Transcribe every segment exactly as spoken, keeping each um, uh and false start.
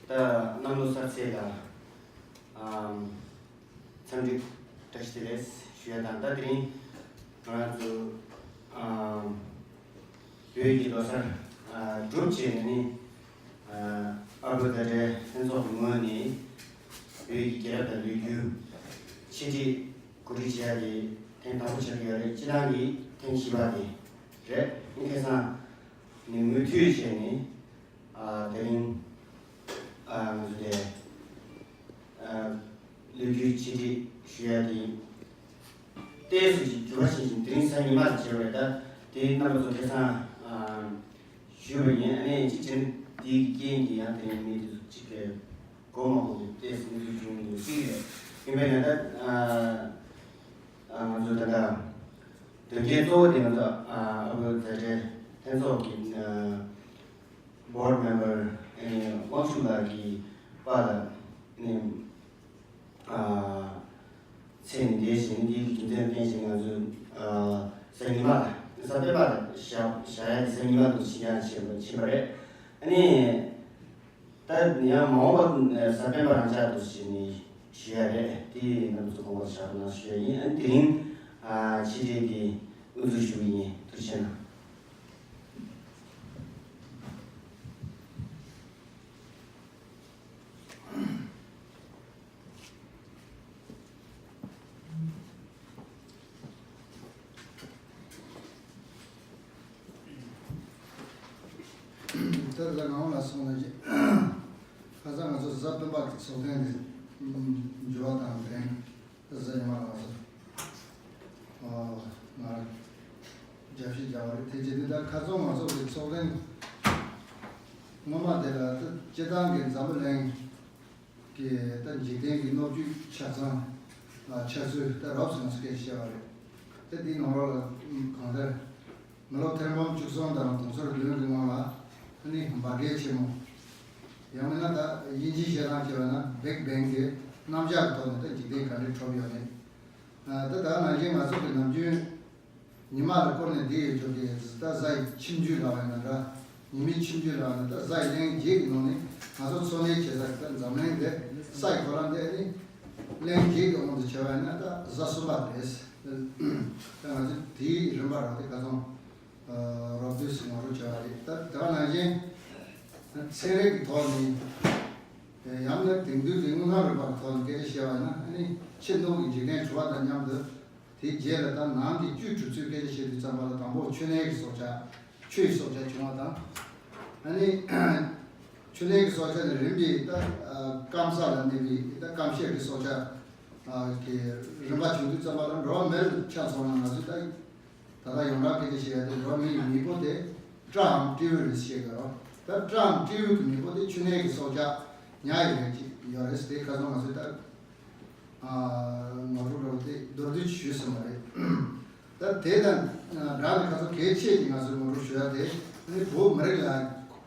ད་གནམ་ལོ་གསར་ཚེས་ལ་ཨམ་འཚམས་འདྲི་བཀྲ་ཤིས་བདེ་ལེགས་ཞུ་ཡ་དང་། ད་དེ་རིང་ང་རང་ཚོ་ཨམ་བོད་ཀྱི་ལོ་གསར་ཨ་གྲུབ་རྗེས་ནས་ནི་ཨ་ཨ་བོད་ཟླ་སྒྲིལ་ལྷན་ཚོགས་ཀྱི་ངོས་ནས་བོད་ཀྱི་རྒྱལ་རབས་དང་ལོ་རྒྱུས་ཆེད་སྒྲིག་གོ་སྒྲིག་བྱས་ཏེ་ཐེངས་དང་པོ་ཆགས་ཀྱི་ཡོད་རེད། སྤྱི་བཏང་གི་ཐེངས་བཞི་པ་དེ་རེད། ཁ་སང་ནས་མུ་མཐུད་བྱས་ནས་ཨ་དེ་རིང་ཨ་ང་ཚོ་དེ་ཨ་ལོ་རྒྱུས་ཆེད་སྒྲིག་ཞུ་ཡ་དེ་ཏོག་ཙམ་ཅིག་འགྱུར་བ་ཕྱིན་ཞིང་། དེ་རིང་གཟའ་ཉི་མ་ལ་བྱས་པ་རེད། ད་དེ་རྣམ་པ་ཚོ་ཁ་སང་ཨ་ཞུས་པ་ཡིན། ཨ་ནི་གཅིག་བྱས་ན་དེའི་རྐྱེན་གྱིས་ཡང་དེ་རིང་མི་དེ་ཚོ་གཅིག་གི་མགོ་མ་འཁོར་བའི་ཏོག་ཙམ་གནས་ཚུལ་བྱུང་ཡོད་སྲིད་རེད། ཡིན་པས་ན་ད་ཨ་ང་ཚོ་ད་ལྟ་དོན་རྐྱེན་གཙོ་བོ་དེ་ང་ཚོ་ཨ་ཨ་བོད་ཟླ་སྒྲིལ་ལྷན་ཚོགས་ཀྱི་ཨ་board member ཨ་ནི་དབང་ཕྱུག་ལགས་ཀྱི་པཱ་ལགས་ནས་ཨ་མཚན་ནས་འདས་ཤིང་། འདིའི་རྒྱུ་མཚན་བརྟེན་བྱས་ང་ཚོ་ཨ་གཟའ་ཉི་མ་ལ་གཟའ་སྤེན་པ་ལ་བཞག་བཞག་ཡ་དེ་གཟའ་ཉི་མ་དུ་ཕྱིན་ཡ་ཕྱིན་པ་ཕྱིན་པ་རེད། ཨ་ནི། ད་ཡང་མ་འོངས་པ་གཟའ་སྤེན་པ་རང་འཇགས་འདུག་ཟེར་ནས་ཞུ་ཡ་རེད། དེ་རྣམ་པ་ཚོ་དགོངས་པ་བཞག་གནང་ཞུ་ཡ་ཡིན། ཨ་ནི་དེ་རིང་ཨ་ཕྱི་དྲིལ་དེ་དབུ་འཛུགས་ཞུ་གི་ཡིན། ཐུགས་རྗེ་གནང་། ད་ལྟ་ངག་དབང་ལགས་གསུངས་ནང་བཞིན། ཁ་སང་ང་ཚོ་གཟའ་སྤེན་པ་གི་ཚོགས་ཐེངས་འདི་འགྱུར་བ་དང་དེ་རིང་གཟའ་ཉི་མ་ལ་ང་ཚོ་ཨ་མར་རྒྱབ་བཤིག་རྒྱག་པ་རེད། དེ་བྱས་དུས་ད་ཁ་སང་ང་ཚོ་གི་ཚོགས་ཐེངས་སྔོན་མ་དེ་ལ་ད་སྤྱི་བཏང་གི་འཛམ་བུ་གླིང་གི་ད་འཇིག་རྟེན་གྱི་སྣོད་བཅུད་ཆ་ཚང་ཨ་ཆགས་ཚུལ་ད་རོབ་ཙམ་ང་ཚོ་སྐད་ཆ་བཤད་པ་རེད། ད་འདིའི་ནང་ལོགས་ལ་གང་ལྟར་མི་ལོ་ཐེར་འབུམ་བཅུ་གསུམ་དང་དུང་ཕྱུར་བདུན་གྱི་སྔོན་ལ་ཨ་ནི་འབར་གས་ཆེན་མོ། ཡང་མིན་ན་ད་དབྱིན་ཇིའི་བཤད་སྟངས་བྱས་པ་ན་Big Bang གི་གནམ་ལྕགས་ཀྱི་ཐོག་ནས་ད་འཇིག་རྟེན་ག་འདྲས་གྲུབ་ཡོད་མེད། ད་ད་ནང་བཞིན་ང་ཚོ་གི་ནམ་རྒྱུན་ཉི་མ་ལ་བསྐོར་ནས་བསྡད་ཡོད་ཆོག་གི། ད་གཟའ་ཡི་ཁྱིམ་རྒྱུད་ལབ་པ་ཡིན་ན་འདྲ། ཉི་མའི་ཁྱིམ་རྒྱུད་ལབ་པ་ཡིན་ན། ད་གཟའ་ཡི་གླིང་བརྒྱད་ཀྱི་ནང་ནས་ང་ཚོ་འཚོ་གནས་བྱེད་ས་ད་འཛམ་གླིང་འདི་ས་ཡི་གོ་ལ་འདི་ནི་གླིང་བརྒྱད་ཀྱི་དབང་དུ་བྱས་པ་ཡིན་ན་ད་གཟའ་གསུམ་པ་རེད། ད་ང་ཚོ་དེའི་རིམ་པ་རག་དེ་ཁ་སང་རོབ་བསྡུས་སུ་ངོ་སྤྲོད་བྱས་པ་རེད། ད་དེ་ག་ནང་བཞིན་ཚན་རིག་གི་ཐོག་ནས་ཡང་ན་དེང་དུས་ཀྱི་དངོས་ཁམས་རིག་པ་གི་ཐོག་ནས་སྐད་ཆ་བཤད་པ་ཡིན་ན། ཨ་ནི་ཕྱི་སྣོད་ཀྱི་འཇིག་རྟེན་གྲུབ་པ་དང་མཉམ་དུ། དེའི་རྗེས་ལ་ད་ནང་གི་བཅུད་གྲུབ་ཚུལ་སྐད་ཆ་བཤད་དུས་ཙམ་པ་ལ་དང་པོ་མཆོད་གནས་ཀྱི་སྲོག་ཆགས། ཆུ་ཡི་སྲོག་ཆགས་བྱུང་བ་དང་། ཨ་ནི་མཆོད་གནས་ཀྱི་སྲོག་ཆགས་ནི་རིམ་པས་ད་སྐམ་ས་ལ་གནས་པའི་ད་སྐམ་ཤས་ཀྱི་སྲོག་ཆགས་ཀྱི་རིམ་པ་བྱུང་དུས་ཙམ་པ་ལ་འགྲོ་བ་མི་ལ་ཆ་མཚོན་ན། ང་ཚོས་ད་ད་ལྟ་ཡོངས་གྲགས་སྐད་ཆ་བཤད་ཡ་དེ་འགྲོ་བ་མི་ཡི་མེས་པོ་དེ་སྤྲའམ་སྤྲེའུ་རེད་ཟེར་གི་རོ། ད་སྤྲའམ་སྤྲེའུ་གི་མེས་པོ་དེ་མཆོད་གནས་ཀྱི་སྲོག་ཆགས་ཉ་ཡི་རིགས་ཅིག་ཡོད་རེད་ཟེར། དེ་ཁ་སང་ང་ཚོས་ད་ངོ་སྤྲོད་འདྲ་བོ་དེ་མདོར་བསྡུས་ཞུས་ཟིན་པ་རེད། ད་དེ་དང་སྦྲགས་ནས་ཁ་སང་གལ་ཆེ་ཅིག་ང་ཚོས་ངོ་སྤྲོད་ཞུ་ཡ་དེ་ནི་བོད་མི་རིགས་ལ་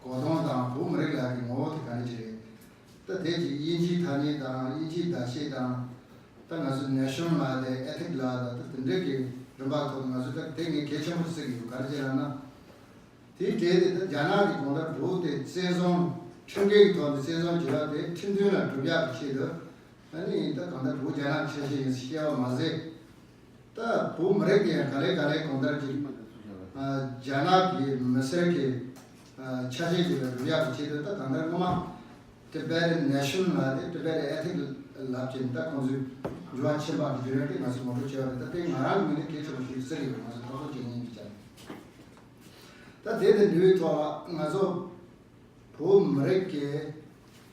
གོ་དོན་དང་བོད་མི་རིགས་ལ་གི་ངོ་བོ་དེ་ག་འདྲ་ཅིག་རེད། ད་དེ་ཅིག་དབྱིན་ཇིའི་ཐ་སྙད་དང་དབྱིན་ཇིའི་བརྡ་ཆད་དང་། ད་ང་ཚོས་national ལབ་དེ་ethic ལབ་དང་། ད་དེ་འདྲ་གི་རིམ་པ་ཐོག་ནས་ང་ཚོས་ད་དེ་ངས་གལ་ཆེན་པོ་ཞིག་བརྩི་གི་ཡོད། ག་རེ་བྱས་ལབ་ན། དེའི་གྲས་དེ་ད་རྒྱ་ནག་གིས་གང་ལྟར་བོད་དེ་བཙན་བཟུང་ཁྲིམས་འགལ་གྱི་ཐོག་ནས་བཙན་བཟུང་བྱས་པ་དེ་ཁྲིམས་མཐུན་ལ་སྒྲུབ་ཡག་གི་ཆེད་དུ། ཨ་ནི་ད་གང་ལྟར་བོད་རྒྱ་ནག་གི་ཆ་ཤས་ཡིན་ཟེར་བཤད་པ་མ་ཟད། ད་བོད་མི་རིགས་དེ་ཡང་ག་ལེ་ག་ལེ་གང་ལྟར་གྱི་ཨ་རྒྱ་ནག་གི་མི་སེར་གྱི་ཨ་ཆ་ཤས་ཅིག་ལ་སྒྲུབ་ཡག་གི་ཆེད་དུ། ད་གང་ལྟར་སྔོན་མ་Tibetan national ལབ་དེ་Tibetan ethic ལབ་ཀྱི་ད་ཁོང་ཚོའི་འགྱུར་བ་ཕྱིན་པ་གི་བརྒྱུད་རིམ་དེ་ང་ཚོས་ངོ་སྤྲོད་བྱས་པ་རེད། ད་དེ་ང་རང་ངོས་ནས་གལ་ཆེ་བ་ཞིག་བརྩི་གི་ཡོད། ང་ཚོས་ཐག་གཅོད་བྱེད་མཁན་གྱི་ཆ་ནས། ད་དེ་དང་འབྲེལ་བའི་ཐོག་ལ་ང་ཚོ་བོད་མི་རིགས་ཀྱི་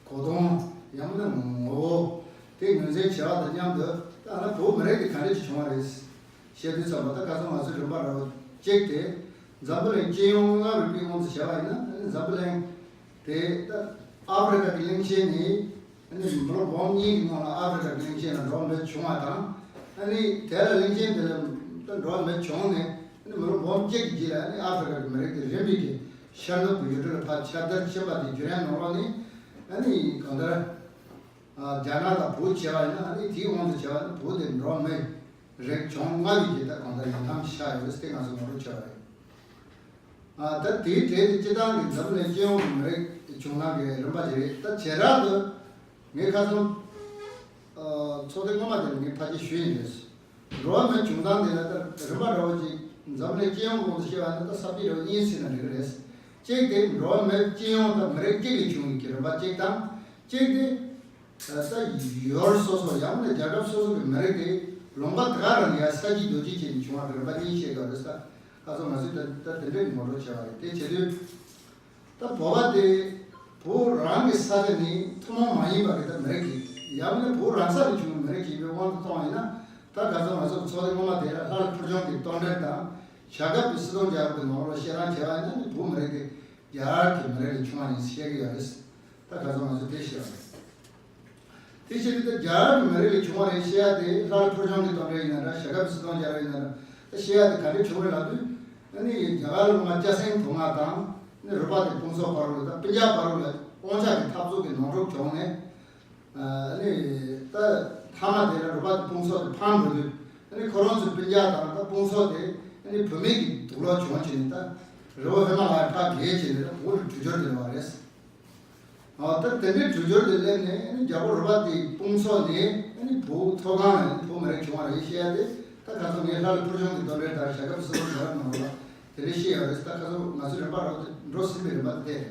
གོ་དོན་ཡང་མིན་ན་ངོ་བོ་དེ་ངོས་འཛིན་བྱེད་པ་དང་མཉམ་དུ། ད་ང་བོད་མི་རིགས་དེ་ག་འདྲ་ཅིག་བྱུང་བ་རེད་ཞེས་དུས་ཙམ་པ། ད་ཁ་སང་ང་ཚོས་རིམ་པ་རོ་གཅིག་དེ་འཛམ་བུ་གླིང་སྤྱི་ཡོངས་ལྔ་རིག་པའི་དབང་དུ་བྱས་པ་ཡིན་ན། འཛམ་བུ་གླིང་དེ་ད་ཨ་ཧྥེ་རི་ཀ་གི་གླིང་ཆེན་ནས། ཨ་ནི་མི་ལོ་འབུམ་གཉིས་ཀྱི་སྔོན་ལ་ཨ་ཧྥེ་རི་ཀ་གི་གླིང་ཆེན་ལ་འགྲོ་བ་མི་བྱུང་བ་དང་། ཨ་ནི་དེ་ལ་གླིང་ཆེན་དེ་ལ་འགྲོ་བ་མི་བྱུང་ནས། ཨ་ནི་མི་ལོ་འབུམ་གཅིག་གི་རྗེས་ལ་ཨ་ནི་ཨ་ཧྥེ་རི་ཀ་གི་མི་རིགས་དེ་རིམ་པས་ཀྱི་ཤར་ནུབ་ཀྱི་ཡུལ་གྲུ་ལ་ཕར་ཁྱབ་གདལ་ཕྱིན་པ་དེ་བརྒྱུད་རིམ་ནང་ལོགས་ནས། ཨ་ནི་གང་ལྟར་རྒྱ་ནག་དང་བོད་བྱས་པ་ཡིན་ན། ཨ་ནི་དེའི་དབང་དུ་བྱས་པ་ཡིན་ན་བོད་དེ་འགྲོ་བ་མི་རིགས་བྱུང་སྔ་བའི་རྗེས་ད་གང་ལྟར་ཡིན་ཐང་ཆགས་ཡོད་ཟེར་ཏེ་ང་ཚོས་ངོ་སྤྲོད་བྱས་པ་རེད། ཨ་ད་དེའི་གྲས་དེ་སྤྱི་བཏང་གི་འཛམ་གླིང་སྤྱི་ཡོངས་ཀྱི་མི་རིགས་ བྱུང་སྟངས་ཀྱི་རིམ་པ་དེ་རེད། ད་བྱེ་བྲག་ཏུ་ངས་ཁ་སང་ཚོགས་ཐེངས་སྔོན་མ་དེ་ལ་ངས་ཕལ་ཆེར་ཞུས་ཡིན་རེད། འགྲོ་བ་མིའི་བྱུང་སྟངས་དེ་ལ་ད་རིམ་པ་འདྲ་བོ་ཅིག་འཛམ་གླིང་སྤྱི་ཡོངས་ཀྱི་དབང་དུ་བཤད་པ་ན་ད་ས་བཅད་འདྲ་བོ་གཉིས་ཟེར་ན་འགྲིག་གི་རེད། གཅིག་དེ་འགྲོ་བ་མི་སྤྱི་ཡོངས་དང་མི་རིགས་གཅིག་ལས་བྱུང་བའི་རིམ་པ་གཅིག་དང་། གཅིག་དེ་ད་ཡུལ་སོ་སོ་ཡང་ན་རྒྱལ་ཁབ་སོ་སོ་གི་མི་རིགས་དེ་ལུང་པ་དེ་ག་རང་ཡ་ས་གཅིག་རྡོ་གཅིག་བྱས་ནས་བྱུང་བ་གི་རིམ་པ་གཉིས་བཤད་དགོས་རེད། ད་ཁ་སང་ང་ཚོས་ད་ད་དེ་འདྲའི་ངོ་སྤྲོད་བྱས་པ་རེད། དེ་བྱེད་དུས། ད་བོད་པ་དེ་བོད་རང་གི་ས་ཆ་ནས་ཐུན་མོང་མ་ཡིན་པ་གི་ད་མི་རིགས་ཡིན། ཡང་ན་བོད་རང་ས་ནས་བྱུང་བའི་མི་རིགས་ཡིན་པའི་དབང་དུ་བཏང་བ་ཡིན་ན། ད་ག་ཚོད་ང་ཚོ་གི་ཚོགས་སྡེ་སྔོན་མ་དེ་ལ་ལྷ་ལ་ཕུར་བྱུང་གི་རྟེན་འབྲེལ་དང་། ཞྭ་སྒབ་པའི་སྲིད་དབང་རྒྱལ་རབས་ཀྱི་ནང་ལ་བཤད་སྟངས་བྱས་པ་ཡིན་ན་ནི་བོད་མི་རིགས་དེ་རྒྱ་གར་གྱི་མི་རིགས་ལས་བྱུང་བ་ཡིན་བཤད་ཀྱི་ཡོད་རེད། ད་ག་ཚོད་ང་ཚོས་དེ་བཤད་པ་རེད། དེ་བྱས་ཏེ་ད་རྒྱ་གར་གྱི་མི་རིགས་ལས་བྱུང་བ་རེད་བཤད་ཡ་དེ་ལྷ་ལ་ཕུར་བྱུང་གི་རྟེན་འབྲེལ་ཡིན་ན་འདྲ། ཞྭ་སྒབ་པའི་སྲིད་དབང་རྒྱལ་རབས་ཡིན་ན་འདྲ། ད་བཤད་ཡ་དེ་ག་འདྲས་བྱུང་རེད་ལབ་དུས། ཨ་ནི་རྒྱ་གར་ལུང་པ་སྐྱ་སེང་བུ་ང་དང་། ནི་རུ་པ་དེ་སྤུང་སོགས་བར་ལ་ད་སྤུན་ཀྱག་བར་ལ་དབང་ཆ་གི་འཐབ་རྩོད་ཀྱི་ནོར་འཁྲུལ་བྱུང་ནས། ཨ་ནི་ད་མཐའ་མ་དེ་ལ་རུ་པ་དེ་སྤུང་སོགས་དེ་ཕམ་འགྲོ་དུས། ཨ་ནི་ཁོ་རང་ཚོའི་སྤུན་ཀྱག་དང་ད་སྤུང་སོགས་དེ་ཨ་ནི་བུད་མེད་ཀྱི་དུག་ལོག་བྱུང་བྱས་ནས་ད་རི་བོ་ཧི་མ་ལ་ཡའི་ཕར་བརྒལ་བྱས་ནས་ད་བོད་ལ་འགྲོ་རྒྱུར་བསྡད་པ་རེད། ཨ་ད་དེ་འདྲའི་འགྲོ་རྒྱུར་དེ་སླེབས་ནས་ཨ་ནི་རྒྱལ་པོ་རུ་པ་དེའི་སྤུང་སོགས་ནས་ཨ་ནི་བོད་མཐོ་སྒང་ལ་ཨ་ནི་བོད་མི་རིགས་བྱུང་བ་རེད་བཤད་ཡ་དེ། ད་ཁ་སང་ངས་ལྷ་ལ་ཕུར་བྱུང་གི་རྟེན་འབྲེལ་ལྟར་ཞྭ་སྒབ་པའི་སྲིད་དབང་རྒྱལ་རབས་ནང་ལ་དེ་འདྲའི་བཤད་ཡོད་རེད། ད་ཁ་སང་ང་ཚོའི་རིམ་པ་རོགས་དེ་འགྲོ་ཟིན་པའི་རིམ་པ་དེ་རེད།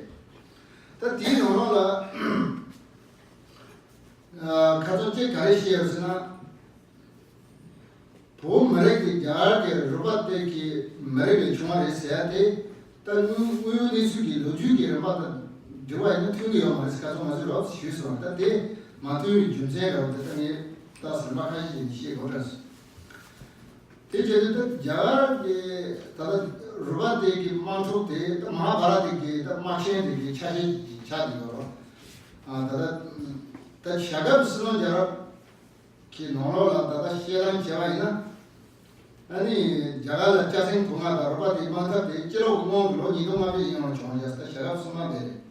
ད་དེའི་ནང་ལོགས་ལ་ཨ་ཁ་སང་ཅིག་ག་རེ་བཤད་ཡོད་ཟེར་ན། བོད་མི་རིགས་དེ་རྒྱ་གར་གྱི་རུ་པ་དེ་གི་མི་རིགས་ལས་བྱུང་བ་རེད་ཟེར་ཡ་དེ། ད་དངོས་དངོས་ཡོད་གནས་ཚུལ་གྱི་ལོ་རྒྱུས་ཀྱི་རིམ་པ་དང་བསྒྲིགས་པ་ཡིན་ན་མཐུན་གྱི་ཡོད་མ་རེད་ཟེར་ཁ་སང་ང་ཚོས་རོབ་ཙམ་ཞུས་སོང་། ད་དེ་མ་མཐུན་པའི་རྒྱུ་མཚན་འདྲ་བོ་དེ་ད་ངས་ད་ཟིན་པ་ཁ་ཤས་ཀྱིས་བཤད་དགོས་འདྲ་སོང་། དེ་བྱས་ཏེ་ད་རྒྱ་གར་གྱི་ད་ལྟ་རུ་པ་དེ་གི་དམག་འཁྲུག་དེ་ད་མ་ཧཱ་བྷ་ར་ཏ་གི་ད་དམག་ཆེན་དེ་གི་ཆ་ཤས་ཀྱི་ཆ་དེ་ཡོད་རོ། ཨ་ད་ལྟ་ད་ཞྭ་སྒབ་པའི་སྲིད་དབང་རྒྱལ་རབས་ཀྱི་ནང་ལོགས་ལ་ད་ལྟ་བཤད་སྟངས་བྱས་པ་ཡིན་ན། ཨ་ནི་རྒྱ་གར་ལ་སྐྱ་སེང་བུ་ང་དང་རུ་པ་དེའི་དམག་འཐབ་དེ་སྤྱི་ལོ་གི་སྔོན་གྱི་ལོ་ཉིས་སྟོང་ལྔ་བརྒྱ་ཡིན་ཡང་བྱུང་བ་རེད། ད་ཞྭ་སྒབ་པའི་སྲིད་དབང་དེ་རེད།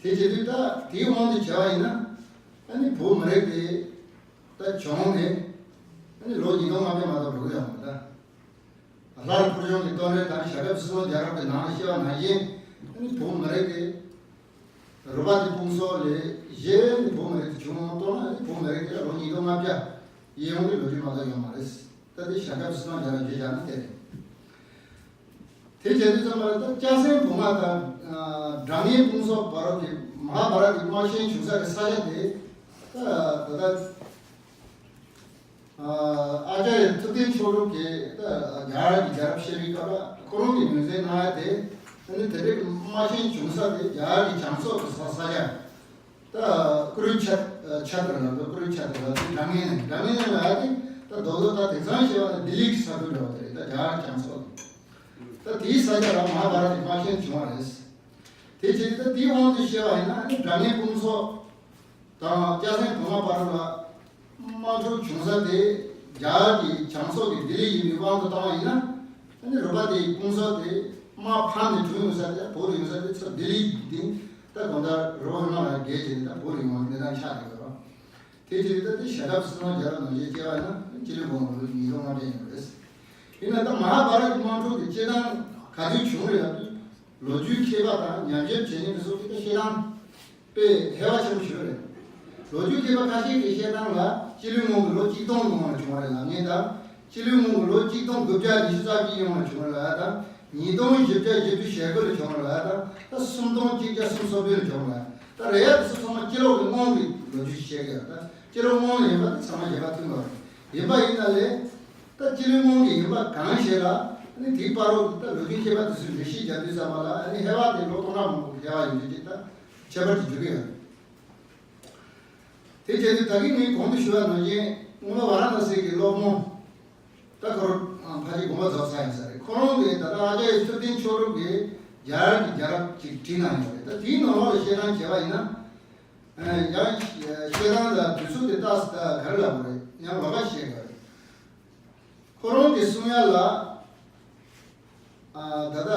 དེ་བྱེད་དུས་ད་དེའི་དབང་དུ་བྱས་པ་ཡིན་ན། ཨ་ནི་བོད་མི་རིགས་དེ་ད་བྱུང་ནས་ཨ་ནི་ལོ་ཉིས་སྟོང་ལྔ་བརྒྱ་མ་གཏོགས་འགྲོ་གི་ཡོད་མ་རེད། ད་ལྷ་ལ་ཕུར་བྱུང་གི་རྟེན་འབྲེལ་དང་ཞྭ་སྒབ་པའི་སྲིད་དབང་རྒྱལ་རབས་ཀྱི་ནང་ལ་བཤད་པ་ནང་བཞིན། ཨ་ནི་བོད་མི་རིགས་དེ་རུ་པ་དེ་སྤུངས་སོགས་ལས་གཞན་ནི་བོད་མི་རིགས་དེ་བྱུང་མ་གཏོགས་ན་ནི་བོད་མི་རིགས་དེ་ལ་ལོ་ཉིས་སྟོང་ལྔ་བརྒྱ་ཡིན་ཡོང་གི་ལོ་རྒྱུས་མ་གཏོགས་ཡོད་མ་རེད། ད་དེ་ཞྭ་སྒབ་པའི་སྲིད་དབང་རྒྱལ་རབས་བརྗོད་བྱ་ནི་དེ་རེད། དེ་བྱས་དུས་ཙམ་པ་ལ་ད་སྐྱ་སེང་བུ་ང་དང་སྦྲ་ངན་སྤུངས་སོགས་བར་གྱི་མ་ཧཱ་བྷ་ར་ཏའི་དམག་ཆེན་བྱུང་ས་གི་ས་ཆ་དེ། ད་ད་ལྟ། ཨ་ཨ་ཅཱརྱ་ཐུབ་བསྟན་མཆོག་སྒྲུབ་ཀྱིས་ད་རྒྱ་གར་གྱི་རྒྱལ་རབས་བཤད་པའི་སྐབས་ལ་ཁོ་རང་གིས་ངོས་འཛིན་གནང་ཡ་དེ། ཨ་ནི་དེ་འདྲའི་དམག་ཆེན་བྱུང་ས་དེ་རྒྱ་གར་གྱི་བྱང་ཕྱོགས་ཀྱི་ས་ས་ཆ། ད་ཀུ་རུ་ཆད་ཆད་དར་ལ་འགྲོ། ཀུ་རུ་ཆད་དར་ལ་དེ་སྦྲ་ངན་སྦྲ་ངན་ལ་ཡ་དེ་ད་རྡོག་རྡོག་ད་དེང་སང་བཤད་པ་ན་ལྡི་ལི་གི་ས་ཁུལ་འདྲ་བ་དེ་རེད། ད་རྒྱ་གར་བྱང་ཕྱོགས་དེ། ད་དེའི་ས་ཆ་ལ་མ་ཧཱ་བྷ་ར་ཏའི་དམག་ཆེན་བྱུང་བ་རེད། དེ་བྱས་ད་དེའི་དབང་དུ་བཤད་པ་ཡིན་ན་ཨ་ནི་སྦྲ་ངན་སྤུངས་སོགས། དང་སྐྱ་སེང་བུ་ང་བར་ལ་དམག་འཁྲུག་བྱུང་ས་དེ་རྒྱ་གར་གྱི་བྱང་ཕྱོགས་ཀྱི་ལྡི་ལི་ཡིན་པའི་དབང་དུ་བཏང་བ་ཡིན་ན། ཨ་ནི་རུ་པ་དེའི་སྤུངས་ས་དེ་དམག་ཕམ་ནས་བྲོས་ཡོང་ས་དེ་བོད་ལ་ཡོང་ས་དེ་ཚུར་ལྡི་ལི་དེ་ད་གང་ལྟར་རི་བོ་ཧི་མ་ལ་ཡ་བརྒལ་བྱས་ནས་ད་བོད་ལ་ཡོང་བའི་གནས་སྟངས་ཆགས་ཡོད་རེད། དེ་བྱས་ད་དེ་ཞྭ་སྒབ་པའི་སྲིད་དབང་རྒྱལ་རབས་ནང་བཞིན་བྱས་པ་ཡིན་ན་སྤྱི་ལོའི་འགོ་ལོ་ཉིས་སྟོང་ལྔ་བརྒྱ་ཡིན་པ་རེད། ཡིན་ན་ད་མ་ཧཱ་བྷ་ར་ཏའི་དམག་འཁྲུག་དེ་སྐྱེ་སྟངས་ག་དུས་བྱུང་རེད་ལབ་དུས། ལོ་རྒྱུས་མཁས་པ་དང་ཉམས་ཞིབ་བྱེད་མཁན་དེ་ཚོ་གིས་ད་བཤད་སྟངས་དཔེ་ཧེ་བག་ཆེན་པོ་ཞིག་རེད། ལོ་རྒྱུས་མཁས་པ་ཁ་ཤས་ཀྱིས་བཤད་སྟངས་ལ་སྤྱི་ལོའི་སྔོན་གྱི་ལོ་གཅིག་སྟོང་གི་སྔོན་ལ་བྱུང་བ་རེད་ལབ་མཁན་དང་། སྤྱི་ལོའི་སྔོན་གྱི་ལོ་གཅིག་སྟོང་དགུ་བརྒྱ་ཉི་ཤུ་རྩ་གཅིག་སྔོན་ལ་བྱུང་བ་རེད་ལབ་ཡ་དང་། ཉིས་སྟོང་བཞི་བརྒྱ་བཞི་བཅུ་ཞེ་དགུ་ལ་བྱུང་བ་རེད་ལབ་ཡ་དང་། ད་སུམ་སྟོང་གཅིག་བརྒྱ་སུམ་ཅུ་སོ་བདུན་ལ་བྱུང་བ་རེད། ད་རེད་ཡ་དེ་ཚོ་ཚང་མ་སྤྱི་ལོ་གི་སྔོན་གྱི་ལོ་རྒྱུས་ཤིག་བཤད་ཀྱི་ཡོད། ད་སྤྱི་ལོ་སྔོན་ལ་ཡིན་པ་དེ་ཚང་མ་ཡིན་པ་མཐུན་པ་རེད། ཡིན་པ་ཡིན་ན་ལས། ད་སྤྱི་ལོའི་སྔོན་གྱི་ཡིན་པ་གང་ཞིག་ལ། ཨ་ནི་དེའི་བར་དུ་ད་ལོ་རྒྱུས་མཁས་པ་དེ་ཚོས་འགྲེལ་བཤད་རྒྱག་དུས་ཙམ་པ་ལ་ཨ་ནི་ཧེ་བག་དེ་ལོ་སྟོང་ཕྲག་མང་པོ་ཧེ་བག་ཡིན་དུས་ཅིག་ད་ཁྱད་པར་ཅིག་འཇུག་གི་ཡོད། དེ་བྱས་ཏེ་ད་གིན་ངས་གོང་དུ་ཞུས་པ་ནང་བཞིན་སྔོན་མ་ཝཱ་ར་ཎ་སི་གི་སློབ་དཔོན་ད་ཁོ་རང་ཕལ་ཆེར་དགོངས་པ་རྫོགས་ཚར་ཡིན་ས་རེད། ཁོ་རང་གིས་ད་ལྟ་ཨ་ཅཱརྱ་ཐུབ་བསྟན་མཆོག་སྒྲུབ་ཀྱིས་རྒྱ་གར་གྱི་རྒྱལ་རབས་ཅིག་བྲིས་གནང་ཡོད་རེད། ད་དེའི་ནང་ལོགས་ལ་བཤད་སྟངས་བྱས་པ་ཡིན་ན། ཡང་བཤད་སྟངས་ལ་དུས་ཚོད་དེ་རྟགས་ད་ག་རེ་ལབ་དགོས་རེད། ཡང་ལོགས་ཀ་བཤད་དགོས་རེད། ཁོ་རང་གིས་གསུང་ཡ་ལ། ཨ་ད་ལྟ་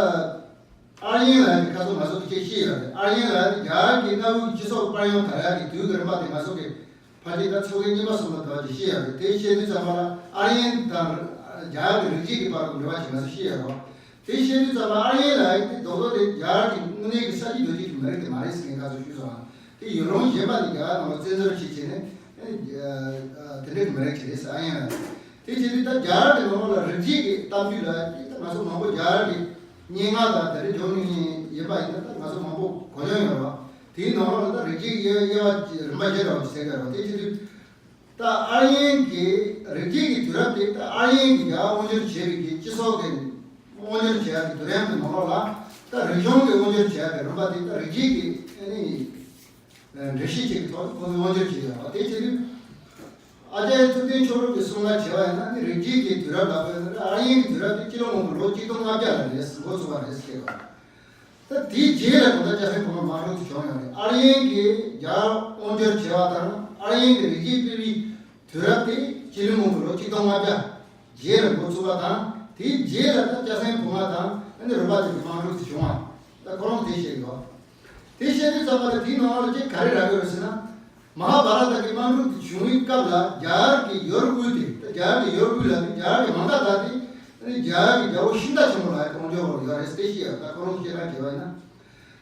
ཨཱརྱན་ལབ་ཡ་དེ་ཁ་སང་ང་ཚོ་གིས་ཅིག་བཤད་ཡོད་རེད། ཨཱརྱན་ལབ་ཡ་དེ་རྒྱ་གར་གྱི་གནའ་བོའི་སྤྱི་ཚོགས་དཔལ་ཡོན་དར་ཡ་གི་དུས་ཀྱི་རིམ་པ་དེ་ང་ཚོ་གིས་ཕལ་ཆེར་ད་ཚོགས་ཀྱི་གཉིས་པ་གསུམ་པ་དེ་བ་ཅིག་བཤད་ཡོད་རེད། དེ་བཤད་དུས་ཙམ་པ་ལ་ཨཱརྱན་དང་རྒྱ་གར་གྱི་རིག་བྱེད་ཀྱི་བར་དུ་འབྲེལ་བ་ཅིག་ང་ཚོ་བཤད་ཡོད་རེད། དེ་བཤད་དུས་ཙམ་པ་ཨར་ཡན་ལགས་ཀྱིས་དེ་རྡོག་རྡོག་དེ་རྒྱ་གར་གྱི་དངོས་གནས་ཀྱི་ས་སྐྱིད་རྡོ་སྐྱིད་ཀྱི་མི་རིགས་དེ་མ་རེད་ཟེར་མཁན་ཁ་ཚོ་ཞུས་སོང་ང་། དེ་ཡུལ་ལུང་གཞན་པ་ནས་རྒྱ་གར་ནང་ལ་བཙན་འཛུལ་བྱས་བྱས་ནས་ཨ་ནི་ཨ་དེ་འདྲ་གི་མི་རིགས་ཅིག་རེད་ཟེར་ཨར་ཡན་ལགས་ཀྱིས། དེ་བྱས་དུས་ད་རྒྱ་གར་གྱི་ནང་ལོགས་ལ་རིགས་གཅིག་གི་གཏམ་རྒྱུད་ལ་ད་ང་ཚོ་མང་པོ་རྒྱ་གར་གྱི་སྙན་ངག་དང་དེ་འདྲ་བྱུང་མྱོང་མཁན་ཡིན་པ་ཡིན་ན་ད་ང་ཚོ་མང་པོ་གོ་མྱོང་ཡོད་རེད་བ། དེའི་ནང་ལོགས་ལ་ད་རིགས་གཅིག་གི་དབྱེ་དབྱེ་བ་རིམ་པ་བཞི་འདྲ་བ་ཅིག་ཟེར་གི་རེད་བ། དེ་བྱས་དུས། ད་ཨར་ཡན་གྱི་རིགས་གཅིག་གི་དུས་རབས་དེ་ད་ཨར་ཡན་གྱི་རྒྱ་གར་དབང་སྒྱུར་བྱས་པའི་གི་སྤྱི་ཚོགས་ཀྱི་དབང་སྒྱུར་བྱས་པའི་དུས་རིམ་གྱི་ནང་ལོགས་ལ་ད་རིག་གཞུང་གི་དབང་སྒྱུར་བྱས་པའི་རིམ་པ་དེ་ད་རིགས་གཅིག་གི་ཨ་ནི་འགྲེལ་བཤད་ཅིག་གི་ཐོག་ནས་ཁོང་ཚོས་དབང་སྒྱུར་བྱས་ཡོད་པ་དེ་བྱས་དུས། ཨ་ཅརྱ་ཐུབ་བསྟན་མཆོག་སྒྲུབ་ཀྱི་གསུང་ལ་བྱས་པ་ཡིན་ན་ནི་རིགས་གཅིག་གི་དུས་རབས་ལ་བརྟེན་ནས་ཨར་ཡན་གྱི་དུས་རབས་དེ་སྤྱི་ལོ་སྔོན་གྱི་ལོ་གཅིག་སྟོང་ལྔ་བརྒྱ་ལ་རེད་འགོ་ཚུགས་པ་རེད་ཟེར་བ། ད་དེའི་རྗེས་ལ་གང་ལྟར་སྐྱ་སེར་བུ་མོ་དམག་འཁྲུག་དེ་བྱུང་ཡོད་རེད། ཨར་ཡན་གྱིས་རྒྱ་གར་དབང་སྒྱུར་བྱས་པ་དང་ཨར་ཡན་གྱི་རིགས་རྒྱུད་སྤེལ་བའི་དུས་རབས་དེ་སྤྱི་ལོ་སྔོན་གྱི་ལོ་གཅིག་སྟོང་ལྔ་བརྒྱ་རྗེས་ལ་འགོ་ཚུགས་པ་དང་དེའི་རྗེས་ལ་ད་སྐྱ་སེར་བུ་མོ་དང་ཨ་ནི་རོ་པ་དེ་གི་དམག་འཁྲུག་དེ་བྱུང་བ་ད་ཁོ་རང་དེ་བཤད་ཡོད། དེ་བཤད་དུས་ཙམ་པ་ལ་དེའི་ནང་ལ་ཅིག་ག་རེ་རག་གི་ཡོད་ཟེར་ན། མ་ཧཱ་བྷ་ར་ཏ་གི་དམག་འཁྲུག་དེ་བྱུང་བའི་སྐབས་ལ་རྒྱ་གར་གྱི་ཡོ་རུབ་དབུས་དེ་ད་རྒྱ་གར་གྱི་ཡོ་རུབ་དབུས་ལ་རྒྱ་གར་གྱི་མ་ག་དྷ་དེ་རྒྱ་གར་གྱི་རྒྱལ་པོ་ཤིན་ཏ་ཆེན་པོ་ལ་ཡང་དབང་སྒྱུར་འོག་ལ་ཡོད་རེད་ཟེར་བཤད་ཡོད། ད་ཁོ་རང་གི་བཤད་སྟངས་བྱས་པ་ཡིན་ན།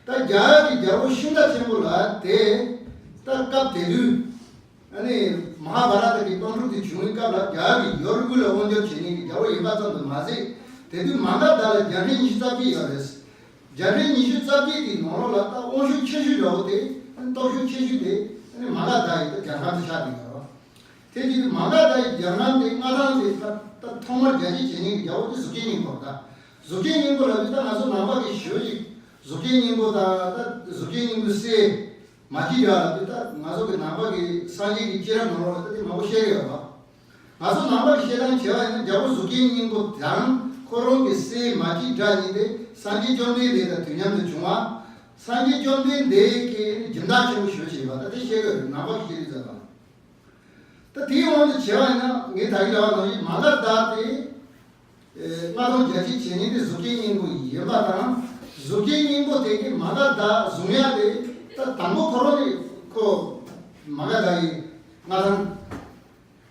ད་རྒྱ་གར་གྱི་རྒྱལ་པོ་ཤིན་ཏ་ཆེན་པོ་ལ་དེ་ད་སྐབས་དེ་དུས་ཨ་ནི་མ་ཧཱ་བྷ་ར་ཏ་གི་དམག་འཁྲུག་དེ་བྱུང་བའི་སྐབས་ལ་རྒྱ་གར་གྱི་ཡོ་རུབ་དབུས་ལ་དབང་སྒྱུར་བྱེད་མཁན་གྱི་རྒྱལ་པོ་ཡིན་པ་ཙམ་དུ་མ་ཟད་དེ་དུས་མ་ག་དྷ་ལ་རྒྱལ་ཕྲན་ཉི་ཤུ་རྩ་བརྒྱད་ཡོད་རེད། རྒྱལ་ཕྲན་ཉི་ཤུ་རྩ་བརྒྱད་དེའི་ནང་ལོགས་ལ་ད་དབང་ཤུགས་ཆེ་ཤོས་འདྲ་བོ་དེ་ཨ་ནི་སྟོབས་ཤུགས་ཆེ་ཤོས་དེ་ཨ་ནི་མ་ག་དྷ་ཡི་ད་རྒྱལ་ཁམས་དེ་ཆགས་བསྡད་ཡོད་རེད། དེ་དུས་མ་ག་དྷ་ཡི་རྒྱལ་ཁམས་དེ་མངའ་ཐང་དེ་ད་ད་ཐོག་མར་རྒྱ་སྐྱེད་བྱེད་མཁན་གྱི་རྒྱལ་པོ་དེ་གཟུགས་ཅན་སྙིང་པོ་རེད། ད་གཟུགས་ཅན་སྙིང་པོ་ལབ་དུས་ད་ང་ཚོ་ནང་པ་གི་ཞོལ་གྱི་གཟུགས་ཅན་སྙིང་པོ་དང་ད་གཟུགས་ཅན་སྙིང་པོའི་སྲས་མ་སྐྱེས་དགྲ་ལབ་དུས་ད་ང་ཚོ་གི་ནང་པ་གི་སངས་རྒྱས་ཀྱི་སྐྱེས་རབས་ནང་ལོགས་ལ་ད་དེ་མང་པོ་བཤད་ཀྱི་ཡོད་པ། ང་ཚོ་ནང་པ་གི་བཤད་སྟངས་བྱས་པ་ཡིན་ན་རྒྱལ་པོ་གཟུགས་ཅན་སྙིང་པོ་དང་ཁོ་རང་གི་སྲས་མ་སྐྱེས་དགྲ་གཉིས་དེ་སངས་རྒྱས་བཅོམ་ལྡན་འདས་དང་དུས་མཉམ་དུ་བྱུང་བ། སངས་རྒྱས་བཅོམ་ལྡན་འདས་ཀྱི་སྦྱིན་བདག་ཆེན་པོ་ཞེ་པོ་ཅིག་ཡིན་པ་ད་དེ་བཤད་ཀྱི་ཡོད་རེད། ནང་པ་གི་བཤད་ལུགས་ཙམ་པ། ད་དེའི་དབང་དུ་བྱས་པ་ཡིན་ན་ངས་ད་གིན་ལབ་པ་ནང་བཞིན་མ་ག་དྷ་དེ་མངའ་ཐང་རྒྱ་སྐྱེད་བྱེད་མཁན་དེ་གཟུགས་ཅན་སྙིང་པོ་ཡིན་པ་དང་གཟུགས་ཅན་སྙིང་པོ་དེ་གི་མ་ག་དྷ་བཟུང་ཡ་དེ་ད་དང་པོ་ཁོ་རང་ནས་ཁོ་མ་ག་དྷ་ཡི་མངའ་ཐང་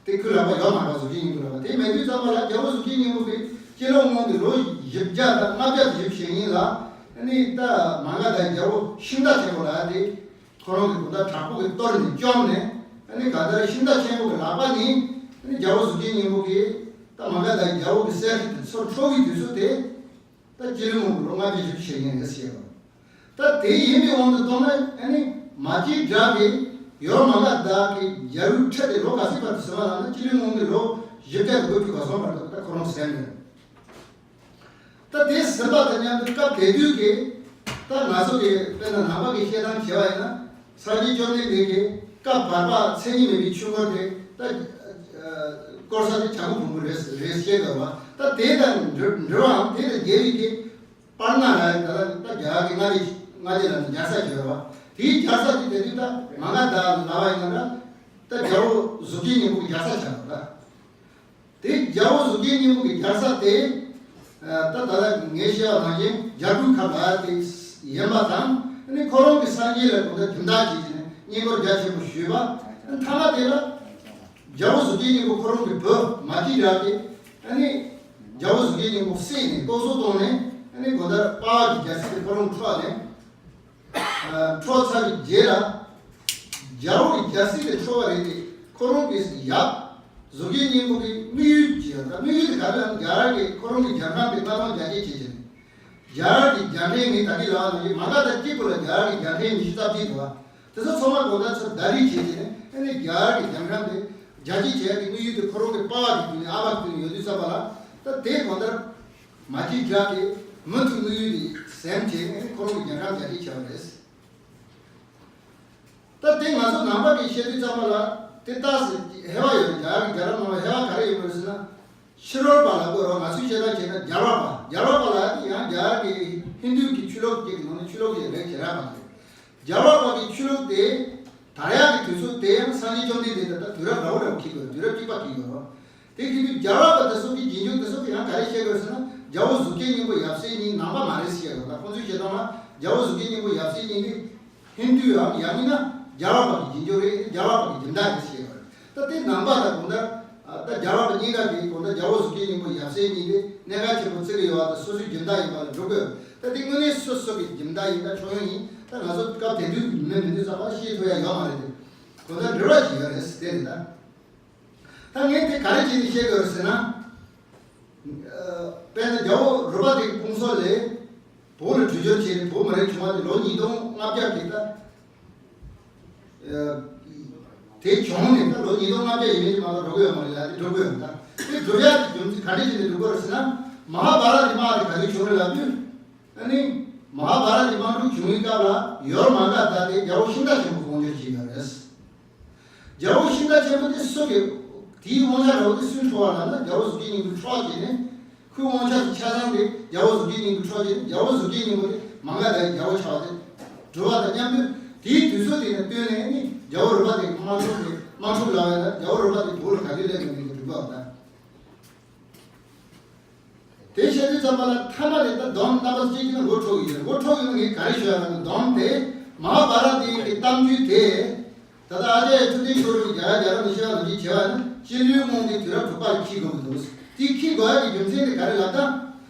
དེ་ཁོའི་ལག་པ་ཡོད་མ་རེད། གཟུགས་ཅན་སྙིང་པོའི་ལག་པ་དེ་མེད་དུས་ཙམ་པ་ལ་རྒྱལ་པོ་གཟུགས་ཅན་སྙིང་པོ་གི་སྤྱི་ལོ་སྔོན་གྱི་ལོ་བཞི་བརྒྱ་དང་ལྔ་བརྒྱ་བཞི་བཅུ་ཞེ་གཉིས་ལ་ཨ་ནི་ད་མ་ག་དྷ་ཡི་རྒྱལ་པོ་ཤིན་ཏ་ཆེན་པོ་ལ་དེ། ཁོ་རང་གི་དགུང་ཐག་དྲག་པོ་གིས་གཏོར་ནས་བཅོམ་ནས་ཨ་ནི་གང་ལྟར་ཤིན་ཏ་ཆེན་པོ་གི་ལག་པ་ནས་ཨ་ནི་རྒྱལ་པོ་གཟུགས་ཅན་སྙིང་པོ་གིས་ད་མ་ག་དྷ་རྒྱལ་པོ་གི་གསེར་ཁྲི་དེ་ཚུར་འཕྲོག་པའི་དུས་ཚོད་དེ་ད་སྤྱི་ལོ་སྔོན་གྱི་ལོ་ལྔ་བརྒྱ་བཞི་བཅུ་ཞེ་གཉིས་རེད་ཟེར་བ། ད་དེ་ཡིན་པའི་དབང་དུ་བཏང་ན་ཨ་ནི་མ་སྐྱེས་དགྲ་གིས་ཡོ་མ་ག་དྷ་གི་རྒྱལ་པོའི་ཁྲི་དེ་ལོ་ག་ཚོད་བར་དུ་ཟིན་པ་ལབ་ན་སྤྱི་ལོ་སྔོན་གྱི་ལོ་བཞི་བརྒྱ་དགུ་བཅུ་གོ་གསུམ་བར་དུ་ད་ཁོ་རང་ཟིན་ནས། ད་དེ་ཟིན་པ་དང་མཉམ་དུ་སྐབས་དེ་དུས་ཀྱི་ད་ང་ཚོ་གི་དཔེར་ན་ནང་པ་གི་བཤད་སྟངས་བྱས་པ་ཡིན་ན་སངས་རྒྱས་བཅོམ་ལྡན་འདས་ཀྱིས་བཀའ་བར་པ་མཚན་ཉིད་མེད་པའི་ཆོས་འཁོར་དེ་ད་བསྐོར་ས་དེ་བྱ་རྒོད་ཕུང་པོ་རེད་རེད་བཤད་དགོས་པ། ད་དེ་དང་འབྲེལ་འབྲེལ་བའམ་དེ་དང་འབྲེལ་བའི་གི་པར་ན་ར་ད་ད་རྒྱ་གར་གྱི་མངའ་སྡེ་མངའ་སྡེ་ལ་ནི་རྒྱལ་ས་བྱས་པ། དེའི་རྒྱལ་ས་དེ་དེ་དུས་ད་མ་ག་དྷ་ལབ་པ་ཡིན་ན་ད་རྒྱལ་པོ་གཟུགས་ཅན་སྙིང་པོ་གི་རྒྱལ་ས་ཆགས་པ་ད། དེ་རྒྱལ་པོ་གཟུགས་ཅན་སྙིང་པོ་གི་རྒྱལ་ས་དེ། ད་ད་ལྟ་ངས་བཤད་པ་ནང་བཞིན་རྒྱལ་པོའི་ཁབ་ལ་དེ་ཡིན་པ་དང་ཨ་ནི་ཁོ་རང་གི་སངས་རྒྱས་ལ་གོང་ད་སྦྱིན་བདག་བྱས་ནས་བསྙེན་བཀུར་རྒྱ་ཆེན་པོ་ཞུས་པ། མཐའ་མ་དེ་ལ་རྒྱལ་པོ་གཟུགས་ཅན་སྙིང་པོ་ཁོ་རང་གི་བུ་མ་སྐྱེས་དགྲ་གིས་ཨ་ནི་རྒྱལ་པོ་གཟུགས་ཅན་སྙིང་པོ་བསད་ནས་ལྐོག་ཟ་བཏང་ནས་ཨ་ནི་གོང་ད་པ་ཕ་གི་རྒྱལ་སྲིད་དེ་ཁོ་རང་འཕྲོག་ནས། འཕྲོག་ཚར་བའི་རྗེས་ལ། རྒྱལ་པོ་གི་རྒྱལ་སྲིད་དེ་འཕྲོག་པ་རེད་དེ་ཁོ་རང་གི་ཡབ་གཟུགས་ཅན་སྙིང་པོ་གི་དམིགས་ཡུལ་ཅི་ཡང་ད་དམིགས་ཡུལ་དེ་ག་རེ་ལབ་ན་རྒྱ་གར་གྱི་ཁོ་རང་གི་རྒྱལ་ཁམས་དེ་མངའ་ཐང་རྒྱ་སྐྱེད་བྱེད་ཀྱི་རེད། རྒྱ་གར་གྱི་རྒྱལ་ཕྲན་ངས་ད་གིན་ལབ་པ་ནང་བཞིན་མ་ག་དྷ་གཅིག་པུ་ལ་རྒྱ་གར་གྱི་རྒྱལ་ཕྲན་ཉི་ཤུ་རྩ་བརྒྱད་འདུག་བ། དེ་ཚོ་ཚང་མ་གོང་ད་ཚུར་ཟླ་སྒྲིལ་བྱས་བྱས་ནས་ཨ་ནི་རྒྱ་གར་གྱི་རྒྱལ་ཁམས་དེ་རྒྱ་སྐྱེད་བྱེད་ཡག་གི་དམིགས་ཡུལ་དེ་ཁོ་རང་གི་པ་ཕ་གི་དུས་ནས་ཨ་ཕ་གི་དུས་ནས་ཡོད་དུས་ཙམ་པ་ལ་ད་དེ་གོང་ད། མ་སྐྱེས་དགྲ་གིས་མུ་མཐུད་དམིགས་ཡུལ་དེ་ཟིན་བྱས་ནས་ཁོ་རང་གི་རྒྱལ་ཁམས་རྒྱ་སྐྱེད་བྱས་པ་རེད། ད་དེ་ང་ཚོ་ནང་པ་གིས་བཤད་དུས་ཙམ་པ་ལ་དེ་ལྟ་ཟེར་ཧེ་བ་ཡོད་རེད། རྒྱ་གར་གྱི་རྒྱལ་རབས་ནང་ལ་ཧེ་བ་ག་རེ་ཡོད་པ་རེད་ཟེར་ན། ཕྱི་རོལ་པ་ལབ་དགོས་རེད་བ། ང་ཚོས་བཤད་སྟངས་བྱས་ན་རྒྱལ་བ་པ། རྒྱལ་བ་པ་ལབ་དེ་ཡང་རྒྱ་གར་གྱི་ཧིན་རྡུ་གི་ཆོས་ལུགས་ཅིག་གི་ནང་ནས་ཆོས་ལུགས་ཅིག་རེད། རྒྱལ་རབས་པ་རེད། རྒྱལ་བ་པ་གི་ཆོས་ལུགས་དེ་དར་ཡག་གི་དུས་ཚོད་དེ་ཡང་སངས་རྒྱས་བཅོམ་ལྡན་འདས་དང་ད་དུས་རབས་འདྲ་བོ་འདྲ་བོ་འཁེལ་དགོས་རེད། དུས་རབས་གཅིག་པ་འཁེལ་དགོས་རེད། དེ་འཁེལ་དུས་རྒྱལ་བ་པ་དེ་ཚོ་གི་རྗེས་འཇུག་དེ་ཚོ་གིས་ཡང་ག་རེ་བཤད་དགོས་ཟེར་ན་རྒྱལ་པོ་གཟུགས་ཅན་སྙིང་པོ་ཡབ་སྲས་གཉིས་ནང་པ་མ་རེད་ཟེར་བ་དང་། ཁོང་ཚོའི་བཤད་སྟངས་ལ་རྒྱལ་པོ་གཟུགས་ཅན་སྙིང་པོ་ཡབ་སྲས་གཉིས་དེ་ཧིན་དུའམ་ཡང་མིན་ན་རྒྱལ་བ་པ་གི་རྗེས་འཇུག་རེད། རྒྱལ་བ་པ་གི་སྦྱིན་བདག་རེད་ཟེར་བ་རེད། ད་དེ་ནང་པ་དང་གང་ལྟར་ ད་རྒྱལ་བ་དང་གཉིས་ཀ་གིས་གང་ལྟར་རྒྱལ་པོ་གཟུགས་ཅན་སྙིང་པོ་ཡབ་སྲས་གཉིས་དེ་གནད་འགག་ཆེན་པོ་བརྩི་གི་ཡོད་པ་དང་། སོ་སོའི་སྦྱིན་བདག་ཡིན་པ་ལ་འགྲོ་དགོས། ད་དེ་དངོས་གནས་སོ་སོ་གི་སྦྱིན་བདག་ཡིན། ད་ཁྲོམ་གཡོག་ཡིན། ད་ང་ཚོ་སྐབས་དེ་དུས་མིན་མི་འདུག་བསམ་པ་ཤེས་ཐུབ་ཡ་ཡོད་མ་རེད་དེ། གང་ལྟར་འབྲེལ་བ་ཞིག་ཡོད་རེད་དེ་རེད་ད། ད་ངས་དེ་ག་རེ་བྱས་ནས་བཤད་དགོས་རེད་ཟེར་ན། ཨ། དཔེར་ན་རྒྱལ་པོ་རོ་པ་དེ་གི་དཔུང་ཚོགས་ལས་བོད་ལ་བྲོས་བྱོལ་བྱས་ནས་བོད་མི་རིགས་བྱུང་བ་དེ་ལོ་ཉིས་སྟོང་ལྔ་བརྒྱ་གི་ད། ཨ། དེ་བྱུང་ནས་ད་ལོ་ཉིས་སྟོང་ལྔ་བརྒྱ་ཡས་མས་ཅིག་མ་གཏོགས་འགྲོ་གི་ཡོད་མ་རེད་ལ། དེ་འགྲོ་གི་ཡོད་མ་རེད། དེ་འགྲོ་ཡག་གི་རྒྱུ་མཚན་ག་འདྲ་བྱས་ནས་འགྲོ་གི་རེད་ཟེར་ན། མ་ཧཱ་བྷ་ར་ཏའི་དམག་དེ་ག་དུས་བྱུང་རེད་ལབ་དུས། ཨ་ནི། མ་ཧཱ་བྷ་ར་ཏའི་དམག་འཁྲུག་བྱུང་བའི་སྐབས་ལ་ཡོལ་མ་ག་དྷ་དེ་རྒྱལ་པོ་ཤིང་རྟ་ཆེན་པོ་གིས་དབང་བསྒྱུར་བྱས་ཡོད་རེད། རྒྱལ་པོ་ཤིང་རྟ་ཆེན་པོ་དེ་སུ་གིས། དེའི་དབང་ཆ་རག་པ་དེ་སུས་འཕྲོག་པ་ལབ་ན། རྒྱལ་པོ་གཟུགས་ཅན་སྙིང་པོས་འཕྲོག་བྱས་ནས། ཁོའི་དབང་ཆ་དེ་ཆ་ཚང་དེ་རྒྱལ་པོ་གཟུགས་ཅན་སྙིང་པོས་འཕྲོག་བྱས་ནས། རྒྱལ་པོ་གཟུགས་ཅན་སྙིང་པོ་དེ་མ་ག་དྷའི་རྒྱལ་པོ་ཆགས་པ་དེ་འགྲོ་བ་དང་མཉམ་དུ། དེའི་དུས་ཚོད་དེ་ནས་བཏོན་ནས་ནི་རྒྱལ་པོ་རོ་པ་དེ་དམག་འཁྲུག་དེ་དམག་འཁྲུག་ལབ་ཡ་ལ། རྒྱལ་པོ་རོ་པ་དེ་བོད་ལ་ག་དུས་སླེབས་ཡོང་མིན་དེ་འགྲིག་པ་ད། དེ་བཤད་དུས་ཙམ་པ་ལ་མཐའ་མ་ནས་ད་སྡོམ་རྣམ་པ་གཅིག་གིས་མགོ་འཁྲོལ་གྱི་ཡོད། མགོ་འཁྲོལ་གྱི་ཡོད་ན་ངས་ག་རེ་ཞུ་ཡ་ལབ་ན། སྡོམ་དེ་མ་ཧཱ་བྷ་ར་ཏའི་གི་གཏམ་རྒྱུད་དེ། ད་ལྟ་ཨ་ཙརྱ་ཐུབ་བསྟན་ཆོས་གྲགས་ཀྱིས་རྒྱ་གར་རྒྱལ་རབས་ནས་བཤད་པ་ནང་བཞིན་བྱས་པ་ན། སྤྱི་ལོའི་སྔོན་གྱི་དུས་རབས་དྲུག་པ་ལ་འཁེལ་དགོས་ཀྱི་འདུག་དེ་འཁེལ་དགོས་ཡ་གི་རྒྱུ་མཚན་དེ་ག་རེ་ལབ་ན།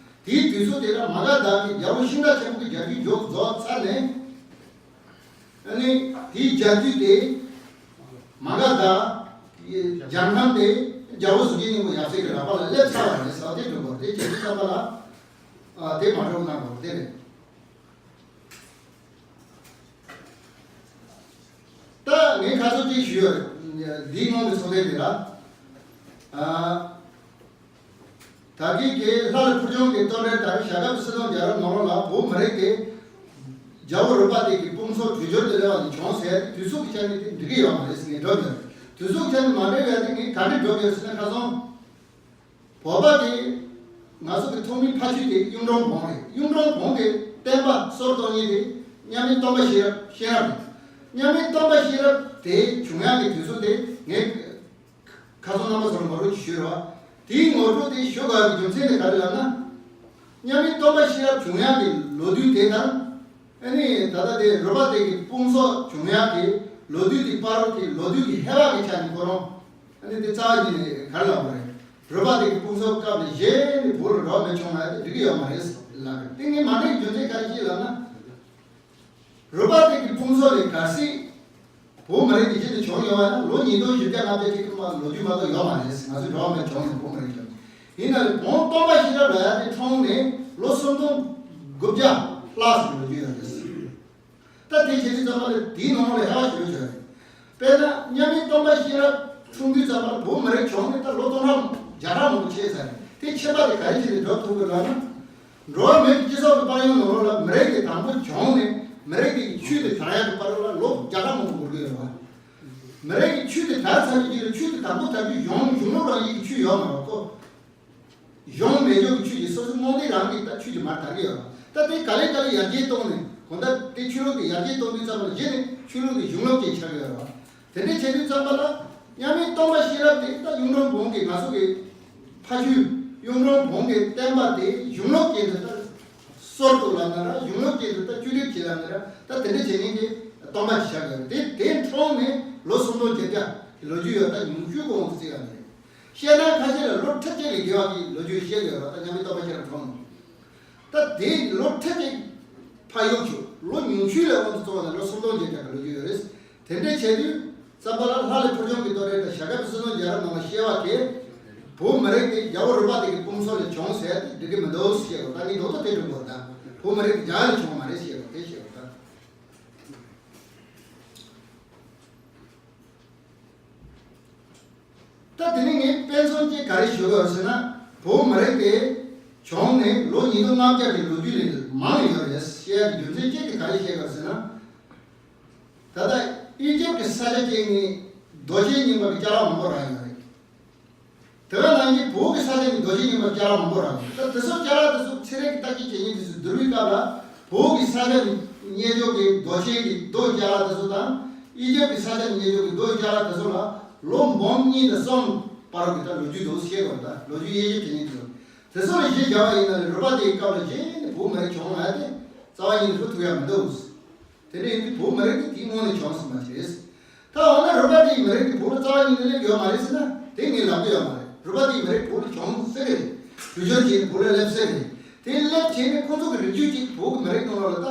དེའི་དུས་ཚོད་དེ་ལ་མ་ག་དྷ་གི་རྒྱལ་པོ་ཤིང་རྟ་ཆེན་པོ་གི་རྒྱལ་རྒྱུད་མཇུག་རྫོགས་ཚར་ནས། ཨ་ནི་དེའི་རྒྱལ་རྒྱུད་དེ་མ་ག་དྷ་གི་རྒྱལ་ཁམས་དེ་རྒྱལ་པོ་གཟུགས་ཅན་སྙིང་པོ་ཡབ་སྲས་ཀྱི་ར་བ་ལ་སླེབས་ཚར་བ་རེད་ཟེར་བ་དེ་འགྲོ་དགོས། དེ་བྱེད་དུས་ཙམ་པ་ལ། ཨ། དེ་མ་འགྲོ་གནང་དགོས་དེ་རེད། ད་ངས་ཁ་སང་གཅིག་ཞུས་ཡོད་རེད། འདིའི་སྔོན་གྱི་ཚོགས་ཐེངས་དེ་ལ། ཨ། ད་གིན་གྱི་ལྷ་ལས་ཕུར་བྱུང་གི་གཏོར་འདྲེན་དང་། ཞྭ་སྒབ་སྲིད་དོན་རྒྱལ་རབས་ནང་ལོགས་ལ་བོད་མི་རིགས་དེ་རྒྱལ་པོ་རོ་པ་དེ་གི་དཔུང་ཚོགས་བྲོས་བྱོལ་དུ་སླེབས་པ་ནས་བྱུང་ཟེར་ཡ་དེ་དུས་ཚོད་ཀྱི་ཆ་ནས་དེ་འགྲིག་གི་ཡོད་མ་རེད་ཟེར་ངས་སྒྲུབ་ཡོད། དུས་ཚོད་ཀྱི་ཆ་ནས་མ་འགྲིག་ཡ་དེ་ངས་ག་འདྲ་སྒྲུབ་ཡོད་ཟེར་ན། ཁ་སང་བོད་པ་དེ་ང་ཚོ་གི་ཐོག་མའི་ཕ་ཆོས་དེ་གཡུང་དྲུང་བོན་རེད། གཡུང་དྲུང་བོན་གྱི་བསྟན་པ་སྲོལ་གཏོད་མཁན་དེ་མཉམ་མེད་སྟོན་པ་ཤེས་རབ་ཤེས་རབ་རེད། མཉམ་མེད་སྟོན་པ་ཤེས་རབ་དེ་བྱུང་ཡག་གི་དུས་ཚོད་དེ་ངས་ཁ་སང་རྣམ་པ་ཚོར་ངོ་སྤྲོད་ཅིག་ཞུས་རོགས། དེའི་ངོ་སྤྲོད་དེ་ཞུ་དགོས་པའི་རྒྱུ་མཚན་དེ་ག་རེ་ལབ་ན། མཉམ་མེད་སྟོན་པ་ཤེས་རབ་བྱུང་ཡག་གི་ལོ་དུས་དེ་དང་། ཨ་ནི་ད་ལྟ་དེ་རོ་པ་དེ་གི་དཔུང་ཚོགས་བྱུང་ཡག་གི་ལོ་དུས་དེ་བར་དུ་གི་ལོ་དུས་ཀྱི་ཧེ་བག་གི་ཆ་ནས་ཁོ་རང་། ཨ་ནི་དེ་རྩ་བ་ཉིད་ནས་ག་རེ་ལབ་དགོས་རེད། རོ་པ་དེ་གི་དཔུང་ཚོགས་སྐབས་ལ་བཞེས་ནས་བོད་ལ་འགྲོ་བ་མི་བྱུང་བ་དེ་འགྲིག་གི་ཡོད་མ་རེད་ལབ་རེད། དེ་ངས་མ་འགྲིག་རྒྱུ་མཚན་ག་རེ་ཅིག་ལབ་ན། རོ་པ་དེ་གི་དཔུང་ཚོགས་ལས་གལ་སྲིད་བོད་མི་རིགས་དེ་གཞི་ནས་བྱུང་ཡོད་པ་ན། ལོ་ཉིས་སྟོང་བཞི་བརྒྱ་ལྔ་བརྒྱ་ཅིག་གི་མ་ལོ་རྒྱུས་མ་གཏོགས་ཡོད་མ་རེད། ང་ཚོ་འགྲོ་བ་མི་བྱུང་ནས་བོད་མི་རིགས་བྱུང་། ཡིན་ན་ལས་བོན་སྟོན་པ་ཤེས་རབ་ལབ་ཡ་དེ་འཁྲུངས་ནས་ལོ་སུམ་སྟོང་དགུ་བརྒྱ་ལྷག་ཙམ་ལོ་རྒྱུས་ཡོད་རེད། ད་དེ་བྱེད་དུས་ཙམ་པ་ལ་དེའི་ནང་ལ་ཧེ་བག་ཞེ་པོ་ཅིག་ཡོད་རེད། དཔེར་ན་མཉམ་མེད་སྟོན་པ་ཤེས་རབ་འཁྲུངས་དུས་ཙམ་པ་ལ་བོད་མི་རིགས་བྱུང་ནས་ད་ལོ་སྟོང་ཕྲག་བརྒྱ་ཕྲག་མང་པོ་ཕྱིན་ཚར་རེད། དེ་ཕྱིན་པ་དེ་ག་རེ་བྱས་ནས་སྒྲུབ་ཐུབ་དགོས་ལབ་ན། འགྲོ་བ་མིའི་སྤྱི་ཚོགས་ཀྱི་དཔལ་ཡོན་ནང་ལོགས་ལ་མི་རིགས་དེ་དང་པོ་བྱུང་ནས་མི་རིགས་དེ་གི་ཆོས་དེ་དར་ཡག་གི་བར་ལ་ལོ་བརྒྱ་ཕྲག་མང་པོ་འགོར་གྱི་ཡོད་རེད་བ། མི་རིགས་ཀྱི་ཆོས་དེ་དར་ཚར་བའི་རྗེས་ལ་ཆོས་དེ་དང་པོ་དར་རྒྱུ་གཞུང་གཞུང་ལུགས་རང་བཞིན་གྱི་ཆོས་ཡོད་མ་རེད་ཁོ། གཞུང་མེད་ཕྱོགས་ཀྱི་ཆོས་ཀྱི་སོ་སོའི་དངོས་གནས་རང་གི་ད་ཆོས་ཀྱི་མར་དར་གྱི་ཡོད་རེད། ད་དེ་ག་ལེ་ག་ལེ་ཡར་རྒྱས་གཏོང་ནས་གང་ལྟར་དེ་ཆོས་ལུགས་དེ་ཡར་རྒྱས་གཏོང་དུས་ཙམ་པ་ལ་གཞི་ནས་ཆོས་ལུགས་དེ་གཞུང་ལུགས་ཅན་ཆགས་ཀྱི་ཡོད་རེད། དེ་འདྲ་བྱེད་དུས་ཙམ་པ་ལ་མཉམ་མེད་སྟོན་པ་ཤེས་རབ་དེ་ད་གཡུང་དྲུང་བོན་གྱི་ང་ཚོ་གི་ཕ་ཆོས་གཡུང་དྲུང་བོན་གྱི་བསྟན་པ་དེ་གཞུང་ལུགས་ཅན་དུ་ད་སྲོལ་དུ་ལབ་ན་ར། གཞུང་ལུགས་ཅན་དུ་ད་བཅོས་སྒྲིག་བྱེད་ལབ་ན་ར། ད་དེ་འདྲ་བྱེད་མཁན་གྱི་སྟོན་པ་ཅིག་ཆགས་ཀྱི་ཡོད་རེད། དེ་དེ་འཁྲུངས་ནས་ལོ་སུམ་སྟོང་བརྒྱད་བརྒྱ་གི་ལོ་རྒྱུས་ཡོད། ད་ཉུང་ཤོས་ཀྱི་དབང་དུ་བརྩི་ཡ་ནི་རེད། བཤད་ན་ཁ་ཤས་ལ་ལོ་ཁྲི་གཅིག་ལས་བརྒལ་བ་གི་ལོ་རྒྱུས་བཤད་ཀྱི་ཡོད་རེད། ད་མཉམ་མེད་སྟོན་པ་ཤེས་རབ་འཁྲུངས་ནས། ད་དེ་ལོ་ཁྲི་གཅིག་ཕར་གཡུག་ཆོག་ལོ་ཉུང་ཤོས་ལ་དབང་དུ་བཙོང་བ་ན་ལོ་སུམ་སྟོང་བརྒྱད་བརྒྱ་གི་ལོ་རྒྱུས་ཡོད་རེད། དེ་འདྲ་བྱས་དུས་ཙམ་པ་ལ་ལྷ་ལས་ཕུར་བྱུང་གི་གཏོར་འདྲེན་དང་ཞྭ་སྒབ་སྲིད་དོན་རྒྱལ་རབས་ནང་ལ་བཤད་པ་དེ་བོད་མི་རིགས་དེ་རྒྱལ་པོ་རོལ་པ་དེ་གི་དཔུང་ཚོགས་ལས་བྱུང་ཟེར་ཏེ་འགྲིག་གི་མི་འདུག་ཞེས་པ། ད་ངས་རྡོག་རྡོག་དེ་སྒྲུབ་དགོས། ད་བོད་མི་རིགས་དེ་རྒྱ་ལས་བྱུང་བ་མ་རེད་ཞེས་པ་དེ་བཤད་པ་ད། ད་དེ་ནས་ངས་དཔེ་མཚོན་གཅིག་ག་རེ་ཞུ་དགོས་ཟེར་ན། བོད་མི་རིགས་དེ་བྱུང་ནས་ལོ་ཉིས་སྟོང་ལྔ་བརྒྱ་གི་ལོ་རྒྱུས་ལས་མང་ཡོད་རེད་ཞེས་རྒྱུ་མཚན་གཅིག་དེ་ག་རེ་བཤད་དགོས་ཟེར་ན། ད་ལྟ་ཨི་ཇིབ་ཀྱི་ས་ཆ་གཅིག་ནས་རྡོ་ཆས་རྙིང་པ་གི་ཅ་ལག་མང་པོ་རག་ཡོད་རེད། དེ་ག་ནང་བཞིན་བོད་ཀྱི་ས་ཆ་ནས་རྡོ་ཆས་རྙིང་པ་ཅ་ལག་མང་པོ་རག་ཡོད་རེད། ད་དེ་ཚོ་ཅ་ལག་དེ་ཚོ་ཚན་རིག་གི་བརྟག་དཔྱད་བྱེད་མཁན་དེ་ཚོས་བསྡུར་བའི་སྐབས་ལ། བོད་ཀྱི་ས་ཆ་ནས་རྙེད་ཕྱོགས་ཀྱི་རྡོ་ཆས་ཀྱི་རྡོ་ཅ་ལག་དེ་ཚོ་དང་། ཨི་ཇིབ་ཀྱི་ས་ཆ་ནས་རྙེད་ཕྱོགས་ཀྱི་རྡོ་ཅ་ལག་དེ་ཚོ་ལ་ལོ་འབུམ་གཉིས་དང་གསུམ་བར་གྱི་ད་ལོ་རྒྱུས་འདུག་ཟེར་བ། ད་ལོ་རྒྱུས་དབྱེ་ཞིབ་བྱེད་མཁན་དེ་ཚོ། དེ་ཚོ་ལ་གཞི་བཞག་པ་ཡིན་ན་ནི་རོལ་པ་དེའི་སྐབས་ལ་གཞི་ནས་བོད་མི་རིགས་བྱུང་ཡོད་དེ་རྩ་བ་ཉིད་ནས་ལྷུ་ཐུབ་ཡ་མི་འདུག། དེ་འདྲ་ཡིན་དུས་བོད་མི་རིགས་དེ་དེའི་སྔོན་ནས་བྱུང་ཟིན་པ་ཞིག་རེད། ད་འོ་ན་རོལ་པ་དེའི་མི་རིགས་དེ་བོད་ལ་རྩ་བ་ཉིད་ནས་སླེབས་ཡོད་མ་རེད་ཟེར་ན། དེ་ངས་ལབ་ཀྱི་ཡོད་མ་རེད། རུས་པ་དེའི་མི་རིགས་བོད་ལ་བྱུང་ཟེར་གི་རེད། བསྒྱུར་བཅོས་བྱས་ནས་བོད་ལ་སླེབས་ཟེར་གི་རེད། དེ་སླེབས་བྱས་ནས་ཁོང་ཚོ་གི་རིགས་རྒྱུད་ཅིག་བོད་ཀྱི་མི་རིགས་ནང་ལོགས་ལ་ད་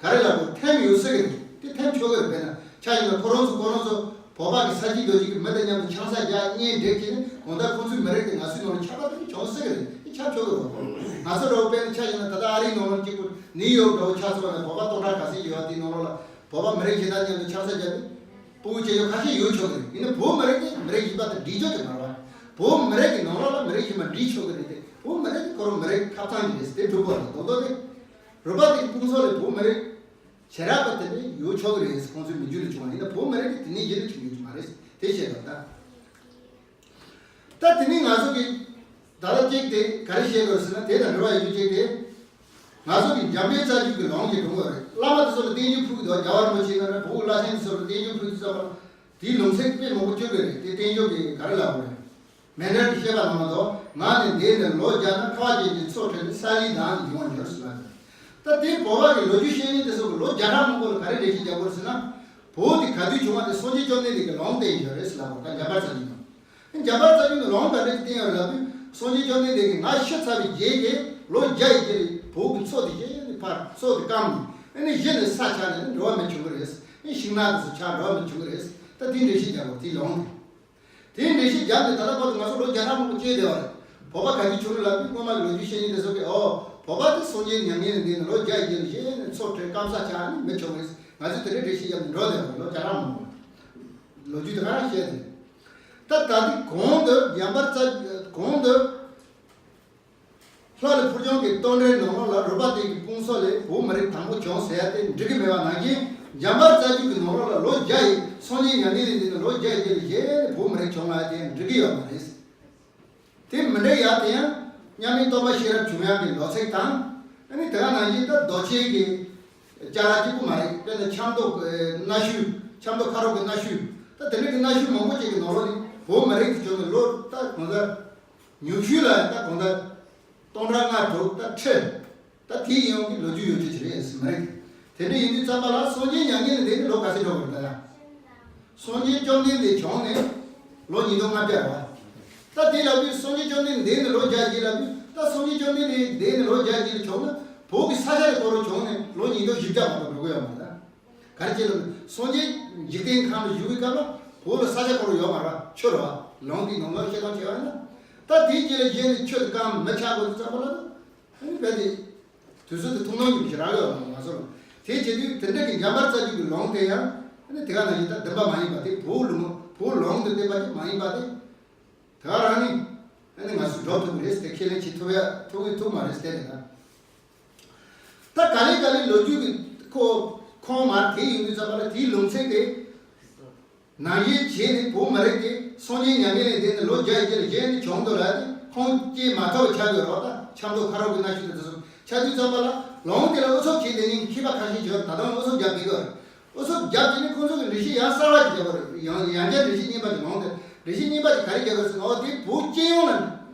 ག་རེ་ལབ་དགོས། ཐེམ་ཡོད་ཟེར་གི་རེད། དེ་ཐེམ་ཆོག་གི་རེད། དཔེར་ན་ཆ་བཞག་ན་ཁོ་རང་ཚོ་ཁོ་རང་ཚོ་བོད་པ་གི་ས་སྐྱིད་རྡོ་སྐྱིད་ཀྱི་མི་དང་མཉམ་དུ་ཆང་ས་རྒྱག་གཉེན་སྒྲིག་བྱས་ནས་གང་ལྟར་ཁོང་ཚོའི་མི་རིགས་དེ་ང་ཚོའི་ནང་ལ་ཁྱབ་པ་དེ་བྱུང་ཟེར་གི་རེད། དེ་ཁྱབ་ཆོག་གི་རེད། ང་ཚོ་འདྲ་བོ་དཔེར་ན་ཆ་བཞག་ན་ད་ལྟ་ཨ་རིའི་ནང་ལོགས་གཅིག་པུ་ནིའུ་ཡོག་འདྲ་བོ་ཆ་མཚོན་པ་ན་བོད་པ་སྟོང་ཕྲག་ག་ཚོད་ཡོད་པ་དེའི་ནང་ལོགས་ལ་བོད་པ་མི་རིགས་གཞན་དག་མཉམ་དུ་ཆང་ས་རྒྱག་ནས་སྤུ་གུ་སྐྱེ་ཡག་ཁ་ཤས་ཡོད་ཆོག་གི་རེད། ཡིན་ན་བོད་མི་རིགས་དེ་མི་རིགས་གཞན་པ་དང་འདྲེས་ཆོག་གི་མ་རེད་པ། བོད་མི་རིགས་ཀྱི་ནང་ལོགས་ལ་མི་རིགས་གཞན་པ་འདྲེས་ཆོག་གི་རེད་དེ། བོད་མི་རིགས་དེ་ཁོ་རང་མི་རིགས་ཁ་ཚང་གི་རེད་དེ་འགྲུབ་དགོས་རེད། རྡོག་རྡོག་དེ་རུས་པ་དེ་གི་དཔུང་ཚོགས་ལས་བོད་མི་རིགས་བྱེ་བྲག་པ་དེ་འདྲ་ཡོད་ཆོག་གི་རེད། ཁོང་ཚོའི་མི་རྒྱུད་ལ་བྱུང་བ་ཡིན་ན་བོད་མི་རིགས་དེ་དེ་ནས་གཞན་ལ་བྱུང་ཡོད་ཀྱི་མ་རེད། དེ་བཤད་པ་ད། ད་དེ་ནས་ང་ཚོ་གི་ད་ལྟ་གཅིག་དེ་ག་རེ་བཤད་དགོས་ཟེར་ན། དེ་དང་འབྲེལ་བ་ཡོད་རྒྱུ་གཅིག་དེ། ང་ཚོ་གི་འཇམ་དཔལ་རྩ་རྒྱུད་ཀྱི་ལུང་གི་སྒྲུང་བ་རེད། བླ་མ་དེ་ཚོ་ལ་བསྟན་བཅོས་ཕུལ་གི་འདུག་རྒྱལ་བ་རིན་པོ་ཆེ་ན་རེད། བོད་བླ་ཆེན་དེ་ཚོ་ལ་བསྟན་བཅོས་ཕུལ་དུས་ཙམ་པ་ལ་དེའི་ལུང་ཚིག་དཔེ་མང་པོ་བཅོས་དགོས་རེད། དེ་བསྟན་བཅོས་ཀྱི་ག་རེ་ལབ་དགོས་རེད། མཎྜལ་དུ་བཤད་པ་ནང་ལ་དོ། ངག་ནས་འདས་ནས་ལོ་བརྒྱ་ན། ཁ་བ་ཅན་གྱི་ཚོགས་ཁྲིད་ནས། ས་ལེའི་མདངས་ནི་ཡོང་བར་འགྱུར་ཟེར་ལབ་ཡོད། ད་དེ་བོད་པ་གི་ལོ་རྒྱུས་བཤད་མཁན་དེ་ཚོ་གི་ལོ་བརྒྱ་ཕྲག་མང་པོ་ལ་ག་རེ་འགྲེལ་བཤད་རྒྱག་དགོས་རེད་ཟེར་ན། བོད་དེ་ག་དུས་བྱུང་བ་དེ་སངས་རྒྱས་བཅོམ་ལྡན་འདས་ཀྱི་ལུང་བསྟན་ཡོད་རེད་ཟེར་ལབ་པ། ད་འཇམ་དཔལ་རྩ་རྒྱུད་ནང་། འཇམ་དཔལ་རྩ་རྒྱུད་ནང་ལུང་ག་འདྲ་ཞིག་བསྟན་ཡོད་རེད་ལབ་དུས། སངས་རྒྱས་བཅོམ་ལྡན་འདས་ཀྱིས་ང་ཤི་ཚར་བའི་རྗེས་ཀྱི་ལོ་བརྒྱ་ཡི་རྗེས་ལ་བོད་ཀྱི་མཚོ་དེ་གཞན་ནས་ཕར་མཚོ་དེ་སྐམ་ནས་ཨ་ནི་གཞི་ནས་ས་ཆགས་ནས་འགྲོ་བ་མི་བྱུང་གི་རེད། ཨ་ནི་ཤིང་ནགས་དེ་ཚོ་ཆགས་འགྲོ་བ་མི་བྱུང་གི་རེད། ད་དེ་འགྲེལ་བཤད་རྒྱག་དགོས་དེའི་ལུང་དེ། དེའི་འགྲེལ་བཤད་རྒྱབ་ནས་ད་ལྟ་བར་དུ་ང་ཚོ་ལོ་བརྒྱ་ཕྲག་མང་པོ་སྐྱེལ་བསྡད་པ་རེད། བོད་པ་ག་དུས་བྱུང་རེད་ལབ་དུས། སྔོན་མ་གི་ལོ་རྒྱུས་བཤད་མཁན་དེ་ཚོ་གིས། ཨོ། བོད་པ་དེ་སངས་རྒྱས་མྱ་ངན་ལས་འདས་ནས་ལོ་བརྒྱ་ཡི་རྗེས་ལ་གཞན་ནས་མཚོ་བྲོས་སྐམ་ས་ཆགས་ནས་མི་བྱུང་རེད། ང་ཚོས་དེ་འདྲའི་འགྲེལ་བཤད་རྒྱབ་ནས་འགྲོ་བསྡད་པ་རེད། ལོ་བརྒྱ་ཕྲག་མང་པོ། ལོ་རྒྱུས་དེ་ག་རང་བཤད་དེ། ད་ད་དེ་གོང་དུ་འཇམ་དཔལ་རྩ་གོང་དུ། ལྷ་ལས་ཕུར་བྱུང་གི་རྟོག་འགྲེལ་ནང་ལོགས་ལ་རུས་པ་དེ་གི་དཔུང་ཚོགས་ལས་བོད་མི་རིགས་དང་པོ་བྱུང་ཟེར་ཡ་དེ་འགྲིག་གི་མེད་པ་ནང་བཞིན། འཇམ་དཔལ་རྩ་རྒྱུད་ཀྱི་ནང་ལོགས་ལ་ལོ་བརྒྱ་ཡི་སངས་རྒྱས་མྱ་ངན་ལས་འདས་ནས་ལོ་བརྒྱ་ཡི་རྗེས་ལ་གཞན་ནས་བོད་མི་རིགས་བྱུང་ལབ་ཡ་དེ་འགྲིག་གི་ཡོད་མ་རེད། དེ་མི་འགྲིག་ཡ་དེ་ཡང་མཉམ་མེད་སྟོན་པ་ཤེས་རབ་འབྱུང་བའི་ལོ་ཚིགས་དང་། ཨ་ནི་དེ་ག་ནང་བཞིན་ད་རྡོ་ཆས་ཀྱི་ཅ་ལག་གཅིག་པུ་མ་རེད། དཔེར་ན་ཆབ་མདོ་གནའ་ཤུལ། ཆབ་མདོ་ཁ་རོག་གི་གནའ་ཤུལ། ད་དེ་འདྲ་གི་གནའ་ཤུལ་མང་པོ་ཅིག་གི་ནང་ལོགས་ནས་བོད་མི་རིགས་དེ་བྱུང་ནས་ལོ་ད་གང་ལྟར། ཉུང་ཤོས་ལ་ད་གང་ལྟར་སྟོང་ཕྲག་ལྔ་དྲུག་ད་ཁྲི། ད་དེའི་ཡོང་གི་ལོ་རྒྱུས་ཡོད་ཚད་ཅིག་རེད་ཟེར་མ་རེད། དེ་འདྲ་ཡིན་དུས་ཙམ་པ་ལ་སངས་རྒྱས་མྱ་ངན་ལས་འདས་ནས་ལོ་ག་ཚོད་འགྲོ་དགོས་རེད་ད་ཡ། སངས་རྒྱས་བཅོམ་ལྡན་འདས་བྱུང་ནས་ལོ་ཉིས་སྟོང་ལྔ་བརྒྱ་རེད་བ། ད་དེ་ལབ་དུས་སངས་རྒྱས་བཅོམ་ལྡན་འདས་འདས་ནས་ལོ་བརྒྱ་རྗེས་ལབ་དུས། ད་སངས་རྒྱས་བཅོམ་ལྡན་འདས་འདས་ནས་ལོ་བརྒྱ་རྗེས་ལ་བྱུང་ན་བོད་ཀྱི་ས་ཆ་ལ་ཁོ་རང་བྱུང་ནས་ལོ་ཉིས་སྟོང་བཞི་བརྒྱ་མ་གཏོགས་འགྲོ་གི་ཡོད་མ་རེད། ག་རེ་བྱས་ལབ་ན་སངས་རྒྱས་འཇིག་རྟེན་ཁམས་ལ་བཞུགས་པའི་སྐབས་ལ་བོད་ལ་ས་ཆ་ཁོ་རང་ཡོད་མ་རེད་བ། ཆུ་རེད་བ། ལུང་དེའི་ནང་ལོགས་བཤད་སྟངས་བྱས་པ་ཡིན་ན། ད་དེའི་རྗེས་ལ་གཞན་ནས་ཆུ་དེ་སྐམ་མེ་ཆགས་དགོས་དུས་ཙམ་པ་ལ། ཨ་ནི་རྦད་དེ་དུས་ཚོད་དེ་ཐུང་ཐུང་ཞིག་ཞིག་རག་ཡོད་མ་རེད་ང་ཚོ་ལ། དེ་བྱེད་དུས་དེ་འདྲ་གི་འཇམ་དཔལ་རྩ་རྒྱུད་ཀྱི་ལུང་དེ་ཡང་ཨ་ནི་དེ་ག་ནང་བཞིན་ད་བདེན་པ་མ་ཡིན་པ་དེ། བོད་ལུང་བོད་ལུང་དུ་བསྟན་པ་ཅིག་མ་ཡིན་པ་དེ། དེ་ག་རང་ནི་ཨ་ནི་ང་ཚོས་སྒྲུབ་ཐུབ་ཀྱི་རེད་ཟེར་ཁས་ལེན་བྱེད་ཐུབ་ཡ་ཐུབ་ཀྱི་ཐུབ་མ་རེད་ཟེར་དེ་རེད་ད། ད་ག་ལེ་ག་ལེ་ལོ་རྒྱུས་ཀྱི་ཁོ་ཁོང་མར་དེ་ཡིན་དུས་ཙམ་པ་ལ་དེའི་ལུང་ཚིག་དེ། ནང་བཞིན་བྱས་ནས་བོད་མི་རིགས་དེ་སངས་རྒྱས་མྱ་ངན་ལས་འདས་ནས་ལོ་བརྒྱ་ཡི་རྗེས་ལ་གཞན་ནས་བྱུང་འདུག་ལབ་དེ་ཁུངས་སྐྱེལ་མ་ཐུབ་པ་ཆགས་ཡོད་རེད་བ། ད་ཆབ་མདོ་ཁ་རོག་གི་གནའ་ཤུལ་དེ་ཚོ་ཆགས་དུས་ཙམ་པ་ལ་ལུང་དེ་ལ་ཨུ་ཚུགས་བྱེད་བསྡད་མཁན་མཁས་པ་ཁ་ཤས་ཡོད་རེད། ད་དུང་ཨུ་ཚུགས་རྒྱབ་བསྡད་ཀྱི་ཡོད་རེད། ཨུ་ཚུགས་རྒྱབ་བྱས་ནས་ཁོང་ཚོ་གི་འགྲེལ་བཤད་ཡང་གསར་བ་ཞིག་རྒྱབ་པ་རེད། ཡང་ཡང་བསྐྱར་འགྲེལ་བཤད་རྙིང་པ་ཞིག་ལུང་དེ་འགྲེལ་བཤད་རྙིང་པ་ཞིག་ག་རེ་རྒྱབ་པ་རེད་ཟེར་ན། ཨོ་དེ་བོད་སྤྱི་ཡོངས་ལ་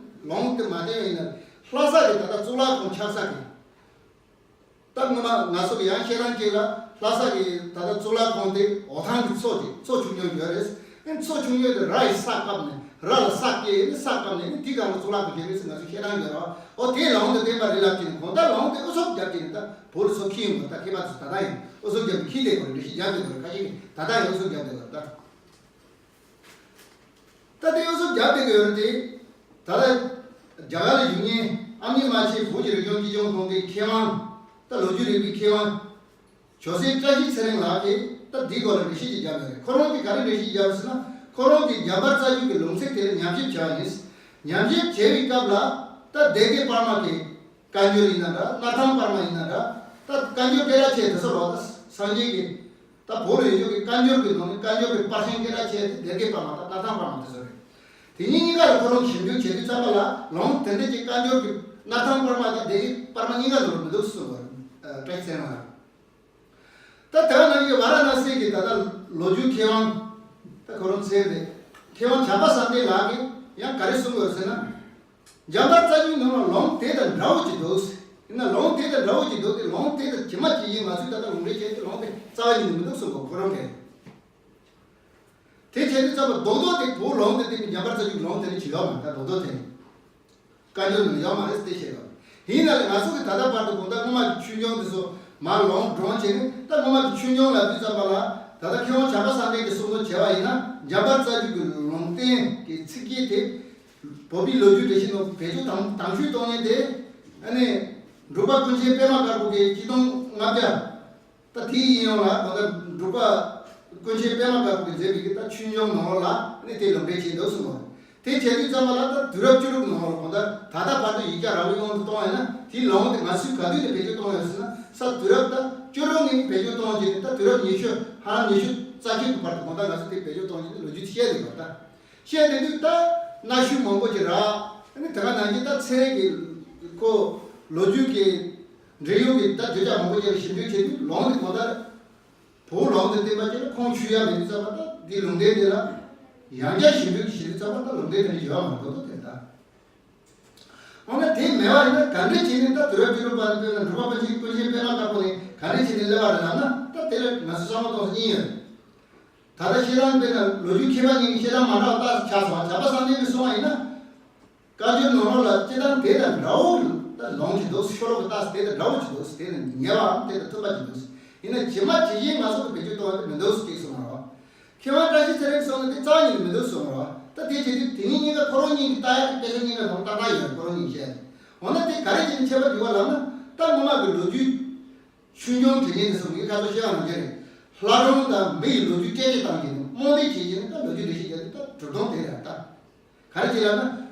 ལུང་དེ་མ་བསྟན་པ་ཡིན་ན། ལྷ་ས་གི་ད་ལྟ་གཙུག་ལག་ཁང་ཆགས་ས་གི། ད་སྔོན་མ་ང་ཚོ་གི་ཡང་བཤད་སྟངས་གཅིག་ལ་ལྷ་ས་གི་ད་ལྟ་གཙུག་ལག་ཁང་དེ་འོ་ཐང་གི་མཚོ་དེ་མཚོ་ཆུང་ཆུང་ཡོད་རེད། ཨེ་མཚོ་ཆུང་ཆུང་དེ་ར་ཡི་ས་བཀབ་ནས། ར་ལ་ས་བཀལ་ནས་ས་བཀབ་ནས་ཨེ་དེའི་སྒང་ལ་གཙུག་ལག་ཁང་བཞེངས་རེད་ཟེར་ང་ཚོས་བཤད་སྟངས་ཡོད་རེད་བ། ཨོ་དེ་ལུང་དུ་བསྟན་པ་རེད་ལབ་ཀྱི་ནི་གང་ལྟར་ལུང་དེ་ཨུ་ཚུགས་རྒྱབ་ཀྱི་ནི་ད་བོད་ལ་ཚུར་འཁྱེར་ཡོང་བ། ད་མཁས་པ་ཚོ་ད་ལྟ་ཡང་ཨུ་ཚུགས་རྒྱབ་ནས་འཁྱེར་བསྡད་དགོས་རེད། འགྲེལ་བཤད་རྒྱབ་བསྡད་དགོས་རེད། ཁ་ཤས་ཀྱིས་ད་ལྟ་ཡང་ཨུ་ཚུགས་རྒྱབ་བསྡད་དགོས་རེད་ད། ད་ལྟ་ཨུ་ཚུགས་རྒྱབ་བསྡད་ཀྱི་ཡོད་རེད་དེ། ད་ལྟ་རྒྱ་གར་ལ་བཞུགས་མཁན་ཨ་མྱེས་རྨ་ཆེན་བོད་ཀྱི་རིག་གཞུང་སྐྱིད་གཤོངས་ཁང་གི་མཁས་དབང་། ད་ལོ་རྒྱུས་རིག་པའི་མཁས་དབང་ཇོ་སྲས་བཀྲ་ཤིས་ཚེ་རིང་ལགས་ཀྱིས་ད་འདིའི་སྐོར་ལ་འགྲེལ་བཤད་ཅིག་བརྒྱབ་ཡོད་རེད། ཁོ་རང་གིས་ག་རེ་འགྲེལ་བཤད་བརྒྱབ་ཟེར་ན། ཁོ་རང་གིས་འཇམ་དཔལ་རྩ་རྒྱུད་ཀྱི་ལུང་ཚིག་དེ་ལ་ཉམས་ཞིབ་བྱས་པ་ཡིན། ཉམས་ཞིབ་བྱས་པའི་སྐབས་ལ་ད་སྡེ་དགེ་པར་མ་གི་བཀའ་འགྱུར་ཡིན་ན་འདྲ། སྣར་ཐང་པར་མ་ཡིན་ན་འདྲ། ད་བཀའ་འགྱུར་སྐད་གྲགས་ཆེ་དེ་ཚོ་ལོ་ད་སངས་རྒྱས་ཀྱི་ད་བོད་ལ་ཡོད་རྒྱུ་གི་བཀའ་འགྱུར་གྱི་ནང་ནས་བཀའ་འགྱུར་གྱི་པར་ཤིང་སྐད་གྲགས་ཆེ་དེ་སྡེ་དགེ་པར་མ་དང་སྣར་ཐང་པར་མ་དེ་ཚོ་རེད། དེ་གཉིས་གཉིས་ཀ་ལ་ཁོ་རང་ཞིབ་འཇུག་བྱེད་དུས་ཙམ་པ་ལ་ལུང་དེ་འདྲ་ཅིག་བཀའ་འགྱུར་གྱི་སྣར་ཐང་པར་མ་དང་སྡེ་དགེ་པར་མ་གཉིས་ཀ་ལ་མི་འདུག་གསུངས་པ་རེད། བཀྲ་ཤིས་ཚེ་རིང་ལགས། ད་དེ་བ་ནང་བཞིན་ཝཱ་ར་ཎ་སི་གི་ད་ལྟ་ལོ་རྒྱུས་མཁས་དབང་། ད་ཁོ་རང་ཚེ་རིང་རེད། མཁས་དབང་བྱམས་པ་བསམ་གཏན་ལགས་ཀྱིས་ཡང་ག་རེ་གསུངས་ཡོད་ཟེར་ན། འཇམ་དཔལ་རྩ་རྒྱུད་ནང་ལ་ལུང་དེ་དང་འདྲ་བོ་ཅིག་འདུག་ཡིན་ན་ལུང་དེ་དང་འདྲ་བོ་ཅིག་འདུག་སྟེ། ལུང་དེ་དང་ཇི་མ་ཇི་བཞིན་ང་ཚོས་ད་ལྟ་ལུང་འདྲེན་བྱས་ཏེ་ལུང་དེ་རྩ་བ་ཉིད་ནས་མི་འདུག་གསུངས་པ་ཁོ་རང་རེད། དེ་བྱས་དུས་ཙམ་པ་རྡོག་རྡོག་དེ་བོད་ལུང་དེ་དེ་མི་འཇམ་དཔལ་རྩ་རྒྱུད་ལུང་དེ་ནི་བྱེད་ཡོད་མ་རེད། ད་རྡོག་རྡོག་དེ་ནི་བཀའ་འགྱུར་ནང་ཡོད་མ་རེད་དེ་བཤད་ཡོད། ཡིན་ན་ལས་ང་ཚོ་གི་ད་ལྟ་བར་དུ་གོང་ལྟར་སྔོན་མ་གི་ཆོས་འབྱུང་དེ་ཚོ་མར་ལོང་སྒྲོན་བྱས་ནས། ད་སྔོན་མ་གི་ཆོས་འབྱུང་ལབ་དུས་ཙམ་པ་ལ་ད་ལྟ་མཁས་དབང་བྱམས་པ་བསམ་གཏན་གྱིས་གསུང་དོན་བྱས་པ་ཡིན་ན། འཇམ་དཔལ་རྩ་རྒྱུད་ཀྱི་ལུང་བསྟན་གྱི་ཚིག་གི་དེ་བོད་པའི་ལོ་རྒྱུས་འགྲེལ་བཤད་ནང་བེད་སྤྱོད་དམ་དམ་ཤོས་གཏོང་མཁན་དེ། ཨ་ནི་འབྲུག་པ་ཀུན་མཁྱེན་པད་མ་དཀར་པོ་གི་གཅིག་སྟོང་ལྔ་བརྒྱ། ད་དེ་ཡིན་ཡང་ལ་གང་ལྟར་འབྲུག་པ་ཀུན་མཁྱེན་པད་མ་དཀར་པོ་གིས་མཛད་པའི་གི་ད་ཆོས་འབྱུང་ནང་ལོགས་ལ་ནི་དེ་ལུང་འདྲེན་བྱས་འདུག་གསུངས་པ་རེད། དེ་བྱས་དུས་ཙམ་པ་ལ་ད་དུས་རབས་བཅུ་དྲུག་ནང་ལོགས་ལ་གང་ལྟར་ད་ལྟ་བར་དུ་ཡིག་ཆ་རག་པའི་དབང་དུ་གཏོང་བ་ཡིན་ན། དེའི་ལུང་དེ་ང་ཚོས་ག་དུས་ནས་བེད་སྤྱོད་གཏོང་ཡོད་ཟེར་ན། ས་དུས་རབས་ད་བཅུ་དྲུག་ནས་བེད་སྤྱོད་གཏོང་བྱས་ནས། ད་དུས་རབས་ཉི་ཤུ་ཧ་ལམ་ཉི་ཤུ་རྩ་གཅིག་གི་བར་དུ་གང་ལྟར་ང་ཚོས་དེ་བེད་སྤྱོད་གཏོང་བྱས་ནས་ལོ་རྒྱུས་དེ་བཤད་བསྡད་པ་རེད། ད་བཤད་བསྡད་དུས་ད་གནའ་ཤུལ་མང་པོ་ཅིག་རག་ཨ་ནི་དེ་ག་ནང་བཞིན་ད་ཚན་རིག་གི་ཁོ་ལོ་རྒྱུས་ཀྱི་འབྲེལ་ཡོད་ཀྱི་ད་བརྗོད་བྱ་མང་པོ་ཅིག་ལ་ཞིབ་འཇུག་བྱེད་དུས་ལུང་དེ་གང་ལྟར་བོད་ལུང་དེ་བསྟན་པ་ཅིག་ལ་ཁུངས་འཁྱོལ་ཡ་མེད་དུས་ཙམ་པ། ད་འདི་ལུང་བསྟན་དེ་ལ་ཡང་བསྐྱར་ཞིབ་འཇུག་བྱེད་དུས་ཙམ་པ་ད་ལུང་བསྟན་དེ་ནི་ཡོད་མ་རེད་དོ། དེ་ད་འོ་ན་དེ་མེད་པ་ཡིན་ན་ག་འདྲ་བྱས་ནས་ད་དུས་རབས་བཅུ་དྲུག་པ་ནས་དཔེར་ན་འབྲུག་པ་པཎ་ཆེན་ཀུན་མཁྱེན་པད་མ་དཀར་པོ་ནས་ག་འདྲ་བྱས་ནས་སླེབས་པ་རེད་ལབ་ན། ད་དེ་ལ་ང་ཚོ་བསམ་བློ་གཏོང་ས་གཉིས་ཡོད། ད་ལྟ་བཤད་སྟངས་དཔེར་ན་ལོ་རྒྱུས་མཁས་པ་གཉིས་ཀྱི་བཤད་སྟངས་མ་འདྲ་བ་རྟགས་ཆགས་སོང་། བྱམས་པ་བསམ་གཏན་གྱིས་གསུངས་པ་ཡིན་ན། བཀའ་འགྱུར་ནང་ལོགས་ལ་སྤྱིར་བཏང་དེ་དང་འདྲ་བོ་ད་ལོང་གི་འདུག་ཤོ་ལོ་ཀ་རྟགས་དེ་དང་འདྲ་བོ་ཅིག་འདུག་དེ་དང་ཉེ་བའམ་དེ་དང་མཐུན་པ་ཅིག་འདུག་ཡིན་ན་ཇི་མ་ཇི་བཞིན་ང་ཚོ་གི་བེད་སྤྱོད་གཏོང་བ་དེ་མི་འདུག་ཅེས་གསུངས་པ་རེད། མཁས་དབང་བཀྲ་ཤིས་ཚེ་རིང་གསུངས་ན་དེ་རྩ་བ་ཉིད་ནས་མི་འདུག་གསུངས་པ་རེད། ད་དེ་བྱེད་དུས་དེ་གཉིས་གཉིས་ཀ་ཁོ་རང་གཉིས་ཀྱི་ལྟ་ཡག་གི་སྐད་ཆ་གཉིས་ཀ་ལོང་ཏག་ཏག་ཡོད་རེད། ཁོ་རང་གཉིས་བཤད་ཡག་འོ་ན་དེ་ག་རེ་བྱས་ནས་ཁྱད་པར་འདུག་བ་ལབ་ན། ད་སྔོན་མ་གི་ལོ་རྒྱུས་ཆོས་འབྱུང་དྲི་མེད་དེ་ཚོ་ངས་ཁ་ཚོ་བཤད་པ་ནང་བཞིན་རེད། ལྷ་སྒྲུང་དང་མི་ཡི་ལོ་རྒྱུས་བསྐྱར་བཅོས་བཏང་གི་ནས་རྨོངས་དད་བྱེད་ཀྱི་ནས་ད་ལོ་རྒྱུས་འགྲེལ་བཤད་རྒྱག་དུས་ད་གྲུབ་དོན་དེ་རེད། ད་ག་རེ་བྱེད་ལབ་ན།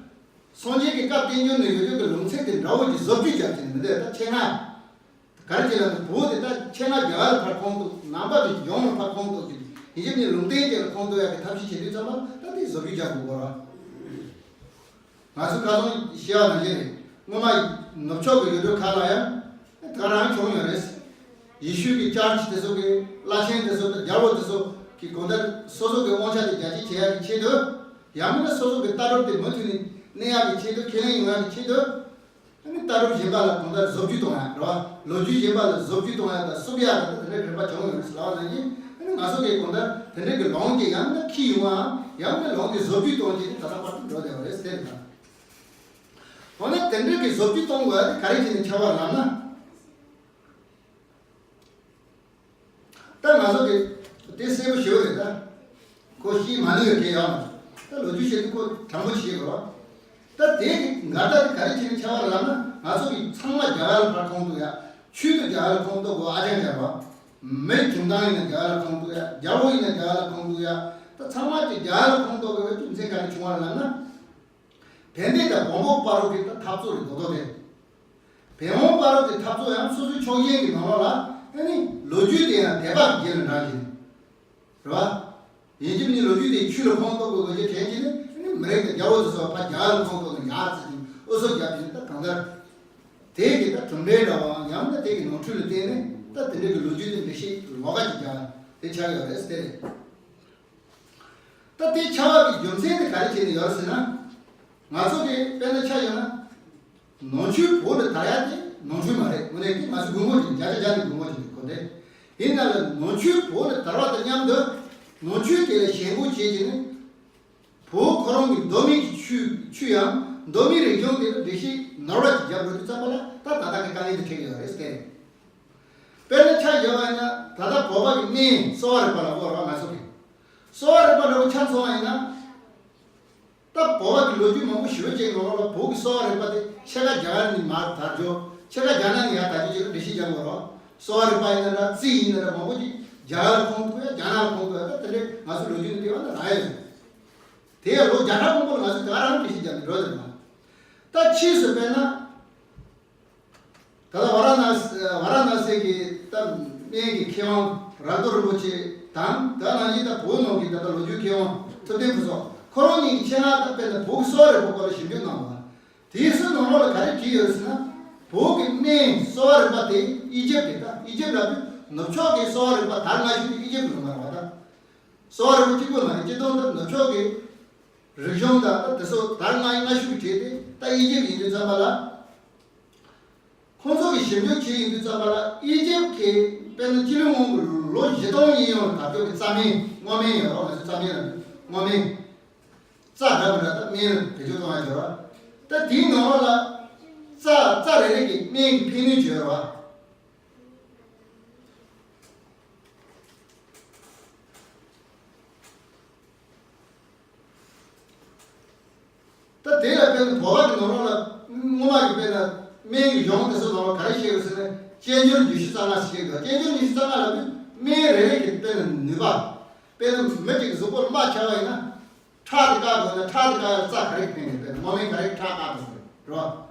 སངས་རྒྱས་ཀྱི་བཀའ་བསྟན་འགྱུར་ནས་ཡོད་ཡོད་ཀྱི་ལུང་ཚིག་དེ་འདྲ་བོ་ཅིག་བཟོ་བཅོས་རྒྱག་ཅིག་མི་འདུག་ད་ཆེད་མངགས། ག་རེ་བྱེད་ལབ་ན་བོད་དེ་ད་ཆེད་མངགས་རྒྱ་གར་ལ་ཕར་ཁོངས་གཏོགས། ནང་པ་གི་ཡོངས་ལ་ཕར་ཁོངས་གཏོགས་ཀྱི་ཡིན་གཅིག་མིན་གཉིས་ལུང་བསྟན་ཅིག་ལ་ཁོངས་གཏོགས་ཡག་གི་ཐབས་ཤེས་བྱེད་དུས་ཙམ་པ་ད་དེ་བཟོ་བཅོས་རྒྱག་དགོས་གོ་ར། ང་ཚོ་ཁ་སང་བཤད་པ་ནང་བཞིན་རེད། སྔོན་མ་ནུབ་ཕྱོགས་ཀྱི་ཡུལ་གྲུ་ཁག་ལ་ཡང་ད་ག་རང་བྱུང་ཡོད་རེད། ཡེ་ཤུ་གི་ཅར་ཆི་དེ་ཚོ་གི་བླ་ཆེན་དེ་ཚོ་དང་རྒྱལ་པོ་དེ་ཚོ་གི་གང་ལྟར་སོ་སོ་གི་དབང་ཆ་དེ་རྒྱ་སྐྱེད་བྱེད་ཡག་གི་ཆེད་དུ། ཡང་མིན་ན་སོ་སོ་གི་ལྟ་གྲུབ་དེ་མུ་མཐུད་ནས་གནས་ཡག་གི་ཆེད་དུ། ཁས་ལེན་ཡོང་ཡག་གི་ཆེད་དུ། ཨ་ནི་ལྟ་གྲུབ་གཞན་པ་ལ་གང་ལྟར་བཟོ་བཅོས་གཏོང་ཡག་རེད་བ། ལོ་རྒྱུས་གཞན་པ་ལ་བཟོ་བཅོས་གཏོང་ཡག་དང་བསུབ་ཡག་དང་དེ་འདྲའི་རིམ་པ་བྱུང་ཡོད་རེད་ཟེར་ལབ་པ་ནང་བཞིན། ཨ་ནི་ང་ཚོ་གིས་གང་ལྟར་དེ་འདྲའི་གི་ལུང་གི་ཡང་ན་ཁྱེར་ཡོང་བའམ་ཡང་ན་ལུང་གི་བཟོ་བཅོས་གཏོང་བྱས་ནས་ད་ལྟ་བར་དུ་འགྲོ་བསྡད་པ་རེད་ཟེར་ལ། འོ་ན་དེ་འདྲའི་གི་བཟོ་བཅོས་གཏོང་དགོས་ཡག་དེ་ག་རེ་བྱས་ནས་ཆགས་པ་ལབ་ན། ད་ང་ཚོ་གི་དེ་གསལ་པོ་ཞེ་པོ་རེད། ད་ཁོ་ཤེས་མ་ནུས་ཡོད་མཁན་ཡོད་མ་རེད། ད་ལོ་རྒྱུས་བཤད་དུས་ཁོ་དྲང་པོ་བཤད་དགོས་རེད། ད་དེ་གི་འགལ་ཟླ་དེ་ག་རེ་བྱས་ནས་ཆགས་པ་རེད་ལབ་ན། ང་ཚོ་གི་ཚང་མ་རྒྱ་གར་ལ་ཕར་ཁོངས་གཏོགས་ཡག་ཆོས་དུ་རྒྱ་གར་ལ་ཁོངས་གཏོགས་དགོས། ཨ་ཅང་རྒྱ་གར། མི་གྱོང་སྟངས་ཡིན་ན་རྒྱ་གར་ལ་ཁོངས་གཏོགས་ཡག་རྒྱལ་པོ་ཡིན་ན་རྒྱ་གར་ལ་ཁོངས་གཏོགས་ཡག་ད་ཚང་མ་གི་རྒྱ་གར་ལ་ཁོངས་གཏོགས་དགོས་པའི་རྒྱུ་མཚན་ག་རེ་བྱུང་བ་རེད་ལབ་ན། བན་དེ་དང་བོན་པོ་བར་དུ་གི་ད་འཐབ་རྩོད་རེད། རྡོག་རྡོག་དེ། བན་བོན་བར་དུ་གི་འཐབ་རྩོད་ཡང་སོ་སོའི་ཕྱོགས་གཞན་གྱི་ནང་ལོགས་ལ་ཨ་ནི་ལོ་རྒྱུས་དེ་ཡང་དད་པ་གི་རྒྱན་ལ་འདྲ་བཞིན་རེད་བ། ཡིན་གཅིག་མིན་གཉིས་ལོ་རྒྱུས་དེ་ཆོས་ལ་ཁོངས་གཏོགས་དགོས་དགོས་ཀྱི་དྲན་གྱི་ནི། ཨ་ནི་མི་རིགས་དང་རྒྱལ་པོ་དེ་ཚོ་ཕར་རྒྱ་གར་ལ་ཁོངས་གཏོགས་ནས་ཡར་བརྩིས་ཀྱིན་ཨུ་ཚུགས་རྒྱབ་ཀྱིན། ད་གང་ལྟར་དེ་གི་ད་གྲུབ་འབྲས་འདྲ་བའམ་ཡང་ན་དེ་གི་ནོར་འཁྲུལ་ལ་བརྟེན་ནས་ད་དེ་འདྲ་གི་ལོ་རྒྱུས་དེ་འགྲེལ་བཤད་ལོགས་ཀ་ཅིག་རྒྱག་དེ་ཆགས་ཡོད་རེད་ཟེར་དེ་རེད། ད་དེ་ཆགས་པའི་རྒྱུ་མཚན་དེ་ག་རེ་བྱས་ནས་ཡོད་ཟེར་ན། ང་ཚོ་གི་དཔེར་ན་ཆ་བཞག་ན། ནང་ཆོས་བོད་ལ་དར་ཡག་དེ་ནོར་འཁྲུལ་མ་རེད། དངོས་གནས་ཀྱི་ང་ཚོ་དགོས་མཁོ་ཅིག་བརྒྱ་ཆ་བརྒྱ་ནས་དགོས་མཁོ་ཅིག་རེད་ཁོ་དེ། ཡིན་ན་ལ་ནང་ཆོས་བོད་ལ་དར་བ་དང་མཉམ་དུ་ནང་ཆོས་དེ་ལ་ཞེན་ཁོག་བྱེད་ཀྱི་ནི། བོད་ཁོ་རང་གི་མདོ་སྨད་ཀྱི་ཆོས་ཆོས་ཡང་མདོ་སྨད་རིག་གཞུང་དེ་ལ་འགྲེལ་བཤད་ནོར་བ་ཅིག་རྒྱབ་འགྲོ་དུས་ཙམ་པ་ལ་ད་ད་ལྟ་གི་དཀའ་ངལ་དེ་འཕྲད་ཀྱི་ཡོད་རེད་ཟེར། དཔེར་ན་ཆ་བཞག་པ་ཡིན་ན་ད་ལྟ་བོད་པ་གི་སྨན་གསོ་བ་རིག་པ་ལ་གོ་ར་ང་ཚོ་གི་གསོ་བ་རིག་པ་འདྲ་བོ་ཆ་མཚོན་པ་ཡིན་ན། ད་བོད་པ་གི་ལོ་རྒྱུས་མང་པོ་ཞེ་པོ་ཅིག་ནང་ལོགས་ལ་བོད་ཀྱི་གསོ་བ་རིག་པ་དེ་ཕྱེད་ཀ་རྒྱ་གར་ནས་མར་དར་འགྲོ། ཕྱེད་ཀ་རྒྱ་ནག་ནས་ཡར་དར་རྒྱུ་ཅིག་ལ་འགྲེལ་བཤད་རྒྱག་དགོས་ར། གསོ་བ་རིག་པ་ཡིན་ན་འདྲ་རྩིས་ཡིན་ན་འདྲ་མང་པོ་ཅིག་རྒྱ་གར་ལ་ཁོངས་གཏོགས་ཡ་རྒྱ་ནག་ལ་ཁོངས་གཏོགས་ཡ་ད་དེ་འདྲའི་ང་ཚོ་ལོ་རྒྱུས་ནས་བལྟས་པ་ན་རག་ཡོད་རེད། དེ་ཡང་ལོ་བརྒྱ་ཕྲག་མང་པོ་ལ་ང་ཚོས་དེ་ག་རང་འགྲེལ་བཤད་རྒྱག་ནས་འགྲོ་དེ་མ། ད་ཕྱིས་སུ་དཔེར་ན། ད་ལྟ་ཝ་ར་ཎ་སི་ཝ་ར་ཎ་སི་གི་ད་སྨན་གྱི་མཁས་དབང་ར་ཏོ་རིན་པོ་ཆེ་དང་། ད་ནང་བཞིན་ད་བོད་ནང་གི་ད་ལྟ་ལོ་རྒྱུས་མཁས་དབང་ཐུབ་བསྟན་ཕུན་ཚོགས་ཁོ་རང་གཉིས་ཀྱིས་ཆེད་མངགས་ད་དཔེར་ན་བོད་ཀྱི་གསོ་བ་རིག་པའི་སྐོར་ལ་ཞིབ་འཇུག་གནང་བ། དེའི་ཚོའི་ནང་ལོགས་ལ་ག་རེ་བྲིས་ཡོད་ཟེར་ན། བོད་ཀྱི་སྨན་གསོ་བ་རིག་པ་དེ་ཨི་ཇིབ་རེད། ད་ཨི་ཇིབ་ལབ་དུས་ནུབ་ཕྱོགས་ཀྱི་གསོ་བ་རིག་པ་དར་སྔ་ཤོས་དེ་ཨི་ཇིབ་ལ་མ་རེད་བ། ད་གསོ་བ་རིག་པ་གཅིག་པོ་མ་རེད། སྤྱིར་བཏང་ད་ནུབ་ཕྱོགས་ཀྱི་རིག་གཞུང་དང་ད་དེ་ཚོ་དར་སྔ་སྔ་ཤོས་ཀྱི་གྲས་དེ་ད་ཨི་ཇིབ་ཡིན་དུས་ཙམ་པ་ལ། ཁོང་ཚོ་གིས་ཞིབ་འཇུག་བྱས་ཡོང་དུས་ཙམ་པ་ལ་ཨི་ཇིབ་ཀྱི་དཔེར་ན་སྤྱི་ལོའི་སྔོན་གྱི་ལོ་བཞི་སྟོང་ཡིན་ཡང་ལ་དར་ཐུབ་པའི་རྩྭ་སྨན་སྔོ་སྨན་ཡོད་རེད། ང་ཚོས་རྩྭ་སྨན་ལ་ སྔོ་སྨན། རྩ་འདྲ་མི་འདྲ་ད་སྨན་ལ་བེད་སྤྱོད་གཏོང་ཡ་བྱོས་ར། ད་དེའི་ནང་ལོགས་ལ་རྩ་རྩ་རེ་རེ་གི་སྨན་གྱི་ཕན་ནུས་བྱོས་ར། ད་དེ་ལ་དཔེར་ན་བོད་པ་གི་ནང་ལོགས་ལ་སྔོན་མ་གི་དཔེར་ན་སྨན་གྱི་གཞུང་དེ་ཚོ་ནང་ལ་ག་རེ་བཤད་ཡོད་ཟེར་ན། དཔྱད་འབྱོར་ཉི་ཤུ་རྩ་ལྔ་ཟེར་གི། དཔྱད་འབྱོར་ཉི་ཤུ་རྩ་ལྔ་ལབ་དུས་སྨན་རེ་རེ་གི་དཔེར་ན་ནུས་པ། དཔེར་ན་མི་གཅིག་གི་གཟུགས་པོར་རྨ་ཆགས་པ་ཡིན་ན། ཁྲག་དེ་བཀག་དགོས་ན་ཁྲག་དེ་བཀག་ཡ་རྩ་ག་རེ་གི་ཕན་ནུས། དཔེར་ན་སྔོ་སྨན་ག་རེ་གི་ཁྲག་བཀག་དགོས་ཟེར་རེད་བ།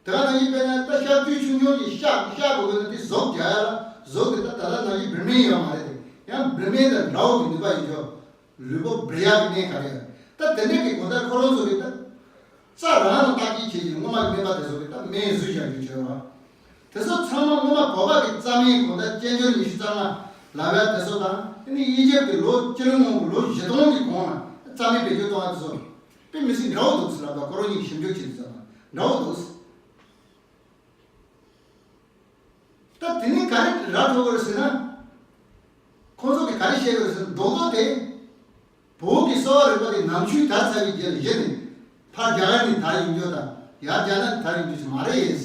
དེ་ག་ནང་བཞིན་དཔེར་ན་ད་ཤ་བཅུད་ཆུང་ཆུང་གི་ཤ་ཤ་དགོས་དགོས་ན་དེ་ཟུག་རྒྱག་ཡ་ལ་ཟུག་དེ་ད་ད་ལྟ་ནང་བཞིན་བི་ཊ་མིན་ཡོད་མ་རེད་དེ། ཡང་བི་ཊ་མིན་དང་འདྲ་བོ་གི་ནུས་པ་ཡིན་ཆོག་ལུས་པོ་སྦྲེལ་ཡག་གི་གནས་ག་རེ་ཡོད། ད་དེ་འདྲས་ཀྱི་གོ་ད་ཁོ་རང་ཚོ་གི་ད་རྩ་རང་ལ་བརྟག་དཔྱད་བྱེད་ཀྱི་སྔོན་མ་གི་སྨན་པ་དེ་ཚོ་གི་ད་སྨན་བཟོས་བཞག་རྒྱུ་བྱོས་ར། དེ་ཚོ་ཚང་མ་སྔོན་མ་བོད་པ་གི་རྩ་སྨན་གོ་ད་དཔྱད་འབྱོར་ཉི་ཤུ་རྩ་ལྔ་ལབ་ཡ་དེ་ཚོ་དང་། དེ་ནི་དབྱིན་ཇིའི་གི་ལོ་སྤྱི་ལོ་སྔོན་གི་ལོ་བཞི་སྟོང་གི་གོང་ལ་རྩ་སྨན་བེད་སྤྱོད་གཏོང་ཡ་དེ་ཚོ་དཔེ་མི་སྲིད་འདྲ་བོ་འདུག་ཟེར་ལབ་ད། ཁོ་རང་གཉིས་ཞིབ་འཇུག་བྱེད་དུས་ཙམ་པ་འདྲ་བོ་འདུག་ད་དེ་ནས་ག་རེ་ར་འགྲོ་དགོས་རེད་ཟེར་ན། ཁོང་ཚོ་གིས་ག་རེ་བཤད་དགོས་རེད་ཟེར་ན། རྡོག་རྡོག་དེ་བོད་ཀྱི་གསོ་བ་རིག་པ་དེ་ནམ་ཆོས་དར་ཚར་བའི་རྗེས་ལ་གཞི་ནས་ཕར་རྒྱ་གར་ནས་དར་ཡོང་རྒྱུ་དང་། ཡར་རྒྱ་ནག་ནས་དར་ཡོང་རྒྱུ་ཞིག་མ་རེད།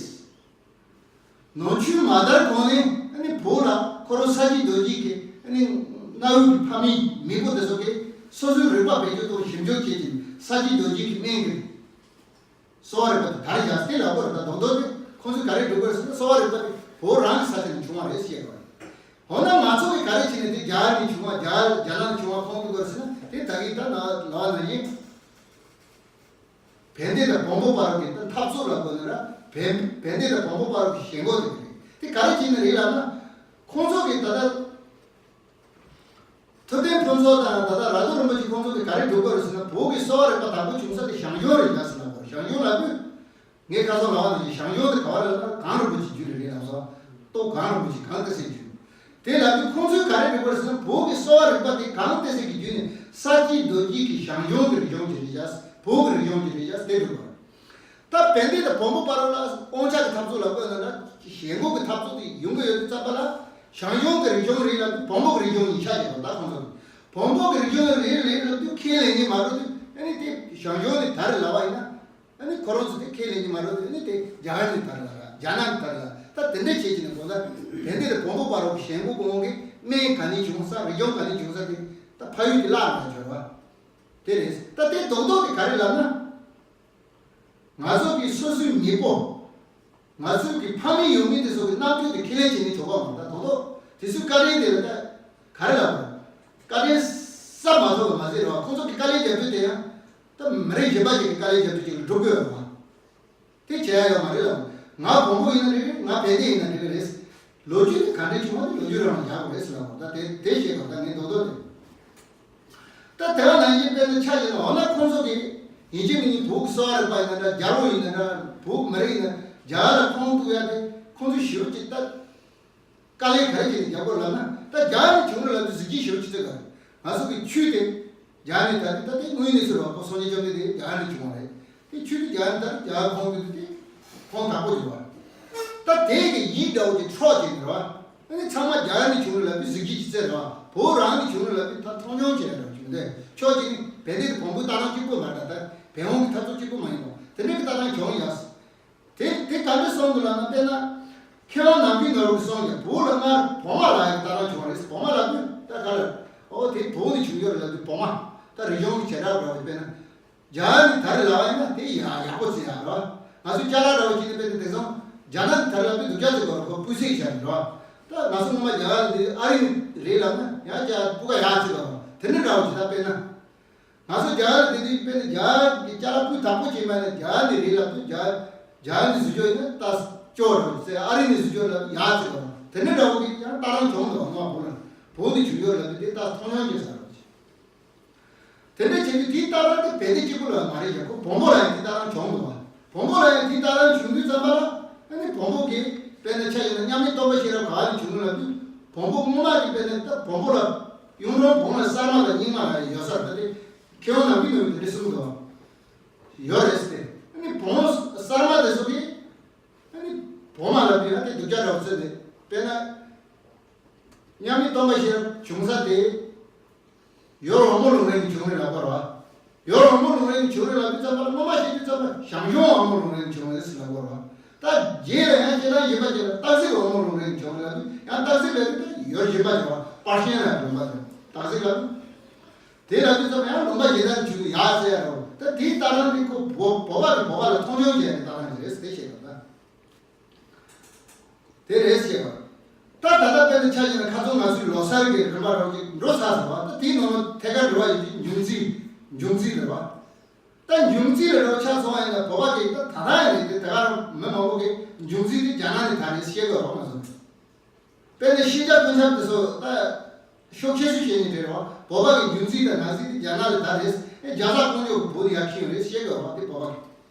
ནམ་ཆོས་མ་དར་གོང་ནས་ཨ་ནི་བོད་ལ་ཁོ་རང་ས་སྐྱ་རྡོ་རྗེ་གི་ཨ་ནི་གནའ་བོའི་ཕ་མེས་མེས་པོ་དེ་ཚོ་གིས་སོ་སོའི་རིག་པ་བེད་སྤྱོད་གཏོང་ཞིབ་འཇུག་བྱེད་ཀྱིན་ས་སྐྱ་རྡོ་རྗེ་གི་སྨན་གྱི་གསོ་བ་རིག་པ་དེ་དར་ཡག་དེ་ལབ་དགོས་རེད། ད་རྡོག་རྡོག་དེ་ཁོང་ཚོས་ག་རེ་སྒྲུབ་དགོས་རེད་ཟེར་ན། གསོ་བ་རིག་པ་དེ་བོད་རང་གི་ས་ཆ་ནས་བྱུང་བ་རེད་ཟེར་བ་རེད། འོ་ན་ང་ཚོ་གིས་ག་རེ་བྱས་ནས་དེ་རྒྱ་གར་ནས་བྱུང་བ། རྒྱ་གར་རྒྱ་ནག་ནས་བྱུང་བ་མཐོང་ཐུབ་དགོས་རེད་ཟེར་ན། དེ་ད་གིན་ད་ན་ལ་ན་ཡིན། བན་དེ་དང་བོན་པོ་བར་གྱི་ད་འཐབ་རྩོད་ལ་དགོས་ན་ར། བན་བན་དེ་དང་བོན་པོ་བར་གྱི་ཞེན་ཁོག་དེ་རེད། དེ་ག་རེ་བྱས་ནས་རེད་ལབ་ན། ཁོང་ཚོ་གིས་ད་ལྟ་ཐུབ་བསྟན་ཕུན་ཚོགས་དང་ད་ལྟ་ར་ཏོ་རིན་པོ་ཆེ་ཁོང་ཚོ་གིས་ག་རེ་སྒྲུབ་དགོས་རེད་ཟེར་ན། བོད་ཀྱི་གསོ་བ་རིག་པ་དར་པོ་བྱུང་ས་དེ་ཞང་ཞུང་རེད་ལབ་ཟེར་ལབ་དགོས། ཞང་ཞུང་ལབ་དུས་ངས་ཁ་སང་ལབ་པ་ནང་བཞིན་ཞང་ཞུང་དེ་ག་བ་རེད་ལབ་ན། གངས་རིན་པོ་ཆེའི་རྒྱུད་ལ་རེད་ལབ་སོང་། སྟོད་གངས་རིན་པོ་ཆེ་གངས་ཏི་སེའི་རྒྱུད། དེ་ལབ་དུས་ཁོང་ཚོས་ག་རེ་སྒྲུབ་དགོས་རེད་ཟེར་ན། བོད་ཀྱི་གསོ་བ་རིག་པ་དེ་གངས་ཏི་སེ་གི་རྒྱུད་ནས་ས་སྐྱའི་རྡོ་རྗེ་གི་ཞང་ཞུང་གི་རིག་གཞུང་གི་རེད་ཤག་བོད་ཀྱི་རིག་གཞུང་གི་རེད་ཤག་དེ་སྒྲུབ་དགོས། ད་བན་དེ་དང་བོན་པོ་བར་ལ་དབང་ཆ་གི་འཐབ་རྩོད་ལབ་དགོས་ན་འདྲ། ཞེན་ཁོག་གི་འཐབ་རྩོད་དེ་ཡོང་གི་ཡོད་དུས་ཙམ་པ་ལ། ཞང་ཞུང་གི་རིག་གཞུང་རེད་ལབ་དུས་བོན་པོ་གི་རིག་གཞུང་ཡིན་ཤག་ཡོད་པ། ད་ཁོང་ཚོ་གིས་བོན་པོ་གི་རིག་གཞུང་རེད་རེད་ལབ་དུས་ཁས་ལེན་གྱི་མ་རེད་དུས། ཨ་ནི་དེ་ཞང་ཞུང་ནས་དར་ལབ་པ་ཡིན་ན། ཨ་ནི་ཁོ་རང་ཚོ་དེ་ཁས་ལེན་གྱི་མ་རེད་དུས། ཨ་ནི་དེ་རྒྱ་གར་ནས་དར་ལ་ར། རྒྱ་ནག་ནས་དར་ལ། ད་དེ་འདྲ་བྱེད་ཀྱི་ནས་གོ་ད། བན་དེ་དང་བོན་པོ་བར་གྱི་ཞེན་ཁོག་གི་དབང་གིས་སྨན་ག་ནས་བྱུང་ས། རིག་གཞུང་ག་ནས་བྱུང་ས་དེ་ད་ཕ་ཡུལ་གྱི་བརླག་འགྲོ་བྱོས་པ་དེ་རེད། ད་དེ་རྡོག་རྡོག་དེ་ག་རེ་ལབ་ན། ང་ཚོ་གི་སོ་སོའི་མེས་པོ། ང་ཚོའི་གི་ཕ་མེས་ཡུལ་མི་དེ་ཚོ་གི་རྣམ་འགྱུར་དེ་ཁས་ལེན་བྱེད་མི་ཐུབ་པ་མ་གཏོགས། དེ་ཚོའི་བཀའ་དྲིན་དེ་ལ་ད་ག་རེ་ལབ་དགོས། བཀའ་དྲིན་གསབ་མ་ཐུབ་པ་མ་ཟད་རེད་བ། ཁོང་ཚོ་གི་དཀའ་ལས་རྒྱབ་རྒྱུ་དེ་ཡང་ད་མི་རིགས་གཞན་པ་ཞིག་གི་དཀའ་ལས་རྒྱབ་རྒྱུ་ཅིག་ལ་འགྲོ་དགོས་རེད་བ། དེ་བྱེད་ཡ་ཡོད་མ་རེད་ལབ། ང་བོན་པོ་ཡིན་ན་འགྲིག་གི་རེད། ང་བན་དེ་ཡིན་ན་འགྲིག་གི་རེད། ལོ་རྒྱུས་དེ་ག་འདྲས་བྱུང་བ་དེ་ལོ་རྒྱུས་རང་ལ་ཡག་པོ་རེད་ཟེར་ལབ། ད་དེ་དེ་བཤད་པ་ད་ངས་རྡོག་རྡོག་དེ། ད་དེ་བ་ནང་བཞིན་དཔེར་ན་ཆ་བཞག་ན། འོ་ན་ཁོང་ཚོ་གིས་ཡིན་གཅིག་མིན་གཉིས་བོད་ཀྱི་གསོ་བ་རིག་པ་ཡིན་ན་འདྲ། རྒྱལ་པོ་ཡིན་ན་འདྲ། བོད་མི་རིགས་ཡིན་ན་རྒྱ་གར་ལ་ཁོང་གཏུག་ཡ་དེ་ཁོང་ཚོས་ཞེ་པོ་ཅིག་ད་དཀའ་ལས་ག་རེ་བྱས་ནས་རྒྱག་དགོས་ལབ་ན། ད་རྒྱ་གར་ནས་བྱུང་རེད་ལབ་དུས་གཟི་བརྗིད་ཞེ་པོ་ཅིག་བརྩི་དགོས། ང་ཚོ་གི་ཆོས་དེ་རྒྱ་གར་ནས་དར་དུས། ད་དེ་དངོས་གནས་སུ་རེད་བ། ཁོ་སངས་རྒྱས་བཅོམ་ལྡན་འདས་རྒྱ་གར་ནས་བྱུང་བ་རེད། དེ་ཆོས་དེ་རྒྱ་གར་ནས་དར་དུས་རྒྱ་གར་ཁོང་གི་དེ་ཁོང་དག་པོ་བྱུང་བ། ད་དེ་གི་ཡིད་འདྲ་བོ་ཅིག་འཕྲོག་བྱས་ནས་རེད་བ། ཨ་ནི་ཚང་མ་རྒྱ་གར་ནས་བྱུང་རེད་ལབ་དུས་གཟི་བརྗིད་ཀྱི་རྩེ་རེད་བ། བོད་རང་ནས་བྱུང་རེད་ལབ་དུས་ད་མཐོང་ཆུང་བྱས་རེད་བ། བྱུང་དེ་ཕྱོགས་གཅིག་ནས་བན་དེ་དང་བོན་པོའི་ལྟ་སྟངས་གཅིག་པོ་མ་རེད། ད་བན་དབང་གི་འཐབ་རྩོད་གཅིག་པོ་མ་ཡིན་པ། དེ་འདྲ་གི་ལྟ་སྟངས་བྱུང་ཡ། དེ་དེ་ག་འདྲ་གསུངས་འདུག་ལབ་ན། དཔེར་ན་མཁས་དབང་ནམ་མཁའི་ནོར་བུས་གསུངས་ཀྱང་། བོད་ལ་སྔར་བོང་མ་ལབ་ཡ་གི་ལྟ་སྟངས་བྱུང་བ་རེད། བོང་མ་ལབ་དུས་ད་ག་རེ། ཨོ་དེ་བོད་ནས་བྱུང་ཡོད་རེད་ལབ་དུས་བོང་མ། ད་རིག་གཞུང་གི་བྱེ་བྲག་འདྲ་བོ་དཔེར་ན། རྒྱ་གར་ནས་དར་ལབ་ཡིན་ན་དེ་ཡག་ཡག་པོ་བརྩི་ཡ་རེད། ང་ཚོ་ཅ་ལག་འདྲ་བོ་ཅིག་ནས་དཔེར་ན་དེང་སང་རྒྱ་ནག་ནས་དར་ལབ་དུས་སྡུག་ཅག་བརྩི་དགོས་རེད། ཁོ་སྤུས་ཚད་ཆགས་རེད་བ། ད་ང་ཚོ་སྔོན་མ་རྒྱ་གར་འདི་ཨ་རི་ནས་རེད་ལབ་ན་ཡང་ཅ་སྤུས་ཀ་ཡག་བརྩི་དགོས་རེད། དེ་འདྲ་འདྲ་བོ་ཅིག་ད་དཔེར་ན། ང་ཚོ་རྒྱ་གར་ལ་དེ་དུས་དཔེར་ན་རྒྱ་གར་གྱི་ཅ་ལག་སྤུས་དག་པོ་ཅིག་མ་ནས་རྒྱ་གར་ནས་རེད་ལབ་དུས་རྒྱ་རྒྱ་གར་ནས་བཟོས་ཡོད་ན་ད་སྐྱོ་རེད་ཟེར། ཨ་རི་ནས་བཟོས་ཡོད་ལབ་དུས་ཡག་བརྩི་དགོས་རེད། དེ་འདྲ་འདྲ་བོ་ཅིག་ཡང་ལྟ་སྟངས་བྱུང་འདུག་སྔོན་མ་བོད་ལ་བོད་ནས་བྱུང་ཡོད་ལབ་དུས་དེ་ད་མཐོང་ཆུང་བྱེད་ས་རེད། དེ་འདྲ་བྱས་དུས་དེའི་ལྟ་སྟངས་དེ་བན་དེ་གཅིག་པུ་ལ་མ་རེད་ཀྱང་། ཁོ་བོན་པོ་ལ་ཡང་དེ་ལྟ་སྟངས་བྱུང་འདུག་བ། བོན་པོ་ལ་ཡང་དེ་ལྟ་སྟངས་བྱུང་དུས་ཙམ་པ་ལ། ཨ་ནི་བོན་པོ་གིས་དཔེར་ན་ཆ་བཞག་ན་མཉམ་མེད་སྟོན་པ་ཤེས་རབ་ག་བ་ནས་བྱུང་ལབ་དུས། བོན་པོ་སྔོན་མ་གི་དཔེར་ན་ད་བོན་པོ་ལ་གཡུང་དྲུང་བོན་ལ་གསར་མ་དང་རྙིང་མ་ལ་ཡོད་ས་རེད། ད་དེ་མཁས་དབང་ནམ་མཁའི་ནོར་བུས་དེ་འདྲ་གསུངས་འདུག་བ། ཡོད་རེད་ཟེར་ཏེ། ཨ་ནི་བོན་གསར་མ་དེ་ཚོ་གིས་ཨ་ནི་བོན་མ་ལབ་དུས་ཨ་དེ་སྡུག་ཅག་འདྲ་བོ་བརྩི་ནས། དཔེར་ན་མཉམ་མེད་སྟོན་པ་ཤེས་རབ་བྱུང་ས་དེ། ཡོ་རོང་མོ་ལུང་རིང་གི་བྱུང་རེད་ལབ་པ་རེད་བ། ཡོ་རོང་མོ་ལུང་རིང་གི་བྱུང་རེད་ལབ་དུས་ཙམ་པ་ལ་སྔོན་མ་བཤད་དུས་ཙམ་པ་ཞང་ཞུང་རོང་མོ་ལུང་རིང་གི་བྱུང་རེད་ཟེར་ལབ་པ་རེད་བ། ད་རྗེས་ལ་ཡང་སྤྱིར་བཏང་ཡིན་པ་ཅིག་ལ་སྟག་གཟིག་རོང་མོ་ལུང་རིང་གི་བྱུང་རེད་ལབ་དུས་ཡང་སྟག་གཟིག་ལབ་དུས་ད་ཡོ་རྗེས་མ་ཅིག་བ་པར་ཤན་ལ་ལུང་པ་ཅིག་སྟག་གཟིག་ལབ་དུས། དེ་ལ་དུས་ཙམ་ཡང་ལུང་པ་ཞེ་དྲག་བྱུང་ཡག་ཟེར་ཡ་རོ། ད་དེའི་ལྟ་སྟངས་དེ་ཁོ་བོ་བོད་པ་གི་བོད་པ་ལ་མཐོང་ཆུང་བྱས་ནས་ལྟ་སྟངས་ཅིག་རེད་ཟེར་བཤད་པ་ད། དེ་རེད་ཟེར་བ། ད་ད་ལྟ་དཔེར་ན་ཆ་བཞག་ན་ཁ་སང་ང་ཚོའི་ལོ་གསར་གྱི་རིམ་པ་རོགས་ཀྱི་འགྲོ་ཚར་ཟེར་བ་ད་དེའི་ནང་ལ་ཐད་ཀར་འགྲོ་བ་ཡིན་དུས་འབྱུང་རྩིས་འབྱུང་རྩིས་རེད་བ། ད་འབྱུང་རྩིས་ལ་རོགས་ཆ་ཚང་བ་ཡིན་ན་བོད་པ་གི་ད་ད་ལྟ་ཡིན་ནས་དེ་ད་ག་རང་མི་མང་པོ་གི་འབྱུང་རྩིས་དེ་རྒྱ་ནག་ནས་ད་རེད་ཤེས་དགོས་རོགས་མ་སོང་། དཔེར་ན་ཤེས་བྱ་ཀུན་ཁྱབ་དེ་ཚོ་ད་ཤོག་ཁྱེར་སུ་བཤད་ནི་རེད་བ། བོད་པ་གི་འབྱུང་རྩིས་དང་ནང་རྩིས་དེ་རྒྱ་ནག་ལ་ད་རེད། ཨེ་རྒྱ་ནག་ཀོང་ཇོ་བོད་ཡར་ཁྱེར་ཡོད་རེད་ཤེས་དགོས་རོགས་དེ་བོད་པ་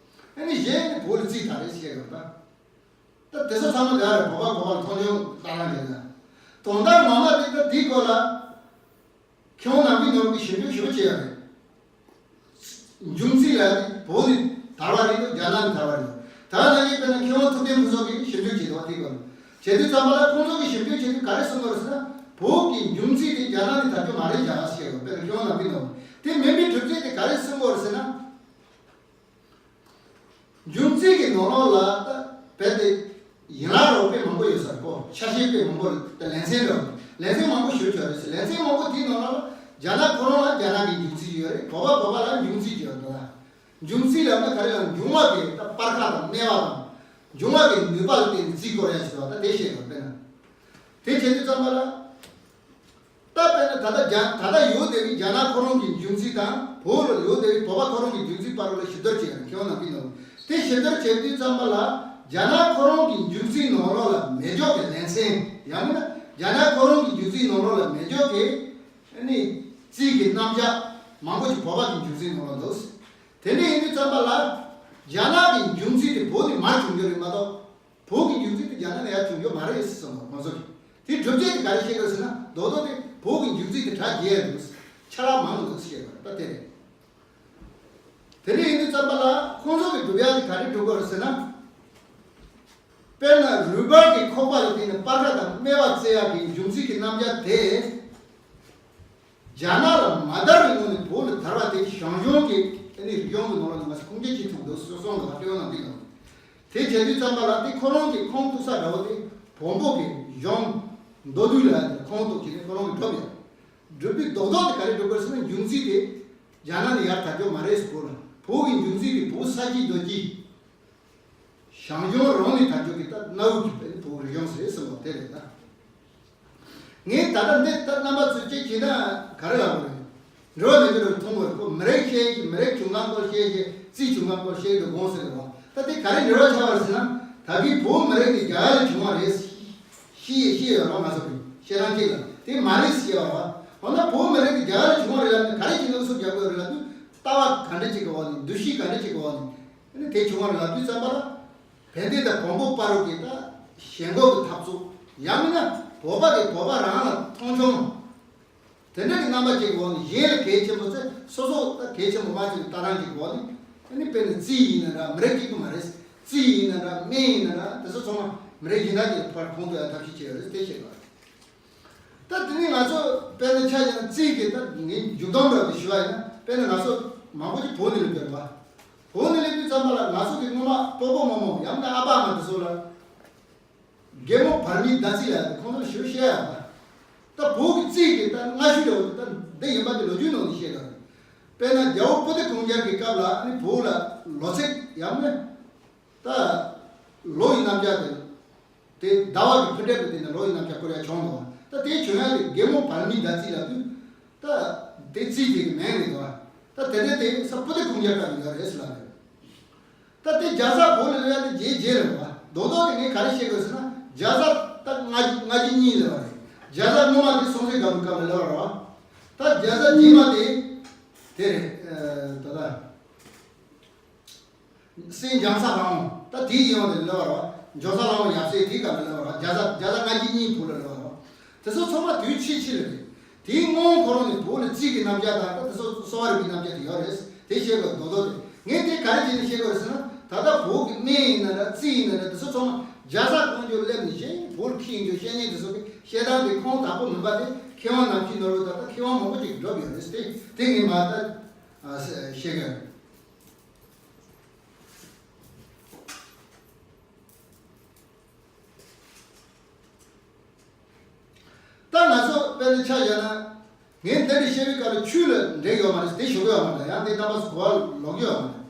གི། ཨེ་ནི་གཞན་ནི་བོད་ལ་རྩིས་ད་རེད་ཤེས་དགོས་རོགས་ད། ད་དེ་ཚོ་ཚང་མ་དེ་རེད་བོད་པ་བོད་པ་ལ་མཐོང་ཆུང་ལྟ་རང་རེད་ན། དོན་དག་ངོ་མ་དེ་ད་དེའི་སྐོར་ལ། མཁས་དབང་ནམ་མཁའི་ནོར་བུ་གིས་ཞིབ་འཇུག་ཞིབ་པོ་བྱས་ཡོད་རེད། འབྱུང་རྩིས་ལ་བོད་ནས་དར་བ་རེད་འདུག་རྒྱ་ནག་ནས་དར་བ་རེད་འདུག་ད་ནང་བཞིན་དཔེར་ན་མཁས་དབང་ཐུབ་བསྟན་ཕུན་ཚོགས་ཀྱིས་ཞིབ་འཇུག་བྱས་འདུག་བ་དེའི་སྐོར་ལ། བྱས་དུས་ཙམ་པ་ལ་ཁོང་ཚོ་གིས་ཞིབ་འཇུག་བྱས་དུས་ག་རེ་གསུངས་ཡོད་རེད་ཟེར་ན། བོད་ཀྱི་འབྱུང་རྩིས་དེ་རྒྱ་ནག་ནས་དར་རྒྱུ་མ་རེད་བཞག་ཟེར་ཡོད་དཔེར་ན་མཁས་དབང་ནམ་མཁའི་ནོར་བུ། དེ་མིན་པའི་གྲུབ་ཆ་དེ་ག་རེ་གསུངས་ཡོད་རེད་ཟེར་ན། འབྱུང་རྩིས་ཀྱི་ནང་ལོགས་ལ་ད་རྦད་དེ་ཡན་ལག་རོགས་དཔེ་མང་པོ་ཡོད་ས་རེད་གོ་ཆ་ཤས་དཔེ་མང་པོ་ད་ལེ་ཚན་རེད། ལེ་ཚན་མང་པོ་ཞིག་ཡོད་རེད་ཟེར། ལེ་ཚན་མང་པོ་དེའི་ནང་ལོགས་ལ་རྒྱ་ནག་ཁོ་རང་ལ་རྒྱ་ནག་གི་འབྱུང་རྩིས་ཡོད་རེད། བོད་པ་བོད་པ་ལ་འབྱུང་རྩིས་ཡོད་རེད་ད། འབྱུང་རྩིས་ལབ་ན་ག་རེ་ལབ་ན་འབྱུང་བ་དེ་ད་སྤར་ཁ་དང་སྨེ་བ་དང་འབྱུང་བ་གི་ནུས་པ་ལ་བརྟེན་ནས་རྩིས་སྐོར་ཡ་ཞིག་རེད་བ། ད་དེ་བཤད་དགོས་དཔེར་ན། དེ་བྱེད་དུས་ཙམ་པ་ལ། ད་དཔེར་ན་ད་ལྟ་རྒྱ་ད་ལྟ་ཡོད་བསྡད་པའི་རྒྱ་ནག་ཁོ་རང་གི་འབྱུང་རྩིས་དང་བོད་ལ་ཡོད་བསྡད་པའི་བོད་པ་ཁོ་རང་གི་འབྱུང་རྩིས་བར་ལ་ཞིབ་བསྡུར་བྱས་ཡང་མཁས་དབང་ནམ་མཁའི་ནོར་བུ་དེ་ཞིབ་བསྡུར་བྱས་དུས་ཙམ་པ་ལ་རྒྱ་ནག་ཁོ་རང་གི་འབྱུང་རྩིས་ནང་ལོགས་ལ་མེད་འཇོག་གི་ལེ་ཚན་ཡང་མིན་ན་རྒྱ་ནག་ཁོ་རང་གི་འབྱུང་རྩིས་ནང་ལོགས་ལ་མེད་འཇོག་གི་ཨ་ནི་རྩིས་ཀྱི་རྣམ་གཞག་མང་པོ་ཞིག་བོད་པ་གི་འབྱུང་རྩིས་ནང་ལ་འདུག་དེ་འདྲ་ཡིན་དུས་ཙམ་པ་ལ་རྒྱ་ནག་གི་འབྱུང་རྩིས་དེ་བོད་ནས་མར་བྱུང་རྒྱུ་རེད་མ་གཏོགས། བོད་ཀྱི་འབྱུང་རྩིས་དེ་རྒྱ་ནག་ནས་ཡར་བྱུང་རྒྱུ་མ་རེད་ཟེར་སོང་བ་ཁོང་ཚོ་གིས། དེའི་སྒྲུབ་བྱེད་དེ་ག་རེ་བཤད་ཀྱི་ཡོད་ཟེར་ན་རྡོག་རྡོག་དེ་བོད་ཀྱི་འབྱུང་རྩིས་དེ་གྲ་རྒྱས་འདུག་ཆ་ལག་མང་འདུག་བཤད་པ་རེད་ད་དེ་རེད། དེ་འདྲ་ཡིན་དུས་ཙམ་པ་ལ་ཁོང་ཚོ་གིས་སྒྲུབ་ཡག་དེ་ག་རེ་སྒྲུབ་ཀྱི་ཡོད་རེད་ཟེར་ན། དཔེར་ན་རུས་སྦལ་གྱི་ཁོག་པ་ལ་བརྟེན་ནས་སྤར་ཁ་དང་སྨེ་བ་བཙལ་ཡག་གི་འབྱུང་རྩིས་ཀྱི་རྣམ་གཞག་དེ། རྒྱ་ནག་ལ་མ་དར་བའི་སྔོན་ནས་བོད་ལ་དར་བ་དེ་ཞང་ཞུང་གི་ཨ་ནི་རིག་གཞུང་གི་ནང་ལ་ང་ཚོ་ཁུངས་སྐྱེལ་བྱེད་ཐུབ་འདུག་སོ་སོ་ལ་སྤྲེའུ་ནང་འདི་ལ། དེ་བྱས་དུས་ཙམ་པ་ལ་དེ་ཁོ་རང་གི་ཁུངས་གཏུགས་ས་འདྲ་བོ་དེ་བོན་པོ་གི་གཞུང་མདོ་བསྡུས་ལ་ཁུངས་གཏུགས་བྱས་ནས་ཁོ་རང་གི་སྒྲུབ་ཡ། སྒྲུབ་པའི་རྡོག་རྡོག་དེ་ག་རེ་སྒྲུབ་དགོས་ཟེར་ན་འབྱུང་རྩིས་དེ་རྒྱ་ནག་ནས་ཡར་དར་རྒྱུ་མ་རེད་ཟེར་གོ་ལ། བོད་ཀྱི་འབྱུང་རྩིས་དེ་བོད་ས་སྐྱེས་རྡོ་སྐྱེས། ཞང་ཞུང་རང་ནས་དར་རྒྱུ་གི་ད་གནའ་བོའི་གི་དཔེ་ནི་བོད་རིག་གཞུང་ཟེར་ཟེར་བ་དེ་རེད་ད། ངས་ད་ལྟ་འདི་ལྟར་རྣམ་པ་ཚོས་ཅིག་བྱས་ན་ག་རེ་ལབ་དགོས་རེད། འགྲོ་བ་མི་འགྱུར་བའི་ཐུན་མོང་རེད་ཁོ། མི་རིགས་ཤེས་ཀྱི་མི་རིགས་བྱུང་སྟངས་སྐོར་ཤེས་ཀྱི་རྩིས་བྱུང་སྟངས་སྐོར་ཤེས་ཀྱི་དགོངས་ཟེར་རེད་བ། ད་དེ་ག་རེ་འགྱུར་བ་ཆགས་པ་རེད་ཟེར་ན་ད་གིན་བོད་མི་རིགས་དེ་རྒྱ་གར་ལ་བྱུང་བ་རེད། ཤེས་ཤེས་ཡོད་རོགས་ང་ཚོ་གི་ཤེས་རང་གཅིག་ལ་དེ་མ་རེད་ཟེར་བ་རེད་བ། འོ་ན་བོད་མི་རིགས་དེ་རྒྱ་གར་ལ་བྱུང་བ་རེད་ལབ་ནས་ག་རེ་བྱས་ནས་སུ་རྒྱབ་དགོས་རེད་ལབ་དུས་ལྟ་བ་ག་འདྲ་ཅིག་གི་འོག་ནས་འདུ་ཤེས་ག་འདྲ་ཅིག་གི་འོག་ནས། ཨ་ནི་དེ་བྱུང་བ་རེད་ལབ་དུས་ཙམ་པ་ལ། བན་དེ་དང་བོན་པོ་བར་དུ་གི་ད་ཞེན་ཁོག་གི་འཐབ་རྩོད། ཡང་མིན་ན་བོད་པ་གི་བོད་པ་རང་ལ་མཐོང་ཆུང་། དེ་འདྲ་གི་རྣམ་པ་ཅིག་གི་འོག་ནས་གཞན་ལ་གལ་ཆེན་པོ་ཚེ་སོ་སོ་ད་གལ་ཆེན་པོ་མ་བྱུང་བའི་ལྟ་སྟངས་ཅིག་གི་འོག་ནས། ཨ་ནི་དཔེར་ན་རྩིས་ཡིན་ན་འདྲ་མི་རིགས་གཅིག་པུ་མ་རེད། རྩིས་ཡིན་ན་འདྲ་སྨན་ཡིན་ན་འདྲ་དེ་ཚོ་ཚང་མ་མི་རིགས་གཞན་དག་ཅིག་ལ་ཕར་ཁུངས་གཏུགས་ཡ་ཐབས་ཤེས་བྱས་རེད་དེ་བཤད་པ་རེད། ད་དེ་ནི་ང་ཚོ་དཔེར་ན་ཆ་བཞག་ན་རྩིས་ཀྱི་ད་ངའི་མཇུག་སྡོམ་འདྲ་དེ་ཞུ་བ་ཡིན་ན་དཔེར་ན་ང་ཚོ་མང་པོ་ཅིག་བོད་ནས་སླེབས་ཡོད་རེད་པ། བོད་ནས་སླེབས་དུས་ཙམ་པ་ལ་ང་ཚོ་གི་སྔོན་མ་སྤོ་བོ་རྨོ་མོ་ཡང་ན་ཨ་ཕ་ཨ་མ་དེ་ཚོ་ལ་རྒན་མོ་བར་མའི་ཟླ་རྩིས་ལ་ཁོང་ཚོ་ཞུ་བཤད་ཡ་ད་ད་བོད་ཀྱི་རྩིས་ཀྱི་ད་སྔ་ཤོས་འདྲ་བོ་ད་འདི་ཡིན་པ་དེ་ལོ་རྒྱུས་ནང་ནས་བཤད་ཡོད་རེད། དཔེར་ན་རྒྱལ་པོ་སྤུ་ལྡེ་གུང་རྒྱལ་གྱི་སྐབས་ལ་ཨ་ནི་བོད་ལ་ལོ་ཚིགས་ཡང་ན། ད་ལོ་ཡི་རྣམ་གཞག་དེ། དེ་ཟླ་བ་གི་འཕུར་འགྲེམས་ཀྱི་སྟེང་ནས་ལོ་ཡི་རྣམ་གཞག་བཀོད་ཡ་བྱུང་འདུག་ད་དེ་བྱུང་ཡ་དེ་རྒན་མོ་བར་མའི་ཟླ་རྩིས་ལབ་དུས། ད་དེ་རྩིས་དེ་གི་མིང་རེད་འདུག་ད་དེ་འདྲ་དེ་ས་སྤུ་ལྡེ་གུང་རྒྱལ་སྐབས་ནས་ཡོད་རེད་ཟེར་ལབ་རེད། ད་དེ་རྒྱལ་ས་བོད་ལ་སླེབས་ཡ་དེ་རྗེས་རྗེས་རེད་འདུག་རྡོག་རྡོག་དེ་ངས་ག་རེ་བཤད་དགོས་ཟེར་ན་རྒྱལ་ས་ད་ལྔ་ལྔ་བཅུ་གཉིས་སླེབས་པ་རེད། རྒྱལ་ས་སྔོན་མ་དེ་སྲོང་བཙན་སྒམ་པོའི་སྐབས་ལ་སླེབས་པ་རེད་བ། ད་རྒྱལ་ས་རྗེས་མ་དེ་དེ་རེད། ད་ད། སྲས་འཇང་ས་ལྷ་མོ་ད་དེའི་ཡང་དེ་ལེ་བར་བ། འཇང་ས་ལྷ་མོ་ཡབ་སྲས་དེའི་སྐབས་ལ་ལེ་བར་བ་རྒྱལ་ས་རྒྱལ་ས་ལྔ་བཅུ་གཉིས་བོད་ལ་ལེ་བར་བ། དེ་ཚོ་ཚང་མ་དུས་ཕྱིས་ཕྱིས་ལ་རེད། དེའི་སྔོན་ཁོ་རང་ནས་བོད་ལ་རྩིས་ཀྱི་རྣམ་གཞག་དང་ད་དེ་ཚོ་གསོ་བ་རིག་པའི་རྣམ་གཞག་དེ་ཡོད་རེད། དེ་བཤད་དགོས་རྡོག་རྡོག་རེད། ངས་དེ་ག་རེ་བྱས་ནས་བཤད་དགོས་རེད་ཟེར་ན་ད་ལྟ་བོད་ཀྱི་སྨན་ཡིན་ན་འདྲ་རྩིས་ཡིན་ན་འདྲ་དེ་ཚོ་ཚང་མ་རྒྱལ་ས་ཀོང་ཇོ་སླེབས་ནས་གཞན་བོད་ལ་ཁྱེར་ཡོང་རྒྱུ་བཤད་མཁན་དེ་ཚོ་གི་བཤད་སྟངས་དེ་ཁུངས་དག་པོ་མིན་པ་དེ་ མཁས་དབང་རྣམ་བཞི་ནོར་བུ་ད་ལྟ་མཁས་དབང་མང་པོ་ཅིག་བསྒྲུབས་ཡོད་རེད་དེ། དེ་ངས་མ་ད་ཨ་བཤད་གི་ཡོད། ད་ང་ཚོ་དཔེར་ན་ཆ་བཞག་ན། ངས་འདི་འདྲ་བཤད་པའི་སྐབས་ལ་ཆོས་ལ་འགྲིག་ཡོད་མ་རེད། དེ་ཞུ་གི་ཡོད་མ་རེད། ཡང་དེ་རྣམ་པ་ཚོ་གོ་བ་ལོག་གི་ཡོད་མ་རེད།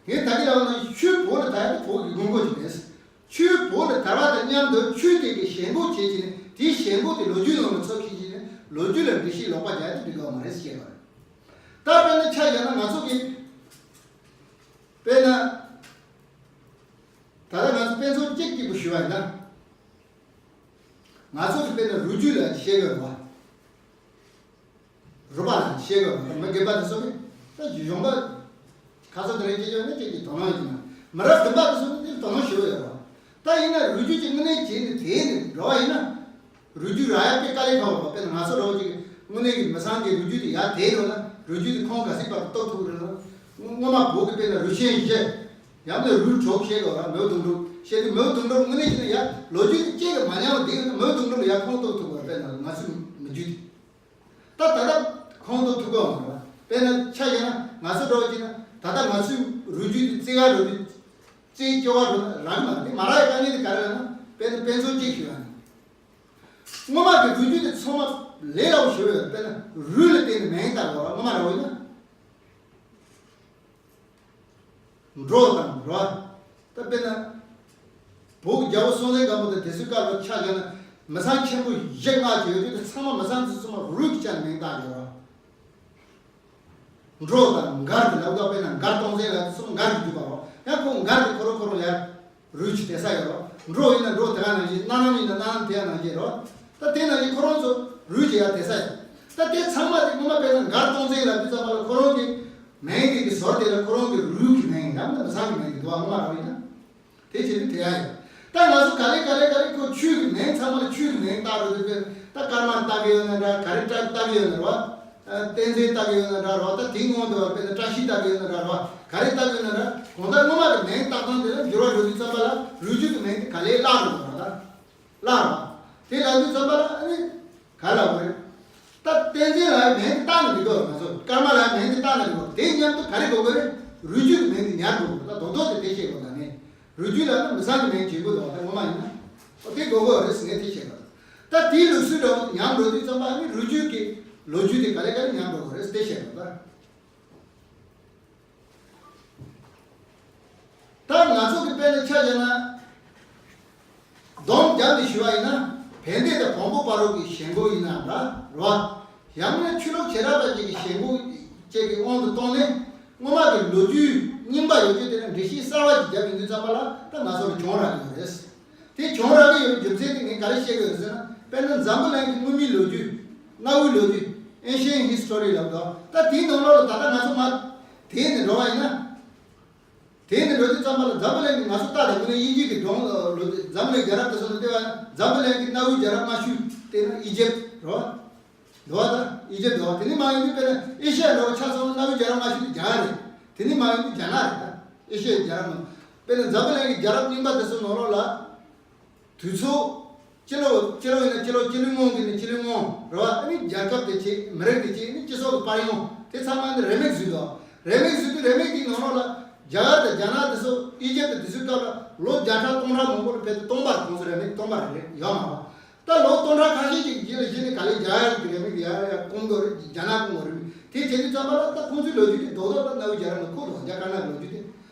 ངས་ད་གིན་ལབ་ན་ཆོས་བོད་ལ་དར་ཡ་དེ་བོད་ཀྱི་དགོས་མཁོ་ཅིག་རེད། ཆོས་བོད་ལ་དར་བ་དང་མཉམ་དུ་ཆོས་དེ་གི་ཞེན་ཁོག་བྱེད་ཀྱི་ནས་དེའི་ཞེན་ཁོག་དེ་ལོ་རྒྱུས་ནང་ལ་ཚུར་འཁྱེར་གྱི་ནས་ལོ་རྒྱུས་ལ་འགྲེལ་བཤད་ལོག་པ་རྒྱག་ཡ་དེ་འགྲིག་གི་ཡོད་མ་རེད་ཟེར་བཤད་པ་རེད། ད་དཔེར་ན་ཆ་བཞག་ན་ང་ཚོ་གི་དཔེར་ན། ད་ལྟ་ང་ཚོ་དཔེ་མཚོན་གཅིག་གཅིག་པུ་ཞུ་བ་ཡིན་ན། ང་ཚོ་གི་དཔེར་ན་རུས་རྒྱུད་ལ་བཤད་དགོས་རེད་བ། རུས་པ་ལ་བཤད་དགོས་རེད་བ། མི་རྒན་པ་དེ་ཚོ་གི་ད་གཞོན་པ་ཁ་ཚ་དེ་རིང་སྐྱེས་ཡོད་ན་གཅིག་གི་དོ་སྣང་ཡིན་ན། མི་རབས་བདུན་པ་དེ་ཚོ་ནི་དེ་དོ་སྣང་ཞུ་གི་ཡོད་རེད་བ། ད་ཡིན་ན་རུས་རྒྱུད་ཀྱི་དངོས་གནས་བྱས་ནས་དེ་ནས་འགྲོ་བ་ཡིན་ན། རུས་རྒྱུད་རག་ཡ་དཔེ་དཀའ་ལས་ཁག་པོ་རེད་བ། དཔེར་ན་ང་ཚོ་འདྲ་བོ་ཅིག་དངོས་གནས་ཀྱི་མི་ཚང་གི་རུས་རྒྱུད་དེ་ཡར་དེད་འགྲོ་ན་རུས་རྒྱུད་དེ་ཁོང་ག་ཚོད་བར་དུ་གཏོར་ཐུབ་ཀྱི་རེད་ལ། སྔོན་མ་བོད་ཀྱི་དཔེར་ན་རུས་ཆེན་བཞི། ཡང་ན་རུས་དྲུག་བཤད་དགོས་ར། མིའུ་གདུང་དྲུག་བཤད་དུས་མིའུ་གདུང་དྲུག་དངོས་གནས་བྱས་ན་ཡང་ལོ་རྒྱུས་དེ་གཅིག་གི་མ་ཉམས་པ་དེ་ཡོད་ན་མིའུ་གདུང་དྲུག་ལ་ཡང་ཁོང་གཏོར་ཐུབ་དགོས་ར། དཔེར་ན་ང་ཚོའི་མི་རྒྱུད་དེ། ད་ད་ལྟ་ཁོང་གཏོར་ཐུབ་ཀྱི་ཡོད་མ་རེད་བ། དཔེར་ན་ཆ་བཞག་ན་ང་ཚོ་འདྲ་བོ་བྱས་ན་ད་ལྟ་ང་ཚོའི་རུས་རྒྱུད་དེ་རྩི་ག་འགྲོ་དུས་རྩི་སྐྱོ་བ་འགྲོ་ན་རག་གི་མ་རེད། དེ་མ་རག་ཡ་དཀའ་ངལ་དེ་ག་རེ་རེད་ན། དཔེར་ན་དཔེ་མཚོན་གཅིག་ཞུ་ཡ་ན། སྔོན་མ་གི་རུས་རྒྱུད་དེ་ཚང་མ་ལས་སླ་པོ་ཞིག་ཡོད། དཔེར་ན་རུས་ལ་བརྟེན་ནས་མིང་བཏགས་པ་རེད་བ། སྔོན་མ་འདྲ་བོ་ཡིན་ན། འབྲོག་དང་རོ། ད་དཔེར་ན། བོད་ཀྱི་རྒྱལ་པོ་སྲོང་བཙན་སྒམ་པོ་དང་དེ་ཚོའི་སྐབས་ལ་ཆ་བཞག་ན་མི་ཚང་ཆེན་པོ་བཞི་ལྔ་ཅིག་ཡོད་དུས་དེ་ཚང་མ་མི་ཚང་ཚོ་ཚང་མ་རུས་ཀྱི་ཆ་ནས་མིང་བཏགས་ཡོད་རེད། འབྲོག་དང་མགར་དེ་ལབ་ད། དཔེར་ན་མགར་སྟོང་བཙན་ལ་སོགས་མགར་གྱི་རྒྱུད་པ་རོ། ཡང་ཁོ་མགར་དེ་ཁོ་རང་ཁོ་རང་ཡར་རུས་ཀྱི་དེ་ས་ཡོད་རོ། འབྲོག་ཡིན་ན་འབྲོག་དེ་ག་ནང་བཞིན། གནའ་ནམ་ཡིན་ན་གནའ་ནམ་དེ་ག་ནང་བཞིན་རོ། ད་དེ་ནང་བཞིན་ཁོ་རང་ཚོ་རུས་ཀྱི་ཡར་དེ་ས་ཡོད། ད་དེ་ཚང་མ་དེ་སྔོན་མ་དཔེར་ན་མགར་སྟོང་བཙན་ལབ་དུས་ཙམ་པ་ལ་ཁོ་རང་གི་མིང་དེ་གི་ཟུར་དེ་ལ་ཁོ་རང་གི་རུས་ཀྱི་མིང་ཡང་ན་མི་ཚང་གི་མིང་དེ་འདུག་བ། སྔོན་མ་རོ་ཡིན་ན། དེ་བྱས་ནས་དེ་ཡ་ཡོད། ད་ང་ཚོ་ག་ལེ་ག་ལེ་ག་ལེ་ཁོ་ཆོས་ཀྱི་མིང་ཚང་མ་ལ་ཆོས་ཀྱི་མིང་བཏགས་རོ། དེ་དཔེར་ད་ཀརྨ་བཏགས་ཀྱི་ཡོད་ན་འདྲ། ག་རེ་བཏགས་ཀྱི་ཡོད་ན་རོ། བསྟན་འཛིན་བཏགས་ཀྱི་ཡོད་ན་འདྲ་རོ། ད་དེའི་སྔོན་དུ་བ་དཔེར་ན་བཀྲ་ཤིས་བཏགས་ཀྱི་ཡོད་ན་འདྲ་རོ། ག་རེ་བཏགས་ཀྱི་ཡོད་ན་འདྲ། གང་ལྟར་སྔོན་མ་གི་མིང་བཏགས་སྟངས་དེ་ལ་འགྱུར་བ་འགྲོ་དུས་ཙམ་པ་ལ་རུས་རྒྱུད་ཀྱི་མིང་དེ་ག་ལེ་བརླག་འགྲོ་བ་རེད། བརླག་རོ། དེ་ལབ་དུས་ཙམ་པ་ལ་ཨ་ནི་ག་ལབ་དགོས་རེད། ད་བསྟན་འཛིན་ལ་མིང་བཏགས་ན་འགྲིག་གི་རེད། ང་ཚོ་ཀརྨ་ལ་མིང་དེ་བཏགས་ན་འགྲིག་གི་རེད། དེ་མཉམ་དུ་ག་རེ་དགོས་ཀྱི་རེད། རུས་རྒྱུད་ཀྱི་མིང་དེ་ཉར་དགོས་ཀྱི་རེད། ད་རྡོག་རྡོག་དེ་དེ་བཤད་དགོས། ད་ནི་རུས་རྒྱུད་ལ་ནི་མི་ཚང་གི་མིང་བྱེད་དགོས་འདུག་བ། ད་ངོ་མ་ཡིན་ན་ཨོ་དེ་དགོས་ཀྱི་རེད་ཟེར་ནས་དེ་བཤད་པ། ད་དེའི་ལུགས་སྲོལ་འདྲ་བོ་དེ་ཉམས་འགྲོ་དུས་ཙམ་པ་ཨ་ནི་རུས་རྒྱུད་ཀྱི་ལོ་རྒྱུས་དེ་ག་ལེ་ག་ལེ་ཉམས་འགྲོ་གི་རེད་ཟེར་དེ་བཤད་པ་ད། ད་ང་ཚོ་གི་དཔེར་ན་ཆ་བཞག་ན། སྡོམ་རྒྱབ་ནས་ཞུ་བ་ཡིན་ན། བན་དེ་དང་བོན་པོ་བར་རོགས་ཀྱི་ཞེན་ཁོག་ཡིན་ན་འདྲ་རོ། ཡང་ན་ཆོས་ལུགས་བྱེ་བྲག་པ་ཅིག་གི་ཞེན་ཁོག་ཅིག་གི་དབང་དུ་བཏང་ནས། སྔོན་མ་གི་ལོ་རྒྱུས་རྙིང་པ་ཡོད་རྒྱུ་དེ་ལ་འགྲེལ་བཤད་གསར་བ་ཅིག་བརྒྱབ་ཡོང་དུས་ཙམ་པ་ལ་ད་ང་ཚོ་ལ་གྱོང་རག་གི་ཡོད་རེད། དེ་གྱོང་རག་གི་ཡོད་པའི་རྒྱུ་མཚན་དེ་ངས་ག་རེ་བཤད་ཀྱི་ཡོད་ཟེར་ན། དཔེར་ན་འཛམ་བུ་གླིང་གི་སྔོན་མའི་ལོ་རྒྱུས། གནའ་བོའི་ལོ་རྒྱུས། Ancient History ལབ་དོ། ད་དེའི་ནང་ལོགས་ལ་ད་ལྟ་ང་ཚོ་མ་དེ་ནས་འགྲོ་བ་ཡིན་ན། དེ་ནས་འགྲོ་དུས་ཙམ་པ་ལ་འཛམ་བུ་གླིང་གི་ང་ཚོ་ལྟ་དང་པོ་ནས་དབྱིན་ཇི་གི་སྒྲུང་ལོ་རྒྱུས། འཛམ་བུ་གླིང་རྒྱལ་རབས་དེ་ཚོ་ལ་བལྟས་པ་ན་འཛམ་བུ་གླིང་གི་གནའ་བོའི་རྒྱལ་རབས་དམའ་ཤོས་དེ་ནི་ཨི་ཇིབ་རེད་བ། འདུག་བ། ད་ཨི་ཇིབ་འདུག་བ། དེ་ནས་མར་ཡོང་དུས་དཔེར་ན་ཨེ་ཤི་ཡ་འདྲ་བོ་ཆ་མཚོན་ན་གནའ་བོའི་རྒྱལ་རབས་དམའ་ཤོས་དེ་རྒྱ་གར་རེད། དེ་ནས་མར་ཡོང་དུས་རྒྱ་ནག་རེད། ད་ཨེ་ཤི་ཡའི་རྒྱལ་རབས་ནང་དཔེར་ན་འཛམ་བུ་གླིང་གི་རྒྱལ་རབས་རྙིང་པ་དེ་ཚོ་ནང་ལོགས་ལ། དུས་ཚོད། སྤྱི་ལོ། སྤྱི་ལོ་ཡིན་ན་སྤྱི་ལོ་སྤྱི་ལོའི་སྔོན་གྱི་ནི་སྤྱི་ལོའི་སྔོན་རེད་བ། ཨ་ནི་རྒྱལ་ཁབ་དེ་བྱས། མི་རིགས་དེ་བྱས། ཨ་ནི་སྤྱི་ཚོགས་ཀྱི་དཔལ་ཡོན་དེ་ཚང་མ་ནི་རེ་མིག་བཟོས་འདུག་རེ་མིག་བཟོས་དུས་རེ་མིག་དེའི་ནང་ལོགས་ལ་རྒྱ་གར་དང་རྒྱ་ནག་དེ་ཚོ། ཨི་ཇིབ་དེ་ཚོའི་སྐབས་ལ་ལོ་བརྒྱ་ཕྲག་སྟོང་ཕྲག་མང་པོ་ལ་ཕེབས་ཏེ་སྟོང་པ་རེད། ཁོང་ཚོ་རེ་མིག་སྟོང་པ་རེད། ཡོད་མ་རེད། ད་ལོ་སྟོང་ཕྲག་ཁ་ཤས་ཅིག་རྗེས་ལ་གཞི་ནས་ག་ལེ་རྒྱ་གར་གྱི་རེ་མིག་ཡར་ཡར་སྐུང་གི་རེད། རྒྱ་ནག་སྐུང་གི་རེད། དེ་བྱེད་དུས་ཙམ་པ་ལ་ད་ཁོང་ཚོའི་ལོ་རྒྱུས་དེ་རྡོག་རྡོག་ད་གནའ་བོའི་རྒྱལ་རབས་ནང་ཁུག་འདུག་རྒྱ་དཀར་ནག་གི་ལོ་རྒྱུས་དེ།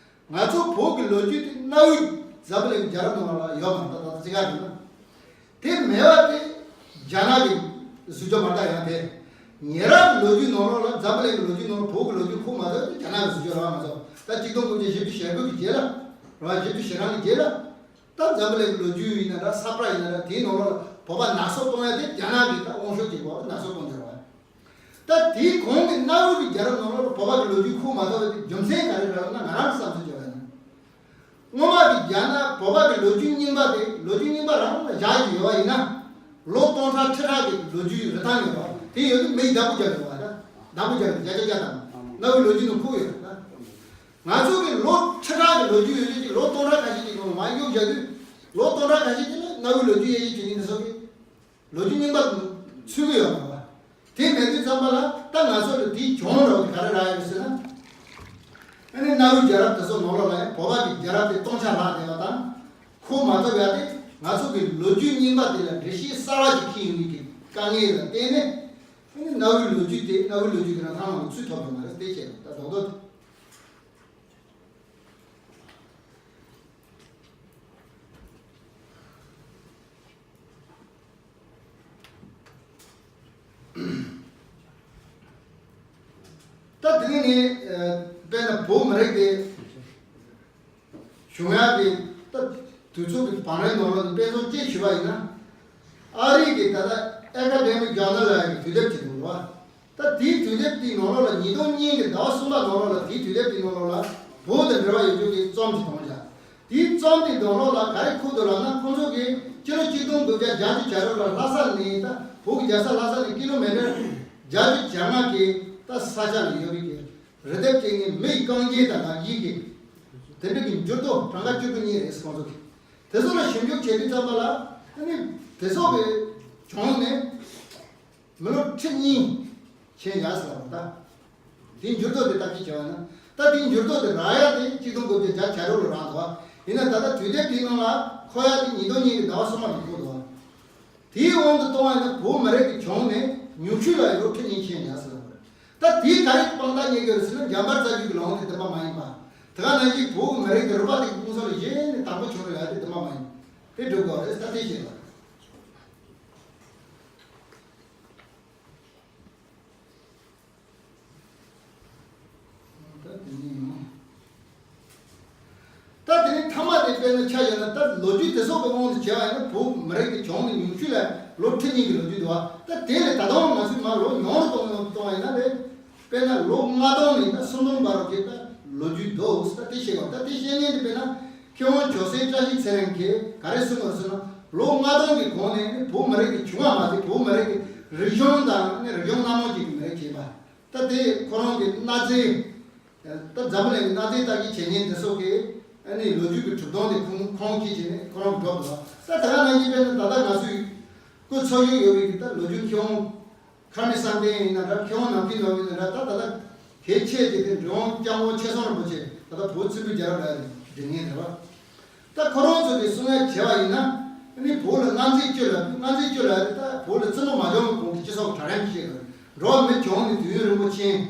ང་ཚོ་བོད་ཀྱི་ལོ་རྒྱུས་དེ་གནའ་བོའི་འཛམ་བུ་གླིང་གི་རྒྱལ་རབས་ནང་ལ་ཡོད་མ་རེད། ད་ད་ལྟ་ཅི་ག་རེད་ན། དེ་མེད་པ་དེ་རྒྱ་ནག་གིས་བཟོས་རྒྱུ་མ་རེད། ད་ཡང་དེ་ཉེ་རབས་ཀྱི་ལོ་རྒྱུས་ནང་ལོགས་ལ་འཛམ་བུ་གླིང་གི་ལོ་རྒྱུས་ནང་ལ་བོད་ཀྱི་ལོ་རྒྱུས་ཁུག་མ་ཐུབ་དེ་རྒྱ་ནག་གིས་བཟོས་རྒྱུ་རེད་བ། ང་ཚོ་ད་ཆིག་སྟོང་དགུ་བརྒྱ་བཞི་བཅུ་ཞེ་དགུ་གི་རྗེས་ལ་རེད་བ། བཞི་བཅུ་ཞེ་གྲངས་ཀྱི་རྗེས་ལ། ད་འཛམ་བུ་གླིང་གི་ལོ་རྒྱུས་ཡིན་ན་འདྲ། ས་པྲ་ཡིན་ན་འདྲ། དེའི་ནང་ལོགས་ལ་བོད་པ་ནག་སོག་གཏོང་ཡ་དེ་རྒྱ་ནག་གིས་ད་དབང་ཤུགས་ཀྱིས་བོད་པ་ནག་སོག་གཏོང་རྒྱུ་རེད་བ། ད་དེའི་གོང་གི་གནའ་བོའི་གི་རྒྱལ་རབས་ནང་ལོགས་ལ་བོད་པ་གི་ལོ་རྒྱུས་ཁུག་མ་ཐུབ་པ་དེ་རྒྱུ་མཚན་ག་རེ་རེད་ལབ་ན། ང་རང་གི་བསམ་ཚུལ་བརྗོད་པ་ཡིན་ན། སྔོན་མ་གི་རྒྱ་ནག་བོད་པ་གི་ལོ་རྒྱུས་རྙིང་པ་དེ། ལོ་རྒྱུས་རྙིང་པ་རང་ལ་བཞག་ཡོད་པ་ཡིན་ན། ལོ་སྟོང་ཕྲག་ཁྲི་ཕྲག་གི་ལོ་རྒྱུས་རིན་ཐང་ཡོད་པ་དེ་ཡོད་དུས་མི་ཡིས་བདག་པོ་རྒྱག་ཡོད་པ། ད་བདག་པོ་རྒྱག་ཡོད། བརྒྱ་ཆ་བརྒྱ་དང་གནའ་བོའི་ལོ་རྒྱུས་ནང་ཁུག་ཡོད་ད། ང་ཚོ་གི་ལོ་ཁྲི་ཕྲག་གི་ལོ་རྒྱུས་ཡོད་དུས་ལོ་སྟོང་ཕྲག་ཁ་ཤས་ཅིག་ནང་མར་གཡུག་བཞག་དུས། ལོ་སྟོང་ཕྲག་ཁ་ཤས་དེ་ལ་གནའ་བོའི་ལོ་རྒྱུས་དབྱེ་ཞིབ་བྱེད་མཁན་དེ་ཚོ་གིས། ལོ་རྒྱུས་རྙིང་པ་དང་ ཚུད་ཀྱི་ཡོད་རེད་བ། དེ་མེད་དུས་ཙམ་པ་ལ་ད་ང་ཚོ་ལ་དེའི་གྱོང་འདྲ་བོ་དེ་ག་རེ་རག་ཡོད་ཟེར་ན། ཨ་ནི་གནའ་བོའི་རྒྱལ་རབས་དེ་ཚོ་ནང་ལོགས་ལ་ཡང་བོད་པ་གི་རྒྱལ་རབས་དེ་སྟོང་ཆ་ལྷག་བསྡད་པ་དང་། ཁོ་མ་གཏོགས་ཡ་དེ་ང་ཚོ་གི་ལོ་རྒྱུས་རྙིང་པ་དེ་ལ་འགྲེལ་བཤད་གསར་བ་ཞིག་ཁྱེར་ཡོང་གི་དཀའ་ངལ་ལ་བརྟེན་ནས། ཨ་ནི་གནའ་བོའི་ལོ་རྒྱུས་དེ་གནའ་བོའི་ལོ་རྒྱུས་ཀྱི་རིན་ཐང་ལ་ཚུད་ཐུབ་ཡོད་མ་རེད་དེ་བཤད་པ་ད་རྡོག་རྡོག་ད་དེ་ནས་ནི་དཔེར་ན་བོད་མི་རིགས་དེ་བྱུང་ཡག་གི་ད་དུས་ཚོད་ཀྱི་བང་རིམ་ནང་ལོགས་ནས་དཔེ་མཚོན་གཅིག་ཞུས་པ་ཡིན་ན། ཨ་རི་གི་ད་ལྟ་Academic Journal ལབ་ཡག་གི་དུས་དེབ་ཅིག་འདུག་བ། ད་དེའི་དུས་དེབ་དེའི་ནང་ལོགས་ལ་ཉིས་སྟོང་གཉིས་ཀྱི་ཟླ་བ་གསུམ་པ་ནང་ལོགས་ལ་དེའི་དུས་དེབ་དེའི་ནང་ལོགས་ལ་བོད་དང་འབྲེལ་བ་ཡོད་རྒྱུ་གི་རྩོམ་ཅིག་བཏང་བཞག་དེའི་རྩོམ་དེའི་ནང་ལོགས་ལ་ག་རེ་འཁོད་འདུག་ལབ་ན། ཁོང་ཚོ་གིས་སྤྱི་ལོ་གཅིག་སྟོང་དགུ་བརྒྱ་བརྒྱད་ཅུ་གྱ་དྲུག་ལ་ལྷ་ས་ནས་ད་བོད་ཀྱི་རྒྱལ་ས་ལྷ་ས་ནས་ཀི་ལོ་མི་ཊར་བརྒྱད་ཅུ་གྱ་ལྔ་གི་ད་ས་ཆ་ལ་ཡོད་པའི་གི་རི་ལྡེབས་ཅིག་ནས་མི་ཡི་རྐང་རྗེས་དང་ལག་རྗེས་ཀྱི་དེ་འདྲ་གི་འགྱུར་ལྡོག་གྲངས་ཀ་བཅུ་དྲུག་རྙེད་རེད་ཁོང་ཚོ་གིས། དེ་ཚོ་ལ་ཞིབ་འཇུག་བྱེད་དུས་ཙམ་པ་ལ་ཨ་ནི་དེ་ཚོ་གི་གྱོང་ནི། མི་ལོ་ཁྲི་གཉིས་ཕྱིན་ཡག་ཟེར་བ་ད། དེའི་འགྱུར་ལྡོག་དེ་ལྟ་ཅི་བྱས་པ་ན། ད་དེའི་འགྱུར་ལྡོག་དེ་རག་ཡག་དེ་གཅིག་སྟོང་དགུ་བརྒྱ་བརྒྱད་ཅུ་གྱ་དྲུག་ལ་རག་འདུག་བ། ཡིན་ན་ད་ལྟ་དུས་དེབ་དེའི་ནང་ལ་འཁོད་ཡག་དེ་ཉིས་སྟོང་གཉིས་ཀྱི་ཟླ་བ་གསུམ་པ་ལ་འཁོད་འདུག་བ། དེའི་དབང་དུ་གཏོང་བ་ཡིན་ན་བོད་མི་རིགས་ཀྱི་གྱོང་ནི་ཉུང་ཤོས་ལ་ཡང་ལོ་ཁྲི་གཉིས་ཕྱིན་ཡག་ཟེར་བ་རེད། ད་དེའི་ག་རེ་དཔང་རྟགས་རྙེད་ཀྱི་རེད་ཟེར་ན། འཇམ་དཔལ་རྩ་རྒྱུད་ཀྱི་ལམ་དེ་བདེན་པ་མ་ཡིན་པ། དེ་ག་ནང་བཞིན་བོད་མི་རིགས་དེ་རོགས་པ་དེ་གི་དཔུང་ཚོགས་ལ་གཞི་ནས་དང་པོ་བྱུང་རེད་ཡག་དེ་བདེན་པ་མ་ཡིན། དེ་སྒྲུབ་དགོས་རེད། ད་དེ་བཤད་པ། ད་དེ་ནས་ཡང་། ད་དེ་ནས་མཐའ་མ་དེ་དཔེར་ན་ཆ་བཞག་ན། ད་ལོ་རྒྱུས་དེ་ཚོ་གི་དབང་དུ་བྱས་པ་ཡིན་ན་བོད་མི་རིགས་ཀྱི་གྱོང་ནི་ཉུང་ཤོས་ལ་ལོ་ཁྲི་གཉིས་ཀྱི་ལོ་རྒྱུས་འདུག་བ། ད་དེ་ལས་ད་དུང་ང་ཚོས་མར་ལོ་ཉུང་རུ་གཏོང་ཡོང་གཏོང་བ་ཡིན་ན་ལས། དཔེར་ན་ལོ་ལྔ་སྟོང་ནས་ད་སུམ་སྟོང་བར་གྱི་ད་ལོ་རྒྱུས་འདུག་ད་དེ་བཤད་པ། ད་དེ་བཤད་མཁན་དེ་དཔེར་ན་མཁས་དབང་ཇོ་སྲས་བཀྲ་ཤིས་ཚེ་རིང་གིས་ག་རེ་གསུངས་པ་ཟེར་ན། ལོ་ལྔ་སྟོང་གི་གོང་ནས་ནི་བོད་མི་རིགས་ཀྱི་བྱུང་བ་མ་ཟད། བོད་མི་རིགས་ཀྱི་རིག་གཞུང་དང་ནི་རིག་གཞུང་སྣ་མང་ཅིག་གི་མི་རིགས་བྱས་པ། ད་དེ་ཁོ་རང་གི་གནའ་རྫས། ད་འཛམ་བུ་གླིང་གི་གནའ་རྫས་ལྟ་བུའི་བྱེད་མཁན་དེ་ཚོ་གིས་ཨ་ནི་ལོ་རྒྱུས་ཀྱི་གྲུབ་དོན་དེ་ཁུངས་ཁུངས་སྐྱེལ་བྱས་ནས་ཁོ་རང་གིས་སྒྲོག་འདུག་ད་ད་ག་ནང་བཞིན་དཔེར་ན་ད་ལྟ་ང་ཚོས་སྐུ་འཚོ་བཞུགས་ཡོད་པའི་གི་ད་ལོ་རྒྱུས་མཁས་དབང་ཁ་མི་བསམ་གཏན་ཡིན་ན་འདྲ། མཁས་དབང་ནམ་མཁའི་ནོར་བུ་ཡིན་ན་འདྲ། ད་ད་ལྟ་གལ་ཆེ་གི་དེ་འབྲི་དབང་སྐྱབས་མགོན་ཆེ་ཚང་རིན་པོ་ཆེ། ད་ལྟ་བོད་སྲིན་པོའི་རྒྱལ་རབས་ལ་འབྲི་མཁན་རེད་བ། ད་ཁོ་རང་ཚོ་གིས་གསུང་ཡ་བྱས་པ་ཡིན་ན། ཨ་ནི་བོད་ལ་མངའ་མཛད་བཅུ་ལ། མངའ་མཛད་བཅུ་ལ་ད་བོད་ལ་བཙུན་མོ་མ་བྱོན་གོང་གི་སྤྱི་ཚོགས་གྲལ་རིམ་ཞིག་ལ་འགྲོ་བ་མི་བྱོན་ནས་དུས་ཡུན་རིང་པོ་ཕྱིན།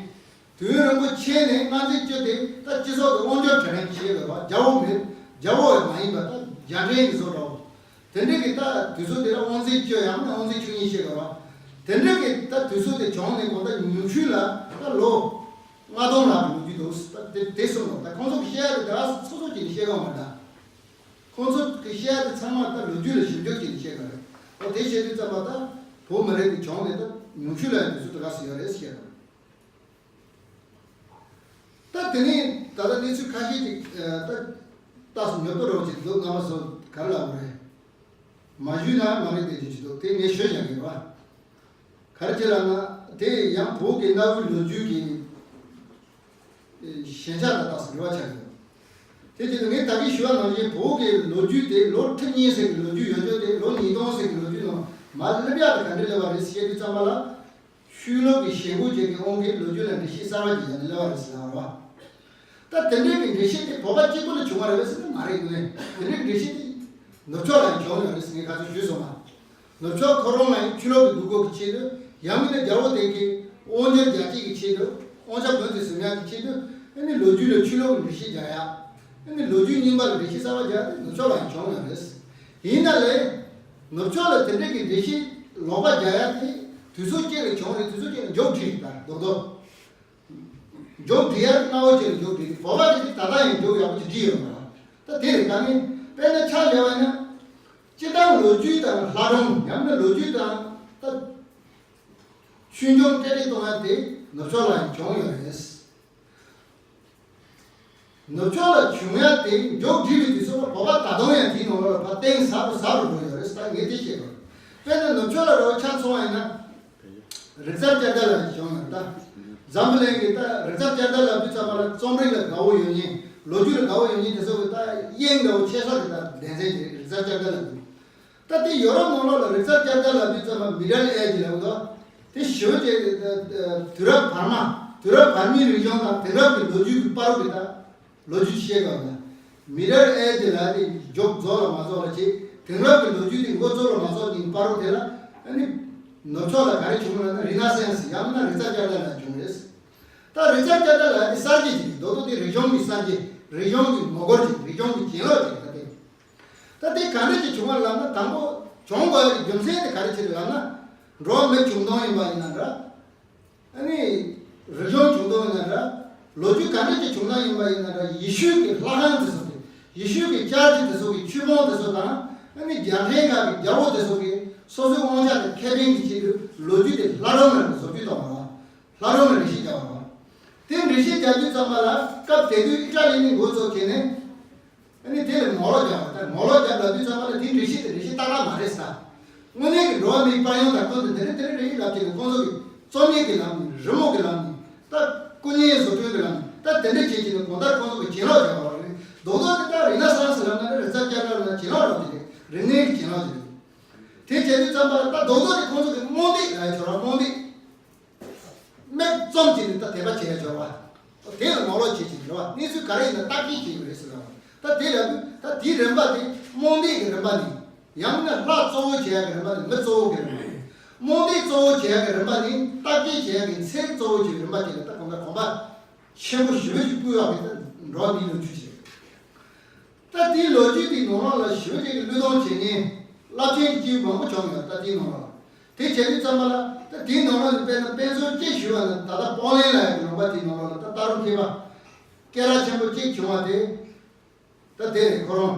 དུས་ཡུན་རིང་པོ་ཕྱིན་ནས་མངའ་མཛད་བཅུ་དེ་ད་སྤྱི་ཚོགས་ཀྱི་དབང་སྒྱུར་གྲལ་རིམ་ཞིག་ལ་རྒྱལ་པོ་མེད། རྒྱལ་པོ་ཡང་མ་ཡིན་པ་ད་རྒྱལ་ཕྲན་གྱི་བཟོ་འདྲ་བོ། དེ་འདྲའི་གི་ད་དུས་ཚོད་དེ་ལ་དབང་མཛད་བཅུ་ཡང་ན་དབང་མཛད་བཅུ་གཉིས་བཤད་དགོས་ར། དེ་འདྲའི་གི་ད་དུས་ཚོད་དེ་བྱུང་ནས་གོང་ད་ཉུང་ཤོས་ལ་ད་ལོ་ལྔ་སྟོང་ལྷག་གི་ལོ་རྒྱུས་འདུག་ད་དེ་དེ་གསུངས་རོགས། ད་ཁོང་ཚོ་གི་བཤད་ཡ་དེ་ད་སོ་སོ་གཅིག་ནས་བཤད་གི་མ་རེད་ད། ཁོང་ཚོ་གི་བཤད་ཡ་དེ་ཚང་མ་ད་ལོ་རྒྱུས་ལ་ཞིབ་འཇུག་བྱས་ནས་བཤད་གི་རེད། ཨོ་དེ་བཤད་དུས་ཙམ་པ་ད་བོད་མི་རིགས་ཀྱི་བྱུང་ནས་ད་ཉུང་ཤོས་ལ་ཡང་དུས་ཚོད་དེ་ག་ཟེར་ཡོད་རེད་བཤད་གི་རེད། ད་དེ་ནས་ད་ལྟ་གནས་ཚུལ་ཁ་ཤས་ཅིག་ད་ལྟ་སུ་ཉོབ་ཏོ་རོགས་ཅིག་འདུག་རྣམ་པ་ཚོ་ག་རེ་ལབ་དགོས་རེད། མ་ཞུས་ན་མ་རེད་དེ་ཅིག་ཅིག་འདུག་དེ་ངས་ཞུ་བཞག་གི་རེད་བ། ག་རེ་བྱས་ལབ་ན། དེ་ཡང་བོད་ཀྱི་གནའ་བོའི་ལོ་རྒྱུས་ཀྱི་ཞན་ཆ་དང་ཏོག་ཙམ་འབྲེལ་བ་ཆགས་ཡོད། དེ་དེ་ནི་ངས་ད་གིན་ཞུ་བ་ནང་བཞིན་བོད་ཀྱི་ལོ་རྒྱུས་དེ་ལོ་ཁྲི་གཉིས་ཟེར་གྱི་ལོ་རྒྱུས་ཡོད་ཆོག་དེ་ལོ་ཉིས་སྟོང་ཟེར་གྱི་ལོ་རྒྱུས་ནང་མར་སླེབས་ཡག་དེ་ག་འདྲ་སླེབས་པ་རེད་ཟེར་དུས་ཙམ་པ་ལ། ཆོས་ལུགས་ཀྱི་ཞེན་ཁོག་ཅན་གྱི་དབང་གིས་ལོ་རྒྱུས་ལ་འགྲེལ་བཤད་གསར་བ་ཅིག་བརྒྱབ་ནས་སླེབས་པ་རེད་ཟེར་ལབ་རོགས། ད་དེ་འདྲའི་གི་འགྲེལ་བཤད་དེ་བོད་པ་གཅིག་པུ་ལ་བྱུང་བ་རེད་པས་ཟེར་ན་མ་རེད་དེ། དེ་འདྲའི་འགྲེལ་བཤད་དེ་ནུབ་ཕྱོགས་ལ་ཡང་བྱུང་ཡོད་རེད་ཟེར་ངས་ཁ་ཚོད་ཞུས་སོང་ང་། ནུབ་ཕྱོགས་ཁོ་རང་ལ་ཡང་ཆོས་ལུགས་ཀྱི་འདུ་འགོད་ཀྱི་ཆེད་དུ། ཡང་མིན་ན་རྒྱལ་པོ་དེ་གི་དབང་སྒྱུར་རྒྱ་སྐྱེད་ཀྱི་ཆེད་དུ། དབང་ཆ་བོད་དུ་ཟིན་ཡག་གི་ཆེད་དུ། ཨ་ནི་ལོ་རྒྱུས་ལ་ཆོས་ལུགས་ཀྱི་འགྲེལ་བཤད་རྒྱག་ཡག་ཨ་ནི་ལོ་རྒྱུས་རྙིང་པ་ལ་འགྲེལ་བཤད་གསར་བ་རྒྱག་དེ་ནུབ་ཕྱོགས་ལ་ཡང་བྱུང་ཡོད་རེད། ཡིན་ན་ལས། ནུབ་ཕྱོགས་ལ་དེ་འདྲའི་གི་འགྲེལ་བཤད་ལོག་པ་རྒྱག་ཡག་དེ་དུས་ཚོད་གཅིག་ལ་བྱུང་རེད། དུས་ཚོད་གཅིག་ལ་མཇུག་སྒྲིལ་ད་རྡོག་རྡོག་མཇུག་སྒྲིལ་ཡག་སྔ་བོ་ཅིག་ལ་མཇུག་སྒྲིལ། བོད་པ་དེ་ད་ལྟ་ཡང་མཇུག་ཡག་པོ་ཅིག་སྒྲིལ་ཡོད་མ་རེད། ད་དེ་རེད། ད་ནི་དཔེར་ན་ཆ་བཞག་པ་ཡིན་ན། སྤྱིར་བཏང་ལོ་རྒྱུས་དང་ལྷ་སྒྲུང་ཡང་ན་ལོ་རྒྱུས་དང་ད་ཆོས་འབྱུང་འབྲེལ་འདྲིས་གཏོང་ཡག་དེ་ནུབ་ཕྱོགས་ལ་ཡང་བྱུང་ཡོད་རེད། ནུབ་ཕྱོགས་ལ་བྱུང་ཡག་དེ་མཇུག་སྒྲིལ་བའི་དུས་ཚོད་ལ་བོད་པ་ད་དུང་ཡང་དེའི་ནང་ལ་ཕར་གཏིང་ཟབ་རུ་ཟབ་རུ་འགྲོ་ཡོད་རེད། ད་ངས་དེ་བཤད་དགོས། དཔེར་ན་ནུབ་ཕྱོགས་ལ་རོགས་ཆ་མཚོན་པ་ཡིན་ན། རིག་རྩལ་བསྐྱར་དར་ལབ་བྱུང་ཡོད་ད། འཛམ་བུ་གླིང་གི་ད་རིག་རྩལ་བསྐྱར་དར་ལབ་དུས་ཙམ་པ་ལ་རྩོམ་རིག་ལ་དགའ་བོ་ཡོད་མཁན། ལོ་རྒྱུས་ལ་དགའ་བོ་ཡོད་མཁན་དེ་ཚོ་གི་ད་དབྱིངས་དགའ་བོ་ཆེ་ཤོས་ཀྱི་ད་གདན་སའི་རིག་རྩལ་བསྐྱར་དར་ལབ་འདུག་ད་དེ་ཡོ་རོབ་ནང་ལོགས་ལ་རིག་རྩལ་བསྐྱར་དར་ལབ་དུས་ཙམ་པ་མི་ཌལ་ཨེ་ཇི་ལབ་འདུག་དེ་ཞི་བ་ཅན་དུས་རབས་བར་མ། དུས་རབས་བར་མའི་རིག་གཞུང་དང་དེང་རབས་ཀྱི་ལོ་རྒྱུས་ཀྱི་བར་དུ་གི་ད་ལོ་རྒྱུས་བཤད་དགོས་ན། མི་ཌལ་ཨེ་ཇི་ལ་དེ་མཇུག་རྫོགས་ལ་མ་རྫོགས་ལ་བྱས། དེང་རབས་ཀྱི་ལོ་རྒྱུས་དེ་འགོ་རྫོགས་ལ་མ་རྫོགས་ཀྱི་བར་དུ་དེ་ལ་ཨ་ནི་ནུབ་ཕྱོགས་ལ་ག་རེ་བྱུང་ལབ་ན་རི་ན་སེན་སི་ཡང་ན་རིག་རྩལ་བསྐྱར་དར་ལ་བྱུང་རེད། ད་རིག་རྩལ་བསྐྱར་དར་ལ་དེ་གསར་བརྗེ་ཅིག་རེད། རྡོག་རྡོག་དེ་རིག་གཞུང་གི་གསར་བརྗེ། རིག་གཞུང་གི་ངོ་རྒོལ་ཅིག་རིག་གཞུང་གི་གྱེན་ལོག་ཅིག་ད་དེ། ད་དེ་ག་འདྲ་ཅིག་བྱུང་བ་ལབ་ན། དང་པོ་བྱུང་དགོས་ཡག་གི་རྒྱུ་མཚན་དེ་ག་རེ་ཆེ་རེད་ལབ་ན། འགྲོ་བ་མི་བྱུང་སྟངས་ཡིན་པ་ཡིན་ན་འདྲ། ཨ་ནི་རིག་གཞུང་བྱུང་སྟངས་ཡིན་ན་འདྲ། ལོ་རྒྱུས་ག་འདྲ་ཅིག་བྱུང་སྟངས་ཡིན་པ་ཡིན་ན་འདྲ། ཡེ་ཤུ་གི་ལྷ་ཁང་དེ་ཚོ་དེ། ཡེ་ཤུ་གི་ཅར་ཅི་དེ་ཚོ་གི་ཆོས་སྤོང་དེ་ཚོ་དང་། ཨ་ནི་རྒྱལ་ཕྲན་ཁག་གི་རྒྱལ་པོ་དེ་ཚོ་གི་སོ་སོའི་དབང་ཆ་དང་ཁེ་ཕན་གྱི་ཆེད་དུ་ལོ་རྒྱུས་དེ་ལྷ་སྒྲུང་ལ་བཟོ་བཅོས་བཏང་བ་རེད་བ། ལྷ་སྒྲུང་ལ་འགྲེལ་བཤད་རྒྱག་པ་རེད་བ། དེ་འགྲེལ་བཤད་རྒྱག་དུས་ཙམ་པ་ལ་སྐབས་དེ་དུས་ཨི་ཊ་ལི་ནས་འགོ་བཙུགས་བྱས་ནས། ཨ་ནི་དེ་ལ་ངོ་ལོག་རྒྱག་པ་དང་། ངོ་ལོག་རྒྱག་ལབ་དུས་ཙམ་པ་ལ་དེའི་འགྲེལ་བཤད་དེ་འགྲེལ་བཤད་ཏག་ཏག་མ་རེད་ཟེར། དངོས་གནས་ཀྱི་འགྲོ་བ་མིའི་དཔལ་ཡོན་དང་ཀུན་ཏུ་འདི་འདྲ་དེ་འདྲ་རེད་ལབ་ཀྱི་ནས། ཁོང་ཚོ་གི་རྩོམ་ཡིག་གི་ལམ་ནས། རི་མོ་གི་ལམ་ནས། ད་སྐུ་བརྙན་བཟོ་སྐྲུན་གི་ལམ་ནས། ད་དེ་འདྲ་བྱེད་ཀྱི་ནས་གང་ལྟར་ཁོང་ཚོ་གི་གྱེན་ལོག་རྒྱག་པ་རེད། རྡོག་རྡོག་དེ་ད་རི་ན་སེན་སི་ལབ་ན་རེད། རིག་རྩལ་བསྐྱར་དར་ལབ་ན་གྱེན་ལོག་རེད། དེ་རེད། རིག་གནས་ཀྱི་གྱེན་ལོག་དེ་རེད། དེ་བྱེད་དུས་ཙམ་པ་ལ་ད་རྡོག་རྡོག་དེ་ཁོང་ཚོ་གི་རྨོངས་དད་ལབ་ཡ་ཆོག་ར། རྨོངས་དད། མིག་བཙུམས་བྱས་ནས་ད་དད་པ་བྱེད་ཡ་ཆོག་པ། དེ་ལ་ངོ་ལོག་བྱེད་ཀྱི་རེད་བ། གནས་ཚུལ་ག་རེ་ཡིན་ན་བརྟག་དཔྱད་བྱེད་ཀྱི་རེད་ཟེར་བ། ད་དེ་ལ་ད་དེའི་རིམ་པ་དེ་རྨོངས་དད་ཀྱི་རིམ་པ་ནས། ཡང་ན་ལྷ་གཙོ་བོ་བྱེད་ཡ་གི་རིམ་པ་ནས་མི་གཙོ་བོ་གི་རིམ་པ་ནས། རྨོངས་དད་གཙོ་བོ་བྱེད་ཡ་གི་རིམ་པ་ནས་བརྟག་དཔྱད་བྱེད་ཡ་གི་ཚན་རིག་གཙོ་བོ་བྱེད་ཀྱི་རིམ་པ་བཅས་ལ་ད་གང་ལྟར་གོམ་པ་ཆེན་པོ་ཞེ་པོ་ཞིག་སྤོས་ཡག་གི་ད་འགྲོ་བ་མིའི་ལོ་རྒྱུས་བྱེད། ད་དེའི་ལོ་རྒྱུས་དེའི་ནང་ལོགས་ལ་ཞི་བ་ཅན་གྱི་བློས་གཏོང་བྱེད་མཁན་རླབས་ཆེན་གྱི་སྐྱེས་བུ་མང་པོ་བྱུང་ཡོད། ད་དེའི་ནང་ལོགས་ལ། དེ་བྱེད་དུས་ཙམ་པ་ལ་ད་དེའི་ནང་ལོགས་ནས་དཔེར་ན་དཔེ་མཚོན་གཅིག་ཞུས་པ་ན། ད་ལྟ་པོ་ལན་ལབ་ཡག་གི་ལུང་པ་དེའི་ནང་ལོགས་ལ་ད་ལྟ་རུ་མཁས་པ་སྐད་གྲགས་ཆེན་པོ་གཅིག་བྱུང་བ་དེ། ད་དེ་རེད། ཁོ་རང་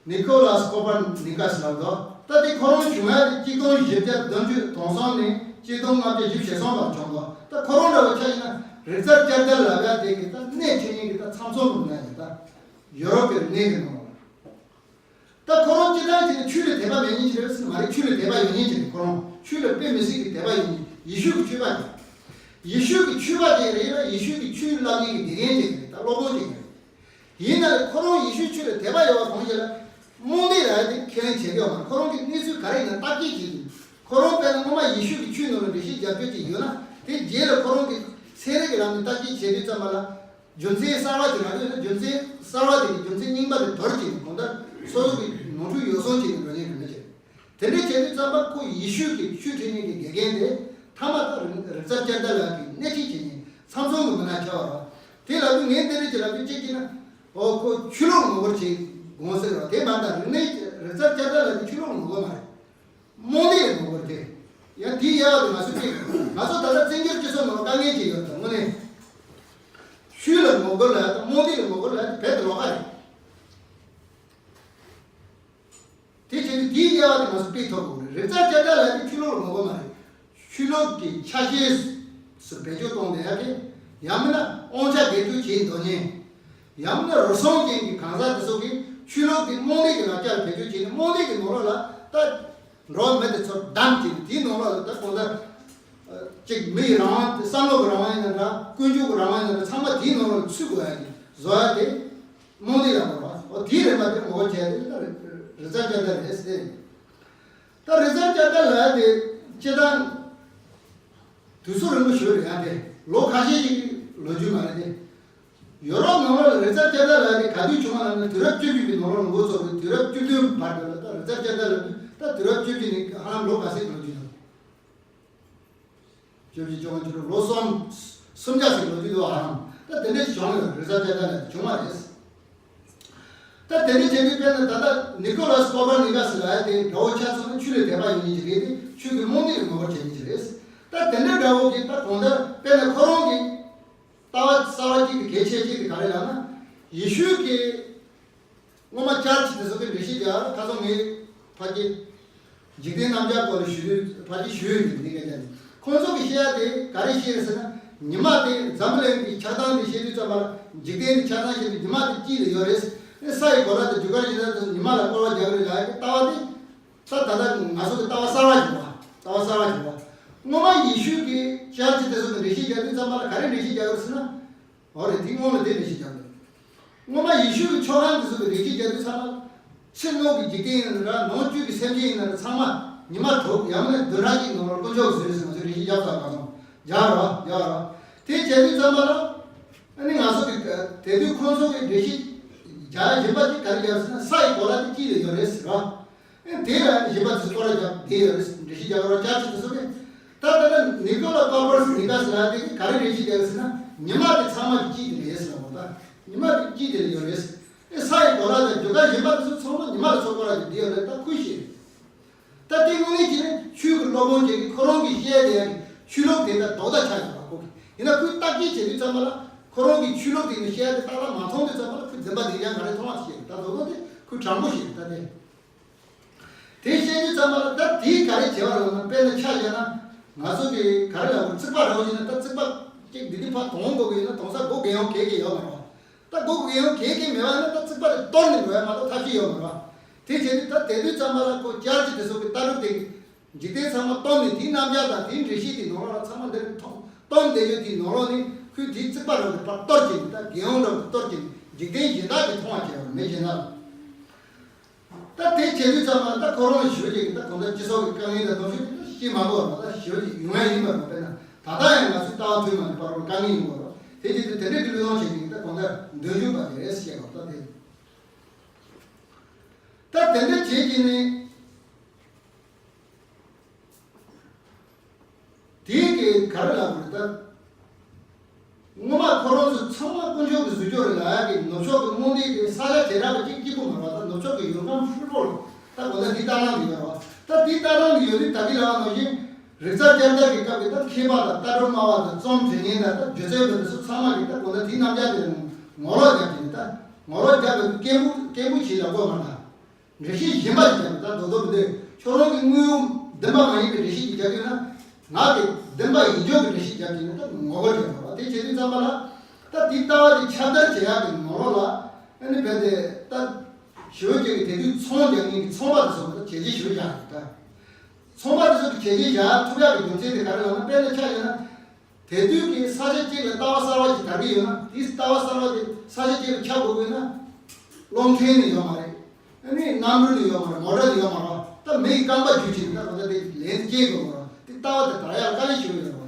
ནི་ཀོ་ལཱས་ཀོ་པར་ནི་ཀཱས་ལབ་འདུག་ད་དེ་ཁོ་རང་བྱུང་ཡག་དེ་གཅིག་སྟོང་བཞི་བརྒྱ་བདུན་ཅུ་དོན་གསུམ་ནས་གཅིག་སྟོང་ལྔ་བརྒྱ་བཞི་བཅུ་ཞེ་གསུམ་བར་བྱུང་འདུག་ད་ཁོ་རང་འདྲ་བོ་ཆ་ཡིན་ན་རིག་རྩལ་བསྐྱར་དར་ལབ་ཡག་དེ་གི་ད་སྣེ་ཁྲིད་མཁན་གྱི་ད་ཚབ་མཚོན་དུ་གནང་ཡོད། ད་ཡོ་རོབ་ཀྱི་གནས་ཀྱི་ནང་ལ། ད་ཁོ་རང་སྤྱིར་བཏང་བྱས་ན་ཆོས་ལ་དད་པ་མེད་མཁན་ཅིག་རེད་ཟེར་མ་རེད། ཆོས་ལ་དད་པ་ཡོད་མཁན་ཅིག་རེད། ཁོ་རང་ཆོས་ལ་དཔེ་མི་སྲིད་ཀྱི་དད་པ་ཡོད་མཁན། ཡེ་ཤུ་གི་ཆོས་པ་ཅིག་ཡེ་ཤུ་གི་ཆོས་པ་ཅིག་རེད་ལ། ཡེ་ཤུ་གི་ཆོས་བསླབ་མཁན་གྱི་དགེ་རྒན་ཅིག་རེད། ད་སློབ་དཔོན་ཅིག་རེད། ཡིན་ན་ལས་ཁོ་རང་ཡེ་ཤུའི་ཆོས་ལ་དད་པ་ཡོད་པ་གང་ཞིག་ལ་རྨོངས་དད་ལབ་ཡག་དེ་ཁས་ལེན་བྱེད་ཀྱི་ཡོད་མ་རེད། ཁོ་རང་གི་གནས་ཚུལ་ག་རེ་ཡིན་ན་བརྟག་དཔྱད་བྱེད་ཀྱི། ཁོ་རང་དཔེར་ན་སྔོན་མ་ཡེ་ཤུ་གི་ཆོས་ནང་ལ་འགྲེལ་བཤད་རྒྱབ་སྐྱོར་ཅིག་ཡོད་ན། དེ་རྗེས་ལ་ཁོ་རང་གི་ཚན་རིག་གི་ལམ་ནས་བརྟག་དཔྱད་བྱེད་དུས་ཙམ་པ་ལ། རྒྱུ་མཚན་གསར་བ་ཅིག་ལ་ཡོད་ན། རྒྱུ་མཚན་གསར་བ་དེ་གི་རྒྱུ་མཚན་རྙིང་པ་དེ་དོར་བྱས་ནས་གང་ལྟར་སོ་སོ་གི་ནོར་འཁྲུལ་ཡོ་བསྲང་བྱས་ནས་འགྲོ་མཁན་རེད་མི་ཚེ། དེ་འདྲ་བྱས་དུས་ཙམ་པ་ཁོ་ཡེ་ཤུ་གི་ཆོས་ཁྲིད་མཁན་གྱི་དགེ་རྒན་དེ་མཐའ་མ་ད་རིག་རིག་རྩལ་བསྐྱར་དར་ལབ་ཡག་གི་སྣེ་ཁྲིད་བྱེད་མཁན་ཚབ་མཚོན་གྱི་མི་སྣ་ཆགས་པ་རེད། དེ་ལབ་དུས་ངས་འདི་འདྲ་ཅིག་ལབ་དུས་གཅིག་བྱས་ན། ཨོ་ཁོ་ཆོས་ལུགས་ངོ་རྒོལ་བྱེད་དགོངས་ཟེར་བ་དེ་མ་གཏོགས། རིག་གནས་རིག་རྩལ་བསྐྱར་དར་ལབ་དུས་ཆོས་ལུགས་ངོ་རྒོལ་མ་རེད། རྨོངས་དད་ལ་ངོ་རྒོལ་དེ། ཡང་དེའི་དབྱེ་བ་དེ་ང་ཚོས་ཕྱེ། ང་ཚོ་ད་ལྟ་བཙན་བྱོལ་སྤྱི་ཚོགས་ནང་ལ་དཀའ་ངལ་ཅིག་ཡོད་རེད། དངོས་གནས་ཆོས་ལ་ངོ་རྒོལ་ལབ་ཡག་དང་རྨོངས་དད་ལ་ངོ་རྒོལ་ལབ་ཡག་དེ་རྦད་དེ་ལོགས་ཀ་རེད། དེ་བྱས་ནས་དེའི་དབྱེ་བ་དེ་ང་ཚོས་ཕྱེ་ཐུབ་དགོས་རེད། རིག་རྩལ་བསྐྱར་དར་ལབ་ཡག་དེ་ཆོས་ལུགས་ལ་ངོ་རྒོལ་མ་རེད། ཆོས་ལུགས་ཀྱི་ཆ་ཤས་སུ་བེད་སྤྱོད་གཏོང་བསྡད་ཡག་གི། ཡང་མིན་ན་དབང་ཆ་སྒེར་གཅོད་བྱེད་འདོད་མཁན། ཡང་མིན་ན་རུལ་སུངས་ཅན་གྱི་གང་ཟག་དེ་ཚོ་གིས་ཆོས་ལུགས་དེ་རྨོངས་དད་ཀྱི་ལག་ཆ་ལ་བེད་སྤྱོད་བྱས་ནས། རྨོངས་དད་ཀྱི་ནང་ལོགས་ལ་ད་འགྲོ་བ་མི་དེ་ཚོར་བསྡམས་བྱས་ནས། དེའི་ནང་ལོགས་ལ་ད་གང་ལྟར་གཅིག་མི་ཡི་རང་དབང་དེ། བསམ་བློ་གི་རང་དབང་ཡིན་ན་འདྲ། ཀུན་སྤྱོད་ཀྱི་རང་དབང་ཡིན་ན་འདྲ། ཚང་མ་དེའི་ནང་ལོགས་ལ་ཚུད་དགོས་ཡག་གི་བཟོ་ཡག་དེ་རྨོངས་དད་ལ་ངོ་རྒོལ། འོ་དེའི་རིམ་པ་དེ་ངོ་རྒོལ་བྱས་ཏེ་ད་རིག་རིག་རྩལ་བསྐྱར་དར་རེད་ཟེར། ད་རིག་རྩལ་བསྐྱར་དར་ལབ་ཡག་དེ་སྤྱིར་བཏང་དུས་ཚོད་རིང་པོ་ཞིག་རེད། ཡང་དེ་ལོ་ཁ་ཤས་ཤིག་གི་ལོ་རྒྱུས་མ་རེད་དེ། ཡོ་རོབ་ནང་ལོགས་ལ་རིག་རྩལ་བསྐྱར་དར་ལབ་ཡག་དེ་ག་དུས་བྱུང་བ་ལབ་ན། དུས་རབས་བཅུ་བཞི་པའི་ནང་ལོགས་ལ་འགོ་བཙུགས་པའི་དུས་རབས་བཅུ་བདུན་བར་དུ་ལ་ད་རིག་རྩལ་བསྐྱར་དར་ལབ་དུས་ད་དུས་རབས་བཅུ་བཞི་ནས་ཧ་ལམ་ལོ་ག་ཚོད་ལོ་རྒྱུས་དང་། བཅུ་བཞི་བཅུ་ལྔ་བཅུ་དྲུག་ལོ་གསུམ། སུམ་བརྒྱ་ཟིན་ལོ་རྒྱུས་འདུག་ཨང་། ད་དེ་འདྲ་ཞིག་བྱུང་ཡོད། རིག་རྩལ་བསྐྱར་དར་ལ་བྱུང་བ་རེད། ད་དེ་འདྲ་བྱས་དུས་དཔེར་ན་ད་ལྟ་ནི་ཀོ་ལཱས་ཀོ་པར་ནི་ཀཱས་ལབ་ཡག་དེ་འདྲ་བོ་ཆ་མཚོན་ན་ཆོས་ལ་དད་པ་ཡོད་མཁན་ཅིག་རེད་དེ། ཆོས་ཀྱི་རྨོངས་དད་ལ་ངོ་རྒོལ་བྱེད་མཁན་ཅིག་རེད། ད་དེ་འདྲ་འདྲ་བོ་གིས་ད་གང་ལྟར་དཔེར་ན་ཁོ་རང་གི་ལྟ་བ་གསར་བ་གཅིག་དེ་གལ་ཆེ་གཅིག་དེ་ག་རེ་ལབ་ན། ཡེ་ཤུ་གི་སྔོན་མ་ཅར་ཆི་དེ་ཚོ་གི་འགྲེལ་བཤད་རྒྱག་ཁ་སང་ངས་ཕ་གི་འཇིག་རྟེན་རྣམ་བསྒྱར་སྐོར་ལ་ཞུ་དུས་ཕ་གི་ཞུས་ཡོད་ཀྱི་འདི་ག་ཅན། ཁོང་ཚོ་གི་བཤད་ཡག་དེ་ག་རེ་བཤད་ཟེར་ན། ཉི་མ་དེ་འཛམ་བུ་གླིང་གི་ཆགས་སྟངས་དེ་བཤད་དུས་ཙམ་པ་ལ། འཇིག་རྟེན་གྱི་ཆགས་སྟངས་བཤད་དུས་ཉི་མ་དེ་དཀྱིལ་ལ་ཡོད་རེད། ཨེ་ས་ཡི་གོ་ལ་དེ་རྒྱུ་སྐར་ཡིན་ན་དེ་ཉི་མ་ལ་སྐོར་བ་རྒྱག་གི་རེད་ལབ་ཡག་གི་ལྟ་བ་དེ། ད་ད་ལྟ་ང་ཚོ་གི་ལྟ་བ་གསར་བ་ཞིག་རེད་བ། ལྟ་བ་གསར་བ་ཞིག་རེད་བ། སྔོན་མ་ཡེ་ཤུ་གི་ཅར་ཆི་དེ་ཚོ་གི་འགྲེལ་བཤད་རྒྱག་དུས་ཙམ་པ་ལ་ག་རེ་འགྲེལ་བཤད་རྒྱག་གི་རེད་ཟེར་ན། འོ་རེད། དེ་སྔོན་ལ་དེ་འགྲེལ་བཤད་རྒྱག་གི་རེད། སྔོན་མ་ཡེ་ཤུ་གི་ཆོས་ཁང་དེ་ཚོ་གི་འགྲེལ་བཤད་རྒྱག་དུས་ཙམ་པ་ལ། ཕྱི་ནང་གི་འཇིག་རྟེན་ཡིན་ན་ར་ནང་བཅུད་ཀྱི་སེམས་ཅན་ཡིན་ན་ར་ཚང་མ་ཉི་མ་དྲུག་ཡང་ན་བདུན་ཕྲག་གཅིག་ནང་ལ་དཀོན་མཆོག་གཟིགས་ཟེར་ང་ཚོས་རེ་ཞིག་རྒྱག་ཚར་ག་སོང་རྒྱག་རོགས་རྒྱག་རོགས། དེ་བྱས་དུས་ཙམ་པ་ལ་ཨ་ནི་ང་ཚོ་གི་དེ་དུས་ཁོང་ཚོ་གི་འགྲེལ་བཤད་རྒྱག་ཡ་གཞན་པ་གཅིག་ག་རེ་རྒྱག་ཟེར་ན་ས་ཡི་གོ་ལ་དེ་དཀྱིལ་ལ་ཡོད་རེད་ཟེར་རོ། ཨ་ནི་དེ་ལ་ཨ་ནི་གཞན་པ་དེ་ཚོ་སྐོར་ར་རྒྱག་དེ་ཡོད་རེད་འགྲེལ་བཤད་རྒྱག་རོགས་བྱ་ཆེད་དུ་སོ་གི། ད་ལྟ་ན་ནི་ཀོ་ལ་ཀོ་པར་ནི་ཀ་ཟེར་ཡ་དེ་གི་ག་རེ་འགྲེལ་བཤད་རྒྱག་ཟེར་ན་ཉི་མ་དེ་ཚང་མ་གི་དཀྱིལ་དེ་རེད་ཟེར་བ་ད་ཉི་མ་དེ་དཀྱིལ་དེ་ལ་ཡོད་རེད། ཨེ་ས་ཡི་གོ་ལ་དང་རྒྱུ་སྐར་གཞན་པ་དེ་ཚོ་ཚང་མ་ཉི་མ་ལ་ཚོགས་པ་ར་གི་འདི་ཡོད་རེད་ད་ཁུལ་ཤེས། ད་དེ་དངོས་གནས་ཀྱི་ནི་ཆོས་ཀྱི་སློབ་དཔོན་ཅིག་གིས་ཁོ་རང་གི་བཤད་དེ་ཡང་ཆོས་ལུགས་དེ་ལྟར་རྡོག་རྩ་ཆགས་ཡོད་པ་ཁོ་གི་ཡིན་ན་ཁོས་བརྟག་དཔྱད་བྱེད་དུས་ཙམ་པ་ལ་ཁོ་རང་གི་ཆོས་ལུགས་དེ་ནི་བཤད་དེ་རྟག་ལ་མ་མཐོང་དུས་ཙམ་པ་ལ་ཁོས་འཛིན་པ་དེ་ཡང་ག་རེ་མཐོང་བ་ཞིག་ད་རྡོག་རྡོག་དེ་ཁོས་དྲང་པོ་ཞིག་ད་དེ། དེ་བཤད་དུས་ཙམ་པ་ལ་ད་དེའི་ག་རེ་བྱེད་པ་རེད་ལབ་ན་དཔེར་ན་ཆ་བཞག་ན་ང་ཚོ་གི་ག་རེ་ལབ་དགོས་རྩིག་པ་རེད་བ་ཅེ་ན་ད་རྩིག་པ་གཅིག་འདི་འདི་ཕར་དོང་དགོས་ཀྱི་ཡོད་ན་དོང་ས་སྒོ་རྒྱག་ཡོང་གལ་གལ་ཡོད་མ་རེད་བ། ད་སྒོ་རྒྱག་ཡོང་གལ་གལ་མེད་པ་ན་ད་རྩིག་པ་དེ་གཏོར་ནས་འགྲོ་ཡ་མ་གཏོགས་ཐབས་ཤེས་ཡོད་མ་རེད་བ། དེ་བྱས་ཏེ་ད་དེ་དུས་ཙམ་པ་ལ་ཁོ་ཅར་ཅི་དེ་ཚོ་གི་ལྟ་གྲུབ་དེ་འཇིག་རྟེན་ཚང་མ་སྟོང་ནས་དེའི་རྣམ་གཞག་དང་དེའི་འགྲེལ་བཤད་དེ་ནང་ལོགས་ལ་ཚང་མ་འདིར་མཐོང་སྟོང་བསྡད་རྒྱུ་དེའི་ནང་ལོགས་ནས་ཁོས་དེའི་རྩིག་པ་རང་གི་ཕར་གཏོར་གྱིན་ད་རྒྱལ་ཡོངས་རང་གི་གཏོར་གྱིན་འཇིག་རྟེན་གཞན་དག་གིས་མཐོང་བ་བྱས་པ་མེད་བྱས་ན། ད་དེ་བྱས་དུས་ཙམ་པ་ད་ཁོ་རང་ཞུ་རྒྱུ་གི་ད་གང་ལྟར་སྤྱི་ཚོགས་ཀྱི་དཀའ་ངལ་དང་གདོང་ཤུགས་དེ་ཤེས་མ་དགོས་ར་ད་ཞུ་རྒྱུ་ཡོང་ཡ་ཡིན་པ་རེད་དཔེར་ན་ད་ལྟ་ཡང་ང་ཚོའི་ལྟ་བ་མཐུན་མ་ནས་པ་རོ་དཀའ་ངལ་ཡིན་དགོས་ར་དེ་བྱས་དུས་དེ་འདྲའི་གི་བློས་གཏོང་བྱེད་ཀྱི་ད་གང་ལྟར་འདོད་འཇུག་པ་དེ་རེད་ཞེས་པ་ད་དེ། ད་དེ་འདྲ་བྱེད་ཀྱི་ནི། དེའི་གི་ག་རེ་ལབ་དགོས་ད། སྔོན་མ་ཁོ་རང་ཚོ་ཚང་མ་དཀོན་མཆོག་གི་བཟོ་བཅོས་རེད་ལབ་ཡ་གི་ནུབ་ཕྱོགས་ཀྱི་རྨོངས་དད་དེ་ས་ཆ་བྱེ་བྲག་པ་གཅིག་གཅིག་པུ་མ་རེད་བ་ད་ནུབ་ཕྱོགས་ཀྱི་ཡུལ་ཁམས་ཧྲིལ་པོ་ལ་ད་གོ་ད་འདི་ལྟ་སྟངས་དེ་ཡོད་རེད་བ། ད་འདི་ལྟ་སྟངས་དེ་ཡོད་དུས་ད་གི་ལབ་པ་ནང་བཞིན་རིག་རྩལ་བསྐྱར་དར་གྱི་སྐབས་ཀྱི་ད་མཁས་པ་དང་ལྟ་གྲུབ་སྨྲ་བ་དང་རྩོམ་འབྲི་མཁན་དང་ད་སྒྱུ་རྩལ་པ་དེ་ཚོ་ཚང་མ་གི་ད་གོ་ད་དེའི་རྣམ་གཞག་དེ་ལ་ངོ་ལོག་རྒྱབ་ཀྱི་ནི་ད་ངོ་ལོག་རྒྱབ་པའི་སྐད་འབོད་སྐད་འབོད་བྱེད་ལབ་དགོས་མ་ད། འགྲེལ་བཤད་གཞན་པ་ཞིག་བརྒྱབ་ནས་ད་རྡོག་རྡོག་མི་འདོད་ཁྱོད་རང་གི་དངོས་ཡོད་བདེན་པ་མ་ཡིན་པའི་འགྲེལ་བཤད་ཅིག་བརྒྱབ་ཡོད་ན། ང་གི་བདེན་པ་ཡིན་ཆོག་གི་འགྲེལ་བཤད་བརྒྱབ་ཀྱི་ནི་ད་ངོ་རྒོལ་བྱེད་དགོས་པ་དེ་བྱེད་དུས་ཙམ་པ་ལ། ད་དེའི་ལྟ་བ་དེ་ཁྱབ་བརྡལ་བྱེད་ཡག་གི་ངོ་ལོག་ལ་ཨ་ནི་རྦད་དེ་ད་ཞུ་ཅིག་གི་དེ་དུས་ཚོང་རྒྱག་མཁན་གྱི་ཚོང་པ་དེ་ཚོ་གི་ད་བྱས་རྗེས་ཞུ་བཞག་ཡོད་ད། ཚོང་པ་དེ་ཚོ་གི་བྱས་རྗེས་བཞག་ཐུབ་ཡག་གི་རྒྱུ་མཚན་དེ་ག་རེ་ལབ་ན་དཔེར་ན་ཆ་བཞག་ན། དེ་དུས་ཀྱི་ས་ཆ་གཅིག་ལ་ལྟ་བ་གསར་བ་ཅིག་དར་གྱི་ཡོད་ན་དེའི་ལྟ་བ་གསར་བ་དེ་ས་ཆ་གཅིག་ལ་ཁྱབ་དགོས་ཀྱི་ཡོད་ན། གློག་འཕྲིན་ནི་ཡོད་མ་རེད། ཨ་ནི་གནམ་གྲུ་ནི་ཡོད་མ་རེད། མོ་ཊ་ནི་ཡོད་མ་རེད། ད་མི་ཡི་རྐང་པ་འཇུ་བྱེད་ནི་ད་ཁོ་ད་དེ་ལན་སྐྱེལ་དགོས་མ་རེད། དེ་ལྟ་བ་དེ་དར་ཡག་དཀའ་ལས་ཞིག་ཡོད་རེད་བ།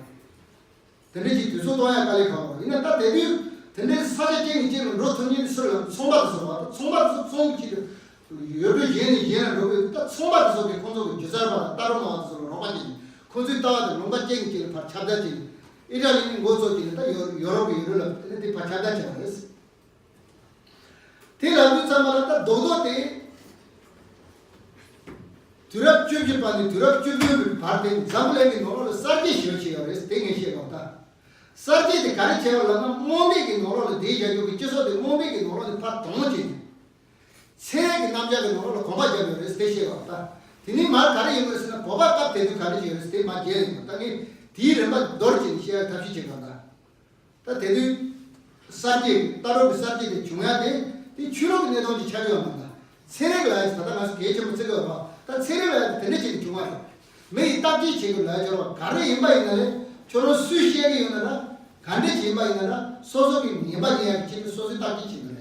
དེ་འདྲ་ཅིག་དུས་ཚོད་གཏོང་ཡག་དཀའ་ལས་ཁག་པོ་ཡིན་ན་ད་དེ་དུས་དེ་འདྲའི་ས་ཆ་གཅིག་ནས་གཅིག་ལ་འགྲོ་ཐུབ་མཁན་དེ་སུ་ལ་ཚོང་པ་དེ་ཚོ་བ་ད་ཚོང་པ་དེ་ཚོ་ཚོང་གི་ཆེད་དུ་ཡོད་དུས་གཞན་ནས་གཞན་ལ་འགྲོ་དགོས་ད་ཚོང་པ་དེ་ཚོ་གིས་ཁོང་ཚོ་གི་སྒྱུ་རྩལ་པ་དང་ལྟ་གྲུབ་སྨྲ་བ་དེ་ཚོ་ལ་རོགས་པ་བྱས་ནས་ཁོང་ཚོའི་ལྟ་བ་དེ་ལུང་པ་གཅིག་ནས་གཅིག་ལ་ཕར་ཁྱབ་བརྡལ་བྱས་ནས། ཨི་ཊ་ལི་ནས་འགོ་བཙུགས་ཀྱི་ནི་ད་ཡོ་ཡོ་རོབ་ཀྱི་ཡུལ་གྲུ་ལ་དེ་ནི་དེ་ཕར་ཁྱབ་བརྡལ་བྱས་པ་རེད། དེ་ལབ་དུས་ཙམ་པ་ལ་ད་རྡོག་རྡོག་དེ། དུས་རབས་བཅུ་བཞི་པ་ནས་དུས་རབས་བཅུ་བདུན་པའི་བར་དེ་འཛམ་བུ་གླིང་གི་ནང་ལོགས་ལ་གསར་བརྗེ་ཞེ་པོ་བྱས་ཡོད་རེད་དེ་ངས་བཤད་པ་ད། གསར་བརྗེ་དེ་ག་རེ་བྱས་པ་ལབ་ན་རྨོངས་དད་ཀྱི་ནང་ལོགས་ལ་བསྡད་བཞག་རྒྱུ་གི་སྤྱི་ཚོགས་དེ་རྨོངས་དད་ཀྱི་ནང་ལོགས་ནས་ཕར་དོང་བྱས་ནས། ཚན་རིག་གི་རྣམ་གཞག་གི་ནང་ལོགས་ལ་གོམ་པ་བརྒྱབ་ཡོད་རེད་དེ་བཤད་པ་ད། དེ་ནས་མར་ག་རེ་ཡོང་གི་རེད་ཟེར་ན་བོད་པ་སྐབས་དེ་དུས་ག་རེ་བྱས་ཡོད་རེད་དེ་མར་བརྗེད་ཡོད་ད་ངས་དེའི་རིམ་པ་མདོར་བྱས་ནས་བཤད་ཡག་ཐབས་ཤེས་བྱེད་པ་ད། ད་དེ་དུས་གསར་བརྗེ་ལྟ་གྲུབ་ཀྱི་གསར་བརྗེ་དེ་བྱུང་ཡ་དེ་དེ་ཆོས་ལུགས་ཀྱི་གནས་སྟངས་ཀྱི་ཆགས་ཡོད་མ་རེད། ཚན་རིག་ལ་ཡ་ད་ལྟ་ང་ཚོ་གལ་ཆེན་པོ་བརྩི་གི་ཡོད་རེད་བ། ད་ཚན་རིག་ལ་ཡ་དེ་འདྲ་བྱས་ནས་བྱུང་བ་རེད། མི་ཡིས་བརྟག་དཔྱད་བྱེད་དགོས་ལ་ཡ་སྦྱོར་བ་ག་རེ་ཡིན་པ་ཡིན་ན་རེད། ཁྱོད་རང་སུས་བཤད་གི་ཡོད་ན་ར་ག་འདྲ་ཅིག་ཡིན་པ་ཡིན་ན་ར་སོ་སོ་གི་ངན་པ་ཉན་ཡ་གི་ཆེད་དུ་སོ་སོས་བརྟག་དཔྱད་བྱེད་དགོས་རེད།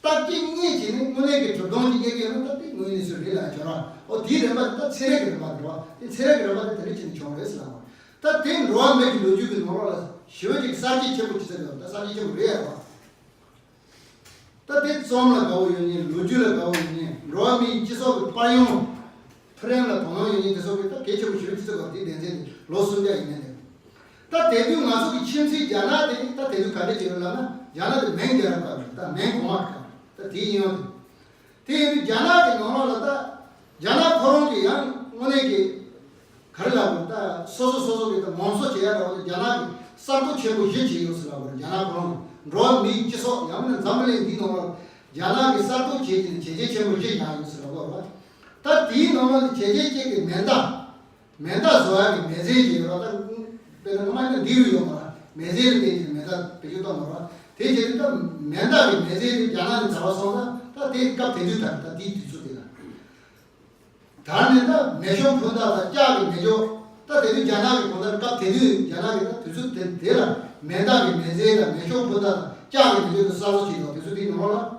བརྟག་དཔྱད་གཉིས་བྱས་ནས་དངོས་གནས་ཀྱི་གྲུབ་དོན་ཅིག་སྐྱེ་གི་ཡོད་ན་ད་དེ་དངོས་གནས་སུ་རེད་ལ་ཡ་སྦྱོར་བ་འོ་དེའི་རིམ་པ་དེ་ད་ཚན་རིག་གི་རིམ་པ་རེད་བ། དེ་ཚན་རིག་གི་རིམ་པ་དེ་དེ་འདྲ་བྱས་ནས་བྱུང་བ་རེད་ཟེར་ལ་བ། ད་དེ་འགྲོ་བ་མི་གི་ལོ་རྒྱུས་ཀྱི་ནང་ལོགས་ལ་ཞེ་པོ་ཅིག་གསར་བརྗེ་ཆེན་པོ་ཅིག་ཟེར་གི་ཡོད་ད་གསར་བརྗེ་ཆེན་པོ་རེད་ཡ་རེད་བ། ད་དེ་རྩོམ་ལ་དགའ་བོ་ཡོད་མཁན་ལོ་རྒྱུས་ལ་དགའ་བོ་ཡོད་མཁན་འགྲོ་བ་མིའི་སྤྱི་ཚོགས་ཀྱི་དཔལ་ཡོན་ཕུགས་རིང་ལ་དོ་སྣང་ཡོད་མཁན་དེ་ཚོ་གིས་ད་གལ་ཆེན་པོ་ཞེ་པོ་ཅིག་བརྩི་དགོས་དེའི་སྡེ་ཚན་དེ་ལོ་སུམ་བརྒྱ་ཡིན་མཁན་དེ། ད་དེ་དུས་ང་ཚོ་གི་ཁྱིམ་མཚེས་རྒྱ་ནག་དེ་ནི་ད་དེ་དུས་ག་འདྲ་ཅིག་རེད་ལབ་ན་རྒྱ་ནག་དེ་མིང་རྒྱལ་རབས་སྐབས་རེད་ད་མིང་གོང་མ་སྐབས་ད་དེའི་ཡིན་ཡང་དེ། དེ་ཡིན་དུས་རྒྱ་ནག་གི་ནང་ལོགས་ལ་ད་རྒྱ་ནག་ཁོ་རང་གི་ཡང་དངོས་གནས་ཀྱི་ག་རེ་ལབ་དགོས་ད་སོ་སོ་སོ་སོ་གི་ད་ངོམ་སོ་བྱེད་ཡ་འདྲ་བོ་དེ་རྒྱ་ནག་གི་གསར་གཏོད་ཆེན་པོ་བཞི་བྱས་ཡོད་ཟེར་ལབ་དགོས་རྒྱ་ནག་ཁོ་རང་གི་འགྲོ་བ་མིའི་སྤྱི་ཚོགས་ཡང་མིན་ན་འཛམ་བུ་གླིང་འདིའི་ནང་ལོགས་རྒྱ་ནག་གི་གསར་གཏོད་བྱས་ཀྱི་བྱས་རྗེས་ཆེན་པོ་བཞི་བཞག་ཡོད་ཟེར་ལབ་དགོས་རེད་བ། ད་དེའི་ནང་ལོགས་ནས་བྱས་རྗེས་ཅན་གྱི་མེ་མདའ། མེ་མདའ་བཟོ་ཡག་གི་མེ་ཟན་ཅིག་ཡོད་རེད་བ། ད་དཔེར་ན་སྔོན་མ་ཡིན་ན་མདེའུ་ཡོད་མ་རེད། མེ་ཟན་ལ་བརྟེན་ཅིང་མེ་མདའ་བེད་སྤྱོད་གཏོང་མ་རེད་བ། དེ་བྱས་ཏེ་ད་མེ་མདའ་གི་མེ་ཟན་དེ་རྒྱ་ནག་ནས་དར་བ་སོང་ཙང་ད་དེ་སྐབས་དེ་དུས་དར་ད་དེའི་དུས་ཚོད་དེ་ལ། དར་ནས་ད་མེ་ཤོང་འཕུར་མདའ་དང་ལྕགས་ཀྱི་མེ་སྒྱོགས་ད་དེ་དུས་རྒྱ་ནག་གི་གང་ལྟར་སྐབས་དེ་དུས་རྒྱ་ནག་གི་ད་དུས་ཚོད་དེ་དེ་ལ་མེ་མདའ་གི་མེ་ཟན་དང་མེ་ཤོང་འཕུར་མདའ་དང་ལྕགས་ཀྱི་མེ་སྒྱོགས་དེ་གསར་བཟོ་བྱས་ཡོད་དུས་ཚོད་དེའི་ནང་ལ།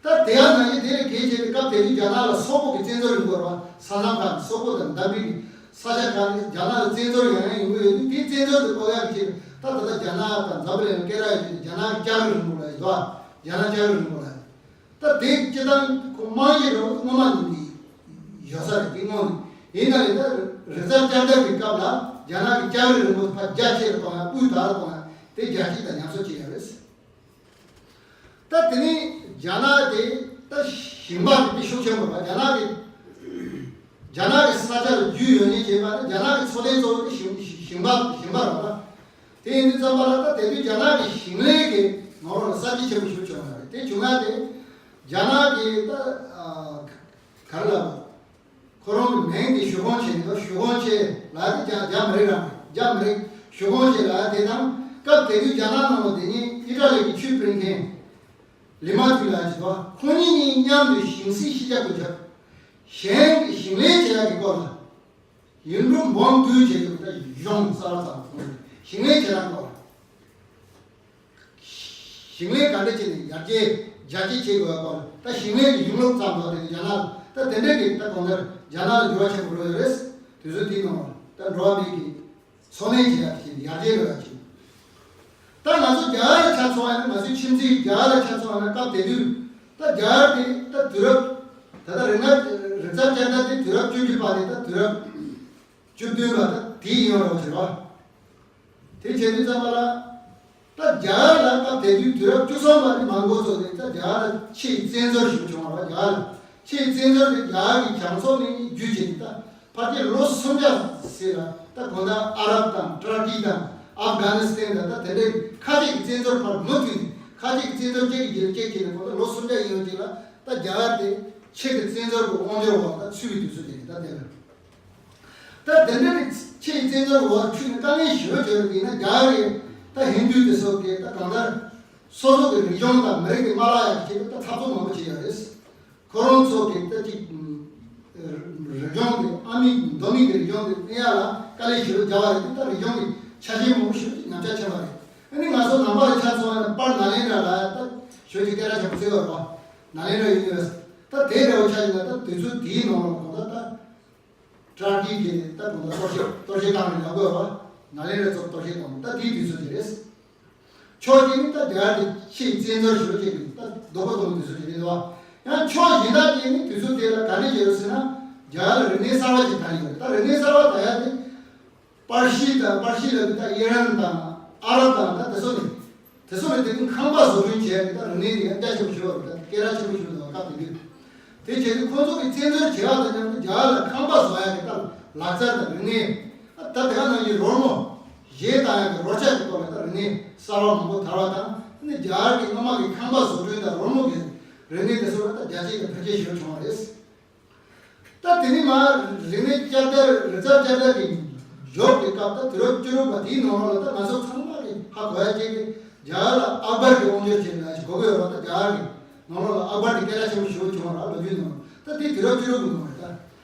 ད་དེ་ཡང་ན་ཡི་དེ་ལས་གལ་ཆེ་བའི་སྐབས་དེ་དུས་རྒྱ་ནག་ལ་སོག་པོ་གི་བཙན་འཛུལ་ཡོང་དགོས་རེད་བ། ས་མཚམས་ཁག་ནས་སོག་པོ་དང་འདམ་རིགས་ཀྱི་ས་ཆ་ཁག་ནས་རྒྱ་ནག་ལ་བཙན་འཛུལ་ཡང་ཡང་ཡོང་གི་ཡོད་དུས། དེའི་བཙན་འཛུལ་དེ་སྤོ་ཡག་གི་ཆེད་ད་ད་ལྟ་རྒྱ་ནག་དང་འཛམ་བུ་གླིང་ལ་སྐད་གྲགས་ཡོད་དུས་རྒྱ་ནག་གི་ལྕགས་རི་རིང་པོ་ལ་ཡོད་དོ། རྒྱ་ནག་ལྕགས་རི་རིང་པོ་ལ་ཡོད། ད་དེ་སྤྱི་བཏང་ཁོ་རྨང་གཞི་འདྲ་བོ་སྔོན་མ་ནས་ཡོད་ས་རེད། དེ་སྔོན་ནས་ཡིན་ན་ཡང་ད་རི་རྩ་བསྐྱར་ཟློས་ཀྱི་སྐབས་ལ་རྒྱ་ནག་གི་ལྕགས་རི་རིང་པོ་ཕར་རྒྱ་ཆེ་རུ་གཏོང་ཡ། སྤུས་དག་རུ་གཏོང་ཡ། དེ་རྒྱ་སྐྱེད་དང་ཉམས་གསོ་བྱེད་ཡ་རེད། ད་དེ་ནས་རྒྱ་ནག་དེ་ད་ཞིང་པ་དེ་ཤུགས་ཆེན་པོ་རེད་བ། རྒྱ་ནག་གི་རྒྱ་ནག་གི་ས་ཆ་ལ་རྒྱུས་ཡོད་ནི་བྱས་པ་ནི་རྒྱ་ནག་གི་འཚོ་རྟེན་གཙོ་བོ་དེ་ཞིང་ཞིང་པ་ཞིང་པ་རེད་བ། དེ་ཡིན་དུས་ཙམ་པ་ལ་ད་དེ་དུས་རྒྱ་ནག་གི་ཞིང་ལས་ཀྱི་ནང་ལོགས་ལ་གསར་བརྗེ་ཆེན་པོ་ཞིག་བྱུང་བ་རེད། དེ་བྱུང་ཡ་དེ་རྒྱ་ནག་གི་ད་ག་རེ་ལབ། ཁོ་རང་གི་མིང་དེ་ཞུ་ཁང་ཆེ་ནི་ཞུ་ཁང་ཆེ་ལབ་དེ་རྒྱ་རྒྱ་མི་རིགས་རང་རེད། རྒྱ་མི་རིགས་ཞུ་ཁང་ཆེ་ལབ་དེ་དང་། སྐབས་དེ་དུས་རྒྱ་ནག་ནང་ལ་དེ་ཉིད་ཨི་ཊ་ལི་གི་ཆོས་སྤེལ་མཁན་ལི་མ་ཐུ་ལབ་ཅིག་འདུག་ཁོ་གཉིས་གཉིས་མཉམ་དུ་ཞིང་སྲིད་ཤེས་བྱ་གོ་ཆོད། གཞན་གྱི་ཞིང་ལས་བྱེད་ཡག་གི་སྐོར་ལ་ཡུན་རིང་འབོམ་བསྡུས་བྱས་ཡོད་པ་ད་གཞུང་གསར་བ་དང་ཁོང་ཞིང་ལས་བྱེད་སྟངས་སྐོར་ལ། ཞིང་ལས་ག་འདྲ་བྱས་ནས་ཡར་རྒྱས་རྒྱ་སྐྱེད་བྱེད་དགོས་པ་སྐོར་ད་ཞིང་ལས་ཀྱི་གཞུང་ལུགས་བརྩམས་འདུག་དེ་རྒྱ་ནག་ལ་ད་དེ་འདྲའི་གི་ད་གང་ལྟར་རྒྱ་ནག་ལ་འགྱུར་བ་ཆེན་པོ་འགྲོ་ཡོད་རེད། དུས་ཚོད་དེའི་ནང་ད་འགྲོ་བ་མིའི་གི་འཚོ་གནས་བྱེད་ཡག་གི་ཡར་རྒྱས་འགྲོ་ཡག་ཅིག་ད་ང་ཚོ་རྒྱ་གར་ལ་ཆ་མཚོན་པ་ཡིན་ན། ང་ཚོའི་ཁྱིམ་མཚེས་རྒྱ་གར་ལ་ཆ་མཚོན་པ་ཡིན་ན། སྐབས་དེ་དུས་ད་རྒྱ་གར་དེ་ད་དུས་རབས་ད་ལྟ་རིག་གནས་རིག་རྩལ་བསྐྱར་དར་དེ་དུས་རབས་བཅུ་བཞི་པ་ནས་ད་དུས་རབས་བཅུ་བདུན་པ་ད་དེའི་ཡོང་རོགས་བྱེད་རོགས། དེ་བྱེད་དུས་ཙམ་པ་ལ་ད་རྒྱ་གར་ལ་སྐབས་དེ་དུས་དུས་རབས་བཅུ་གསུམ་པ་ནས་མར་འགོ་བཙུགས་ཏེ་ད་རྒྱ་གར་ལ་ཆེས་བཙན་འཛུལ་ཞིག་བྱུང་བ་རེད། རྒྱ་གར་ལ་ཆེས་བཙན་འཛུལ་དེ་རྒྱ་གར་གྱི་རྒྱ་མཚོ་ནས་བརྒྱུད་བྱས་ཏེ་ད་ཕལ་ཆེར་ལོ་སུམ་བརྒྱ་ཟེར་ལ། ད་གང་ལྟར་ཨ་རབ་དང་ཏུར་ཀི་དང་ཨབ་གྷ་ནི་སི་ཐན་དང་ད་དེ་འདྲའི་ཁ་ཤས་ཀྱི་བཙན་འཛུལ་བར་མུ་མཐུད་ནས། ཁ་ཤས་ཀྱི་བཙན་འཛུལ་གཅིག་གི་རྗེས་གཅིག་བྱས་ནས་གང་ལྟར་ལོ་སུམ་བརྒྱ་ཡིན་ཡོད་ཅིག་ལ་ད་རྒྱ་གར་དེ་ཆེས་ཀྱི་བཙན་འཛུལ་གྱི་དབང་སྒྱུར་འོག་ད་ཚུད་པའི་དུས་ཚོད་དེ་རེད། ད་དེ་ལ། ད་དེ་འདྲ་ནི་ཆེས་བཙན་འཛུལ་འོག་ཚུད་ནས་དཀའ་ངལ་ཞེ་པོ་བྱུང་བ་ཡིན་ན། རྒྱ་གར་གྱི་ད་ཧིན་རྡུ་དེ་ཚོ་གིས་ད་གང་ལྟར་སོ་སོ་གི་རིག་གཞུང་དང་མི་རིགས་ཀྱི་མ་བརླག་ཡག་ཆེད་དུ་ད་འཐབ་རྩོད་མང་པོ་བྱས་ཡོད་རེད། ཁོ་རང་ཚོ་གིས་ད་ཅིག་རིག་གཞུང་གི་ཨ་མི་མདོ་སྨད་ཀྱི་རིག་གཞུང་དེ་གནས་ཡག་ལ་དཀའ་ལས་ཞེ་པོ་བརྒྱབ་པ་རེད། ད་རིག་གཞུང་གི་ཆ་རྐྱེན་མང་པོ་ཞེ་པོ་ཅིག་ཉམས་ཆག་ཕྱིན་པ་རེད། ཨ་ནི་ང་ཚོ་ནང་པ་ལ་ཆ་མཚོན་པ་ཡིན་ན་པར་ནཱ་ལེནྡྲ་ལ་ད་ཞེ་པོ་ཅིག་སྐད་གྲགས་ཆེན་པོ་བརྩི་བ་རེད་པ། ནཱ་ལེནྡྲ་ཡུ་ནི་ཝར་སི་ཊི། ད་དེ་འདྲ་བོ་ཆ་བཞག་ན་ད་དུས་ཚོད་དེའི་ནང་ལ་གང་ལྟར་ད། ཏུར་ཀི་གིས་ད་གང་ལྟར་གཏོར་བཤིག་གཏོར་བཤིག་བཏང་ནས་ལབ་དགོས་རེད་པ། ནཱ་ལེནྡྲ་ཚོ་གཏོར་བཤིག་བཏང་། ད་དེའི་དུས་ཚོད་དེ་རེད། ཕྱོགས་གཅིག་ནས་ད་རྒྱ་གར་དེ་ཆེས་བཙན་འཛུལ་ཞེ་པོ་ཅིག་གིས་ད་རྡོག་པ་གཏོང་དུས་ཚོད་ཅིག་རེད་འདུག་པ། ཡང་ཕྱོགས་གཞན་དག་ཅིག་ནས་དུས་ཚོད་དེ་ལ་ག་འདྲ་བྱས་ཡོད་ཟེར་ན། རྒྱ་གར་ལ་རིག་གནས་གསར་པ་ཅིག་དར་ཡོད་རེད། ད་རིག་གནས་གསར་པ་དར་ཡ་དེ། པར་ཤི་དང་། པར་ཤི་ལབ་དུས་ད་ཨི་རན་དང་ཨ་རབ་དང་ད་དེ་ཚོ་ནས། དེ་ཚོ་ནས་དེ་ནི་ཁང་པ་བཟོ་སྐྲུན་བྱས་ནས་ད་རིག་གནས་དེ་ཡང་རྒྱ་ཆེན་པོ་ཞིག་ཡོད་རེད། ད་སྐད་གྲགས་ཆེན་པོ་ཞིག་འདུག་པ། སྐབས་དེ་དུས། དེ་བྱས་ཏེ་ཁོང་ཚོ་གི་བཙན་འཛུལ་བྱེད་ཡག་དང་མཉམ་དུ་རྒྱ་གར་ལ་ཁང་པ་བཟོ་ཡག་གི་ད་ལག་རྩལ་དང་རིག་གནས། ད་དེ་ག་ནང་བཞིན་རོལ་མོ་གཞས་བཏང་ཡག་གི་རོལ་ཆ་གི་ཐོག་ལ་ད་རིག་གནས་གསར་བ་མང་པོ་དར་བ་དང་། ཨ་ནི་རྒྱ་གར་གྱི་སྔོན་མ་གི་ཁང་པ་བཟོ་སྐྲུན་དང་རོལ་མོ་གི་རིག་གནས་དེ་ཚོ་ལ་ད་རྒྱ་སྐྱེད་དང་འཕེལ་རྒྱས་ཞེ་པོ་བྱུང་བ་རེད། ད་དེ་ནས་མར་རིག་གནས་བསྐྱར་དར། རིག་རྩལ་བསྐྱར་དར་གྱི་འཇོག་གི་སྐབས། ད་དུས་རབས་བཅུ་དྲུག་པ་དེའི་ནང་ལོགས་ལ་ད་ང་ཚོ་ཚང་མ་གིས་ཧ་གོ་ཡ་གཅིག་གི་རྒྱ་གར་ལ་ཨག་བར་གྱི་དབང་སྒྱུར་བྱས་ན་ཞིག་གོ་གི་ཡོད་རེད་པ། ད་རྒྱ་གར་གྱི་ནང་ལོགས་ལ་ཨག་བར་གྱི་སྐད་གྲགས་ཆེན་པོ་ཞེ་པོ་བྱུང་བ་རེད། ལོ་རྒྱུས་ནང་ད་དེ་དུས་རབས་བཅུ་དྲུག་གི་ནང་རེད།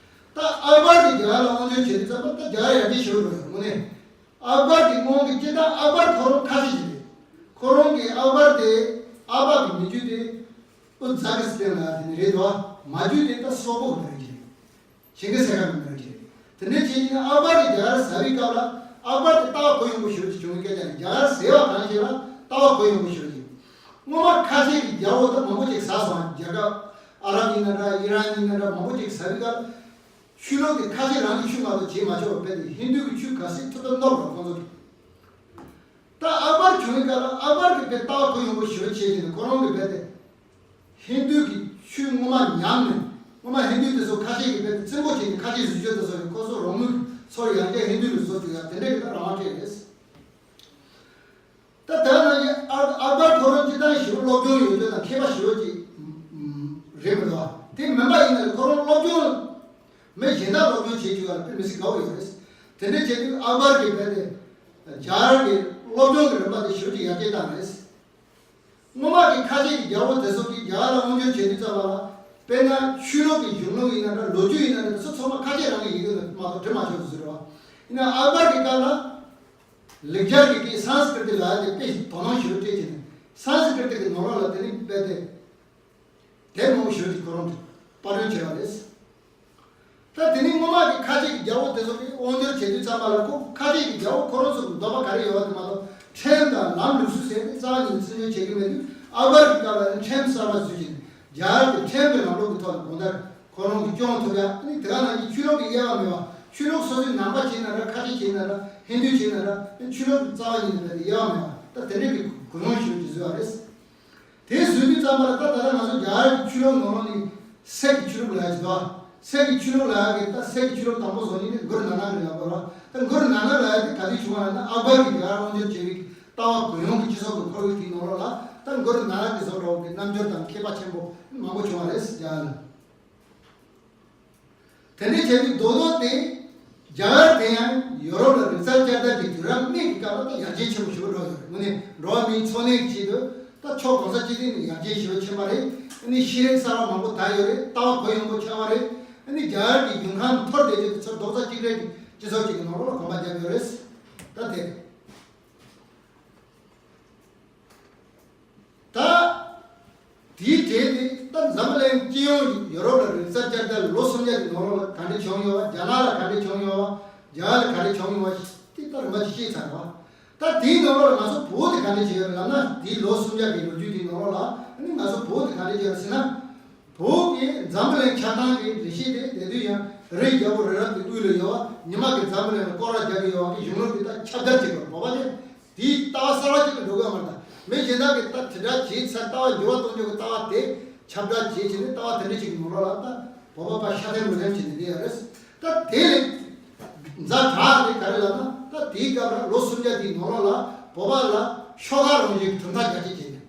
ད་ད་ཨག་བར་གྱིས་རྒྱ་གར་ལ་དབང་སྒྱུར་བྱས་དུས་ཙམ་པ་ད་རྒྱ་གར་ཡར་རྒྱས་ཞེ་པོ་འགྲོ་ཡོད། དངོས་གནས་ཨག་བར་གྱི་སྔོན་གྱི་སྤྱིར་བཏང་ཨག་བར་ཁོ་རང་ཁ་ཆེ་ཞིག་རེད། ཁོ་རང་གི་ཨག་བར་དེ་ཨག་བར་གྱི་མི་རྒྱུད་དེ་ཨུ་ཛ་གི་སི་ཐན་ལ་དེ་ནི་རེད་དོ། མ་རྒྱུད་དེ་ད་སོག་པོ་གི་མི་རིགས་ཅིག་རེད། ཞིང་གི་སེ་ཁ་གི་མི་རིགས་ཅིག་རེད། དེ་འདྲའི་ཆེད་ཀྱི་ཨག་བར་གྱིས་རྒྱ་གར་ཟ་བའི་སྐབས་ལ་ཨག་བར་དེ་ལྟ་བ་གུ་ཡངས་པོ་ཞེ་པོ་ཅིག་བྱུང་བའི་སྐད་ཆ་རེད། རྒྱ་གར་ཟས་པ་གང་ཞིག་ལ་ལྟ་བ་གུ་ཡངས་པོ་ཞེ་པོ་ཅིག་སྔོན་མ་ཁ་ཆེ་གི་རྒྱལ་པོ་ད་མང་པོ་ཅིག་ཟ་སོང་། རྒྱལ་ཁབ་ཨ་རབ་ཡིན་ན་འདྲ། ཨི་རན་ཡིན་ན་འདྲ། མང་པོ་ཅིག་ཟ་བའི་སྐབས་ཆོས་ལུགས་དེ་ཁ་ཆེ་རང་གི་ཆོས་མ་གཏོགས་བྱེད་མ་ཆོག་པ་དཔེ་དེ་ཧིན་རྡུ་གི་ཆོས་ག་ཚོད་ཐུབ་ཐུབ་སྣོག་རོགས་ཁོང་ཚོ་གིས། ད་ཨག་བར་བྱུང་བའི་སྐབས་ལ་ཨག་བར་གྱིས་དཔེ་ལྟ་བ་གུ་ཡངས་པོ་ཞེ་པོ་བྱས་ནས་ཁོ་རང་གིས་དཔེ་དེ་ཧིན་རྡུ་གི་ཆོས་ངོ་མ་ཉམས་ནས། སྔོན་མ་ཧིན་རྡུ་དེ་ཚོ་ཁ་ཤས་ཀྱིས་དཔེ་དེ་རྩེད་མོ་བྱས་ནས་ཁ་ཆེ་བཟོ་རྒྱུ་དེ་ཚོ་ཡང་ཁོ་ཚོ་རང་མོས་ཚོར་ཡང་བསྐྱར་ཧིན་རྡུ་ལ་བཟོ་བཅུག་ཡ་དེ་འདྲ་གི་ད་རང་དབང་སྤྲད་རེད། ད་དེ་ནང་བཞིན་ཨ་ཨག་བར་ཁོ་རང་སྤྱིར་བཏང་ཞེ་པོ་སློབ་སྦྱོང་ཡོད་རྒྱུ་དང་མཁས་པ་ཞེ་པོ་ཅིག་རེད་མི་འདུག་པ། དེ་མིན་པ་ཡིན་ན་ཁོ་རང་སློབ་སྦྱོང་མི་གཞན་དག་སློབ་སྦྱོང་བྱེད་བཅུག་ཡ་ལ་དཔེ་མི་སྲིད་དགའ་པོ་ཡོད་རེད། དེ་འདྲ་བྱས་དུས་ཨག་བར་གྱིས་དཔེ་དེ་རྒྱ་གར་གྱི་སློབ་སྦྱོང་གི་རིམ་པ་དེ་ཞེ་པོ་ཅིག་ཡར་རྒྱས་བཏང་རེད། སྔོན་མ་གི་ཁ་ཆེ་གི་རྒྱལ་པོ་དེ་ཚོ་གིས་རྒྱ་གར་ལ་དབང་སྒྱུར་བྱེད་དུས་ཙམ་པ་ལ། དཔེར་ན་ཆོས་ལུགས་ཀྱི་གཞུང་ལུགས་ཡིན་ན་འདྲ། ལོ་རྒྱུས་ཡིན་ན་འདྲ། དེ་ཚོ་ཚང་མ་ཁ་ཆེ་རང་གིས་ཡིན་གྱི་མ་གཏོགས་འབྲི་མ་ཆོག་པའི་བཟོ་འདྲ་བ། ཡིན་ན་ཨག་བར་གྱི་སྐབས་ལ་ལེགས་སྦྱར་གྱི་སྐད་སཾ་སྐྲྀ་ཏ་ལབ་ཡ་དེ་དཔེ་དོ་སྣང་ཞེ་པོ་སྤྲད་བྱས་ནས། སཾ་སྐྲྀ་ཏ་གི་ནང་ལོགས་ལ་དེ་ནི་དཔེ་དེ། དེབ་མང་པོ་ཞེ་པོ་ཅིག་ཁོ་རང་གིས་པར་སྐྲུན་བྱས་པ་རེད། ད་དེ་ནས་སྔོན་མ་གི་ཁ་ཆེ་གི་རྒྱལ་པོ་དེ་ཚོ་གིས་དབང་སྒྱུར་བྱེད་དུས་ཙམ་པ་ལ། ཁོ་ཁ་ཆེ་གི་རྒྱལ་པོ་ཁོ་རང་ཚོ་གི་འདོད་པ་ག་རེ་ཡོད་པ་དེ་མ་གཏོགས། ཁྲིམས་དང་ལམ་ལུགས་སྲོལ་ཟེར་ཏེ་རྩ་བ་ཉིད་ནས་བརྩི་འཇོག་བྱེད་ཀྱི་མེད་དུས། ཨ་བར་གྱི་སྐབས་ལ་ནི་ཁྲིམས་གསར་པ་བཟོས་བྱས་ནས། རྒྱ་གར་གྱི་ཁྲིམས་ཀྱི་ལམ་ལུགས་ཀྱི་ཐོག་ནས་གང་ལྟར་ཁོ་རང་གིས་སྐྱོང་ཐུབ་ཡ། ཨ་ནི་དེ་ག་ནང་བཞིན་ཆོས་ལུགས་ཀྱི་དབྱེ་བ་མེད་པ། ཆོས་ལུགས་སོ་སོའི་ནང་པ་བྱས་ན་འདྲ། ཁ་ཆེ་བྱས་ན་འདྲ། ཧིན་རྡུ་བྱས་ན་འདྲ། ཨ་ནི་ཆོས་ལུགས་ཀྱི་རྩ་བ་ཉིད་ནས་རྦད་དེ་དབྱེ་བ་མེད་པ། ད་དེ་འདྲའི་གི་གུ་ཡངས་ཞེ་པོ་ཅིག་བཟོས་པ་རེད། དེ་བཟོས་དུས་ཙམ་པ་ལ། ད་ད་ལྟ་ང་ཚོ་རྒྱ་གར་གྱི་ཆོས་ལུགས་ནང་ལོགས་ནས་སེག་གི་ཆོས་ལུགས་ལབ་ཡ་ཅིག་འདུག། སེག་གི་ཆོས་ལུགས་ལབ་ཡ་གི། ད་སེག་གི་ཆོས་ལུགས་དང་པོ་བཟོ་མཁན་དེ་གུ་རུ་ནཱ་ནག་རེད་ལབ་དགོས་རེད། ད་གུ་རུ་ནཱ་ནག་ལབ་ཡ་དེ་ག་དུས་བྱུང་བ་ལབ་ན། ཨག་བར་གྱིས་རྒྱ་གར་དབང་སྒྱུར་བྱེད་པའི་ལྟ་བ་གུ་ཡངས་ཀྱི་སྤྱི་ཚོགས་ཀྱི་འཁོར་ཡུག་དེའི་ནང་ལོགས་ལ། ད་གུ་རུ་ནཱ་ནག་གིས་བཟོ་འདྲ་བོ་གི་རྣམ་འགྱུར་དང་མཁས་པ་ཆེན་པོ་མང་པོ་བྱུང་བ་རེད། རྒྱ་གར་ལ། དེ་འདྲའི་བྱས་དུས་རྡོག་རྡོག་དེ། རྒྱ་གར་དེ་ཡང་ཡོ་རོབ་ལ་རིག་རྩལ་བསྐྱར་དར་གྱི་དུས་རབས་སྔོན་གྱི་སྐབས་ལ་ད་ཡར་རྒྱས་ཆེན་པོ་ཞེ་པོ་འགྲོ་ཡོད་རེད། དངོས་གནས་འགྲོ་བ་མིའི་འཚོ་གནས་ཀྱི་ཆེད་དུ་ད་ཕྱོགས་གང་ས་ཅི་ཐད་ནས་ཡར་རྒྱས་ཞེ་པོ་ཕྱིན་པ་རེད། ཨ་ནི་ཤེས་རིག་གསར་པ་མང་པོ་དར་ཡོད་རེད། ལྟ་བ་གུ་ཡངས་པོ་ཆགས་པ་རེད། ཨ་ནི་རྒྱ་གར་གྱི་ཡུལ་ཁམས་མཐོར་བསྡད་རྒྱུ་དེ་ཚོ་རྡོག་རྩ་གཅིག་སྒྲིལ་གྱི་སྤྱི་ཚོགས་ཅིག་གི་ནང་ལོགས་ལ་གོམ་པ་བརྒྱབ་ཡོད་རེད། ད་དེ། ད་དེའི་གྲས་དེ་ད་འཛམ་བུ་གླིང་སྤྱི་ཡོངས་ཡོ་རོབ་ལ་རིག་རྩལ་བསྐྱར་དར་ལོ་སུམ་བརྒྱ་གི་ནང་ལོགས་ལ་ག་འདྲ་བྱུང་ཡོད་པ། རྒྱ་ནག་ལ་ག་འདྲ་བྱུང་ཡོད་པ། རྒྱ་གར་ལ་ག་འདྲ་བྱུང་ཡོད་པ་དེ་ད་རིམ་པ་ཅིག་ཤེས་ཚར་བ། ད་དེའི་ནང་ལོགས་ལ་ང་ཚོ་བོད་དེ་ག་འདྲ་བྱས་ཡོད་རེད་ལབ་ན། དེའི་ལོ་སུམ་བརྒྱ་གི་ལོ་རྒྱུས་དེའི་ནང་ལོགས་ལ་ཨ་ནི་ང་ཚོ་བོད་དེ་ག་འདྲ་བྱས་ཡོད་རེད་ཟེར་ན། བོད་ཀྱི་འཛམ་བུ་གླིང་ཆགས་སྟངས་ཀྱི་རིགས་ཤིག་དེ། དེ་དུས་ཡང་རི་རྒྱལ་པོ་རི་རབ་ཀྱི་དབུས་ལ་ཡོད་པ། ཉི་མ་གིས་འཛམ་བུ་གླིང་ལ་སྐོར་ར་རྒྱག་གི་ཡོད་པ་གི་གཞུང་ལུགས་དེ་ད་ཁྱབ་གདལ་བྱེད་དགོས། བོད་པ་དེ་དེའི་ལྟ་བ་གསར་བ་ཅིག་ལ་འགྲོ་དགོས་མ་རེད། ད་མི་གཞན་དག་གིས་ད་དེ་འདྲ་བྱས་ཚར། ལྟ་བ་འགྱུར་བ་གཏོང་རྒྱུ་གི་ལྟ་བ་དེ་ཁྱབ་བསྒྲགས་བྱས་བྱས་ནས། ལྟ་བ་དེ་འདྲ་ཅིག་གི་ནང་ལོགས་ལ་ད་བོད་པ་ཕར་ཤ་ཐལ་མོ་ཐལ་བྱས་ནས་བསྡད་ཡོད་རེད། ད་དེ་ལས་ཛ་དྲག་དེ་ག་རེ་ལབ་ན། ད་དེའི་སྐབས་ལ་ལོ་སུམ་བརྒྱ་དེའི་ནང་ལོགས་ལ་བོད་པ་ལ་ཤོག་ཁག་རང་བཞིན་གྱི་གྲུབ་མཐའ་རྒྱ་སྐྱེད་བྱས་ནས།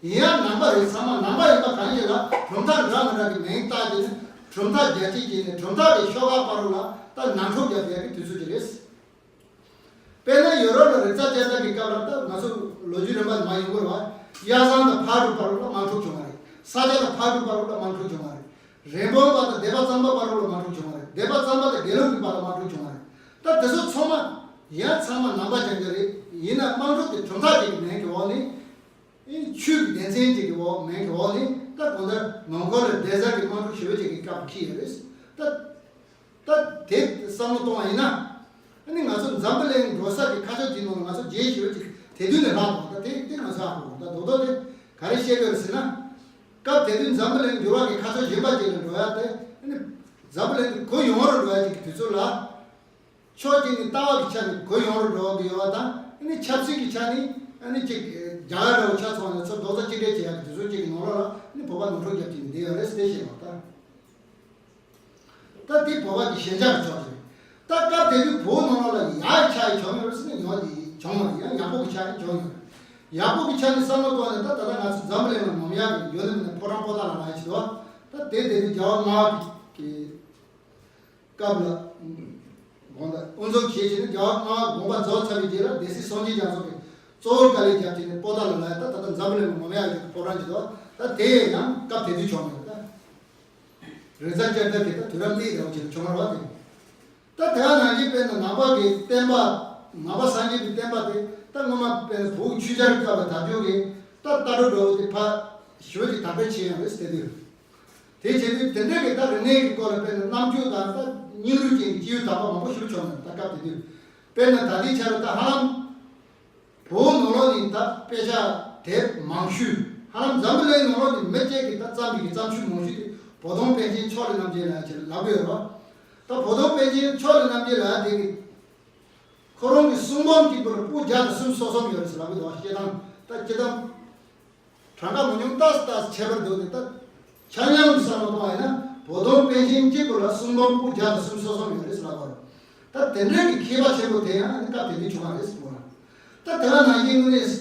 ཡིན་ཡང་ནང་པ་རེད། ཚང་མ་ནང་པ་ཡིན་པ་གང་ཞིག་ལ་གྲུབ་མཐའ་འདྲ་མི་འདྲ་གི་མིང་བཏགས་བྱས་ནས་གྲུབ་མཐའ་རྒྱ་སྐྱེད་བྱས་ནས། གྲུབ་མཐའ་དེ་ཤོག་ཁག་བར་ལ་ད་ནང་འཁྲུག་རྒྱག་ཡག་གི་དུས་ཚོད་ཅིག་རེད། དཔེར་ན་ཡོ་རོབ་ལ་རིག་རྩལ་བསྐྱར་དར་གྱི་སྐབས་ལ། ད་ང་ཚོ་ལོ་རྒྱུས་རིམ་པ་མར་ཡོང་དགོས་རེད་བ། གཡའ་བཟང་དང་ཕག་གྲུ་བར་ལ་དམག་འཁྲུག་བྱུང་བ་རེད། ས་སྐྱ་དང་ཕག་གྲུ་བར་ལ་དམག་འཁྲུག་བྱུང་བ་རེད། རི་བོང་པ་དང་སྡེ་པ་གཙང་པ་བར་ལ་དམག་འཁྲུག་བྱུང་བ་རེད། སྡེ་པ་གཙང་པ་དང་དགེ་ལུགས་ཀྱི་བར་ལ་དམག་འཁྲུག་བྱུང་བ་རེད། ད་དེ་ཚོ་ཚང་མ་ཡང་ཚང་མ་ནང་པ་རྐྱང་རྐྱང་རེད། ཡིན་ན་དམག་འཁྲུག་དེ་གྲུབ་མཐའ་ཅིག་གི་མིང་གི་འོག་ནས། ཨེ། ཆོས་ཀྱི་སྡེ་ཚན་ཅིག་གི་འོག་མིང་གི་འོག་ནས། ད་གང་ལྟར་མོང་གོ་ལི་སྡེ་གཟར་གྱི་དམག་འཁྲུག་ཞེ་པོ་ཅིག་གི་སྐབས་འཁེལ་ཡོད་རེད། ད་ད་དེ་བསམ་བློ་གཏོང་བ་ཡིན་ན། ཨ་ནི་ང་ཚོ་འཛམ་བུ་གླིང་འགྲོ་ས་ཀྱི་ཁ་ཕྱོགས་དེའི་ནང་ལ་ང་ཚོ་རྗེས་ཞེ་པོ་ཅིག་དེ་དུས་ནས་ལྷག་འདུག། ད་དེ་དེ་ང་ཚོ་ཧ་གོ། ད་རྡོག་རྡོག་དེ་ག་རེ་བཤད་ཀྱི་ཡོད་རེད་ཟེར་ན། སྐབས་དེ་དུས་འཛམ་བུ་གླིང་འགྱུར་བ་གི་ཁ་ཕྱོགས་གཞན་པ་ཅིག་ལ་འགྲོ་ཡ་དེ། ཨ་ནི་འཛམ་བུ་གླིང་གི་གུ་ཡངས་རུ་འགྲོ་ཡ་ཅིག་གི་དུས་ཚོད་ལ། ཕྱོགས་གཅིག་ནས་ལྟ་བ་གི་ཆ་ནས་གུ་ཡངས་རུ་འགྲོ་གི་ཡོད་པ་དང་། ཨ་ནི་ཆབ་སྲིད་ཀྱི་ཆ་ནས་ཨ་ནི་ཅིག་རྒྱ་གར་འདྲ་བོ་ཆ་ཚང་ནས་ཚུར་རྡོག་རྩ་གཅིག་སྒྲིལ་བྱེད་ཡག་གི་དུས་ཚོད་ཅིག་གི་ནང་ལོགས་ལ། ཨ་ནི་བོད་པ་ནོར་འཁྲུལ་རྒྱབ་ཀྱི་འདི་ཡོད་རེད་ཟེར་བཤད་པ་ད། ད་དེ་བོད་པ་གི་ཞེན་ཆགས་ཀྱི་ཕྱོགས་ཅིག་རེད། ད་སྐབས་དེ་དུས་བོད་ནང་ལོགས་ལ་ཡག་གི་ཆ་ཡི་བྱུང་ཡོད་རེད་ཟེར་ན། ཡག་གི་བྱུང་མ་རེད། ཡང་ཡག་པོ་གི་ཆ་ཡི་བྱུང་ཡོད་རེད། ཡག་པོ་གི་ཆ་ནས་བསམ་བློ་གཏོང་ནས། ད་ད་ལྟ་ང་ཚོ་འཛམ་བུ་གླིང་ལ་ངོམ་ཡག་གི་ཡོད་ན་མེད་ན་ཕོ་བྲང་པོ་ཏཱ་ལ་ལབ་ཡག་ཅིག་འདུག་བ། ད་དེ་དེ་དུས་རྒྱལ་བ་ལྔ་པ་གི་སྐབས་ལ། དགོངས་དག་དབུ་འཛུགས་བྱས་བྱས་ནས། རྒྱལ་བ་ལྔ་པ་དགོངས་པ་རྫོགས་ཚར་བའི་རྗེས་ལ་སྡེ་སྲིད་སངས་རྒྱས་རྒྱ་མཚོ་གིས་གཙོ་བོ་དཀའ་ལས་བརྒྱབ་བྱས་ནས་པོ་ཏཱ་ལ་ལ་ཡ། ད་ད་ལྟ་འཛམ་བུ་གླིང་ལ་ངོམ་ཡག་གི་ཕོ་བྲང་ཅིག་འདུག། ད་དེ་ཡང་སྐབས་དེ་དུས་བྱུང་ཡོད། ད་རིག་རྩལ་བསྐྱར་དར་གྱི་ད་དུས་རབས་གཉིས་རེ་བ་ཅིག་ལ་བྱུང་བ་རེད་བ། དེ་ད་དེ་ག་ནང་བཞིན་དཔེར་ན་ནང་པ་གི་བསྟན་པ། ནང་པ་སངས་རྒྱས་པའི་བསྟན་པ་དེ་ད་སྔོན་མ་དཔེར་ན་བོད་ཆོས་རྒྱལ་སྐབས་ལ་དར་རྒྱུ་གི་ད་ལྟ་གྲུབ་འདྲ་བོ་དེ་ཕར་ཞེ་པོ་ཅིག་དར་སྤེལ་བྱས་ཡོད་རེད་ཟེར་དུས། དེ་བྱེད་དུས་དེ་འདྲ་གི་ད་རིག་གནས་ཀྱི་སྐོར་ལ་དཔེར་ན་རྣམ་དཔྱོད་དང་ད་སྙིང་རུས་ཅན་གྱི་སྐྱེས་བུ་དམ་པ་མང་པོ་ཞིག་བྱུང་ཡོད། ད་སྐབས་དེ་དུས་དཔེར་ན་ད་ལྟའི་ཆར་ད་ཧ་ལམ་བོད་ནང་ལོགས་ནས་ད་དཔེ་ཆ་དེབ་མང་ཤོས་ཧ་ལམ་འཛམ་བུ་གླིང་ནང་ལོགས་ནས་མི་གཅིག་གིས་ད་བརྩམས་པའི་གི་བརྩམས་ཆོས་མང་ཤོས་དེ་བོ་དོང་པཎ་ཆེན་ཕྱོགས་ལས་རྣམ་རྒྱལ་ལབ་ཡག་ཅིག་ལབ་ཀྱི་ཡོད་རེད་བ། ད་བོ་དོང་པཎ་ཆེན་ཕྱོགས་ལས་རྣམ་རྒྱལ་ལབ་ཡག་དེ་གི་ཁོ་རང་གི་གསུང་འབུམ་གཅིག་པོ་ལ་པོད་བརྒྱ་དང་སུམ་ཅུ་སོ་གསུམ་ཡོད་རེད་ཟེར་ལབ་ཀྱི་འདུག། བ་སྤྱིར་བཏང་ད་སྤྱིར་བཏང་གྲངས་ཀ་མང་ཉུང་ཏོག་ཙམ་ཏོག་ཙམ་ཁྱད་པར་འདུག་སྟེ། ད་ཆ་མཉམ་བསམ་བློ་གཏོང་བ་ཡིན་ན་བོ་དོང་པཎ་ཆེན་གཅིག་པོ་ལ་གསུང་འབུམ་པོད་བརྒྱ་དང་སུམ་ཅུ་སོ་གསུམ་ཡོད་རེད་ཟེར་ལབ་པ་རེད། ད་དེ་འདྲའི་གི་མཁས་པ་ཆེན་པོ་དེ་ཡང་ཨ་ནི་སྐབས་དེ་དུས་བྱུང་བ་རེད་ཟེར་གོ་ར། ད་དེ་ག་ནང་བཞིན་དངོས་གནས་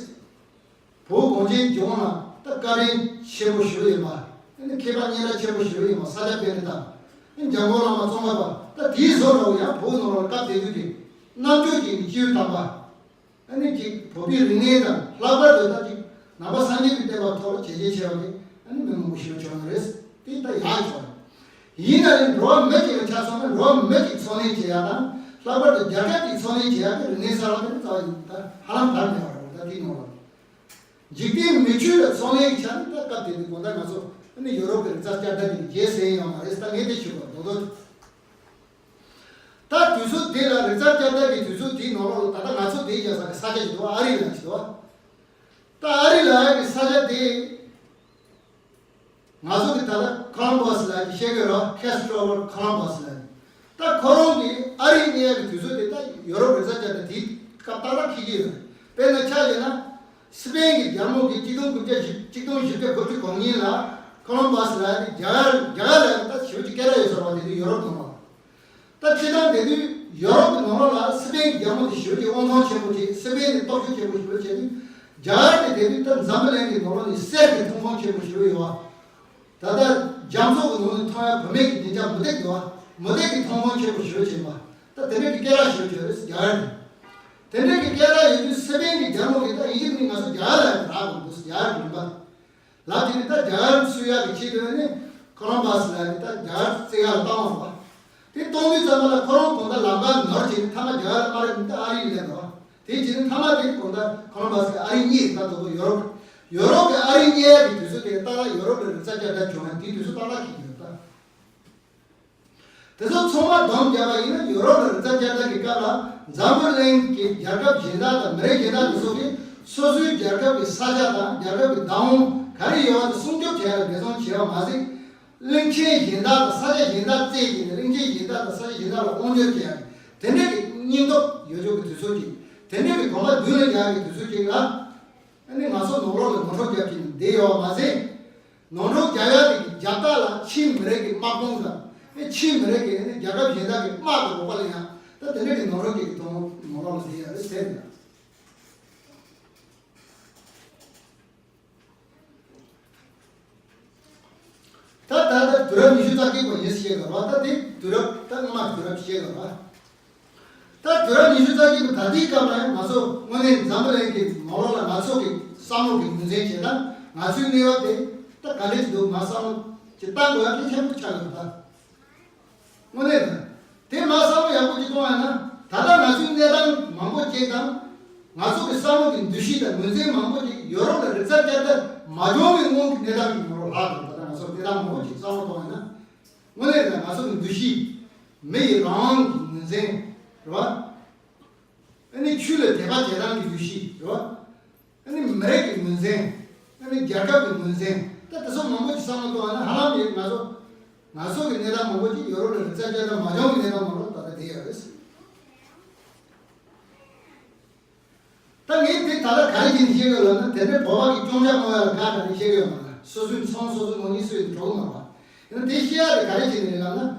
བོད་གངས་ཅན་ལྗོངས་ལ་ད་བཀའ་དྲིན་ཆེན་པོ་ཞེ་པོ་ཡོད་པ། ཨ་ནི་མཁས་པ་སྙན་གྲགས་ཆེན་པོ་ཞེ་པོ་ཡོད་པ་ས་སྐྱ་པཎྜི་ཏ། ཨ་ནི་འཇམ་མགོན་བླ་མ་ཙོང་ཁ་པ། ད་དེའི་བཟོ་འདྲ་བོ་ཡང་བོད་ནང་ལ་སྐབས་དེ་དུས་ཀྱི་རྣམ་དཔྱོད་ཅན་གྱི་སྐྱེས་བུ་དམ་པ། ཨ་ནི་ཅིག་བོད་པའི་རིག་གནས་དང་། ལྷག་པར་དུ་ད་ཅིག་ནང་པ་སངས་རྒྱས་པའི་བསྟན་པ་ཐོག་ལ་བྱས་རྗེས་ཆེ་བ་དེ་ཨ་ནི་མི་མང་པོ་ཞིག་བྱུང་ཡོད་རེད། དེ་ད་ཡག་བྱུང་། ཡིན་ན་ཡང་འགྲོ་བ་མི་གཅིག་ལ་ཆ་མཚོན་ན། འགྲོ་བ་མི་གཅིག་འཚོ་གནས་བྱེད་ཡ་དང་། ལྷག་པར་དུ་རྒྱལ་ཁབ་ཅིག་འཚོ་གནས་བྱེད་ཡ་གི་རིག་གནས་གསར་བ་དེ་རྩ་བ་ཉིད་ད་ཧ་ལམ་དར་མེད་པ་རེད། ད་དེའི་ནང་ལ་འཇིག་རྟེན་མི་ཆོས་ལ་འཚོ་གནས་ཀྱི་ཆ་ནས་ད་སྐབས་དེ་དུས་གང་ལྟར་ང་ཚོ་ ཨ་ནི་ཡོ་རོབ་ཀྱི་རིག་རྩལ་བསྐྱར་དར་དེ་རྗེས་ཟིན་ཡོད་མ་རེད། ད་ངས་དེ་ཞུ་བ་རྡོག་རྡོག་ད་དུས་ཚོད་དེ་ལ་རིག་རྩལ་བསྐྱར་དར་གྱི་དུས་ཚོད་དེའི་ནང་ལོགས་ལ་ད་ལྟ་ང་ཚོ་བསྡད་ཡོད་ས་གི་ས་ཆ་ཞིག་འདུག་ཨ་རི་ལ་ཞིག་འདུག་ད་ཨ་རི་ལ་གི་ས་ཆ་དེ། ང་ཚོ་གི་ད་ལྟ་ཁོ་ལམ་བྷ་སི་ལབ་ཀྱི་བཤད་ཀྱི་རོ། Christopher Columbus ལབ་ཀྱི། ད་ཁོ་རང་གི་ཨ་རི་གནས་ཡག་གི་དུས་ཚོད་དེ་ད་ཡོ་རོབ་རེ་ས་ཆ་དེ་དེའི་སྐབས་ཏག་ཏག་འཁེལ་གྱི་ཡོད་རེད། དཔེར་ན་ཆ་བཞག་ན། སི་པེན་གྱི་རྒྱལ་མོ་གིས་གཅིག་སྟོང་དགུ་བརྒྱ་བཞི་གཅིག་སྟོང་བཞི་བརྒྱ་དགུ་བཅུ་གོ་གཉིས་ལ་ཁོ་ལམ་བྷ་སི་ལབ་ཀྱི་རྒྱ་གར་རྒྱ་གར་ལ་ད་ཞེ་པོ་ཅིག་སྐད་གྲགས་ཡོད་ས་རེད་བ། དེ་དུས་ཡོ་རོབ་ནང་ལ། ད་སྤྱིར་བཏང་དེ་དུས་ཡོ་རོབ་ཀྱི་ནང་ལོགས་ལ་སི་པེན་གྱི་རྒྱལ་མོ་དེ་ཞེ་པོ་ཅིག་དབང་ཐང་ཆེན་པོ་ཅིག་སི་པེན་དེ་སྟོབས་ཤུགས་ཆེན་པོ་ཞེ་པོ་བྱས་དུས། རྒྱ་གར་དེ་དེ་དུས་ད་འཛམ་བུ་གླིང་གི་ནང་ལོགས་ནས་གསེར་གྱི་མཐོང་ཁུངས་ཆེན་པོ་ཞེ་པོ་ཡོད་བ། ད་ལྟ་རྒྱ་མཚོ་གི་ནང་ནས་མཐོང་ཡ་བུད་མེད་ཀྱི་སྡིངས་ཆ་མུ་ཏིག་འདུག་བ། མུ་ཏིག་གི་མཐོང་ཁུངས་ཆེན་པོ་ཞེ་པོ་ཅིག་ཡིན་པ། ད་དེ་འདྲ་གི་སྐད་གྲགས་ཞེ་པོ་ཅིག་ཡོད་རེད་རྒྱ་གར་ནས། དེ་འདྲ་གི་སྐད་གྲགས་ཡོད་དུས་སི་པེན་གྱི་རྒྱལ་མོ་གིས་ད་ཡིན་གཅིག་མིན་ང་ཚོ་རྒྱ་གར་ལ་རག་དགོས་འདུག་རྒྱ་གར་གྱི་ལུང་པ། ལབ་དེ་ནི་ད་རྒྱ་གར་སུ་ཡག་གི་ཆེད་དུ་ནི་ཁོ་ལམ་བྷ་སི་ལ་ནི་ད་རྒྱ་གར་བཙན་ཡར་བཏང་བ་རེད་བ། དེ་གཏོང་དུས་ཙམ་པ་ལ་ཁོ་རང་གང་ལྟར་ལམ་ཁ་ནོར་བྱས་ནས་མཐའ་མ་རྒྱ་གར་ལ་མ་རེད་མི་ད་ཨ་རི་ལ་སླེབས་པ། དེ་བྱས་ནས་མཐའ་མ་དེ་གང་ལྟར་ཁོ་ལམ་བྷ་སི་གི་ཨ་རི་གཉིས་ད་དོ་པོ་ཡོ་རོབ། ཡོ་རོབ་གི་ཨ་རི་གཉིས་ཀྱི་དུས་ཚོད་དེ་ཏག་ཏག་ཡོ་རོབ་ལ་རིག་རྩལ་བསྐྱར་དར་བྱུང་བ་དེའི་དུས་ཚོད་ཏག་ཏག་འཁེལ་གྱི་ཡོད་ད། དེ་ཚོ་ཚང་མ་བསྡོམས་བརྒྱབ་པ་ཡིན་ན་ཡོ་རོབ་ལ་རིག་རྩལ་བསྐྱར་དར་གྱི་སྐབས་ལ་འཛམ་བུ་གླིང་གི་རྒྱལ་ཁབ་གཞན་དག་དང་མི་རིགས་གཞན་དག་དེ་ཚོ་གིས་སོ་སོའི་རྒྱལ་ཁབ་ཀྱི་ས་ཆ་དང་རྒྱལ་ཁབ་ཀྱི་བདག་དབང་ག་རེ་ཡོད་པ་དེ་སྲུང་སྐྱོབ་བྱེད་ཡ་ལ་འབད་བརྩོན་བྱས་པ་མ་ཟད། གླིང་ཆེན་གཞན་དག་དང་ས་ཆ་གཞན་དག་བཙལ་གྱིས་ནས་གླིང་ཆེན་གཞན་དག་དང་ས་ཆ་གཞན་དག་ལ་དབང་སྒྱུར་བྱེད་ཡ་དེ་འདྲ་གི་སྙིང་སྟོབས་ཡོད་ཆོག་གི་དུས་ཚོད་ཅིག་དེ་འདྲ་གི་གོམ་པ་མདུན་ལ་རྒྱག་གི་དུས་ཚོད་ཅིག་ལ། ཨ་ནི་ང་ཚོ་ནང་ལོགས་ལ་ནོར་འཁྲུལ་རྒྱབ་ཀྱིན་བསྡད་ཡོད་པ་མ་ཟད། ནོར་འཁྲུལ་རྒྱག་ཡ་དེ་གི་རྒྱབ་ལྟག་ལ་ཕྱིའི་མི་རིགས་ཀྱི་དམག་དཔུང་དང་ཨ་ཕྱིའི་མི་རིགས་ཀྱི་ཨ་ནི་རྒྱལ་ཁབ་གཞན་དག་གི་དམག་གི་འོག་པ་ལ་ཡང་ད་དེ་འདྲ་གི་ནོར་འཁྲུལ་གྱི་ཐོག་ནང་ལོགས་ལ་བསྡད་ཡོད་རེད་ཟེར་ཡོད། ད་ད་ལྟ་དུས་རབས་ཉི་ཤུ་རྩ་གཅིག་པ་ཡིན་ཟེར་གྱི་ཡོད་རེད་བ། ད་དེ་དུས་རབས་ད་སྔ་མ་གི་དུས་རབས་ཟེར་གྱི་ཡོད་རེད་བ། ད་དུས་རབས་ཉི་ཤུ་རྩ་གཅིག་པའི་ད་ལྟའི་སྐབས་ལ་ཡང་ང་ཚོ་དངོས་གནས་འཛམ་བུ་གླིང་གི་ནང་ལོགས་ལ་ང་ཚོ་གི་བསམ་བློ་གི་ངོས་འཛིན་བྱེད་སྟངས་ང་ཚོའི་གནས་བབ་དེ་ད་ག་འདྲ་ཞིག་འདུག་ང་བསམ་བློ་ཅིག་བཏང་དགོས་ཡ་གལ་ཆེན་པོ་ཆགས་ཡོད་ད། དངོས་གནས་དེ་མ་བསམ་བློ་ཡག་པོ་ཅིག་གཏོང་ཡ་ན་ད་ལྟ་ང་ཚོའི་གནས་སྟངས་མང་པོ་ཅིག་དང་ང་ཚོ་གི་བསམ་བློ་གི་འདུ་ཤེས་དང་ངོས་འཛིན་མང་པོ་ཅིག་ཡོ་རོབ་ལ་རིག་རྩལ་བསྐྱར་དར་མ་བྱུང་བའི་སྔོན་གྱི་གནས་སྟངས་ཀྱི་ནང་ལོགས་ལྷག་འདུག་ད་ལྟ་ང་ཚོ་གནས་སྟངས་མང་པོ་ཅིག་བསམ་བློ་གཏོང་ཡ་ན། དངོས་གནས་ད་ང་ཚོ་གི་འདུ་ཤེས། མི་ཡི་རང་དབང་གི་ངོས་འཛིན། རེད་བ། ཨ་ནི་ཆོས་ལ་དད་པ་བྱེད་སྟངས་ཀྱི་འདུ་ཤེས། རེད་བ། ཨ་ནི་མི་རིགས་ཀྱི་ངོས་འཛིན། ཨ་ནི་རྒྱལ་ཁབ་ཀྱི་ངོས་འཛིན། ད་དེ་ཚོ་མང་པོ་ཅིག་བསམ་བློ་གཏོང་བ་ན་ཧ་ལམ་ཡོད་ང་ཚོ། ང་ཚོ་གི་གནས་སྟངས་མང་པོ་ཅིག་ཡོ་རོབ་ལ་རིག་རྩལ་བསྐྱར་དར་མ་བྱུང་བའི་གནས་སྟངས་མང་པོ་ད་ལྟ་བསྡད་ཡོད་རེད། ད་ངས་དེ་ད་ལྟ་ག་རེ་བྱས་ནས་བཤད་ཀྱི་ཡོད་ལབ་ན་དེ་འདྲའི་བོད་པ་གི་སྐྱོན་ཆ་སྨོས་ཡ་ལ་ག་ག་རེ་བཤད་ཀྱི་ཡོད་མ་རེད། སོ་སོའི་ཚང་སོ་སོའི་ནང་ཉིད་སུས་འགྲོ་གི་མ་རེད། ཡིན་ན་དེ་བཤད་ཡ་དེ་ག་རེ་བྱས་ནས་རེད་ལབ་ན།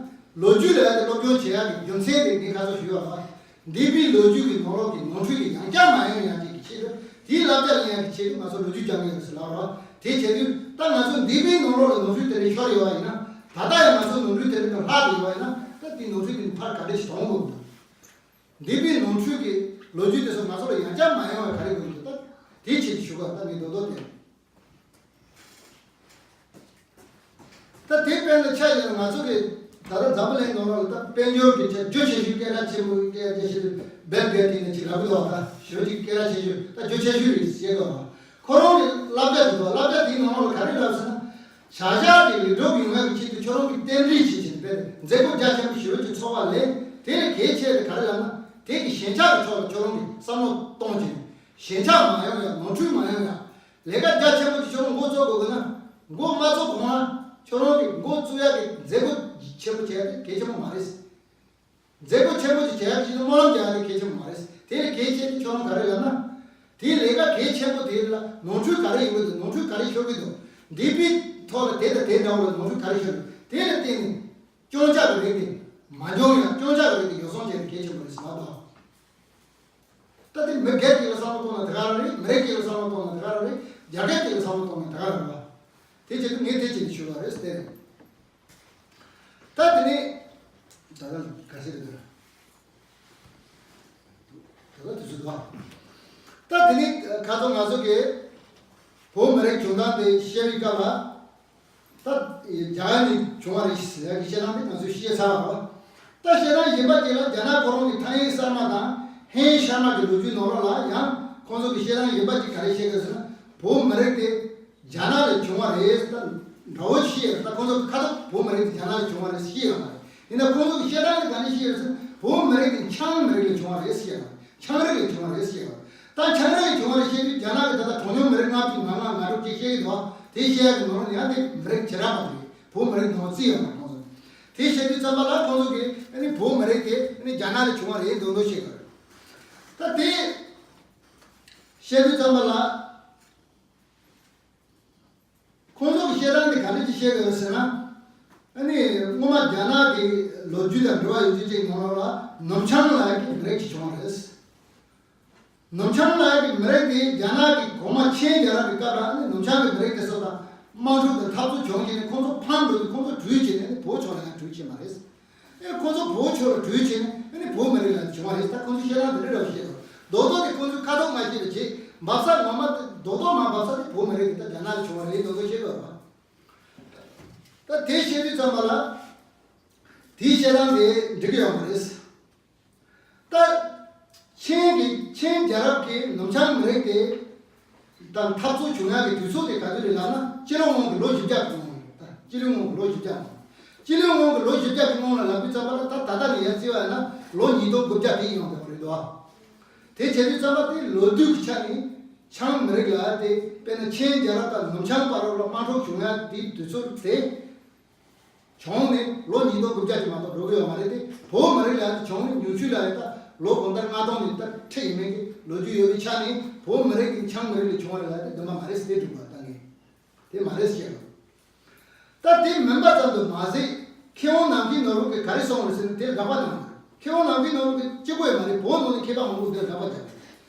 ལོ་རྒྱུས་ལ་ཡ་དེ་སློབ་སྦྱོང་བྱེད་ཡ་གི་རྒྱུ་མཚན་དེ་ངས་ཁ་སང་ཞུས་ཡོད་ལ། འདས་པའི་ལོ་རྒྱུས་ཀྱི་ནང་ལོགས་ཀྱི་ནོར་འཁྲུལ་དེ་ཡང་བསྐྱར་མ་ཡོང་ཡ་གི་ཆེད་དུ་དེའི་བསླབ་བྱ་ལེན་ཡ་གི་ཆེད་དུ་ང་ཚོ་ལོ་རྒྱུས་སྦྱང་གི་ཡོད་ཟེར་ལབ་རོགས། དེ་བྱས་དུས་ད་ང་ཚོ་འདས་པའི་ནང་ལོགས་ལ་ནོར་འཁྲུལ་དེ་འདྲ་ཤོར་ཡོད་པ་ཡིན་ན་ད་ལྟ་ཡང་ང་ཚོ་ནོར་འཁྲུལ་དེ་འདྲ་ལྷག་བསྡད་ཡོད་པ་ཡིན་ན་ད་དེའི་ནོར་འཁྲུལ་དེ་ཕར་ག་འདྲ་ཞིག་གཏོང་དགོས་འདུག་འདས་པའི་ནོར་འཁྲུལ་གྱི་ལོ་རྒྱུས་དེ་ཚོ་ང་ཚོ་ལ་ཡང་བསྐྱར་མ་ཡོང་བའི་ག་རེ་དགོས་འདུག་ད་དེའི་ཆེད་དུ་ཞུ་ག་ད་ངས་རྡོག་རྡོག་དེ། ད་དེ་དཔེར་ན་ཆ་བཞག་ན་ང་ཚོ་གི་ད་ལྟ་འཛམ་བུ་གླིང་ནང་ལོགས་ལ་ད་དཔལ་འབྱོར་གྱི་ཆ་རྒྱུ་ཆེ་ཤོས་སྐད་གྲགས་ཆེན་པོ་སྐད་གྲགས་ཆེ་ཤོས་བེལ་གྷེ་ཊི་ནས་ཅིག་ལབ་གི་འདུག་ད་ཞོ་ཅིག་སྐད་གྲགས་ཆེ་ཤོས་ད་རྒྱུ་ཆེ་ཤོས་རེད་ཟེར་གི་རེད། ཁོ་རང་གི་བསླབ་བྱ་དེ་འདུག་བསླབ་བྱ་དེའི་ནང་ལོགས་ལ་ག་རེ་ལབ་ཟེར་ན། བྱ་གཞག་དེ་ལེགས་གྲུབ་ཡོང་བའི་ཆེད་དུ་ཁྱོད་རང་གིས་རྟེན་འབྲེལ་བྱེད་ཅིང་དཔེར་མཛད་སྒོ་རྒྱ་ཆེན་པོ་ཞེ་པོ་ཅིག་ཚོགས་པ་ལས་དེ་ལས་གལ་ཆེ་བ་དེ་ག་རེ་ལབ་ན་དེ་གི་ཞེན་ཆགས་ཀྱི་ཕྱོགས་ལ་ཁྱོད་རང་གིས་བསམ་བློ་གཏོང་ཅིང་ཞེན་ཆགས་མ་ཡོང་ཡ་ནོར་འཁྲུལ་མ་ཡོང་ཡ། ལས་ཀ་རྒྱ་ཆེན་པོ་ཅིག་ཁྱོད་རང་མགོ་བཙུགས་དགོས་ཀྱི་ན། མགོ་མ་བཙུགས་གོང་ལ་ཁྱོད་རང་གི་མགོ་བཙུགས་ཡག་གི་མཛད་སྒོ་ཆེན་པོ་བྱས་ཏེ་གལ་ཆེན་པོ་མ་རེད། མཛད་སྒོ་ཆེན་པོ་ཅིག་བྱས་ཡག་ཅིག་ནི་སྨོན་ལམ་རྒྱག་ཡག་དེ་གལ་ཆེན་པོ་མ་རེད། དེ་ལས་གལ་ཆེ་དེ་ཁྱོད་རང་ག་རེ་ལབ་ན། དེའི་ལས་ཀ་གལ་ཆེན་པོ་དེ་ལ་ནོར་འཁྲུལ་ག་རེ་ཡོང་གི་འདུག་ནོར་འཁྲུལ་ག་རེ་ཤོར་གི་འདུག་འདས་པའི་ཐོག་ལ་དེ་དང་དེ་འདྲ་བོ་ལ་ནོར་འཁྲུལ་ག་རེ་ཤོར་གི་འདུག་དེ་ལ་བརྟེན་ནས་སྐྱོན་ཆ་གི་རིགས་དེ་མ་འབྱུང་ཡག་སྐྱོན་ཆ་གི་རིགས་དེ་ཡོ་བསྲང་བྱས་ཏེ་གལ་ཆེན་པོ་རེད་ཟེར་ལབ་དང་། ད་དེ་མི་སྒེར་གཅིག་ལ་བསམ་བློ་གཏོང་ན་དེ་ག་རང་རེད། མི་རིགས་གཅིག་ལ་བསམ་བློ་གཏོང་ན་དེ་ག་རང་རེད། རྒྱལ་ཁབ་གཅིག་ལ་བསམ་བློ་གཏོང་ན་དེ་ག་རང་རེད་བ། དེ་བྱེད་དུས་ངས་དེ་བྱེད་དུ་ཞུ་བ་རེད་ཟེར། ད་དེ་ནས་ད་ལྟ་ག་ཟེར་གི་འདུག་ད་ལྟ་དུས་ཚོད་འདུག་ད་དེ་ནས་ཁ་ཚོ་ང་ཚོ་གི་བོད་མི་རིགས་བྱུང་སྟངས་དེ་བཤད་པའི་སྐབས་ལ། ད་རྒྱ་གར་ནས་བྱུང་བ་རེད་ཟེར་ཡག་གི་བཤད་སྟངས་དེ་ང་ཚོས་བཤད་ཚར་བ་རེད། ད་བཤད་སྟངས་གཞན་པ་ཅིག་ལ་རྒྱ་ནག་ཁོ་རང་གི་ཐང་ཡིག་གསར་མ་དང་ཧན་ཤར་མ་གི་ལོ་རྒྱུས་ནང་ལོགས་ལ་ཡང་ཁོང་ཚོ་གི་བཤད་སྟངས་གཞན་པ་ཅིག་ག་རེ་བཤད་གི་ཟེར་ན། བོད་མི་རིགས་དེ་རྒྱ་ནག་ལ་བྱུང་བ་རེད། ད་ འདྲ་བོ་ཞིག་བཤད་ཡོད། ད་ཁོང་ཚོ་གི་ཁ་ཐོག་བོད་མི་རིགས་དེ་རྒྱ་ནག་ལ་བྱུང་བ་རེད་ཞིག་བཤད་ཡོད་མ་རེད། ཡིན་ན་ཁོང་ཚོ་གི་བཤད་སྟངས་དེ་ག་ནས་བཤད་ཡོད་ཟེར་ན། བོད་མི་རིགས་དེ་ཆའང་མི་རིགས་ལས་བྱུང་བ་རེད་ཞིག་བཤད་ཡོད། ཆའང་རིགས་ལས་བྱུང་བ་རེད་ཞིག་བཤད་ཡོད། ད་ཆའང་རིགས་ལས་བྱུང་བ་རེད་བཤད་དུས། རྒྱ་ནག་གི་ད་ལྟ་གྲངས་ཉུང་མི་རིགས་ལྔ་བཅུ་ང་ལྔ་ང་དྲུག་ཅེས་བཤད་ཀྱི་འདུག་དེ་བཤད་ཡག་གི་ནང་ལ་ཡང་དེ་མི་རིགས་བྱེ་བྲག་པ་དེ་རེད། བོད་མི་རིགས་ནང་བརྩིས་ཡོད་མ་རེད་ཁོང་ཚོ། དེ་བཤད་དུས་ཙམ་པ་ལ་ཁོང་ཚོ་གིས་ཨ་ནི་བོད་མི་རིགས་དེ་ཨ་ནི་རྒྱ་ནག་ལས་བྱུང་བ་རེད་མདོག་མདོག་བཤད་ཀྱི་རེད། ད་དེ་བཤད་དུས་ཙམ་པ་ལ། ཁོང་ཚོ་གི་བཤད་སྟངས་དེ་ག་འདྲ་ཅིག་བཤད་ཀྱི་ཡོད་ཟེར་ན། ཨ་ནི་སྔོན་མ་རྒྱ་ནག་གི་ལོ་རྒྱུས་དང་འབྲེལ་བ་ཡོད་རྒྱུ་ཅིག་ནང་ལོགས་ལ་ནུབ་བྱང་ལ་ཡ་གི་མི་རིགས་ཅིག་བྱུང་བ་རེད། ནུབ་བྱང་ལ་ཡ་གི་མི་རིགས་དེ་རྒྱ་ནག་གི་གོང་མ་ཆིང་རྒྱལ་རབས་ཀྱི་སྐབས་ལ་ཨ་ནི་ནུབ་བྱང་གི་མི་རིགས་དེ་ཚོ་དང་དམག་འཁྲུག་དང་འཐབ་རྩོད་བྱུང་བྱས་ནས་ཁོང་ཚོ་ཕམ་འགྲོ་དུས་ཁོང་ཚོ་བྲོས་བྱས་ནས་ཨ་ནི་བོད་ཕྱོགས་ལ་ཡ་བྲོས་ཕྱིན་པ་རེད། ཨེ་ཁོ་ཚོ་བོད་ཕྱོགས་ལ་བྲོས་བྱས་ནས་ཨ་ནི་བོད་མི་རིགས་ལ་བྱུང་བ་རེད། ད་ཁོ་ཚོ་བཤད་སྟངས་དེ་འདྲ་འདྲ་བོ་བཤད་འདུག་རྡོག་རྡོག་དེ་ཁོ་ཚོའི་ཁ་ཐོག་མ་བཤད་པ་བྱས། འབབ་ས་ངོ་མ་རྡོག་རྡོག་མ་འབབ་ས་དེ་བོད་མི་རིགས་དེ་ད་རྒྱ་ནག་ལ་བྱུང་བ་རེད་མདོག་མདོག་བཤད་དགོས་རེད་པ། ད་དེ་བཤད་དུས་ཙམ་པ་ལ་དེའི་བཤད་སྟངས་དེ་འགྲིག་གི་ཡོད་མ་རེད། ད་ཆིང་གི་ཆིང་རྒྱལ་རབས་ཀྱི་ནུབ་བྱང་མི་རིགས་དེ་དང་འཐབ་རྩོད་བྱུང་ཡག་གི་དུས་ཚོད་དེ་ག་དུས་རེད་ལབ་ན། སྤྱི་ལོ་སྔོན་གྱི་ལོ་བཞི་བརྒྱ་གི་སྔོན་རེད། ད་སྤྱི་ལོ་སྔོན་གྱི་ལོ་བཞི་བརྒྱ་སྔོན། སྤྱི་ལོ་སྔོན་གྱི་ལོ་བཞི་བརྒྱ་གི་སྔོན་ལ་ལབ་དུས་ཙམ་པ་ལ་ད་ད་ལྟ་ནས་ཡར་བརྩི་བ་ཡིན་ན་ལོ་ཉིས་སྟོང་དགུ་བརྒྱ་དེ་ཡིན་ཡོང་བསྡད་པ་རེད་དོ། དེ་བྱས་དུས་ཙམ་པ་དེ་ལོ་དུས་ཀྱི་ཆ་ནས་ཆའང་མི་རིགས་ལ་དེ་དཔེར་ན་ཆིང་རྒྱལ་རབས་དང་ནུབ་བྱང་བར་ལ་དམག་འཁྲུག་བྱུང་ཡག་དེའི་དུས་ཚོད་དེ། བྱུང་ནས་ལོ་ཉིས་སྟོང་དགུ་བརྒྱ་ཅིག་མ་གཏོགས་འགྲོ་གི་ཡོད་མ་རེད་དེ། བོད་མི་རིགས་ལ་ཡང་བྱུང་ནས་ཉུང་ཤོས་ལ་ཡང་ད་ལོ་གང་ལྟར་ལྔ་སྟོང་ནས་ད་ཁྲི་ཡིན་མིན་གྱི་ལོ་རྒྱུས་ཡོད་པའི་ཆ་ནས་བོད་མི་རིགས་ཀྱི་ཆའང་མི་རིགས་ལས་བྱུང་བ་རེད་ལ་དེ་འདུན་པ་མ་རེད་ཟེར་དེ་སྒྲུབ་པ་ད་ངས་དེ་མ་རེད་ཟེར་ལ། ད་དེ་མིན་པ་ཙམ་དུ་མ་ཟད་མཁས་དབང་ནམ་མཁའི་ནོར་བུ་གིས་ག་རེ་གསུངས་རེད་ཟེར་ན། དེར་དགག་པ་གནང་བ་རེད། མཁས་དབང་ནམ་མཁའི་ནོར་བུ་གིས་གཅིག་པོ་ཡང་མ་རེད། བོད་ནང་ནས་མཁས་པ་མང་པོ་དེར་དགག་པ་བརྒྱབ་རེད།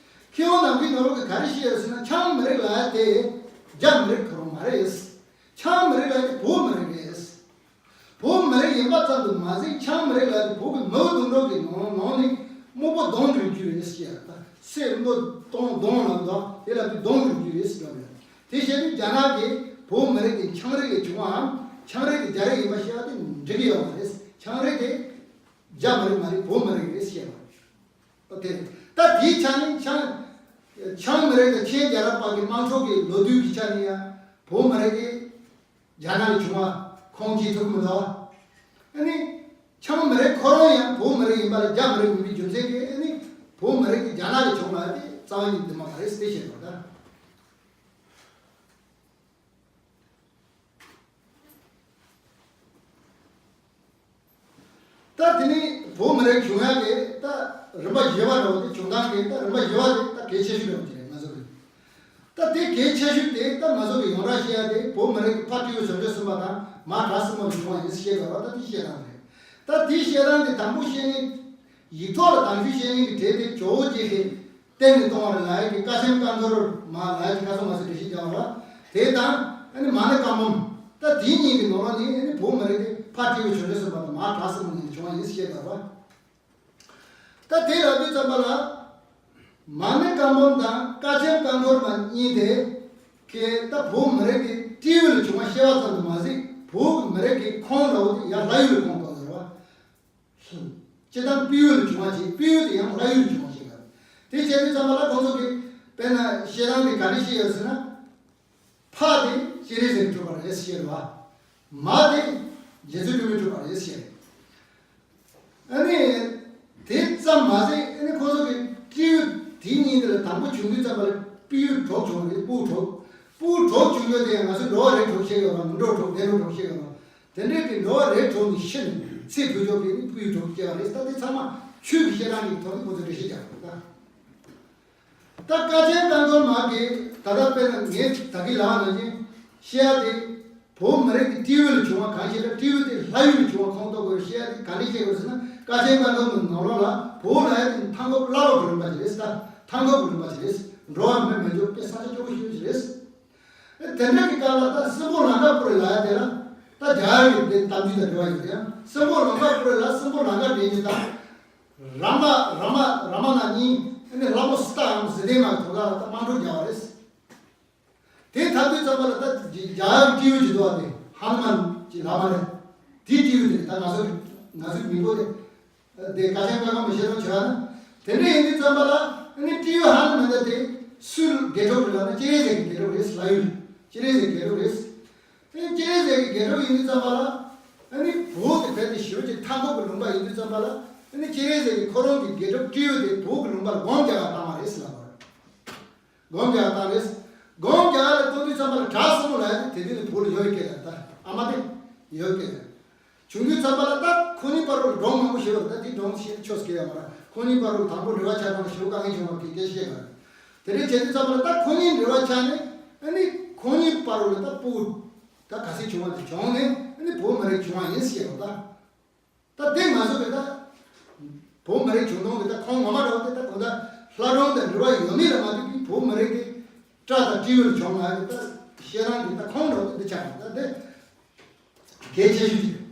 མཁས་དབང་ནམ་མཁའི་ནོར་བུ་གིས་ག་རེ་བཤད་ཡོད་ཟེར་ན། ཆའང་མི་རིགས་ལ་དེ་རྒྱ་མི་རིགས་ཁོ་རང་མ་རེད། ཆའང་མི་རིགས་ལ་དེ་བོད་མི་རིགས་རེད། བོད་མི་རིགས་ཡིན་པ་ཙམ་དུ་མ་ཟད་ཆའང་མི་རིགས་ལ་དེ་བོད་ཀྱི་མིའུ་གདུང་དྲུག་གི་ནང་ནང་ནས་སྨུག་པོ་གདོང་གི་རྒྱུད་རེད་ཟེར། ད་སེར་སྨུག་གདོང་གདོང་ལ་འདུག་དེ་ལ་དེ་གདོང་གི་རྒྱུད་རེད་ཟེར་བ་རེད། དེ་བྱས་དུས་རྒྱ་ནག་གིས་བོད་མི་རིགས་དེ་ཆའང་རིགས་ལས་བྱུང་བའམ་ཆའང་རིགས་དེ་རྒྱ་རིགས་ཡིན་པ་ཤེས་པ་དེ་འགྲིག་གི་ཡོད་མ་རེད། ཆའང་རིགས་དེ་རྒྱ་མི་རིགས་མ་རེད། བོད་མི་རིགས་རེད་ཟེར་བ་རེད། དེ་ད་དེའི་ཆ་ནས་ཆའང་ཆའང་མི་རིགས་དང་ཆིང་རྒྱལ་རབས་བར་གྱི་དམག་འཁྲུག་གི་ལོ་རྒྱུས་ཀྱི་ཆ་ནས་ཡང་བོད་མི་རིགས་དེ་རྒྱ་ནག་ལས་བྱུང་བ་ཁུངས་སྐྱེལ་ཐུབ་ཀྱི་མི་འདུག་ཨ་ནི་ཆའང་མི་རིགས་ཁོ་རང་ཡང་བོད་མི་རིགས་ཡིན་པ་ལ་རྒྱ་མི་རིགས་མིན་པའི་རྒྱུ་མཚན་གྱིས་ཨ་ནི་བོད་མི་རིགས་དེ་རྒྱ་ནག་ལས་བྱུང་བ་དེ་རྩ་བ་ཉིད་འདི་མ་རེད་ཟེར་བཤད་པ་ད། ད་དེ་ནས་བོད་མི་རིགས་བྱུང་ཡག་གི་ད་རིམ་པ་བཞི་པ་འདྲ་བོ་དེ། བྱུང་སྟངས་ཀྱི་ད་རིམ་པ་བཞི་པ་དེ་ད་གལ་ཆེ་ཤོས་འདྲ་བོ་ཅིག་རེད་ང་ཚོ་གི། ད་དེ་གལ་ཆེ་ཤོས་དེ་ད་ང་ཚོ་གི་ཡོངས་གྲགས་བཤད་ཡག་དེ་བོད་མི་རིགས་ཀྱི་ཕ་སྤྲེའུ་བྱང་ཆུབ་སེམས་དཔའ་དང་མ་བྲག་སྲིན་མོ་ལས་བྱུང་བ་ཡིན་ཟེར་བཤད་པ་ད་དེ་བཤད་སྟངས་རེད། ད་དེའི་བཤད་སྟངས་དེ་དང་པོ་བཤད་མཁན་ཡིག་ཐོག་ལ་དང་ཤོས་བཤད་མཁན་གྱི་གྲས་དེ་ཇོ་བོ་རྗེ་ཞེས་བསྟན་ནས་གཏོང་བ་རེད་ལབ་ཡག་གི་ཀ་ཆེན་ཀ་འཁོར་མ་ལབ་ཡག་གི་ཁ་སང་ང་ཚོས་འགྲེལ་བཤད་རྒྱག་པ་རེད། དེ་དང་ཨ་ནི་མ་ཎི་བཀའ་འབུམ། ད་དེ་གཉིས་ཀྱི་ནང་ལོགས་ནས་ཨ་ནི་བོད་མི་རིགས་དེ་ཕ་སྤྲེའུ་བྱང་ཆུབ་སེམས་དཔའ་དང་མ་བྲག་སྲིན་མོ་གཉིས་ནས་བྱུང་བ་ཡིན་ཟེར་བཤད་པ་རེད། ད་དེ་ལབ་དུས་ཙམ་པ་ལ་མ་ཎི་བཀའ་འབུམ་དང་ཀ་ཆེན་ཀ་འཁོར་མ་གཉིས་དེ་གི་ད་བོད་མི་རིགས་དེ་སྤྲེའུ་ལས་བྱུང་བ་བཤད་པ་ཙམ་དུ་མ་ཟད་བོད་མི་རིགས་ཀྱི་ཁོངས་འདྲ་བོ་དེ་ཡར་ལྷ་ཡུལ་ལ་ཁོངས་གཏོགས་ཡོད་རེད་བ། སྤྱིར་བཏང་སྤྲེའུ་ལས་བྱུང་བ་ཞིག་སྤྲེའུ་དེ་ཡང་ལྷ་ཡུལ་ལས་བྱུང་བ་ཞིག་ལ། དེ་བྱས་དུས་ཙམ་པ་ལ་ཁོང་ཚོ་གིས་དཔེར་ན་བཤད་སྟངས་དེ་ག་འདྲ་བཤད་ཡོད་ཟེར་ན། ཕ་དེ་སྤྱན་རས་གཟིགས་གྲུབ་པ་རེད་ཟེར་བ། མ་དེ་རྗེ་བཙུན་སྒྲོལ་མས་གྲུབ་པ་རེད་ཟེར། ཨ་ནི་དེ་ཙམ་མ་ཟད་ཨ་ནི་ཁོང་ཚོ་གིས་སྤྲེའུ་དེ་གཉིས་དེ་ལ་དང་པོ་བྱུང་དུས་ཙམ་པ་ལ་སྤྲེའུ་གྲོགས་བྱུང་རེད། སྤྲེའུ་གྲོགས། སྤྲེའུ་གྲོགས་བྱུང་རྒྱུ་དེ་ང་ཚོ་འགྲོ་བ་རིགས་དྲུག་བཤད་ཡོད་ར། མི་འགྲོ་གྲོགས་བདེ་འགྲོ་གྲོགས་བཤད་ཡོད་ར། དེ་འདྲའི་གི་འགྲོ་བ་རིགས་དྲུག་ནས་ཤི་ནས་ཚེ་འཕོས་ཆོག་གི་ནི་སྤྲེའུ་གྲོགས་སྐྱེ་བ་རེད། ད་དེ་ཚང་མ་ཆོས་ཀྱི་བཤད་སྟངས་ཀྱི་ཐོག་ནས་ཁོང་ཚོས་འགྲེལ་བཤད་རྒྱག་དགོས་ད། ད་ཀ་ཆེན་ཀ་འཁོར་མ་གིས་ད་ལྟ་དཔེར་ན་ངས་ད་གིན་ལབ་པ་ནང་བཞིན་བཤད་ཡ་དེ་བོད་མི་རིགས་ཀྱི་སྤྲེའུ་ལས་བྱུང་བ་གང་ཞིག་ལ་སྤྲེའུ་དེ་ལྷ་ཡུལ་ལས་བྱུང་བ་ཁོངས་གཏོགས་དགོས་རེད་བཤད་ཡ་དེ་ག་ནས་བཤད་དགོས་ཟེར་ན། ཀ་ཆེན་ཀ་འཁོར་གྱི་ནང་ལོགས་ལ་བོད་ལབ་ཡ་དེ་མཐའ་འཁོབ་བླ་ལོག་གི་ལུང་པ་ཞིག་རེད་ད། མཐའ་འཁོབ་ཀྱི་ལུང་པ་ཞིག་རེད། འགྲོ་བ་མི་མི་འཇུག་པའི་ས་ཆ་སྐྱོ་པོ་ཞིག་རེད། དེ་འདྲ་གི་སྐབས་ལ་ད་སྲིན་པོ་ལང་ཀ་པུ་རི་ལབ་ཡ་དེ་ལ་ད་རྒྱ་གར་གྱི་དེ་གཏམ་རྒྱུད་དང་འབྲེལ་བ་ཡོད་ཀྱང་། སྲིན་པོ་ལང་ཀ་པུ་རི་ལ་སྲིན་པོ་ལང་ཀ་འདྲེན་རྒྱུ་དང་། རཱ་མ་རཱ་མ་རཱ་མ་ན་གཉིས་ཨ་ནི་ལྷ་མོ་སི་ཏཱ་འམ་གཟི་ལྡན་མ་གི་ཐོག་ཁ་ལ་ད་དམག་འཁྲུག་རྒྱག་པ་རེད། དེ་ཐབས་དུས་ཙམ་པ་ལ་ད་རྒྱ་གར་གྱི་སྤྲེའུ་ཅིག་འདུག་བ། དེ་ཧ་ནུ་མན་གྱི་ལྷ་མ་རེད། དེའི་སྤྲེའུ་དེ་ད་ང་ཚོ་ང་ཚོའི་མིང་པོ་དེ། དེ་ཀ་ཆེན་ཀ་འཁོར་མ་བཤད་རོགས་བྱས་ན། དེ་འདྲ་ཡིན་དུས་ཙམ་པ་ལ་ཨ་ནི་སྤྲེའུ་ཧ་ནུ་མན་ད་དེ་སུའི་དགེ་ཕྲུག་རེད་ལབ་ན་སྤྱན་རས་གཟིགས་ཀྱི་དགེ་ཕྲུག་རེད། ལྷ་ཡུལ་སྤྱན་རས་གཟིགས་དགེ་ཕྲུག་རེད། ཨེ་སྤྱན་རས་གཟིགས་ཀྱི་དགེ་སྒྲུབ་ཡིན་དུས་ཙམ་པ་ལ། ཨ་ནི་བོད་དེ་བོད་དེ་ཞི་བ་ཅན་མཐའ་འཁོབ་ཀྱི་ལུང་པ་ཡིན་དུས་ཙམ་པ་ལ། ཨ་ནི་སྤྱན་རས་གཟིགས་ཀྱི་ཁོ་རང་གི་དགེ་སྒྲུབ་སྤྲེའུ་དེ་བོད་ཀྱི་ལུང་པར་སྒོམ་རྒྱག་ག་བཏང་བ་རེད་ཟེར་ལབ་པ་རེད། སྒོམ་རྒྱག་ག་བཏང་རེད། སྒོམ་རྒྱག་ག་ལ་གཏོང་དུས་ཙམ་པ་ལ་བྲག་སྲིན་མོ་ལབ་ཡ་དེ་དེ་དུས་ནས་བོད་ལ་ཡོད་སྐད་ལ་ད་ཨ་མ་དེ་ཡོད་སྐད་ལ། བྱུང་དུས་ཙམ་པ་ལ་ད་ཁོ་གཉིས་བར་དུ་འགྲོགས་མང་པོ་ཞིག་ཡོད་རེད། ད་དེ་འགྲོགས་ཤེས་ཆོག་སྐད་ཡོད་མ་རེད། ཁོ་གཉིས་བར་དུ་དང་པོ་འབྲེལ་བ་ཆགས་སྟངས་ཞེ་པོ་དཀའ་ངལ་བྱུང་བ་དེ་སྐད་བཤད་པ་རེད། དེ་འདྲའི་བྱེད་དུས་ཙམ་པ་ལ་ད་ཁོ་གཉིས་འབྲེལ་བ་ཆགས་ནས་ཨ་ནི་ཁོ་གཉིས་བར་དུ་ལ་ད་སྤུ་གུ་ད་ག་ཚོད་བྱུང་བ་དེ་བྱུང་ནས་ཨ་ནི་བོད་མི་རིགས་བྱུང་བ་ཡིན་ཟེར་བ་ད། ད་དེ་ང་ཚོ་གི་ད་བོད་མི་རིགས་བྱུང་སྟངས་ཀྱི་ད་ཁོང་ངོ་མ་འདྲ་བ་དེ་ད་གང་ལྟར་ལྷ་སྒྲུང་དང་འབྲེལ་བ་ཡོད་མེད་ལ་མ་ལྟོས་པའི་བོད་མི་རིགས་དེ་སྤྲ་དང་སྤྲེའུ་ལ་བྱུང་བ་གི་ད་བཤད་སྟངས་ཀྱི་ད་ཁོང་འདྲ་བ་དེ་འདི་ཆགས་ཡོད། ད་དེ་གལ་ཆེ་ཤོས་ཅིག་རེད།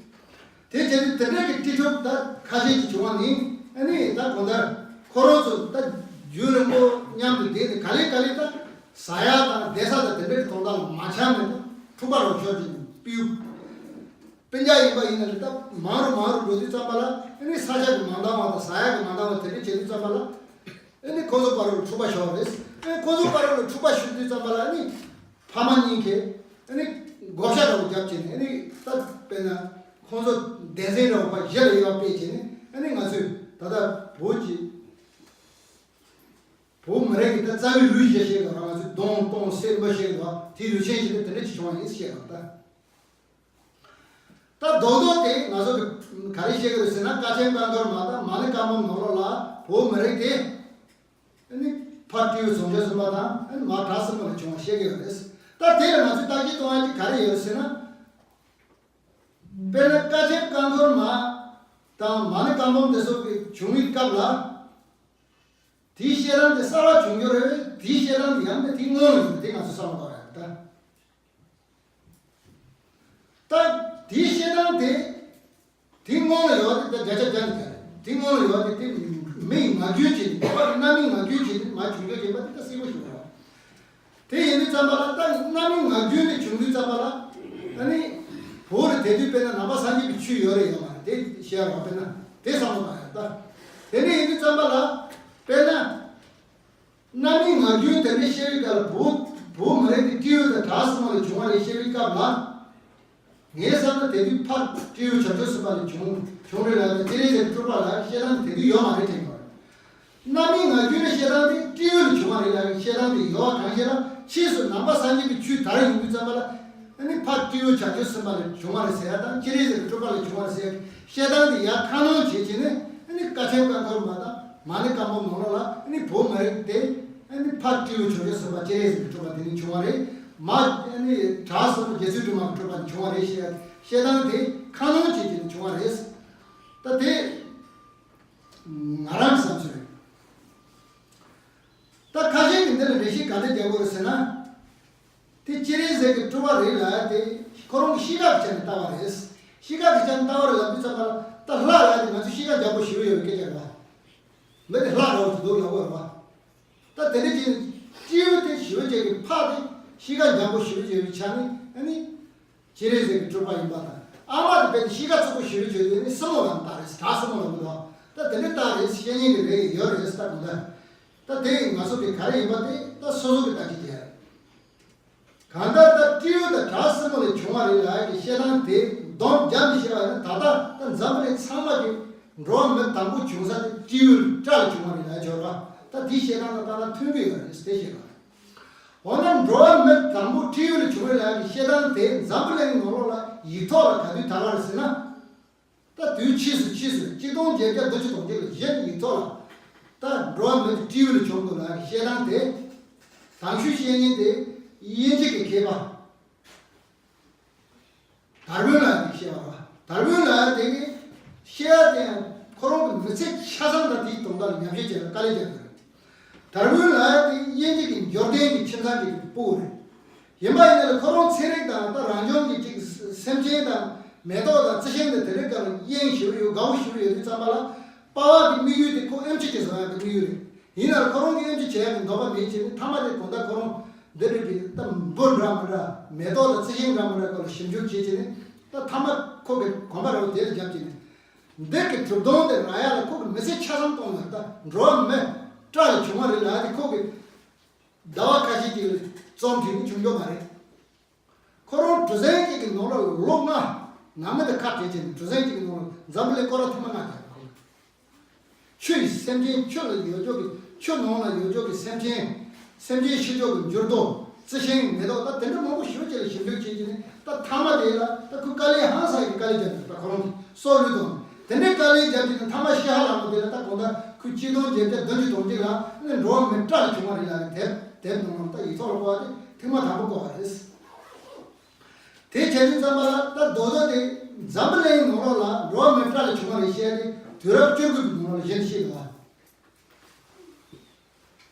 དེ་བྱས་ཏེ་དེ་འདྲ་གི་དཀྲིས་གྲུབ་ད་ཁ་ཤས་ཅིག་བྱུང་བ་ནི་ཨ་ནི་ད་གང་ལྟར་ཁོ་རང་ཚོ་ད་རྒྱུན་རིང་པོ་མཉམ་དུ་བསྡད་དེ་ག་ལེ་ག་ལེ་ད་ཟ་ཡ་དང་བསྡད་ས་དང་དེ་འདྲའི་དོན་དག་ལ་མ་འཆམ་ནས་ད་འཁྲུག་པ་རོ་ཤོར་ཅིག་སྤེལ། སྤུན་ཀྱག་ཡིན་པ་ཡིན་ན་ལས་ད་མང་རུ་མང་རུ་འགྲོ་དུས་ཙམ་པ་ལ་ཨ་ནི་ས་ཆ་གི་མ་འདང་བ་དང་ཟ་ཡ་གི་མ་འདང་བ་དེ་འདྲ་བྱེད་དུས་ཙམ་པ་ལ་ཨ་ནི་ཁོ་ཚོ་བར་དུ་འཁྲུག་པ་ཤོར་རེད། ཨ་ནི་ཁོ་ཚོ་བར་དུ་འཁྲུག་པ་ཤོར་དུས་ཙམ་པ་ལ་ཨ་ནི་ཕ་མ་གཉིས་ཀས་ཨ་ནི་བགོ་བཤའ་འདྲ་བོ་བརྒྱབ་བྱས་ནས་ཨ་ནི་ད་དཔེར་ན་ཁོ་ཚོ་སྡེ་ཚན་འདྲ་བོ་ཕར་གཞི་ལ་དབྱེ་བ་སྤེལ་བྱས་ནས་ཨ་ནི་ང་ཚོས་ད་ལྟ་བོད་ཀྱི་བོད་མི་རིགས་ཀྱི་ད་རྩ་བའི་ལུས་ཞེས་བཤད་དགོས་ར། ང་ཚོས་གདོང་སྟོང་སེར་པོ་བཤད་དགོས་དེའི་ལུས་ཆེན་ཞིག་ད་དེ་འདྲ་ཅིག་བྱུང་བ་ཡིན་བཤད་དགོས་ད། ད་རྡོག་རྡོག་དེ་ང་ཚོ་གི་ག་རེ་བཤད་ཀྱི་རེད་ཟེར་ན་ཀ་ཆེན་ཀ་འཁོར་མ་དང་མ་ཎི་བཀའ་འབུམ་ནང་ལོགས་ལ་བོད་མི་རིགས་དེ་ནི་ཕ་སྤྲེའུ་བྱང་ཆུབ་སེམས་དཔའ་དང་མ་བྲག་སྲིན་མོ་ལ་བྱུང་བ་བཤད་ཀྱི་ཡོད་རེད། ད་དེ་ལ་ང་ཚོས་བརྟག་དཔྱད་གཏོང་ཡ་ཅིག་ག་རེ་ཡོད་ཟེར་ན། དཔེར་ན་ཀ་ཆེན་ཀ་འཁོར་མ་དང་མ་ཎི་བཀའ་འབུམ་དེ་ཚོ་གི་བྱུང་བའི་སྐབས་ལ། དེའི་བཤད་སྟངས་དེ་གསར་བ་བྱུང་རྒྱུ་རེད། དེའི་བཤད་སྟངས་དེ་ཡང་ན་དེའི་སྔོན་ལ་ཡོད་དེ་ང་ཚོས་བསམ་བློ་གཏོང་ཡ་རེད་ད། ད་དེའི་བཤད་སྟངས་དེ་དེའི་སྔོན་ལ་ཡོད་དེ་ད་བརྒྱ་ཆ་བརྒྱ་ནས་བརྒྱ་རེད། དེའི་སྔོན་ལ་ཡོད་དེ་དེ་མིའི་ངག་རྒྱུན་བྱས་ནས་མ་པ་རྣམ་སྨིན་ངག་རྒྱུན་བྱས་ནས་མ་བྱུང་རྒྱུ་བྱས་པ་དེ་ད་གསལ་པོ་ཞིག་རེད། དེ་ཡིན་དུས་ཙམ་པ་ལ་ད་རྣམ་སྨིན་ངག་རྒྱུན་དེ་བྱུང་དུས་ཙམ་པ་ལ་ཨ་ནི་བོད་ལ་དེ་དུས་དཔེར་ན་ནང་པ་སངས་རྒྱས་ཀྱི་ཆོས་ཡོད་རེད་ཡོད་མ་རེད་དེ་བཤད་རོགས་དཔེར་ན་དེ་བསམ་བློ་བཏང་ཡ་ད། དེ་འདྲ་ཡིན་དུས་ཙམ་པ་ལ་དཔེར་ན། རྣམ་སྨིན་ངག་རྒྱུན་དེ་འདྲ་བཤད་པའི་སྐབས་ལ་བོད་བོད་མི་རིགས་ཀྱི་སྤྲེའུ་དང་བྲག་སྲིན་མོ་ལས་བྱུང་བ་རེད་བཤད་པའི་སྐབས་ལ། ངས་བསམ་ན་དེ་དུས་ཕར་སྤྲེའུ་བྱང་ཆུབ་སེམས་དཔའ་ལས་བྱུང་བྱུང་རེད་ལབ་ནས་སྤྱན་རས་གཟིགས་སྤྲུལ་པ་ལ་བཤད་སྟངས་དེ་དུས་ཡོད་མ་རེད་དྲན་པ་རེད། རྣམ་སྨིན་ངག་རྒྱུན་ལ་བཤད་སྟངས་དེ་སྤྲེའུ་ལས་བྱུང་བ་རེད་ལབ་བཤད་སྟངས་དེ་ཡོད་པ་གང་ཞིག་ལ་ཕྱིས་སུ་ནང་པ་སངས་རྒྱས་པའི་ཆོས་དར་ཡོང་དུས་ཙམ་པ་ལ་ཨ་ནི་ཕར་སྤྲེའུ་བྱང་ཆུབ་སེམས་དཔའ་ལས་བྱུང་བ་རེད་ཟེར་ཡ་དང་སྤྱན་རས་གཟིགས་སྤྲུལ་པ་ལས་བྱུང་བ་རེད་ཟེར་ཡ་བཤད་སྟངས་དེ་ཡར་ཁ་སྣོན་བྱེད་བྱེད་ནས་ཨ་ནི་ཀ་ཆེན་ཀ་འཁོར་མ་དང་མ་ཎི་བཀའ་འབུམ་ནང་ལོགས་ལ་ཨ་ནི་བོད་མི་རིགས་དེ་ཨ་ནི་ཕ་སྤྲེའུ་བྱང་ཆུབ་སེམས་དཔའ་སྤྱན་རས་གཟིགས་ཀྱི་སྤྲུལ་པ་དེ་ནས་བྱུང་བ་རེད། མ་ཨ་ནི་བྲག་སྲིན་མོ་རྗེ་བཙུན་སྒྲོལ་མ་གི་སྤྲུལ་པ་ནས་བྱུང་བ་རེད་ཞེས་བཤད་སྟངས་དེ་ཁ་སྣོན་བྱེད་ཀྱི་ནས་བྱུང་བ་རེད། ད་དེ་ང་རང་གི་བསམ་ཚུལ་རེད། ད་ཁ་ཤས་ཀྱིས་འདི་ལ་འགྲེལ་བཤད་ག་འདྲ་རྒྱག་དགོས་རེད་ཟེར་ན། དེ་སྤྱན་རས་གཟིགས་ཀྱི་སྤྲུལ་པ་རེད་ལབ་ཡ་དེ་ཁོ་རང་གི་གཤིས་ཀ་གི་ཆ་ནས་ལྟ་བ་རེད། གཤིས་ཀ་གི་ཆ་ནས་ལྟ་བ་རེད་ལབ་དུས་ཙམ་པ་ལ་ད་ལྷ་ལབ་ཡ་དེ་ང་ཚོ་གཤིས་ཀ་འཇམ་པོ་ཞེ་པོ་ཡོད་པའི་སྐད་ཆ་རེད་བ། མི་དེ་ལྷ་འདྲ་བོ་ཞིག་འདུག་ལབ་དགོས་རེད་བ། ད་དེ་འདྲ་བྱས་ནས་སྤྲེའུ་དེ་ཞི་བ་ཅན་གྱི་ཕ་དེ་གཤིས་ཀ་འཇམ་པོ་ཞེ་པོ་ཡོད་པའི་ཆ་ནས་ཨ་ནི། སྤྱན་རས་གཟིགས་ཀྱི་སྤྲུལ་པ་ཡིན་པ་དང་ཨ་མ་དེ་དཔེ་དེ་གཤིས་ཀ་ཚ་པོ་ཞེ་པོ་ཡོད་ནི་སྲིན་མོ་ལ་ལྟ་རེད། བྲག་སྲིན་མོ་ལ་འདུག་ད་དེ་འདྲ་ལྟ་རེད། བཤད་ཉན་གྱི་རེད་ཡོད་རེད་ད་གང་ལྟར། ད་དེ་ང་ཚོ་གི་ག་རེ་ཡིན་པ་དེ་ད་སོ་སོ་གི་ལྟ་ཅི་བྱས་རེད། གང་ལྟར་ད་སྤྲེའུ་དང་བྲག་སྲིན་མོ་ལས་བྱུང་བ་རེད་ལབ་ཀྱི་བཤད་སྟངས་དེ་སྡོམ་རྒྱབ་ནས་བཤད་པ་ཡིན་ན་ད་ལྟ་ད་འཛམ་བུ་གླིང་ཚང་མ་གི་འགྲོ་བ་མི་དང་པོ་བྱུང་ས་དེ་སྤྲེའུ་སྤྲ་ལས་བྱུང་བ་རེད་ལབ་ཀྱི་ཡོད་རེད་བ། ད་དེའི་བཤད་སྟངས་དང་ད་ལྟ་མཐུན་གྱི་ཡོད་རེད་དེ་བཤད་པ་རེད། འོ་ན་འགྲོ་བ་མི་དང་པོ་སྤྲེའུ་ལས་བྱུང་བའི་ལམ་གྱི་བཤད་སྟངས་དེ་འཛམ་བུ་གླིང་ནང་ལོགས་ལ་ཡིག་ཐོག་ལ་ག་དུས་དར་བ་རེད་ཟེར་ན། ད་དུས་ཕྱིས་སུ་ཕྱིས་སུ་གཅིག་སྟོང་བརྒྱད་བརྒྱ་བདུན་ཅུ་དོན་གཅིག་ལ་གཞི་ནས་ཡིག་ཐོག་ལ་ད་འགྲོ་བ་མི་དེ་སྤྲེའུ་ལས་བྱུང་འདུག་ལམ་གྱི་བཤད་སྟངས་དེ། དང་ཤོས་བཤད་མཁན་དེ་དབྱིན་ཇི་གི་མཁས་པ། དར་ཝིན་ལབ་ཡ་དེ་བཤད་པ་རེད། དར་ཝིན་ལབ་ཡ་དེ་གི་བཤད་ཡ་དེ་ཡང་ཁོ་རང་གི་མི་ཚེ་ཆ་ཚང་ད་དེའི་དོན་དག་ལ་ཉམས་ཞིབ་བྱས་ལ་དཀའ་ལས་བརྒྱབ་ཡོད་རེད། དར་ཝིན་ལབ་ཡ་དེ་དབྱིན་ཇི་གི་འབྱོར་ལྡན་གྱི་ཁྱིམ་ཚང་ཅིག་གི་སྤུ་གུ་རེད། ཡིན་པ་ཡིན་ན་ལ་ཁོ་རང་ཚན་རིག་དང་ད་རང་བྱུང་གི་ཅིག་སེམས་ཅན་དང་མེ་ཏོག་དང་རྩི་ཤིང་དང་དེ་འདྲའི་སྒང་ལ་དབྱིངས་ཞེ་པོ་ཡོད། དགའ་བོ་ཞེ་པོ་ཡོད་དུས་ཙམ་པ་ལ་པ་ཕ་གི་དམིགས་ཡུལ་དེ་ཁོ་ཨེམ་ཆི་ཅིག་བཟོ་ཡ་གི་དམིགས་ཡུལ་རེད། ཡིན་ནའང་ཁོ་རང་གི་ཨེམ་ཆི་བྱེད་ཡག་གི་འདོད་པ་མེད་ཅེས་ནི་མཐའ་མ་དེ་དགོང་དག་ཁོ་རང་འདི་རེད་པས་ད་འབུ་འདྲ་མི་འདྲ་མེ་ཏོག་དང་རྩི་ཤིང་འདྲ་མི་འདྲ་སྐོར་ལ་ཞིབ་འཇུག་བྱེད་ཅེས་ནི་ད་མཐའ་མ་ཁོ་གི་གོམ་པ་རེ་བ་དེ་ལ་བརྒྱབ་ཅེས་ནི་འདི་གི་གྲུབ་དོན་དེ་རག་ཡག་ལ་ཁོ་གི་མི་ཚེ་ཆ་ཚང་གཏོང་ལ་ད་འགྲོ་བ་མི་སྤྲ་ལས་བྱུང་བ་རེད་ལབ་དེ་ཁོ་གི་ཟླ་བ་ཁ་ཤས་ཅིག་ལ་རྩོམ་བྲིས་ནི་བྱུང་རྒྱུ་མ་རེད། ཁོ་རང་གྲུ་གཟིངས་གཅིག་གི་ནང་ལ་ལོ་ལྔ། ནང་མི་དང་ཁ་བྲལ་བྱས་ནས་གྲུ་གཟིངས་གཅིག་གི་ནང་ལ་འཛམ་བུ་གླིང་སྐོར་ར་ཐེངས་མ་ལྔ་བརྒྱབ་ཁོ། ཆུ་ཡི་སེམས་ཅན་ཆུ་ལ་ཡོད་ཆོག་གི་ཆུ་ནང་ལ་ཡོད་ཆོག་གི་སེམས་ཅན། སེམས་ཅན་ཤི་ཆོག་གི་འགྱུར་ལྡོག་རྩི་ཤིང་མེ་ཏོག་ད་དེ་འདྲ་མང་པོ་ཞེ་པོ་ཅིག་ལ་ཞིབ་འཇུག་བྱེད་ཀྱི་ནི་ད་མཐའ་མ་དེ་ལ་ད་ཁོས་དཀའ་ལས་ཧང་སང་གི་དཀའ་ལས་བརྒྱབ་འདུག་ད་ཁོ་རང་གི་སྲོག་བློས་གཏོང་། དེ་འདྲའི་དཀའ་ལས་བརྒྱབ་ཀྱི་ནི་མཐའ་མ་ཤི་ཧ་ལམ་པོ་དེ་ལ་ད་གང་ལྟར་ཁོས་གཅིག་སྟོང་བརྒྱད་བརྒྱ་བདུན་ཅུ་དོན་གཅིག་ལ་ནི་འགྲོ་བ་མི་སྐྲག་ལ་བྱུང་བ་རེད་ལབ་ཀྱི་དེབ་དེབ་ནང་ལ་ད་ཡིག་ཐོག་ལ་བཀོད་པ་དེ་ཐེངས་མ་དང་པོ་བཀོད་པ་རེད། དེ་བྱས་དུས་ཙམ་པ་ལ་ད་རྡོག་རྡོག་དེ་འཛམ་བུ་གླིང་ནང་ལོགས་ལ་འགྲོ་བ་མི་སྐྲག་ལ་བྱུང་བ་རེད་བཤད་དེ་དུས་རབས་བཅུ་དགུ་པའི་ནང་ལོགས་ལ་གཞི་ནས་བཤད་འདུག་བ།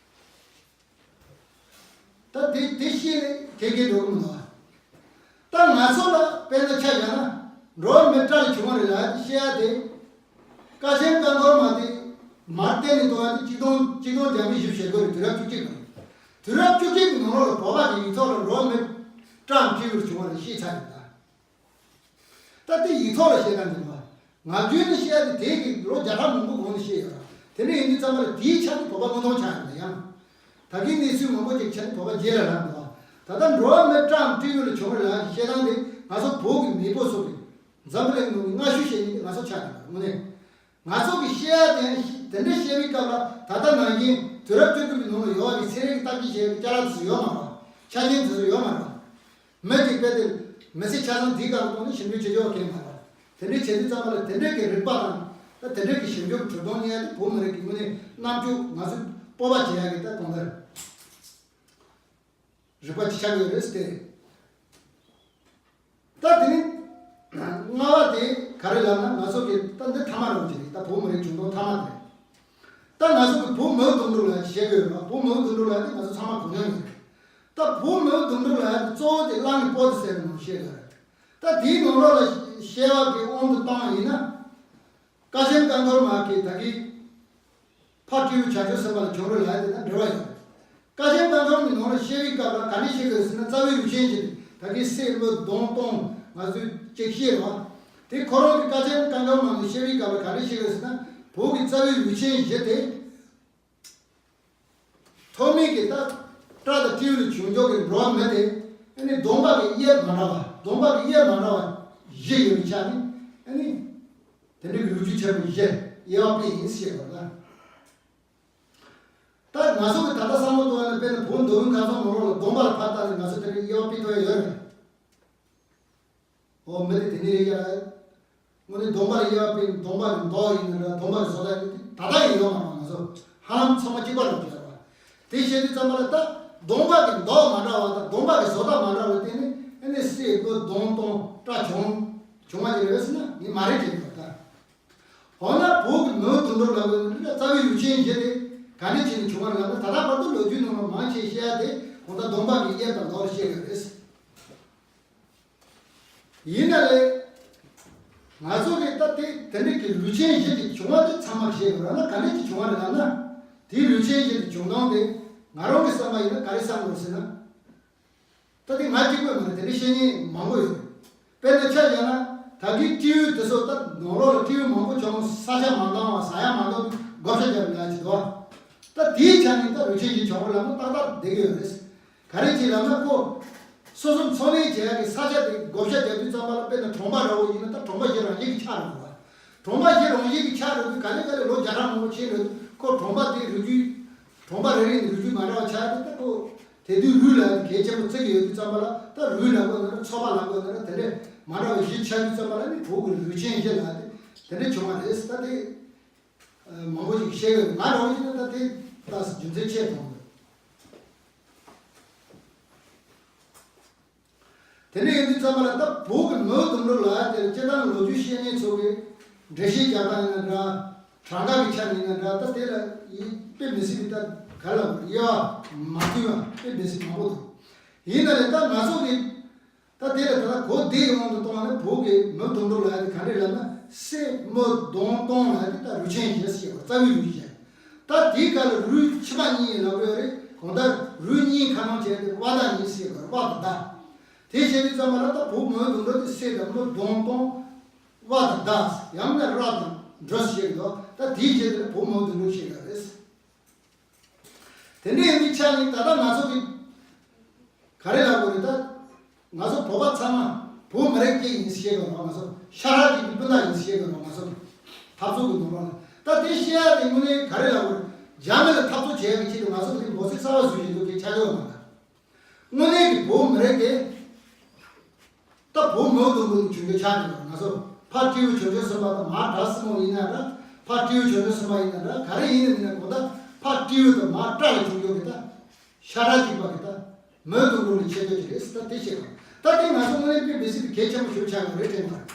ད་དེ་དེ་བཤད་ནས་དེ་གའི་འགྲོ་གི་མི་འདུག་བ། ད་ང་ཚོ་ལ་དཔེར་ན་ཆ་བཞག་ན་འགྲོ་བ་མི་སྐྲག་ལ་བྱུང་བ་རེད་ལ་བཤད་ཡ་དེ། ཀ་ཆེན་རྐང་འཁོར་མ་དེ་མར་བསྟན་ནས་གཏོང་ཡ་དེ་གཅིག་སྟོང་གཅིག་སྟོང་བརྒྱ་མེད་བཞི་བཅུ་ཞེ་དགུ་རེད། དུས་རབས་བཅུ་གཅིག་པ་རེད། དུས་རབས་བཅུ་གཅིག་གི་ནང་ལོགས་ལ་བོད་པ་གི་ཡིག་ཐོག་ལ་འགྲོ་བ་མི་སྐྲག་སྐྱིད་པོར་བྱུང་བ་རེད་ཤེས་ཚར་ཡོད་ད། ད་དེ་ཡིག་ཐོག་ལ་བཤད་སྟངས་འདི་རེད་བ། ང་ཚོའི་ནི་བཤད་ཡ་དེ་དེ་གི་ལོ་བརྒྱ་ཕྲག་མང་པོ་གོང་ནས་བཤད་ཡོད་ར། དེ་འདྲ་ཡིན་དུས་ཙམ་པ་ལ་དེའི་ཆ་ནས་བོད་པ་དངོས་མཐོང་ཆགས་ཡོད་ད་ཡང་། ད་གིན་གནས་ཚུལ་མང་པོ་ཅིག་ཆ་ནས་བོད་པ་རྗེས་ལ་ལངས་འདུག་བ། ད་ལྟ་འགྲོ་བ་མི་སྐྲག་སྐྱིད་པོ་ལ་བྱུང་བ་རེད་ལ་བཤད་སྟངས་དེ་ང་ཚོ་བོད་ཀྱི་མེས་པོ་ཚོ་གི་འཛམ་བུ་གླིང་ནང་གི་སྔ་ཤོས་བཤད་མཁན་དེ་ང་ཚོ་ཆགས་ཡོད་ར་དངོས་གནས། ང་ཚོ་གི་བཤད་ཡ་དེ་དེ་འདྲ་བཤད་པའི་སྐབས་ལ་ད་ལྟ་ནང་བཞིན་དུས་རབས་བཅུ་དགུ་པའི་ནང་ལ་ཡོད་པ་གི་ཚན་རིག་གི་བརྟག་དཔྱད་བྱས་པའི་ཅ་ལག་དེ་ཚོ་ཡོད་མ་རེད། ཆ་རྐྱེན་དེ་ཚོ་ཡོད་མ་རེད། མི་གཅིག་དཔེ་དེ་མི་ཚེ་ཆ་ཚང་འདིའི་སྒང་ལ་གཏོང་ནས་ཞིབ་འཇུག་བྱེད་ཆོག་མཁན་མ་རེད། དེ་འདྲའི་བྱེད་དུས་ཙམ་པ་ལ་དེ་འདྲའི་གི་རིག་པ་དང་ད་དེ་འདྲའི་གི་ཞིབ་འཇུག་གྲུབ་སྟངས་གཉིས་ཀ་དེ་བོད་མི་རིགས་ཀྱི་ངོས་ནས་རྣམ་དཔྱོད་ང་ཚོས་སྤོབས་པ་བྱེད་ཡ་གི་ད་གང་ལྟར། རིག་པ་ཅིག་ཆགས་ཡོད་རེད་ཟེར་ཏེ། ད་དེ་ནི་ལྔ་པ་དེ་ག་རེ་ལབ་ན་ང་ཚོ་གི་ད་འདི་ཐ་མ་རང་ཅིག་རེད། ད་བོད་མི་རིགས་བྱུང་སྟངས་ཐ་མ་དེ་རེད། ད་ང་ཚོ་གི་བོད་མིའུ་གདུང་དྲུག་ལབ་ཡ་ཅིག་བཤད་ཀྱི་ཡོད་རེད་བ། བོད་མིའུ་གདུང་དྲུག་ལབ་ཡ་དེ་ང་ཚོ་ཚང་མ་གོ་མྱོང་ཡོད་རེད། ད་བོད་མིའུ་གདུང་དྲུག་ལབ་ཡ་དེ་གཙོ་བོ་དེ་གླང་གི་སྤོ་དེ་ཟེར་བའི་ནང་བཤད་ཡོད་རེད། ད་དེའི་ནང་ལོགས་ལ་བཤད་པ་གི་དབང་དུ་བཏང་བ་ཡིན་ན། ཀ་ཆེན་རྐང་འཁོར་མ་གི་ད་གི་ཕ་སྤྲེའུ་བྱང་ཆུབ་སེམས་དཔའ་ལ་བྱུང་རེད་ལབ་ཡ་དེ་དང་འབྲེལ་བ་ཡོད་རེད། ཀ་ཆེན་རྐང་འཁོར་མའི་ནང་ལ་བཤད་པའི་སྐབས་ལ་ག་འདྲས་བཤད་དགོས་ཟེར་ན་རྩ་བའི་རུས་ཆེན་གྱི་ད་གི་སྲས་བློན་གདོང་སྟོང་ང་ཚོས་ཅིག་བཤད་རེད་བ། དེ་ཁོ་རང་གི་ཀ་ཆེན་རྐང་འཁོར་མ་ནས་བཤད་པའི་སྐབས་ལ་ག་འདྲས་བཤད་དགོས་ཟེར་ན་བོད་ཀྱི་རྩ་བའི་རུས་ཆེན་བཞི་དེ། ཐོག་མའི་གི་ད་སྤྲ་དང་སྤྲེའུ་ལས་བྱུང་ཆོག་གི་འགྲོ་བ་མི་དེ་ཨ་ནི་གདོང་པ་གི་དབྱིབས་མ་འདྲ་བ་གདོང་པ་གི་དབྱིབས་མ་འདྲ་བ་བཞི་ཡོད་པའི་ཆ་ནས་ཨ་ནི་དེ་འདྲ་གི་ལོ་རྒྱུས་ཆེན་པོ་བཞི་དབྱེ་བ་སྤེལ་ཡིན་ཞེས་པ་ལ། ད་ང་ཚོ་གི་ད་ལྟ་བསམ་བློ་གཏོང་ཡ་ནི་དཔེར་ན་བོད་མདོ་དབུས་ཁམས་གསུམ་ནང་ལོགས་ལ་གདོང་པ་ལ་ཕར་བལྟས་ནས་ང་ཚོ་དེ་འདྲ་དབྱེ་བ་སྤེལ་ཐུབ་ཡ་ཡོད་རེད། ཨོ་མི་དེ་དེ་ནས་ཡ། དངོས་གནས་གདོང་པ་ལ་དབྱེ་བ་སྤེལ་ནས་གདོང་པ་གི་མདོག་ཡིན་ན་འདྲ་གདོང་པ་གི་བཟོ་ལྟ་ཡིན་ན་ད་ལྟ་ཡང་ཡོད་མ་རེད་ང་ཚོ་ཧ་ལམ་ཚང་མ་གཅིག་པ་རེད་བརྗོད་པ། དེ་བཤད་དུས་ཙམ་པ་ལ་ད་གདོང་པ་གི་མདོག་མ་འདྲ་བ་དང་གདོང་པ་གི་བཟོ་ལྟ་མ་འདྲ་བའི་སྟེང་ནས་ཨ་ནི་སྲས་བློན་གདོང་སྟོང་སྤྲ་བྱུང་བྱུང་བ་ཅིག་རེད་ཟེར་ན་ངས་མ་རེད་ཅེས་ཡོད་ད། འོ་ན་བོད་ཀྱི་མིའུ་གདུང་དྲུག་ལབ་པའི་རྩ་བའི་རུས་ཆེན་བཞི་དེ་ག་འདྲས་བྱས་ནས་བྱུང་བ་རེད་ལབ་ན་ད་ལྟ་བར་དུ་ལོ་རྒྱུས་ནང་ལ་མང་ཆེ་བཤད་ཡ་དེ་གང་ལྟར་གདོང་པ་གི་དབྱིབས་དང་མདོག་ལ་བཤད་ཡོད་རེད། ཡིན་ན་ལས། ང་ཚོ་གིས་ད་དེ་དེ་འདྲའི་གི་ལུས་ཅན་བཞི་དེ་བྱུང་བ་དེ་ཚང་མ་ཤེས་དགོས་ར་ན་ག་འདྲས་ཀྱི་བྱུང་བ་རེད་ལབ་ན། དེའི་ལུས་ཅན་བཞི་དེ་བྱུང་སྟངས་དེ་ང་རང་གི་བསམ་པ་ཡིན་ན་ག་རེ་བསམ་དགོས་ཟེར་ན། ད་དེ་ང་གཅིག་པོས་མ་རེད་དེ་འདྲའི་བཤད་མཁན་མང་པོ་ཡོད་རེད། དཔེར་ན་ཆ་བཞག་ན་ད་གིན་སྤྲེའུ་དེ་ཚོ་ད་ནང་ལོགས་ལ་སྤྲེའུ་མང་པོ་བྱུང་ས་ཆ་མ་འདང་བ་ཟ་ཡ་མ་འདང་བའི་བགོ་བཤའ་རྒྱབ་ཡ་ཅིག་འདུག་ད་དེའི་ཆ་ནས་ད་ལུས་ཅན་བཞི་བྱུང་བ་ལབ་ན་ཏག་ཏག་བསྡད་ཀྱི་ཡོད་རེད། ག་རེ་བྱས་ལབ་ན་ཁོ། སོ་སོ་འཚོ་གནས་བྱེད་ཡག་གི་ས་ཆ་དེ་བགོ་བཤའ་རྒྱག་དུས་ཙམ་པ་ལ་དཔེར་ན་གྲོང་པ་འདྲ་བོ་ཡིན་ན་ད་གྲོང་པ་བཞི་རང་བཞིན་གྱིས་ཆགས་འགྲོ་བ། གྲོང་པ་བཞི་རང་བཞིན་གྱིས་ཆགས་འགྲོ་དུས་ག་ལེ་ག་ལེ་ལོ་བརྒྱ་ཕྲག་མང་པོ་ཕྱིན་འགྲོ་དུས་ཁོ་གྲོང་པ་དེའི་རུས་རྒྱུད། གྲོང་པ་རེ་རེ་ནས་རུས་རྒྱུད་མ་འདྲ་བ་ཆགས་ཏེ་ད་ཁོ། དེ་དུས་རུས་ལ་གལ་ཆེན་པོ་བརྩི་གི་ཡོད་དུས་ཙམ་པ་ལ་ད་རུས་ལ་གོ་ན་ར་ཚོ་པ་ལ་གོ་ན་ར་དེ་འདྲས་མ་འདྲ་བ་བཞི་ཆགས་དུས་ཙམ་པ་ལ་ནི་བོད་ཀྱི་རུས་ཆེན་བཞི་ལ་དེ་དེ་འདྲས་བྱུང་བ་རེད་ད་དེ། མང་པོ་ཞིག་བཤད་ཡོད། ང་རང་ཡིན་ན་ད་དེ་ད་རྒྱུ་མཚན་ཆེ་མཐོང་གི། དེ་འདྲ་ཡིན་དུས་ཙམ་པ་ལ་ད་བོད་ཀྱི་མིའུ་གདུང་དྲུག་ལབ་ཡ་དེ་ལ་སྤྱིར་བཏང་ལོ་རྒྱུས་ཤེས་མཁན་ཚོ་གིས་འགྲེལ་བཤད་རྒྱག་སྟངས་ཡིན་ན་འདྲ། གྲངས་ཀ་གི་ཆ་ནས་ཡིན་ན་འདྲ་ད་དེ་ལ་ཡིན་དཔེ་མི་སྲིད་པའི་ད་ག་ལ་དབྱེ་བ་མ་མཐུན་པ་དཔེ་མི་སྲིད་མང་པོ་འདུག་ཡིན་ན་ལས་ད་ང་ཚོ་གིས། ད་དེ་ལ་ད་ལྟ་གོ་བདེའི་དབང་དུ་གཏོང་བ་ནི་བོད་ཀྱི་མིའུ་གདུང་དྲུག་ལབ་ཡ་དེ་ག་འདྲས་ལབ་ན་སྲས་མོ་གདོང་སྟོང་ལབ་ཡ་དེ་ད་རུས་ཆེན་བཞི་ཞེས་པ་རྩ་བའི་རུས་བཞི། ད་དེའི་སྐབས་ལ་རུས་ཕྱི་མ་གཉིས་ལབ་ཀྱི་ཡོད་རེད། གང་ལྟར་རུས་གཉིས་ཁ་ནང་བྱས་ཏེ་དབའ་དང་ཉི་ཟེར་བ་དབའ་དང་ཟླ། དེ་བྱས་དུས་ཙམ་པ་ལ་ད་བོད་མིའུ་གདུང་དྲུག་དེ་སྲས་དང་མོ་གདོང་སྟོང་དབའ་དང་ཟླ་ཡང་ན་ར་དང་འབྲུ་ཟེར་གྱི་འདུག་ད་དེའི་རྗེས་དེ་ལ་བོད་མིའུ་གདུང་དྲུག་ཞེས་ཡོད་རེད། དེ་འདྲ་ཡིན་པའི་ཆ་ནས་ད་ལྟ་ང་ཚོ་གི་ག་རེ་ལབ་དགོས་རེད་ད། ང་ཚོ་བོད་པ་ཚང་མ་བོད་མི་རིགས་གཅིག་ཡིན་ཟེར་གྱི་རེད། ང་ཚོ་ཤ་ཁྲག་གཅིག་གི་སྤུན་ཟླ་ཡིན་ཟེར་གྱི་རེད། ང་ཚོ་འཐབ་རྩོད་ཀྱི་ནང་ལོགས་ལ། ད་དེ་བཤད་ཡ་དེ་དངོས་གནས་ག་རེ་ལབ་དགོས་རེད། རྒྱ་མི་ལ་འཐབ་རྩོད་བྱེད་ཡ་གི་ཆེད་དུ་ང་ཚོ་དེ་འབོད་ཚིག་གསར་པ་བཟོ་བཞིན་འདུག་དེ་ཆགས་ཡོད་མ་རེད། དངོས་གནས་ཀྱི་བོད་མི་རིགས་དེ་ད་བོད་མི་དང་པོ་ནས་བྱུང་རྒྱུ་ཆགས་ཀྱི་རེད། ང་ཚོ་ཕ་སྤྲེའུ་བྱང་ཆུབ་སེམས་དཔའ་དང་མ་བྲག་སྲིན་མོ་ཡིན་ན་འདྲ། ཕ་སྤྲེའུ་བྱང་ཆུབ་སེམས་དཔའ་ཡིན་ན་འདྲ། ག་རེ་ཡིན་ན་ཡིན་ན་གང་ལྟར་ཕ་སྤྲེའུ་དང་མ་བྲག་ལ་བྱུང་རྒྱུ་གི་ད་ཤ་ཁྲག་གཅིག་པ་གི་ད་མི་དང་པོ་ནས་ཆགས་རྒྱུ་དེ་རེད་ཟེར། ད་དེ་བཤད་པ་ད་དེ་ང་ཚོ་དངོས་གནས་དཔེ་མི་སྲིད་པའི་གལ་ཆེན་པོ་ཞིག་ཆགས་ཡོད་རེད་དྲན་པ་རེད།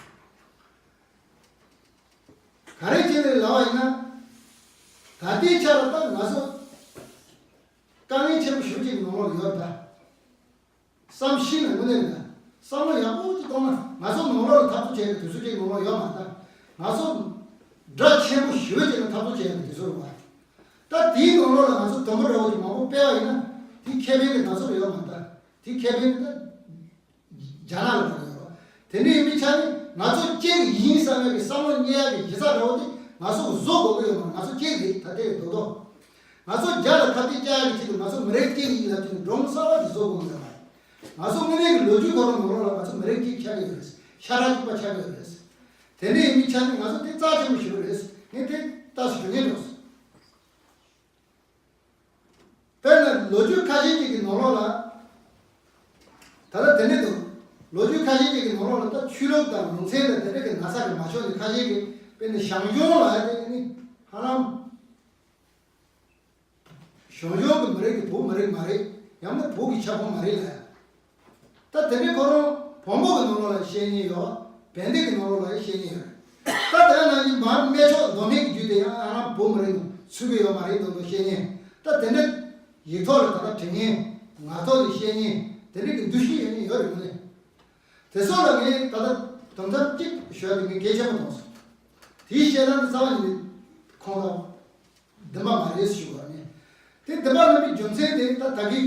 ག་རེ་བྱས་ནས་ལབ་པ་ཡིན་ན། ད་ལྟའི་ཆ་ལ་ད་ང་ཚོ་དཀའ་ངལ་ཆེན་པོ་ཞེ་པོ་ཅིག་ནང་ལོགས་ཡོད་ད། བསམ་ཤེས་ན་དངོས་གནས་ལ་བསམ་བློ་ཡག་པོ་ཅིག་གཏོང་ན། ང་ཚོ་ནང་ལོགས་ལ་འཐབ་རྩོད་བྱས་ནས་དུས་ཚོད་ཅིག་ནང་ལོགས་ཡོད་མ་ད། ང་ཚོ་དགྲ་ཆེན་པོ་ཞེ་པོ་ཅིག་ལ་འཐབ་རྩོད་བྱས་ནས་དུས་ཚོད་རེད་བ། ད་དེའི་ནང་ལོགས་ལ་ང་ཚོ་དུམ་བུ་འདྲ་བོ་ཅིག་མང་པོ་སྤེལ་བ་ཡིན་ན། དེའི་ཁེ་ཕན་དེ་ང་ཚོ་ལ་ཡོད་མ་ད། དེའི་ཁེ་ཕན་དེ་ད། རྒྱ་ནག་ལ་འགྲོ་གི་ཡོད་རེད། དེ་འདྲ་ཡིན་པའི་ཆ་ནས་ང་ཚོ་གཅིག་ཡིན་བསམ་ཡག་གི་བསམ་བློ་རྙེད་ཡག་གི་གཞི་རྩ་འདྲ་བོ་དེ་ང་ཚོ་བཟོ་དགོས་ཀྱི་ཡོད་མ་རེད། ང་ཚོ་གཅིག་རེད། ད་ལྟའི་རྡོག་རྡོག་ང་ཚོ་རྒྱ་ལ་ཁ་གཏད་བཅག་ཡག་གི་ཆེད་དུ་ང་ཚོ་མི་རིགས་གཅིག་ཡིན་ལབ་དུས་ནས་སྒྲོམ་གསར་པ་ཞིག་བཟོ་དགོས་ཀྱི་ཡོད་མ་རེད། ང་ཚོ་དངོས་གནས་ཀྱི་ལོ་རྒྱུས་ཁོ་རང་ནང་ལོགས་ལ་ང་ཚོ་མི་རིགས་གཅིག་ཆགས་ཀྱི་ཡོད་རེད། ཤ་ཁྲག་གཅིག་པ་ཆགས་ཀྱི་ཡོད་རེད། དེ་འདྲ་ཡིན་པའི་ཆ་ནས་ང་ཚོ་དེ་རྩ་ཆེན་པོ་ཞིག་རེད། ངས་དེ་ལྟ་ཞིབ་ངེས་འགྲོ། དཔེར་ན་ལོ་རྒྱུས་ཁ་ཤས་ཅིག་གི་ནང་ལོགས་ལ། ད་ལྟ་དེ་འདྲ་འདུག་ལོ་རྒྱུས་ཁ་ཤས་ཅིག་གི་ནང་ལོགས་ལ་ད་ཆོས་ལུགས་དང་ལུང་ཚན་དང་དེ་འདྲ་གི་ན་ཚ་གི་མ་ཤོར་ནས་ཁ་ཤས་ཀྱིས་དཔེར་ན་ཞང་ཞུང་ལ་ཡ་དེ་ནི་ཧ་ལམ། ཞང་ཞུང་གི་མི་རིགས་དེ་བོད་མི་རིགས་མ་རེད། ཡང་ན་བོད་ཀྱི་ཁྱབ་ཁོངས་མ་རེད་ལ་ཡ། ད་དེ་འདྲའི་ཁོ་རང་བོན་པོ་གི་ནང་ལོགས་ལ་བཤད་མཁན་ཡོད། བན་དེ་གི་ནང་ལོགས་ལ་བཤད་མཁན་ཡོད། ད་དེ་ནང་བཞིན་བར་སྨད་ཕྱོགས་མདོ་སྨད་ཀྱི་རྒྱུད་དེ་ཡང་ཨ་རང་བོད་མི་རིགས་ནང་ཚུད་ཀྱི་ཡོད་མ་རེད་འདུག་འདུག་བཤད་མཁན། ད་དེ་འདྲ་ཡིག་ཐོག་ལ་ད་ལྟ་བྲིས་མཁན། ངག་ཐོག་ལ་བཤད་མཁན། དེ་འདྲ་གི་འདུ་ཤེས་ཡོད་མཁན་ཡོད་རེད་མ་ནས། དེ་ཚོ་ལ་ངས་ད་ལྟ་དོན་ཚན་གཅིག་ཞུ་ཡ་དེ་ངས་གལ་ཆེན་པོ་མཐོང་སོང་། དེའི་བཤད་སྟངས་དེ་རྩ་བ་ཉིད་ནས་ཁོང་ལ། བདེན་པ་མ་རེད་ཞུ་བ་ནི། དེ་བདེན་པ་མིན་པའི་རྒྱུ་མཚན་དེ་ད་ད་གིན་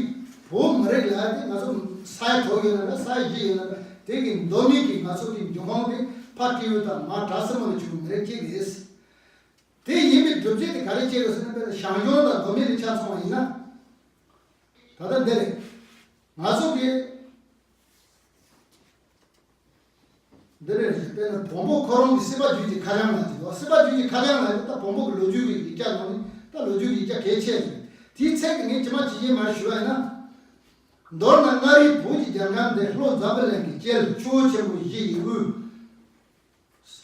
བོད་མི་རིགས་ལ་དེ་ང་ཚོ་ས་ཡ་དྲུག་ཡོད་ན་འདྲ། ས་ཡ་བཞི་ཡོད་ན་འདྲ། དེ་གི་མདོ་སྨད་ཀྱི་ང་ཚོ་གི་འབྱུང་ཁུངས་དེ་ཕ་སྤྲེའུ་དང་མ་བྲག་སྲིན་མོ་ལ་བྱུང་བའི་མི་རིགས་གཅིག་རེད། དེ་ཡིན་པའི་སྒྲུབ་བྱེད་དེ་ག་རེ་བྱེད་དགོས་ཟེར་ན། དཔེར་ན་ཞང་ཞུང་དང་མདོ་སྨད་ལ་ཆ་མཚོན་པ་ཡིན་ན། ད་ལྟ་འདི་རེད། ང་ཚོ་གི་འདི་ནས་རེད། དཔེར་ན་བོན་པོ་ཁོ་རང་གི་སྲིད་པ་རྒྱུད་ཀྱི་ཁ་བྱང་ལ་དེ་དང་། སྲིད་པ་རྒྱུད་ཀྱི་ཁ་བྱང་ལ་དེ་ད་བོན་པོ་གི་ལོ་རྒྱུས་ཀྱི་ཡིག་ཆ་ནང་ནས་ད་ལོ་རྒྱུས་ཀྱི་ཡིག་ཆ་གལ་ཆེ་རེད། དེའི་ཚད་ཀྱི་ངས་ཇི་མ་ཇི་བཞིན་མར་ཞུ་བ་ཡིན་ན། མདོར་ན་མངའ་རིས་བོད་ཀྱི་རྒྱལ་ཁམས་འདི། ལྷོ་འཛམ་བུ་གླིང་གི་དཀྱིལ། ཆུ་བོ་ཆེན་པོ་བཞི་ཡི་དབུས།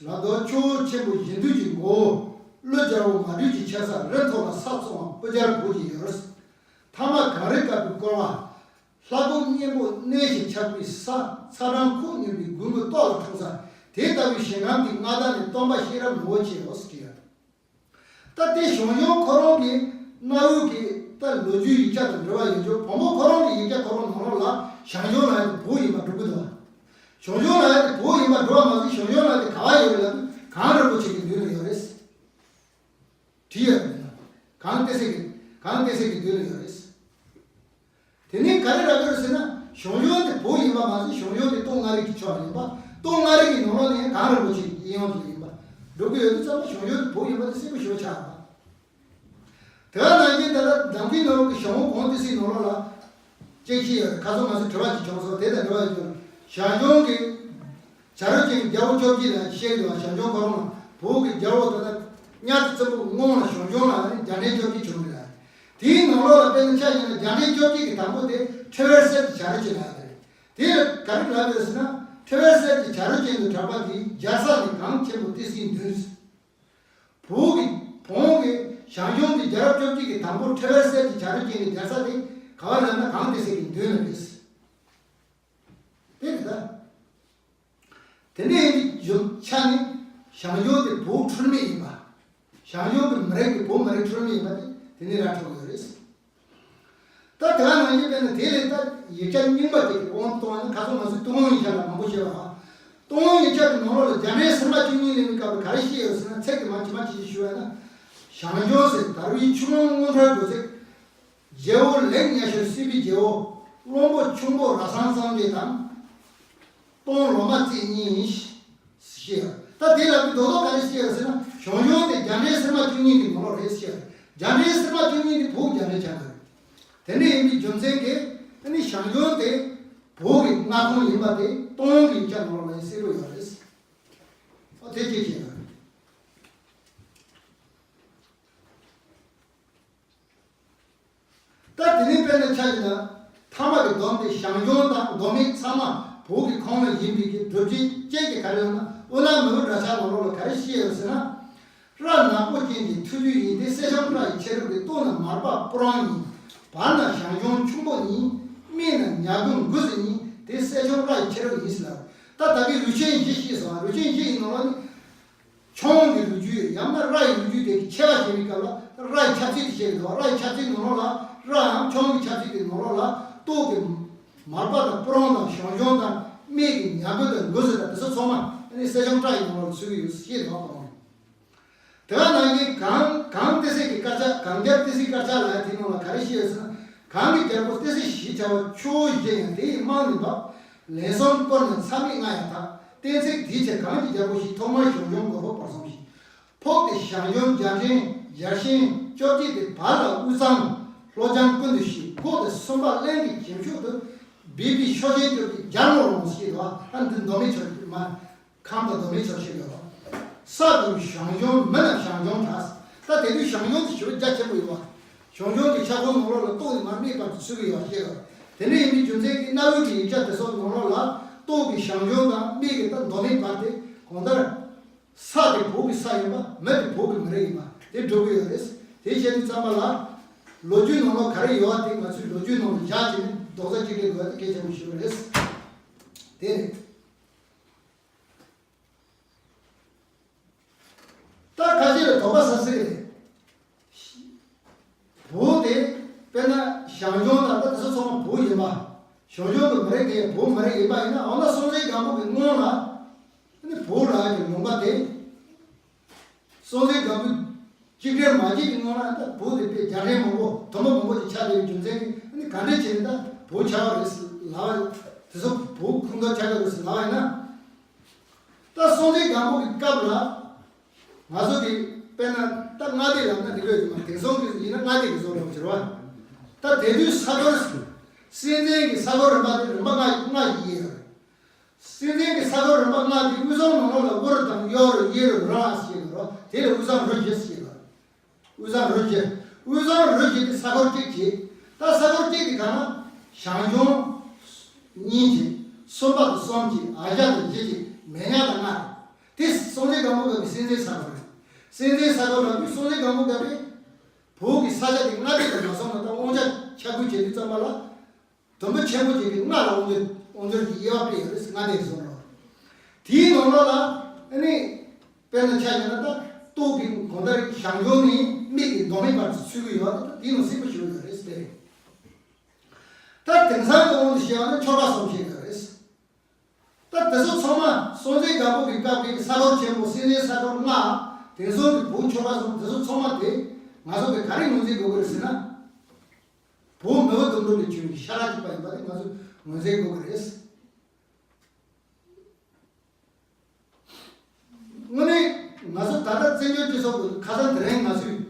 ལ་དྭགས་ཆུ་བོ་ཆེན་པོ་བཞི་མདོས་ཀྱི་མགོ་བོ། ཀླུ་རྒྱལ་པོ་མ་སྒྲོལ་གྱི་ཆེ་ས་རི་མཐོ་ལ་ས་ཚོང་བ་སྤུ་རྒྱལ་བོད་ཀྱི་ཡུལ། ཐ་མ་གངས་རི་དཀར་པོའི་སྐོར་བ། ལྷ་སྒོ་གཉན་པོ་གནས་ཤིང་ཆགས་པའི་ས། ཚ་གྲང་ཁུག་སྙོམས་པའི་དགུན་གྱི་ཏོག་ལ་འཁྲུངས་ས། དེ་ལྟ་བུའི་ཞིང་ཁམས་དེའི་མངའ་བདག་ནི་སྟོན་པ་གཤེན་རབ་ནོར་བུ་ཆེ་ཡོད་ཟེར་གྱི་ཡོད། ད་དེ་ཞང་ཞུང་ཁོ་རང་གི་གནའ་བོའི་གི་ད་ལོ་རྒྱུས་ཡིག་ཆ་དང་འབྲེལ་བ་ཡོད་ཅོག་བོན་པོ་ཁོ་རང་གི་ཡིག་ཆ་ཁོ་རང་ནང་ལོགས་ལ་ཞང་ཞུང་ལ་ཡང་བོད་ཡིན་པ་སྒྲུབ་ཀྱི་འདུག་ཞང་ཞུང་ལ་ཡང་བོད་ཡིན་པ་སྒྲུབ་པ་མ་ཟད། ཞང་ཞུང་ལ་ཡང་ག་བ་ཡོད་རེད་ལབ་དུས་གངས་རིན་པོ་ཆེ་གི་མདུན་ལ་ཡོད་རེད། བྲིས་ཡོད་མེད་ན། གངས་ཏི་སེ་གི། གངས་ཏི་སེ་གི་མདུན་ལ་ཡོད་རེད། དེ་ནས་ག་རེ་རག་གི་རེད་ཟེར་ན། ཞང་ཞུང་དེ་བོད་ཡིན་པ་མ་ཟད། ཞང་ཞུང་དེ་སྟོད་མངའ་རིས་ཀྱི་ཕྱོགས་ཡིན་པ། སྟོད་མངའ་རིས་ཀྱི་ནང་ལོགས་ནས་གངས་རིན་པོ་ཆེ་གི་གཡས་གཡོན་དུ་ཡིན་པ་སྒྲུབ་ཀྱི་ཡོད་དུས་ཙམ་པ། ཞང་ཞུང་དེ་བོད་ཡིན་པ་དེ་གསལ་པོ་ཞེ་པོ་ཆགས་པ། དེ་ག་ནང་བཞིན་ད་ལྟ་འདམ་གྱི་ནང་ལོགས་ཀྱི་ཞང་ཞུང་གངས་ཏི་སེའི་ནང་ལོགས་ལ། ཅིག་ཤེས་ཡོད། ཁ་སང་ང་ཚོ་དྲི་བ་ཅིག་བྱུང་སོང་། དེ་དང་འབྲེལ་བ་ཡོད་ཀྱང་། ཞང་ཞུང་གི་བྱ་རོག་ཅན་རྒྱལ་པོ་བཅོ་བརྒྱད་ལ་བཤད་ཀྱི་འདུག་ཞང་ཞུང་ཁོ་རང་ལ་བོད་ཀྱི་རྒྱལ་པོ་ད་ལྟ་གཉའ་ཁྲི་བཙན་པོའི་སྔོན་ལ་ཞང་ཞུང་ལ་ནི་རྒྱ་འདྲེ་བཅོ་བརྒྱད་བྱུང་ནི་རེད། དེའི་ནང་ལོགས་ལ་དཔེར་ན་ཆ་བཞག་ན་རྒྱ་འདྲེ་བཅོ་བརྒྱད་ཀྱི་དང་པོ་དེ་ཁྲི་ཝེར་གསེར་གྱི་བྱ་རོག་ཅན་ལ་རེད། དེ་ལ་ག་རེ་ལབ་ཡོད་ཟེར་ན། ཁྲི་ཝེར་གསེར་གྱི་བྱ་རོག་ཅན་དུ་གྲགས་པ་དེའི་རྒྱལ་ས་ནི་གངས་ཆེན་པོ་ཏི་སེའི་མདུན། བོད་ཀྱི་བོན་གྱི་ཞང་ཞུང་གི་རྒྱལ་རབས་བཅོ་བརྒྱད་ཀྱི་དང་པོ་ཁྲི་ཝེར་གསེར་གྱི་བྱ་རོག་ཅན་གྱི་རྒྱལ་ས་དེ་ག་བ་ལབ་ན་གངས་ཏི་སེ་གི་མདུན་ལ་རེད། དེ་རེད་ད། དེ་འདྲ་ཡིན་དུས་རྒྱུ་ཆ་ནི་ཞང་ཞུང་དེ་བོད་འཁྲུལ་མེད་ཡིན་པ། ཞང་ཞུང་གི་མི་རིགས་དེ་བོད་མི་རིགས་འཁྲུལ་མེད་ཡིན་པ་དེ་དེ་ནས་ར་འཕྲོད་ཡོད་རེད། ད་དེ་ག་ནང་བཞིན་དཔེར་ན་དེ་ལས་ད་ཡིག་ཆ་རྙིང་པ་དེ་གི་དབང་དུ་བཏང་བ་ན། ཁ་སང་ང་ཚོས་ཏུན་ཧོང་ཡིག་ཆ་ལ་མང་པོ་བཤད་པ། ཏུན་ཧོང་ཡིག་ཆ་གི་ནང་ལོགས་ལ་རྒྱ་འདྲེ་སིལ་མ་བཅུ་གཉིས་ལེན་པའི་སྐབས་ལ་ག་རེ་བཤད་ཡོད་ཟེར་ན། ཚིག་དེ་མ་ཇི་མ་ཇི་བཞིན་ཞུ་བ་ན། ཞང་ཞུང་ཟེར་དར་བའི་ཆུ་ཀླུང་སྔོན་འཕྲོས་དགོས་ཚེ། རྒྱལ་པོ་ལེགས་ཉ་ཤོར་སྲིད་པའི་རྒྱལ་པོ། བློན་པོ་ཁྱུང་པོ་ར་སངས་སངས་རྒྱས་དང་། སྟོང་ལོ་མ་རྩེ་གཉིས་ཡིན། ཞེས། ད་དེ་ལ་མི་རྡོག་རྡོག་ག་རེ་བཤད་ཡོད་ཟེར་ན། ཞང་ཞུང་དེ་རྒྱ་འདྲེ་སིལ་མ་བཅུ་གཉིས་ཀྱི་ནང་ལོགས་རེད་ཟེར། རྒྱ་འདྲེ་སིལ་མ་བཅུ་གཉིས་དེ་བོད་རྒྱ་འདྲེ་ཆགས་ཡོད་རེད། དེ་འདྲ་ཡིན་པའི་རྒྱུ་མཚན་གྱིས་ཨ་ནི་ཞང་ཞུང་དེ་ བོད་ཀྱི་མངའ་ཁོངས་ཡིན་པ་དེ་སྟོང་གི་ཡིག་ཆ་ནང་ལ་ཡང་གསལ་པོ་ཡོད་རེད། ཨོ་དེ་སྐད་ཆ་ཡིན། ད་དེ་ནས་དཔེར་ན་ཆ་བཞག་ན། མཐའ་མ་གི་སྡོམ་དེ་ཞང་ཞུང་དང་མདོ་སྨད་ཚང་མ་བོད་ཀྱི་ཁོངས་ལ་ཡིན་པའི་གི་སྒྲུབ་བྱེད་བཅས་ཀྱི་ག་རེ་ཡོད་ན། དབུ་ནག་མི་བོ་དགྲ་ཤ་ནང་ལོགས་ལ་ག་རེ་བཤད་ཡོད་ཟེར་ན། སྐྲ་ནག་པོ་ཅན་གྱི་ཐོར་ཅིག་ཡིན་ཏེ། སེ་ཤང་སྐྲ་ཡི་ཕྱི་རོལ་གྱི། སྟོད་ན་མར་པ་སྤུ་རངས་ཡིན། བར་ན་ཞང་ཞུང་ཁྱུང་པོ་ཡིན། སྨད་ན་ཉ་རྒོད་འགོས་ཡིན། དེ་སེ་ཤང་སྐྲ་ཡི་ཕྱི་རོལ་ཡིན་ཟེར་ལ། ད་ད་གིན་རུས་ཆེན་བཞི་བཤད་སོང་། རུས་ཆེན་བཞི་ཡི་ནང་ལ་ནི། ཁྱུང་གི་ལོ་རྒྱུས་ཡང་ན་རྭ་ཡི་ལོ་རྒྱུས་དེ་ཁྱད་པར་བཤད་པའི་སྐབས་ལ། རྭ་ཡི་ཁྱབ་ཚད་དེ་བཤད་ཀྱི་འདུག་རྭ་ཡི་ཁྱབ་ཚད་ནང་ལོགས་ལ། རྭའམ་ཁྱུང་གི་ཁྱབ་ཚད་དེ་ནང་ལོགས་ལ། སྟོད་ཀྱི་མར་པ་དང་སྤུ་རངས་དང་ཞང་ཞུང་དང་། སྨད་ཀྱི་ཉ་རྒོད་དང་འགོས་ཟེར་དང་། དེ་ཚོ་ཚང་མ་ཨ་ནི་སེ་ཤང་སྐྲ་ཡི་ནང་ལོགས་ལ་ཚུད་ཀྱི་ཡོད་ཞེས་དང་། དེ་ག་ནང་བཞིན་གངས་གངས་ཏི་སེ་གི་དཀར་ཆག་གངས་རྒྱལ་ཏི་སེའི་དཀར་ཆག་ལ་ཡང་དེའི་ནང་ལ་ག་རེ་བཤད་ཡོད་ཟེར་ན། གངས་ཀྱི་རྒྱལ་པོ་ཏི་སེ་ཞེས་བྱ་བ། ཆུ་བོ་བཞི་ཡང་དེ་ཡི་རྨང་ནི་འབབ། ལན་གསུམ་བསྐོར་ནས་མཚམས་མེད་ལྔ་ཡང་དག་གཏན་ཚིགས་འདིའི་ཕྱིར་གངས་ཀྱི་རྒྱལ་པོ་ཞེས། ཐོག་མར་ཞང་ཞུང་མགོན་པོ་བར་གསུམ་ཞེས། ཕུག་སྟེ་ཞང་ཞུང་རྒྱལ་ཕྲན་རྒྱལ་ཆེན་བཅོ་བརྒྱད་དེ། བར་ལ་དབུས་གཙང་ལྷོ་བྱང་ཀུན་ཏུ་ཞེས། སྒོ་དེ་གསུམ་པ་གླིང་གི་བྱང་ཕྱོགས་སུ། སྦས་པའི་ཕྱོགས་ཆེན་བཅོ་བརྒྱད་རྒྱལ་མོ་རོང་ཞེས་དང་། ཨ་འདི་མདོ་སྨད་ཕྱོགས་མ། ཁམས་དང་མདོ་སྨད་ཕྱོགས་ཞེས་ཡོད་པ། ས་དང་ཞང་ཞུང་། མི་རྣམས་ཞང་ཞུང་གྲགས། ད་དེ་དུས་ཞང་ཞུང་དེ་ཞེ་པོ་རྒྱ་ཆེན་པོ་ཡོད་པ། ཞང་ཞུང་གི་ཁྱབ་ཁོངས་ནང་ལོགས་ལ་སྟོད་ནས་མར་སྨད་བར་དུ་ཚུད་ཀྱི་ཡོད་པ་ཤེས་དགོས། དེ་འདྲ་ཡིན་པའི་རྒྱུ་མཚན་གྱིས་གནའ་བོའི་གི་ཡིག་ཆ་དེ་ཚོ་ནང་ལོགས་ལ། སྟོད་ཀྱི་ཞང་ཞུང་དང་། སྨད་ཀྱི་ད་མདོ་སྨད་བར་དེ་གང་ལྟར། ས་དེ་བོད་ཀྱི་ས་ཡིན་པ། མི་དེ་བོད་ཀྱི་མི་རིགས་ཡིན་པ་དེ་འགྲོ་གི་ཡོད་རེད། དེ་བྱས་དུས་ཙམ་པ་ལ། ལོ་རྒྱུས་ནང་ལོགས་ག་རེ་ཡོད་པ་དེ་ང་ཚོས་ལོ་རྒྱུས་ནང་ལ་བཞག་བྱས་ནས་རྡོག་རྩ་གཅིག་སྒྲིལ་དགོས་པ་དེ་གལ་ཆེན་པོ་ཞིག་རེད། དེ་རེད། ད་ཁ་ཤས་ལ་དོགས་པ་ཟ་སྲིད་རེད། བོད་དེ་དཔེར་ན་ཞང་ཞུང་དང་། ད་དེ་ཚོ་ཚང་མ་བོད་ཡིན་པ། ཞང་ཞུང་གི་མི་རིགས་དེ་བོད་མི་རིགས་ཡིན་པ་ཡིན་ན། འོ་ན་སྲོང་བཙན་སྒམ་པོ་གི་སྔོན་ལ་ནི་བོད་ལ་ཡང་ལུང་པ་དེ། སྲོང་བཙན་སྒམ་པོ་གཅིག་སྒྲིལ་མ་བྱས་ཀྱི་སྔོན་ལ། ད་བོད་དེ་དཔེ་རྒྱལ་ཕྲན་མང་པོ། དུམ་བུ་མང་པོ་ཅིག་ཆགས་བསྡད་པའི་རྒྱུ་མཚན་གྱིས། ཨ་ནི་ག་འདྲ་བྱས་ནས་ད་བོད་ཆགས་པ་རེད་ཟེར་ལབ་པ། དེ་ཚོ་བོད་ཁོངས་གཏོགས་ཆགས་ཀྱི་རེད་ཟེར་ལབ་པ་ཡིན་ན། ད་སྲོང་བཙན་སྒམ་པོ་གི་སྐབས་ལ་ང་ཚོ་གི་དཔེར་ན་ད་མངའ་སྡེ་ལབ་ན་འགྲིག་གི་ཡོད་མ། དེང་སང་གི་ཡིན་ན་མངའ་སྡེ་གི་བཟོ་འདྲ་བོ་ཅིག་རེད་བ། ད་དེ་དུས་ས་ཁུལ། སྲིད་འཛིན་གྱི་ས་ཁུལ་རིམ་པ་དེ་རིམ་པ་ལྔ་ལྔ་ཡིན་ཡོད་རེད། སྲིད་འཛིན་གྱི་ས་ཁུལ་རིམ་པ་ལྔ་དེ་དབུས་གཙང་ནང་ལོགས་ལ་དབུ་རུ་དང་གཡོ་རུ་གཡས་རུ་ར་ཞེས་པ་རེད། དེ་ལ་དབུས་གཙང་རུ་བཞི་ཞེས་པ་རེད། དབུས་གཙང་རུ་བཞི། དབུས་གཙང་རུ་བཞི་དེ་ས་ཁུལ་གཅིག་བྱས། ད་ས་ཁུལ་གཅིག་དེ་ག་ན་ཞང་ཞུང་གཉིས་བྱས། སུམ་པ་དང་གསུམ་བྱས། འ་ཞ་དང་བཞི་བྱས། མེ་ཉག་དང་ལྔ་རེད། དེ་སྲོང་བཙན་སྒམ་པོ་སྐབས་ཀྱི་སྲིད་འཛིན་ས་ཁུལ་རེད། སྲིད་འཛིན་ས་ཁུལ་རེད་དུས་སྲོང་བཙན་སྒམ་པོ་སྐབས་ཀྱི་བོད་ཀྱི་ས་ཆ་དེ་མངའ་སྡེ་དང་མ་སོང་ན། ད་དབང་ཆ་ཆ་བགོས་བྱེད་དུས་ཙམ་པ་ལ། དུམ་བུ་ཆེན་པོ་ཅིག་གིས་ལྔ་ལ་དབང་སྒྱུར། དབང་སྒྱུར་གྱི་དབྱེ་བ་སྤྲད་ཡོད་རེད། མངའ་སྡེ་བཟོ་འདྲ་བ། དེའི་ནང་ལོགས་ལ་ཨ་ནི་དཔེར་ན་ཆ་བཞག་ན། ད་སྟོད་ཀྱི་གང་ལྟར་ཞང་ཞུང་ནས་སྨད་ཀྱི་མདོ་སྨད་བར་དུ་ཚུད་ཀྱི་ཡོད་རེད། ད་དེའི་ནང་གསལ་པོ་ཞུ་གི་ཡོད་རེད། དེ་རེད། ད་དེང་སང་གི་དབང་དུ་བྱས་པ་ན་ཆོལ་ཁ་གསུམ་བཤད་ཀྱི་ཡོད་རེད། ད་དེ་ཚོ་ཚང་མ་སྲོང་བཙན་སྒམ་པོ་གི་སྐབས་ཀྱི་ས་ཁུལ་ཆེན་པོ། སྲིད་འཛིན་ས་ཁུལ་ལྔ། དེང་སང་གི་བོད་ཆོལ་ཁ་གསུམ། དེ་ཚོ་ཚང་མ་དེ་ང་ཚོ་གིས་ག་རེ་ངོས་འཛིན་དགོས་ཀྱི་རེད་ཟེར་ན། བོད་མི་བུ་དུད་འགྲོ་ལས་བྱུང་བའི་ཤ་ཁྲག་གཅིག་པ་ཡིན་པ་དེ་ང་ཚོས་ངོས་འཛིན་དགོས་ཀྱི་རེད། དངོས་གནས་ང་ཚོ་ད་ལྟ་བཙན་བྱོལ་སྤྱི་ཚོགས་ཀྱི་ཁ་སང་དེ་རིང་ང་ཚོས་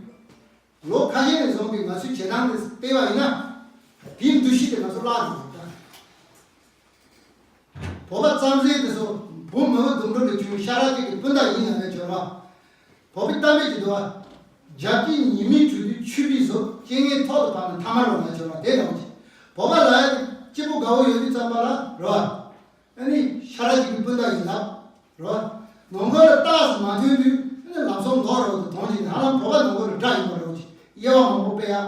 ལོ་ཁ་ཤས་ནས་བཟུང་སྟེ་ང་ཚོས་བྱེད་སྟངས་དེ་བལྟས་པ་ཡིན་ན། དེའི་འདུ་ཤེས་དེ་ང་ཚོ་བརླག་འགྲོ་གི་རེད་ད། བོད་པ་རྩམ་ཟན་དེ་ཚོ་བོད་མི་བུ་དུད་འགྲོ་ལས་བྱུང་བའི་ཤ་ཁྲག་གཅིག་གི་སྤུན་ཟླ་ཡིན་ན་ཡང་ཆོག་ར། བོད་པའི་གཏམ་དཔེ་ཅིག་འདུག་བ། རྒྱབ་ཀྱི་ཉི་མའི་དྲོད་དུ་ཆུ་བུར་བཟོ། རྐྱེན་ངན་ཐོག་ཏུ་བབས་ན་ཐ་མལ་རོ་ལ་ཆོག་ར། དེ་འདྲ་བོ་ཅིག། བོད་པ་ལ་ཡང་སྐྱིད་པོ་དགའ་བོ་ཡོད་དུས་ཙམ་པ་ལ་རོ། ཨ་ནི་ཤ་ཁྲག་གཅིག་གི་སྤུན་ཟླ་ཡིན་ལབ་རོ། ནང་ཁུལ་ལ་རྟགས་སུ་མ་ཐོན་དུས། ཨ་ནི་ལམ་སང་མདོག་རོ་དང་གདོང་གཅིག་ནི། ཧ་ལམ་བོད་པ་ནང་ཁུལ་ལ་དགྲ་ཡིན་པ་རོ་ཅིག། དབྱེ་བ་མང་པོ་སྤེལ་ཡ།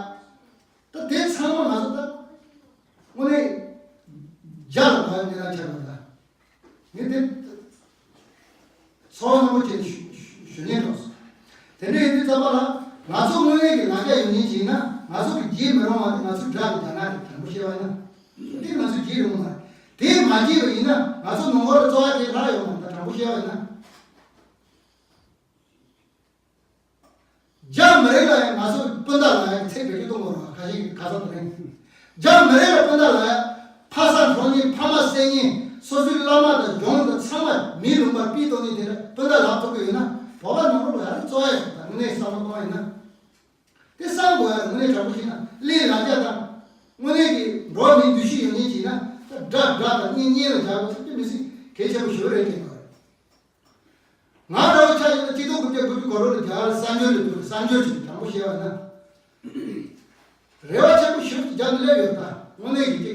ད་དེ་ཚང་མ་ང་ཚོ་ད་དངོས་གནས་རྒྱ་ལ་བབས་ཡ་གནས་སྟངས་ཆགས་པ་རེད་ད། ངས་དེ་ཚོར་བ་རྣོན་པོ་བྱས་ནས་ཞུ་ཞུ་སྙིང་འདོད་སོང་། དེ་འདྲ་ཡིན་དུས་ཙམ་པ་ལ་ང་ཚོ་དངོས་གནས་ཀྱི་ལ་རྒྱ་ཡོད་མཁན་ཅིག་ཡིན་ན། ང་ཚོ་གིས་བརྗེད་མི་རུང་བ་དེ་ང་ཚོའི་དགྲ་དེ་རྒྱ་ནག་རེད། དྲང་པོ་བཤད་པ་ཡིན་ན། དེ་ང་ཚོས་བརྗེད་རུང་བ་རེད། དེ་མ་བརྗེད་པ་ཡིན་ན་ང་ཚོ་ནང་ཁུལ་ལ་རྩོད་པ་དེ་ལྷག་ཡོང་བ་རེད། ད་དྲང་པོ་བཤད་པ་ཡིན་ན། རྒྱ་མི་རིགས་ལ་ཡང་ང་ཚོ་སྤུན་ཟླ་ལ་ཡང་ཚད་བེད་སྤྱོད་གཏོང་དགོས་རེད་བ། ཁ་ཤས་ཀྱིས་ཁ་སང་དེ་རིང་། རྒྱ་མི་རིགས་ལ་སྤུན་ཟླ་ལ་ཡང་ཕ་ས་འཕྲོག་མཁན། ཕ་མ་བསད་མཁན། སོ་སོའི་བླ་མ་དང་གཞུང་དང་ཚང་མ་མིའི་ལུང་པར་ཕུད་གཏོང་མཁན་དེ་འདྲ་སྤུན་ཟླ་ལབ་ཐུབ་ཀྱི་ཡོད་ན། བོད་པ་ནང་ལོགས་ལ་ཡང་རྩོད་ཡ་ཡོད་པ་དངོས་གནས་བསམ་བློ་གཏོང་བ་ཡིན་ན། དེ་བསམ་དགོས་ཡ་རེད། དངོས་གནས་དྲང་པོ་བཤད་ན། གླེང་ལ་རྒྱ་དང་། དངོས་གནས་ཀྱི་འགྲོ་བ་མིའི་འདུ་ཤེས་ཡོད་མཁན་ཅིག་ཡིན་ན། ད་དགྲ་དགྲ། གཉིས་གཉིས་ལ་སྦྱར་དགོས་ཟེར་དེ་མི་སྲིད་གལ་ཆེན་པོ་ཞེ་པོ་རེད་དྲན་པ་རེད། ང་འདྲ་བོ་ཆ་ཡིན་ན་གཅིག་སྟོང་དགུ་བརྒྱ་དགུ་བཅུ་གོ་དྲུག་ལ་རྒྱ་གར་གསར་འབྱོར་ལས་དོན་གསར་འབྱོར་བྱས་ནས་དྲང་པོ་བཤད་པ་ན། རེ་བ་ཆེན་པོ་ཞེ་པོ་ཅིག་རྒྱབ་ནས་སླེབས་ཡོད་ད། དངོས་གནས་ཀྱི་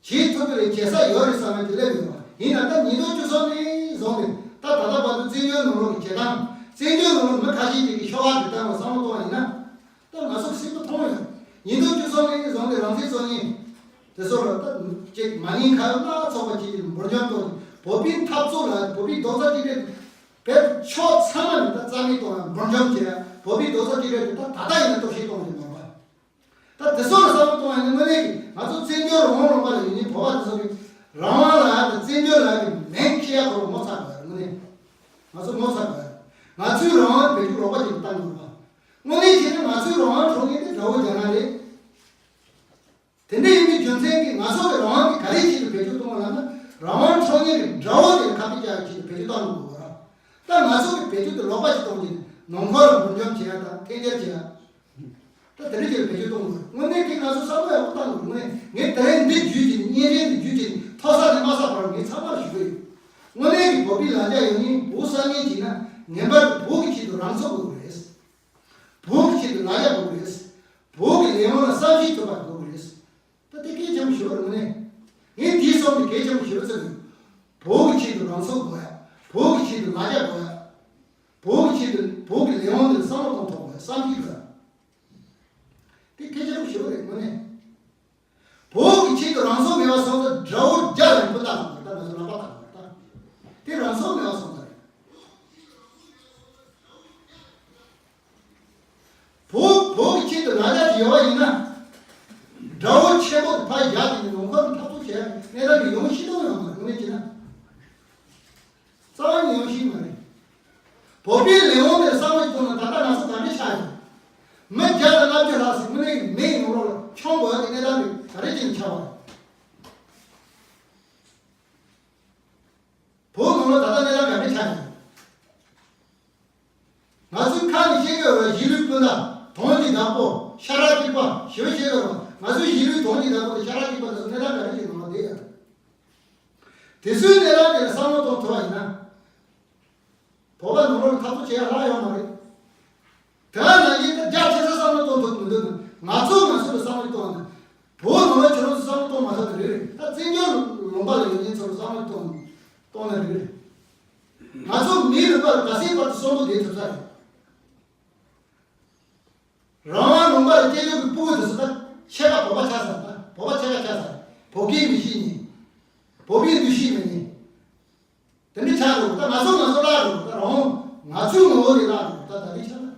གཅིག་བྱེད་ཐུབ་ཀྱི་རེད། བྱེད་ས་ཡོད་རེད་བསམ་ཡག་ཅིག་སླེབས་ཡོད་པ་ཡིན་ན། ད་ཉིས་སྟོང་བཅུ་གསུམ་ནས་བཟུང་ནས་ད་ད་ལྟ་བར་དུ་བཙན་བྱོལ་ནང་ལོགས་ཀྱི་བྱེད་སྟངས། བཙན་བྱོལ་ནང་ལོགས་མི་ཁ་ཤས་ཅིག་གིས་ཤོག་ཁག་སྒྲིག་སྟངས་ལ་བསམ་བློ་གཏོང་བ་ཡིན་ན། ད་ང་ཚོ་སེམས་པ་ཐོང་ཡོད། ཉིས་སྟོང་བཅུ་གསུམ་ནས་བཟུང་སྟེ་རང་བཙན་རྩོད་མཁན་དེ་ཚོ་ལ་ད་ཅིག་མ་ཉེས་ཁ་གཡོག་སྣ་ཚོགས་པ་ཅིག་གིས་འབུར་འཇོམས་གཏོང་། བོད་པའི་འཐབ་རྩོད་ལ་བོད་པའི་རྡོག་རྩ་གཅིག་སྒྲིལ་བོད་ཕྱོགས་ཚང་མ་ནས་ད་རྩ་མེད་གཏོང་ཡ། འབུར་འཇོམས་བྱེད་ཡ། བོད་པའི་རྡོག་རྩ་གཅིག་སྒྲིལ་དེ་ད་ད་ལྟ་ཡིན་ན་གཏོར་བཤིག་གཏོང་གི་མ་རེད་པ། ད་དེ་ཚོ་ལ་བསམ་བློ་གཏོང་བ་ཡིན་ན། དངོས་གནས་ཀྱི་ང་ཚོ་བཙན་བྱོལ་རང་དབང་ལུང་པ་ལ་ཡོད་མཁན་བོད་པ་དེ་ཚོ་གིས་རང་དབང་ལབ་ཡ་དང་བཙན་བྱོལ་ལབ་ཡ་གི་མིང་ཁྱེར་ཡ་ཁོ་རང་ངོ་ཚ་དགོས་རེད། དངོས་གནས་ང་ཚོ་ངོ་ཚ་དགོས་རེད། ང་ཚོའི་རང་དབང་བེད་སྤྱོད་ལོག་པ་ཅིག་ཏུ་བཏང་དགོས་པ། དངོས་གནས་བྱས་ན་ང་ཚོའི་རང་དབང་འཕྲོག་མཁན་དེ་དགྲ་བོ་རྒྱ་ནག་རེད། དེ་འདྲ་ཡིན་པའི་རྒྱུ་མཚན་གྱིས་ང་ཚོ་གི་རང་དབང་དེ་ག་རེའི་ཆེད་དུ་བེད་སྤྱོད་གཏོང་བ་ལབ་ན། རང་དབང་འཕྲོག་མཁན་གྱི་དགྲ་བོ་དེ་ལ་ཁ་གཏད་བཅག་ཡག་ཆེད་དུ་བེད་སྤྱོད་གཏོང་དགོས་པ་རེད། ད་ང་ཚོ་གི་བེད་སྤྱོད་དེ་ལོག་པ་ཞིག་གཏོང་གི་ནང་ཁུལ་ལ་འབུར་འཇོམས་བྱེད་ཡ་དང་འཐེན་འཁྱེར་བྱེད་ཡ། ད་དེ་འདྲ་ཅིག་ལ་བེད་སྤྱོད་གཏོང་དགོས། དངོས་གནས་དེ་ང་ཚོ་བསམ་བློ་ཡག་པོ་བཏང་དགོས། དངོས་གནས་ངས་དེ་རིང་འདི་བརྒྱུད་ཀྱིས་བརྙན་འཕྲིན་འདི་བརྒྱུད་ཀྱིས་མཐོ་ས་ནས་དམའ་ས་བར་ངས་ཚང་མར་ཞུ་གི་ཡོད། དངོས་གནས་ཀྱི་བོད་པའི་ལ་རྒྱ་ཡོད་མཁན་བོད་བསམ་མཁན་ཅིག་ན་ངེས་པར་དུ་བོད་ཀྱི་ཆེད་དུ་རང་ཚུགས་དགོས་ཀྱི་རེད། བོད་ཀྱི་ཆེད་དུ་ལ་རྒྱ་དགོས་ཀྱི་རེད། བོད་ཀྱི་ལས་དབང་ལ་བསམ་ཤེས་ཐུབ་པ་དགོས་ཀྱི་རེད། ད་དེ་གལ་ཆེན་པོ་ཞིག་རེད། དངོས་གནས་ངས་དེའི་སོང་ནས་གལ་ཆེན་པོ་ཞིག་བརྩི་གི་ཡོད། བོད་ཀྱི་ཆེད་དུ་རང་ཚུགས་དགོས་ཡ། བོད་ཀྱི་ཆེད་དུ་ལ་རྒྱ་དགོས་ཡ། བོད་ཀྱི་ཆེད་དུ་བོད་ཀྱི་ལས་དབང་དེར་བསམ་བློ་གཏོང་ཐུབ་དགོས་ཡ། བསམ་ཤེས་དགོས་ཡ། དེ་གལ་ཆེན་པོ་ཞིག་རེད། དངོས་གནས་བོད་ཀྱི་ཆེད་དུ་རང་སྲོག་མེད་པ་སོང་ཙང་དགྲ་བོ་རྒྱ་ལ་སྤུན་ཟླ་དང་ད་ང་ཚོ་ལག་པ་བཏགས་པ་རེད། ད་དེ་རང་སྲོག་མེད་པ་སོང་ཙང་རེད། བོད་བོད་ཀྱི་ཆེད་དུ་ལ་རྒྱ་ཅིག་ཡོད་པ་ཡིན་ན། དགྲ་བོ་ཆེན་པོ་དེ་ཕར་བཞག་དེ་ནས་ལུང་ཁོག་ནས་འཐབ་རྩོད་བྱེད་ཡ་གནས་སྟངས་དེ་ཡོང་ཤེས་དོན་ཡོད་མ་རེད། དངོས་གནས་བྱས་ན། རྩ་བ་ནས་ཡོང་ཤེས་མ་རེད། བོད་པའི་ལས་དབང་དེར་བསམ་བློ་ཞིག་གཏོང་ན་ད་ལྟ་ང་ཚོ་ག་འདྲ་ཆགས་ཡོད། མི་བརྒྱ་དང་ལྔ་བཅུ་ལྷག་ཟིག་དངོས་གནས་མེ་ཡི་ནང་ལོགས་ལ་མཆོང་དགོས་ཡ་གི་གནས་སྟངས་དེ་ག་རེ་བྱས་ནས་ཆགས་པ་རེད། བོད་ནང་ལ་ད་ལྟ་གནས་སྟངས་ག་འདྲ་ཆགས་ཡོད། ང་ཚོའི་ཁ་ནས་བཤད་ཀྱི་ཡོད་པ། གཞིས་ལུས་སྤུན་ཟླ་དོན་གྱི་བདག་པོ་ཤ་ཁྲག་གཅིག་པ་ཞེ་པོ་བཤད་ཀྱི་ཡོད་པ། ང་ཚོའི་གཞིས་ལུས་དོན་གྱི་བདག་པོ་དང་ཤ་ཁྲག་གཅིག་པ་དེ་ཚོ་གནས་སྟངས་ག་རེ་ཞིག་ནང་ལ་བསྡད་ཡོད། དེ་ཚོའི་གནས་སྟངས་དེ་ལ་བསམ་བློ་གཏོང་ཐུབ་པ་ཡིན་ན། བོད་པ་ནང་ལོགས་ལ་འཐབ་རྩོད་བྱེད་ཡ་ལྷག་ཡོད་མ་རེད། དེ་ནང་བཞིན་ད་རྒྱ་ཆེ་ས་བསམ་བློ་གཏོང་ཐུབ་མི་འདུག་ན། ང་ཚོ་ང་ཚོ་ལ་བསམ་བློ་གཏོང་ན། བོད་ནང་ལ་ཁྱོད་རང་ཚོ་བསམ་བློ་གཏོང་མ་ཐུབ་ན་རེད། ད་བཙན་བྱོལ་ལུང་པ་ལ་ཡོད་མཁན་ཚོ་ལ་བསམ་བློ་གཏོང་གཏོང་ན་རེད། ང་ཚོ་མིའི་ལུང་པ་ལ་ག་ཚད་བར་དུ་གསོན་པོ་བསྡད་ཐུབ་ས་རེད། རང་དབང་ལུང་པ་ལ་སྐྱེས་ཡོད་ཀྱི་སྤུ་གུ་དེ་ཚོ་ད་ཕྱེད་ཀ་བོད་པ་ཆགས་ས་རེད། ད་བོད་པ་ཕྱེད་ཀ་ཆགས་ས་རེད། བོད་སྐད་མི་ཤེས་མཁན། བོད་པའི་འདུ་ཤེས་མེད་མཁན། དེ་འདྲ་ཆགས་འགྲོ། ད་ང་ཚོ་ང་ཚོ་བརླག་འགྲོ། ད་རང་ང་ཚོའི་ངོ་བོ་དེ་བརླག་འགྲོ། ད་ད་རེས་ཆགས་ན།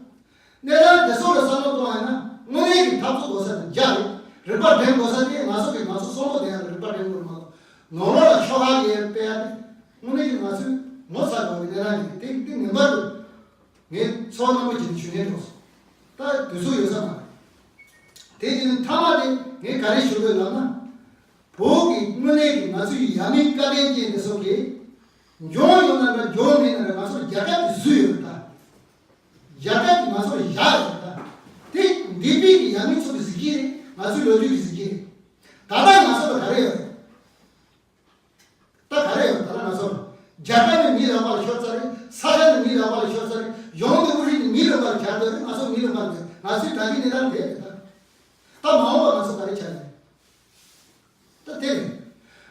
གནས་སྟངས་དེ་ཚོ་ལ་བསམ་བློ་གཏོང་ཡ་ན། དངོས་གནས་ཀྱི་འཐབ་རྩོད་དགོས་ས་དེ་རྒྱ་རེད། རིག་པ་སྒྲིམ་དགོས་ས་དེ་ང་ཚོ་གི་ང་ཚོ་གསོན་པོ་བསྡད་ཡ་ལ་རིག་པ་སྒྲིམ་དགོས་མ་གཏོགས། ནང་ལོགས་ལ་ཤོག་ཁག་ཡས་སྤེལ་ཡ་དེ་དངོས་གནས་ཀྱི་ང་ཚོས་ངོ་ཚ་དགོས་པའི་གནས་སྟངས་ཅིག་རེད། དེ་དེ་ངེས་པར་དུ་ངས་ཚོར་སྣང་བ་ཅིག་ཞུ་ཉན་འགྲོ་སོང་། ད་དུས་ཚོད་ཡོད་ས་མ་རེད། དེ་ཡིན་མཐའ་མ་དེ་ངས་ག་རེ་ཞུ་དགོས་ལབ་ན། བོད་ཀྱི་དངོས་གནས་ཀྱི་ང་ཚོའི་ཡབ་མེས་བཀའ་དྲིན་ཅན་དེ་ཚོ་གིས་འབྱུང་ཡོད་ན་འདྲ་འབྱུང་མེད་ན་འདྲ་ང་ཚོར་རྒྱལ་ཁབ་ཀྱི་བཟོས་ཡོད་རེད་ད། རྒྱལ་ཁབ་ཀྱིས་ང་ཚོར་བཞག་ཡོད་རེད་ད། དེ་འདས་པའི་གི་ཡབ་མེས་ཚོ་གི་གཟི་བརྗིད་རེད། ང་ཚོའི་ལོ་རྒྱུས་ཀྱི་གཟི་བརྗིད་རེད། ད་ལྟ་ང་ཚོ་ལ་ག་རེ་ཡོད་རེད། ད་ག་རེ་ཡོད་རེད། ད་ལྟ་ང་ཚོ་ལ་རྒྱལ་ཁབ་ནི་མིའི་ལག་པ་ལ་ཤོར་ཚར་རེད། ས་ཆ་ནི་མིའི་ལག་པ་ལ་ཤོར་ཚར་རེད། གཞུང་དང་དབུ་ཁྲིད་ནི་མིའི་ལག་པ་ལ་གྱར་བསྡད་རེད། ང་ཚོ་མིའི་ལག་པ་ལ་ཡོད། ང་ཚོའི་དྲ་རྒྱའི་གནས་སྟངས་དེ་རེད་ད། ད་མ་འོངས་པ་ང་ཚོ་ག་རེ་བྱ་ཡ་རེད། ད་དེ་རེད།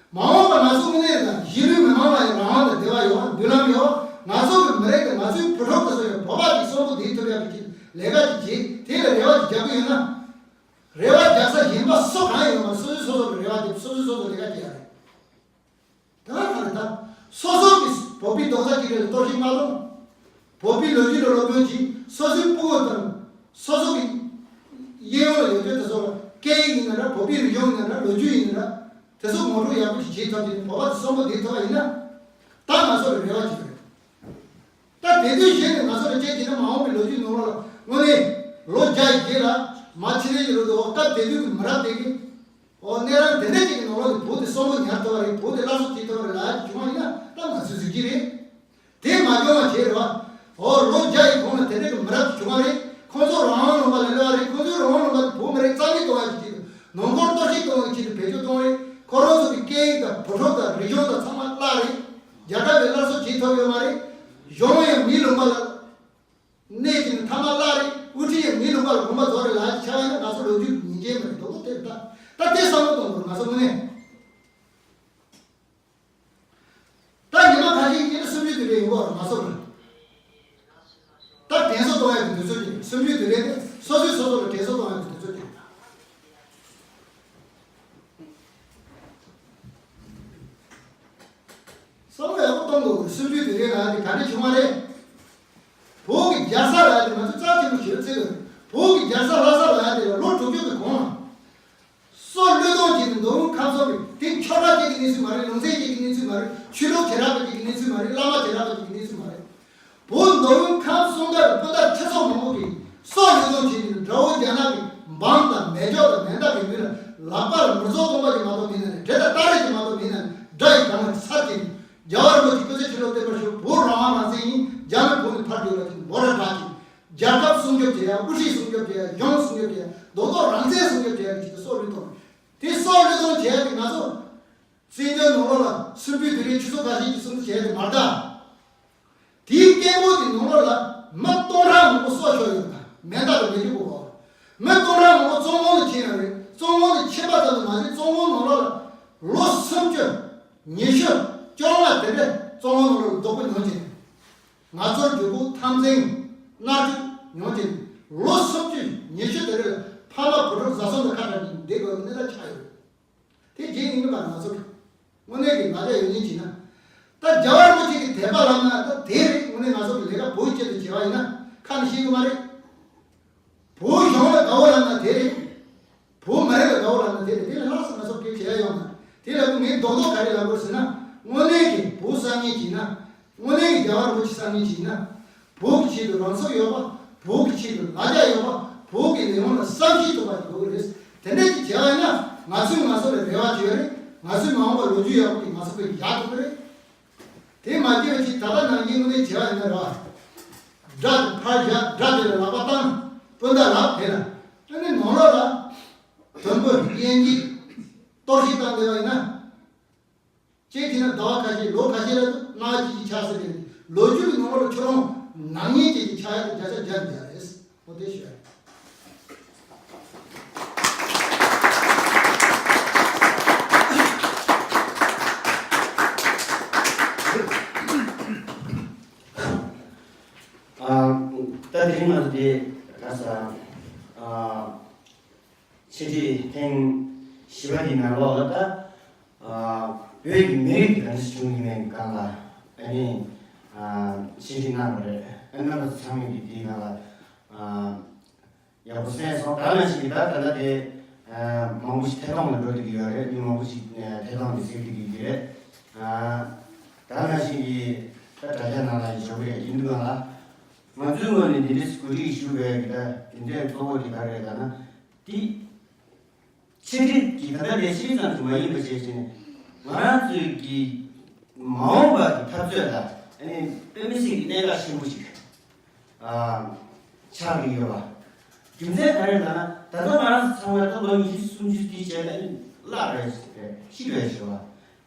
མ་འོངས་པ་ང་ཚོ་དངོས་གནས་ལ་གཞིས་ལུས་མི་མང་ལ་ཡང་རང་དབང་དང་བདེ་བ་ཡོད། མདུན་ལམ་ཡོད། ང་ཚོ་གི་མི་རིགས་དང་ང་ཚོའི་བུ་ཕྲུག་དེ་ཚོ་ཡང་བོད་པ་གཅིག་གསོན་པོ་བསྡད་ཐུབ་ཡག་གི་ཆེད་ལས་ཀ་ཅིག་བྱེད། དེ་ལ་རེ་བ་ཅིག་རྒྱག་གི་ཡོད་ན། རེ་བ་རྒྱག་ས་གཞན་པ་སུ་གང་ཡང་ཡོད་མ་རེད། སོ་སོའི་སོ་སོ་གི་རེ་བ་དེ་སོ་སོའི་སོ་སོ་ལས་ཀ་བྱེད་ཡ་རེད། ད་ག་རེ་ད། སོ་སོ་གི་བོད་པའི་རྡོག་རྩ་གཅིག་སྒྲིལ་གཏོར་བཤིག་མ་གཏོང་། བོད་པའི་ལོ་རྒྱུས་ལ་སློབ་སྟོན་གྱིས། སོ་སོའི་སྤུ་གུ་དང་སོ་སོ་གི་གཡས་གཡོན་ལ་ཡོད་རྒྱུ་དེ་ཚོ་ལ་སྐད་ཡིག་ཡིན་ན་འདྲ། བོད་པའི་རིག་གཞུང་ཡིན་ན་འདྲ། ལོ་རྒྱུས་ཡིན་ན་འདྲ། དེ་ཚོ་ངོ་སྤྲོད་ཡག་པོ་ཞིག་བྱེད་ཐུབ་ཀྱི་བོད་པ་ཚོ་གསོན་པོ་བསྡད་ཐུབ་པ་ཡིན་ན། ད་ང་ཚོ་ལ་རེ་བ་ཅིག་རེད། ད་དེ་དུས་གཞི་ནས་ང་ཚོ་ལ་བྱས་བྱས་ན་མ་འོངས་པའི་ལོ་རྒྱུས་ནང་ལོགས་ལ་དངོས་གནས་ལོ་བརྒྱ་ཡི་རྗེས་ལ་མ་ཕྱི་ལོ་ཡི་ལོ་དུ་འོ་སྐབས་དེ་དུས་ཀྱི་མི་རབས་དེ་གི་འོ་གནས་རང་དེ་འདྲ་ཅིག་གི་ནང་ལོགས་ལ་བོད་དེ་གསོན་པོ་ཉར་ཐུབ་པ་རེད། བོད་དེ་སླར་གསོ་བྱེད་ཐུབ་པ་རེད་ལབ་ཡ་བྱུང་བ་ཡིན་ན་ད་ང་ཚོས་གཟིགས་ཀྱི་རེད། དེ་མ་བྱུང་བ་བྱས་རེད་བ། འོ་ལོ་བརྒྱ་ཡི་གོང་ལ་དེ་འདྲ་གི་མི་རབས་བྱུང་བ་རེད། ཁོང་ཚོ་རང་དབང་ལུང་པ་ལ་སླེབས་པ་རེད། ཁོང་ཚོའི་རང་དབང་ལུང་པ་དེ་བོད་མི་རིགས་རྩ་མེད་གཏོང་ཡ་གི་ཆེད་དུ་ནང་ཁུལ་གཏོར་བཤིག་གཏོང་བའི་ཆེད་དུ་བེད་སྤྱོད་གཏོང་རེད། ཁོ་རང་ཚོ་གི་སྐད་ཡིག་དང་བུ་ཕྲུག་དང་རིག་གཞུང་དང་ཚང་མ་བརླག་རེད། རྒྱལ་དར་བའི་སླར་གསོ་བྱེད་ཐུབ་ཡོད་མ་རེད། གཞུང་ཡང་མིའི་ལུང་པ་ལ་གནས་ཀྱི་མཐའ་མ་བརླག་རེད། དབུ་ཁྲིད་ཡང་མིའི་ལུང་པ་ལ་དགོངས་པ་རྫོགས་རེད་ལབ་ཀྱི་ཆགས་ཡོད་ན། ང་ཚོ་ལོ་རྒྱུས་ཉིན་རྐྱེན་མ་རེད། རྡོག་རྡོག་དེ་རེད་ད། ད་དེ་བསམ་བློ་གཏོང་དགོས་རེད། ང་ཚོ་དངོས་གནས། ད་ཉི་མ་ཁ་ཤས་ཀྱི་གསུམ་བཅུའི་དུས་དྲན་ཡིན་གོ་ར་མ་སོང་ར། ད་དྲན་གསོ་གཏོང་ཡག་གི་དུས་ཚོད་ཀྱི་གསུམ་བཅུའི་དུས་དྲན་དེ་སོ་སོས་སོ་སོ་ལ་དྲན་གསོ་གཏོང་ཡག་གི་དུས་ཚོད་ཀྱི། བསམ་བློ་ཡག་པོ་གཏོང་དགོས་གི། གསུམ་བཅུའི་དུས་དྲན་ལ་དེ་ག་འདྲ་བྱུང་བ་རེད། བོད་ཀྱི་རྒྱལ་ས་ལ་དེ་ང་ཚོ་རྩ་ཆེན་པོ་ཞེ་པོ་བརྩི་གི་རེད། བོད་ཀྱི་རྒྱལ་ས་ལྷ་ས་ལ་དེ་ལ་ལོ་དྲུག་ཅུ་གི་གོང་ལ། སྲོག་བློས་གཏོང་བྱས་ནས་མདོ་དབུས་ཁམས་གསུམ་གྱི། དེ་ཆོལ་ཁ་གཅིག་གི་གནས་ཚུལ་མ་རེད། ལུང་ཚན་གཅིག་གི་གནས་ཚུལ་མ་རེད། ཆོས་ལུགས་བྱེ་བྲག་པ་གཅིག་གི་གནས་ཚུལ་མ་རེད། བླ་མ་བྱེ་བྲག་པ་གཅིག་གི་གནས་ཚུལ་མ་རེད། བོད་མདོ་དབུས་ཁམས་གསུམ་ཀ་གི་སྤུན་ཟླ་ཁྲི་ཚོ་མང་པོ་གིས་སྲོག་བློས་གཏོང་བྱས་ནས། དགྲ་བོ་རྒྱ་ནག་གི་འབངས་དང་མེ་སྒྱོགས་དང་མེ་མདའ་གི་མདུན་ལ་ལག་པ་ལ་མི་རྩོག་གོན་པ་ཅིག་མ་གཏོགས་མེད་ན་རེད། གྲི་དང་སྟ་རེ་ཅིག་མ་གཏོགས་མེད་ན་རེད། དགྲ་ཡི་དམ་ལ་ཚར་གྱིས། རྒྱལ་བ་རིན་པོ་ཆེ་སྐུ་ཚེ་ཁྲི་ལོ་བརྟན་པར་ཤོག་བོད་རང་དབང་རང་བཙན་ཡིན། རྒྱ་མི་བོད་ནས་ཕར་རྒྱུག་ལ་ཅིག་འབོད་སྒྲ་བསྒྲགས་ཀྱིས། རྒྱལ་ཁབ་སྲུང་སྐྱོབ་བྱེད་ཡ། དབུ་ཁྲིད་སྲུང་སྐྱོབ་བྱེད་ཡ། གཞུང་སྲུང་སྐྱོབ་བྱེད་ཡ། རྡོག་རྡོག་རང་བཙན་སྲུང་སྐྱོབ་བྱེད་ཡ་གི་ཆེད་དུ་སྲོག་བློས་གཏོང་། དེ་སྲོག་བློས་གཏོང་བྱེད་ཡ་དེ་ང་ཚོ་བཙན་བྱོལ་ནང་ལོགས་ལ་གསུམ་བཅུའི་དུས་དྲན་ཆུ་ཚོད་ཁ་ཤས་ཀྱི་སྲུང་བརྩི་བྱེད་ཡ་དེ་མ་རེད་ད། དེའི་སྐད་འབོད་དེ་ནང་ལོགས་ལ་མི་སྟོང་ཕྲག་མང་པོ་སྲོག་ཤོར་ཡོད་ད། མེ་མདའ་དང་མེ་སྒྱོགས་གོན་པ། མི་སྟོང་ཕྲག་མང་པོ་བཙོན་ཁང་དུ་ཕྱིན་ཡོད་རེད། བཙོན་ཁང་དུ་ཕྱིན་པ་ཙམ་དུ་མ་ཟད། བཙོན་ཁང་ནང་ལོགས་ལ་ལོ་སུམ་ཅུ་ཉི་ཤུ་བཅོ་ལྔ་དེ་འདྲ་བཙོན་ཁང་ནང་ལོགས་ལ་སྡུག་པོ་མྱོང་བྱས། ངལ་རྩོལ་རྒྱུ་སྤུས་འཐབ་འཛིང་མནར་གཅོད་མྱོང་བྱས། ལོ་སུམ་ཅུ་ཉི་ཤུ་དེ་རིང་ལ་ཕ་མ་བུ་ཕྲུག་བཟའ་ཚང་དང་ཁ་བྲལ་ནས་བསྡད་དགོས་པའི་གནས་སྟངས་ཆགས་ཡོད། དེ་རྗེས་ཡིན་གྱི་མ་རེད། ང་ཚོ་གི་དངོས་གནས་ཀྱི་ང་ཚོ་ཡོད་མཁན་བྱས་ན། ད་རྒྱལ་བ་རིན་པོ་ཆེ་གི་དད་པ་ལབ་ན་ད་དེ་རེད། དངོས་གནས་ང་ཚོ་གི་ལས་ཀ་བོད་ཀྱི་ཆེད་དུ་བྱས་པ་ཡིན་ན་ཁ་ནས་ཤེས་གི་མ་རེད། བོད་གཞུང་ལ་དགའ་བོ་ལབ་ན་དེ་རེད། བོད་མི་རིགས་ལ་དགའ་བོ་ལབ་ན་དེ་རེད། དེ་ལས་ལྷག་ཙམ་ང་ཚོ་སྐད་ཆ་ཡོང་ན། དེ་ལ་ངས་རྡོག་རྡོག་ག་རེ་ལབ་དགོས་ཟེར་ན། དངོས་གནས་ཀྱི་བོད་བསམ་མཁན་བྱས་ན། དངོས་གནས་ཀྱི་རྒྱལ་བ་རིན་པོ་ཆེ་བསམ་མཁན་བྱས་ན། བོད་ཀྱི་ཆེད་དུ་རང་ཚུགས་ཡོད་པ། བོད་ཀྱི་ཆེད་དུ་ལ་རྒྱ་ཡོད་པ། བོད་ཀྱི་ལས་དབང་ལ་བསམ་ཤེས་ཐུབ་པ་ཞིག་དགོས་ཀྱི་རེད། དེ་འདྲ་ཞིག་བྱས་པ་ཡིན་ན་ང་ཚོས་ང་ཚོ་ལ་རེ་བ་བྱེད་ཡོད་རེད། ང་ཚོའི་མ་འོངས་པ་ལོ་རྒྱུས་ཡག་པོ་དེ་ང་ཚོ་གིས་ཡག་ཐུབ་ཀྱི་རེད། དེ་མ་སྐྱེས་པ་ཅིག་ད་ལྟ་ནང་བཞིན་དངོས་གནས་བྱས་པ་ཡིན་ན་རེད་བ། དགྲ་དེ་ཕར་བཞག་དགྲ་དེ་ལ་ལག་པ་བཏང་། སྤུན་ཟླ་ལགས་དེ་ལ། དེ་ནས་ནང་ལོགས་ལ་དུམ་བུ་དབྱེ་འབྱེད་གཏོར་བཤིག་བཏང་བསྡད་པ་ཡིན་ན། གཅིག་བྱས་ན་ཟླ་བ་ཁ་ཤས་ལོ་ཁ་ཤས་ལ་སྣང་བ་སྐྱིད་ཀྱི་ཆགས་སྲིད་དེ། ལོ་རྒྱུས་ཀྱི་ནང་ལོགས་ལ་ཁྱོད་རང་ནག་ཉེས་ཅན་གྱི་ཆགས་ཡག་གི་བརྒྱ་ཆ་བརྒྱ་འདི་རེད། འོ་དེ་ཞུ་ཡ། ཨ། ད་དེ་རིང་ང་ཚོ་དེ་ག་ས། ཨ། འཆད་ཁྲིད་ཐེངས་བཞི་པ་འདིའི་ནང་ལོགས་ལ་ད། ཨ། བོད་ཀྱི་མི་རིགས་ཀྱི་གང་ཞིག་བྱུང་ཡིན་མིན་སྒང་ལ་ཨ་ནི། ཨ། འཆད་ཁྲིད་གནང་བ་རེད། ཨ། རྣམ་པ་ཚོ་ཚང་མས་ཀྱིས་དེའི་ནང་ལ། ཨ། ཡག་པོ་གསན་སོང་། ད་ནང་བཞིན་གྱི་ད་ད་ལྟ་དེ། ཨ། མང་པོ་ཞིག་ཐད་གཏོང་ལ་འགྲོ་བསྡད་ཀྱི་ཡོད་རེད། མི་མང་པོ་ཞིག་ཨ། ཐད་གཏོང་དུ་གཟིགས་བསྡད་ཀྱི་ཡོད་རེད། ཨ། ད་ནང་བཞིན་གྱི་ད་དྲ་རྒྱ་ནང་ལ་ཡང་འཇོག་གི་རེད། ཡིན་དུས་གང་ལ་ང་ཚོའི་ངོས་ནས་འདི་འདྲའི་གོ་སྒྲིག་ཞུ་དགོས་ཀྱི་ད་རྒྱུ་མཚན་གཙོ་བོ་དེ་ག་རེ་རེད་ལབ་ན། དེ། འཆད་ཁྲིད་ཀྱི་ད་ལྟ་ལས་བྱེད་ཙམ་ཞིག་མ་ཡིན་པ་བྱས་བྱས་ནས། ང་རང་ཚོའི་གི་མ་འོངས་པ་གི་འཐབ་རྩོད་ལ་ཨ་ནི་དཔེ་མི་སྲིད་ཀྱི་གནད་འགག་ཆེན་པོ་ཞིག་ཨ། ཆགས་ཀྱི་ཡོད་པ། རྒྱུ་མཚན་ག་རེ་ལབ་ན། ད་ལྟ་ང་རང་ཚོ་ཚང་མ་ད་ལོ་ཉི་ཤུ་སུམ་ཅུ་དེའི་རྗེས་ལ་ཨ་ནི་བརླག་རེད་ཟེར། ཤི་རེད་ཟེར་བ།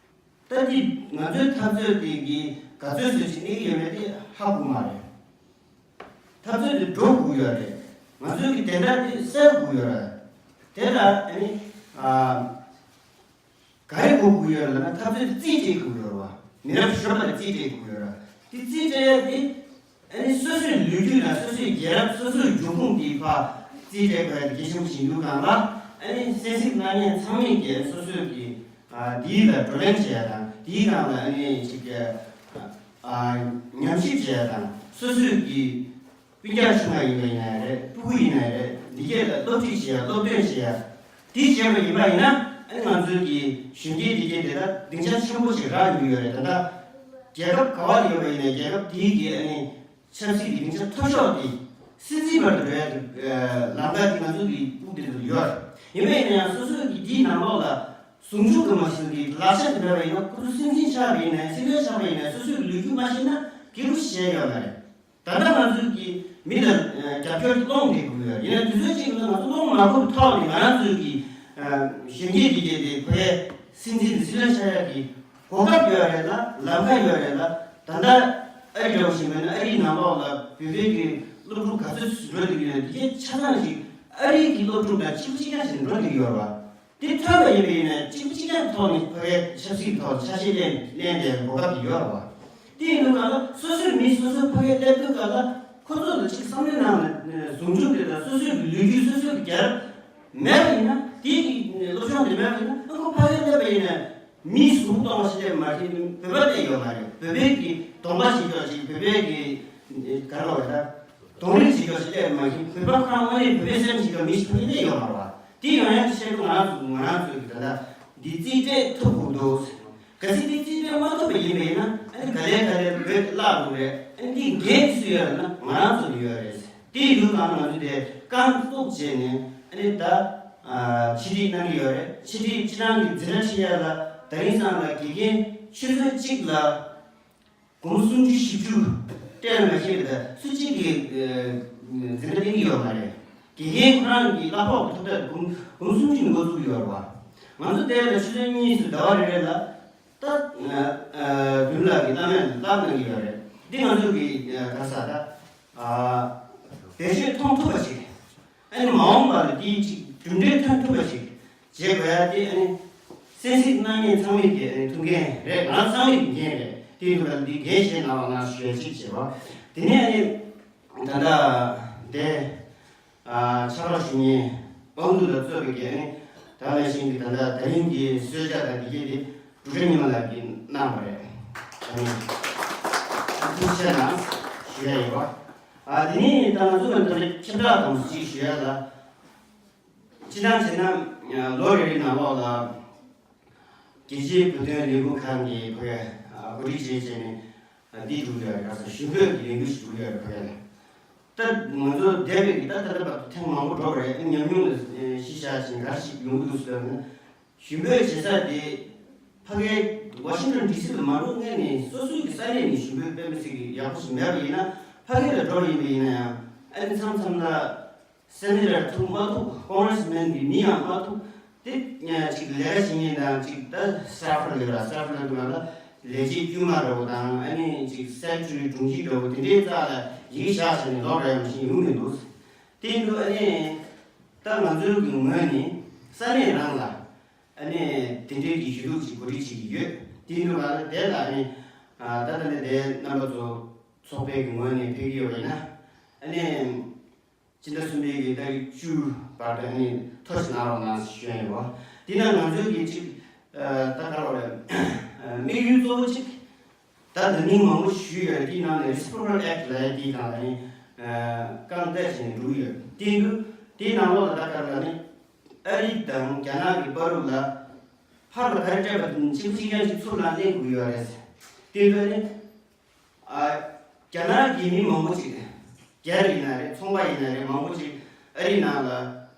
ད་འདི་ང་ཚོའི་འཐབ་རྩོད་དེ་གི་ག་ཚོད་ཟེར་ཞིག་གནས་ཀྱི་ཡོད་མེད་དེ་ཧ་གོ་མ་རེད། འཐབ་རྩོད་དེ་འགྲོ་དགོས་ཡོད་རེད། ང་ཚོའི་གི་བདེན་མཐའ་དེ་གསལ་དགོས་ཡོད་རེད། དེ་ལ་ཨ་ནི། ཨ། ག་རེ་དགོས་དགོས་ཡོད་ལབ་ན། འཐབ་རྩོད་དེ་རྩིས་སྤྲད་དགོས་ཡོད་རེད་བ། མི་རབས་གཞོན་པ་ལ་རྩིས་སྤྲད་དགོས་ཡོད་རེད། དེ་རྩིས་སྤྲད་ཡ་དེ་ཨ་ནི་སོ་སོའི་ལོ་རྒྱུས་དང་སོ་སོའི་རྒྱལ་རབས། སོ་སོའི་འབྱུང་ཁུངས་དེ་ཕར་རྩིས་སྤྲད་དགོས་ཡ་དེ་གལ་ཆེན་པོ་ཞིག་འདུག་གང་ལ། ཨ་ནི་གསན་གཟིགས་གནང་མཁན་ཚང་མས་ཀྱིས་སོ་སོའི་གི། ཨ། དེའི་ལ་བགྲོ་གླེང་བྱེད་ཡ་དང་། དེའི་སྒང་ལ་ཨ་ནི་ཅིག་གི། ཨ། ཉམས་ཞིབ་བྱེད་ཡ་དང་། སོ་སོའི་གི་སྤུན་ཀྱག་ཆུང་ང་ཡིན་པ་ཡིན་ན་རེད། སྤུ་གུ་ཡིན་ན་རེད། འདི་གས་ལ་སློབ་ཁྲིད་བྱེད་ཡ། སློབ་སྟོན་བྱེད་ཡ། དེ་བྱས་པ་ཡིན་པ་ཡིན་ན། ཨ་ནི་ང་ཚོའི་གི་གཞོན་སྐྱེས་འདི་གས་དེ་ད་སྡིངས་ཆ་ཆེན་པོ་ཞིག་རག་ཡོང་གི་ཡོད་རེད། ད་ལྟ་རྒྱལ་ཁབ་ག་བ་ལ་ཡོད་པ་ཡིན་ནའི་རྒྱལ་ཁབ་དེའི་གི་ཨ་ནི་ཆབ་སྲིད་ཀྱི་སྡིངས་ཆ་མཐོ་ཤོས་དེ་སྲིད་འཛིན་བར་དུ་འགྲོ་ཡ་གི་ལམ་ཁ་དེ་ང་ཚོ་གི་དབུ་དེ་ཚོ་ཡོད་རེད། ཡིན་པ་ཡིན་ན་ཡང་སོ་སོའི་གི་དེའི་ནང་ལོགས་ལ་ཟུང་འཇུག་གི་མ་ཞིག་གི་ལག་ཆ་དེ་འདྲ་བ་ཡིན་ན། ཁོ་ཚོ་སྲིད་འཛིན་ཆགས་པ་ཡིན་ན། སྲིད་བློན་ཆགས་པ་ཡིན་ན། སོ་སོའི་ལོ་རྒྱུས་མ་ཤེས་ན་དགེ་བ་ཞིག་བྱས་ཡོད་མ་རེད། ད་ལྟ་ང་ཚོའི་གི་མི་ལ་རྒྱབ་སྐྱོར་སློང་བསྡད་དགོས་ཡོད་རེད། ཡིན་ན་དུས་ཚོད་ཅིག་ལ་ང་ཚོ་སློང་མ་དགོས་པའི་ཐོག་ནས་ང་རང་ཚོའི་གི་གཞོན་སྐྱེས་དེ་གས་དེ་གོ་ཡས་སྲིད་འཛིན་དང་སྲིད་བློན་ཆགས་ཡག་གི་ གོ་སྐབས་ཡོད་རེད་ལ་ལམ་ཁ་ཡོད་རེད་ལ། ད་ལྟ་ཨ་རི་འདྲ་བོ་ཞིག་མིན་ན་ཨ་རིའི་ནང་ལོགས་ལ་བོད་པའི་གི་སློབ་ཕྲུག་ག་ཚོད་འགྲོ་བསྡད་ཀྱི་ཡོད་དེ་གའི་ཆ་ཚང་ཞིག་ཨ་རིའི་གི་སློབ་ཕྲུག་དང་གཅིག་པ་གཅིག་རྐྱང་ཞིག་འགྲོ་བསྡད་ཀྱི་ཡོད་རེད་བ། དེ་ཐོས་པ་ཡིན་པ་ཡིན་ན་གཅིག་པ་གཅིག་རྐྱང་ཐོག་ནས་ཕ་གིའི་ཆབ་སྲིད་ཐོག་ཆ་ཤས་ལེན་ལེན་པའི་གོ་སྐབས་དེ་ཡོད་རེད་བ། དེ་ཡིན་དུས་ག་ལ་སོ་སོའི་མི་སོ་སོའི་ཕ་གིར་སླེབས་དུས་ག་ལ་ཁོ་ཚོ་ལ་གཅིག་བསམ་བློའི་ནང་ནས་ཟུང་འཇུག་དེ་དང་སོ་སོའི་གི་ལོ་རྒྱུས་སོ་སོའི་གི་རྒྱལ་རབས་མེད་པ་ཡིན་ན། དེའི་གི་སློབ་སྦྱོང་དེ་མེད་པ་ཡིན་ན་ཨ་ཁོ་ཕ་གིར་སླེབས་པ་ཡིན་ན། མི་ཟུར་གཏོང་བ་ཞིག་སླེབས་མ་གཏོགས་བོད་པ་སླེབས་ཡོད་མ་རེད། བོད་པའི་གི་གདོང་པ་བྱེད་ཀྱོག་ཅིག་བོད་པའི་གི་ག་རེ་ལབ་དགོས་རེད་ད། གདོང་རིས་བྱེད་ཀྱོག་ཅིག་སླེབས་མ་གཏོགས་བོད་པ་ཁོ་རང་དངོས་གནས་བོད་པའི་སེམས་བྱེད་ཀྱོག་མི་ཞིག་ཕ་གིར་སླེབས་ཡོད་མ་རེད་བ། དེ་ཡོང་ཡག་གི་ཆེད་དུ་ང་རང་ཚོ་ང་རང་ཚོའི་གི་ད་ལྟ་འདི་རྩིས་སྤྲད་ཐུབ་དགོས་འདུག་གལ་སྲིད་འདི་རྩིས་སྤྲད་མ་ཐུབ་པ་ཡིན་པ་ཡིན་ན་ཨ་ནི་ག་ལེ་ག་ལེ་བོད་བརླག་འགྲོ་རེད། ཨ་ནི་འདི་འགན་སུ་ཡོད་ལབ་ན་ང་རང་ཚོ་ལ་ཡོད་རེད། དེ་ཡིན་དུས་ང་ང་ཚོ་དེ་རྐང་བཙུགས་བྱས་ནས་ཨ་ནི་ད་ཨ་ཕྱི་དྲིལ་གནང་གི་ཡོད་རེད། ཕྱི་དྲིལ་སྤྱི་བཏང་གི་འཛིན་གྲྭ་ཁྲིད་ཡ་ལ་དེ་རིང་སང་ལ་དགེ་རྒན་ཆུ་ཚོད་གཅིག་ལ་སྒོར་མོ་སུམ་ཅུ་བཞི་བཅུ་སྤྲད་ན་མ་ཤེས་པ་ད་སུ་གཅིག་གིས་ཨ་འཛིན་གྲྭ་གཏན་གྱི་ཡོད་མ་རེད། དགེ་རྒན་ཁོ་རང་གི་གླ་ཕོགས་ཀྱི་ཐོབ་ཐང་སྒོར་མོ་སྒོར་མོ་སུམ་ཅུ་ནས་འགོ་བཙུགས་ཡོད་རེད་བ། ང་ཚོ་དེ་ལ་ཆུ་ཚོད་གཉིས་སུ་ཟླ་བ་རེ་རེ་ལ། ད་ཨ་ཨ་བདུན་ལ་གི་བླ་མས་བསླབ་གནང་གི་ཡོད་རེད། འདི་ང་ཚོ་གི་ཨ་ག་ས་ད་ཨ་བེད་སྤྱོད་གཏོང་ཐུབ་པ་ཞིག་ཨ་ནི་མ་འོངས་པ་ལ་འདི་ཅིག་གྲུབ་འབྲས་ཐོན་ཐུབ་པ་ཞིག་བྱེད་དགོས་ཡ་དེ་ཨ་ནི་གསན་གཟིགས་གནང་མཁན་ཚང་མས་ཀྱི་ཨ་ནི་ཐུགས་འགན་རེད། ང་རང་ཚང་མས་ཀྱི་འགན་རེད། དེ་ཡིན་དུས་ལ་འདི་འགན་བཞེས་གནང་རོགས་གནང་ཞུ་ཡ་ཅིག་བྱེད་པ། དེ་ནས་ཨ་ནི་ད་ལྟ་དེ། ཨ་ཕྱག་རོགས་ཞུ་མཁན་དབང་འདུས་ལ་གཙོས་པའི་འགན་ནི་ད་ནང་བཞིན་གྱི་ད་ལྟ་དེ་རིང་གི་གསོལ་ཇ་དང་འདི་གས་དེ་འབྲུག་སྒྲ་ཉི་མ་ལགས་ཀྱིས་གནང་བ་རེད། ཨ་ནི་ཐུགས་རྗེ་གནང་ཞུ་ཡ་ཡིན་པ། ཨ་དེ་ནས་ད་ང་ཚོ་ལ་ད་ལྟ་ཁྱབ་བསྒྲགས་དང་ཅིག་ཞུ་ཡ་ལ། སྤྱི་བཏང་བྱས་ན་ལོ་རེ་རེའི་ནང་ལོགས་ལ། རྒྱལ་སྤྱིའི་བོད་དོན་ལས་འགུལ་ཁང་གི་ཕ་གིར་གོ་སྒྲིག་བྱས་བྱས་ནས་འདི་བསྒྲུབས་ཡོད་རེད། ག་ས་ཞུ་འབོད་ཀྱི་ལས་འགུལ་ཞིག་བསྒྲུབས་ཡོད་རེད་ཕ་གིར། ད་ང་ཚོ་འདས་པའི་གི་ད་ད་ལྟ་བར་དུ་ཐེངས་མང་པོ་འགྲོ་བ་རེད། ཉམས་མྱོང་ལ་གཞི་བཞག་བྱས་ནས་ག་རེ་ཞིག་ཡོང་གི་འདུག་ཟེར་ན། ཞུ་འབོད་བྱེད་ས་དེ་ཕ་གིའི་ཝ་ཤིང་ཊོན་ཌི་སི་ལ་མ་འགྲོ་སྔོན་ནས་སོ་སོའི་གི་ས་གནས་ནས་ཞུ་འབོད་དཔེ་མི་སྲིད་གི་ཡག་པོ་ཞིག་མེད་པ་ཡིན་ན་ཕ་གི་ལ་འགྲོ་ཡིན་པ་ཡིན་ན་ཡང་ཨ་ནི་མཚམས་མཚམས་ལ། སེ་ནེ་ཊར་ཐུག་མ་ཐུག་ཀོང་གྷི་རེ་སི་མེན་གྱི་མི་ཡང་མ་ཐུག་དེ་ཅིག་ལས་ཀ་བྱེད་མཁན་དང་ཅིག་ད་སི་ཊ་ཕ་ལ་ཡོད་ར། སི་ཊ་ཕ་ལ་དུ་ང་ལ་ལས་བྱེད་དཀྱུས་མ་འདྲ་བོ་དང་ཨ་ནི་ཅིག་སེ་ཀེ་རེ་ཊ་རི་དྲུང་ཆེ་འདྲ་བོ་དེ་འདྲའི་རྩ་ལ་ཡིག་བཞག་བྱས་ནས་ལོག་ར་ཡ་མ་ཤེས་ཡོང་མི་འདུག་དེ་འདུག་ཨ་ནི་ད་ང་ཚོའི་གི་ངོས་ནས་ས་གནས་རང་ལ་ཨ་ནི་དེ་འདྲའི་གི་ཞུ་གཏུག་ཅིག་གོ་སྒྲིག་བྱེད་ཀྱི་ཡོད། དེ་འདུག་ང་ལ་དེ་ལ་ཨ་ནི་ད་ལྟ་ནས་དེ་རྣམ་པ་ཚོ་ཚོགས་པའི་གི་ངོས་ནས་ཕེབས་ཀྱི་ཡོད་པ་ཡིན་ན་ཨ་ནི། སྤྱི་ཟླ་གསུམ་པའི་གི་ཏ་རིག་བཅུ་བར་དུ་ནི་ཐོ་ཞིག་གནང་རོགས་གནང་ཞུ་ཡ་ཡིན་པ། དེ་ན་ང་ཚོའི་གི་ཅིག་ད་ག་རེ་རེད། དམིགས་ཡུལ་གཙོ་བོ་ཅིག་ད་ད་ནིང་མང་པོ་ཞུས་ཡོད། དེའི་ནང་ནས་རི་སི་པོ་ཀལ་ཨེག་ཊི་ལབ་ཡ་དེའི་སྒང་ལ་ནི་རྐང་གཏད་བྱས་ནས་འགྲོ་གི་ཡོད། དེ་འདུག་དེའི་ནང་ལོགས་ལ་ད་ག་རེ་ལ་ནི་ཨ་རི་དང་རྒྱ་ནག་གི་བར་དུ་ལ་ཕར་ལ་ག་རེ་སྤྲད་པ་དེ་གཅིག་པ་གཅིག་རྐྱང་ཅིག་ཚུར་ལ་ལེན་དགོས་ཡོད་རེད། དེ་འདུག་ནི། ཨ། རྒྱ་ནག་གི་མི་མང་པོ་ཅིག་རྒྱ་རིགས་ཡིན་ན་རེད། ཚོང་པ་ཡིན་ན་རེད། མང་པོ་ཅིག་ཨ་རིའི་ནང་ལ་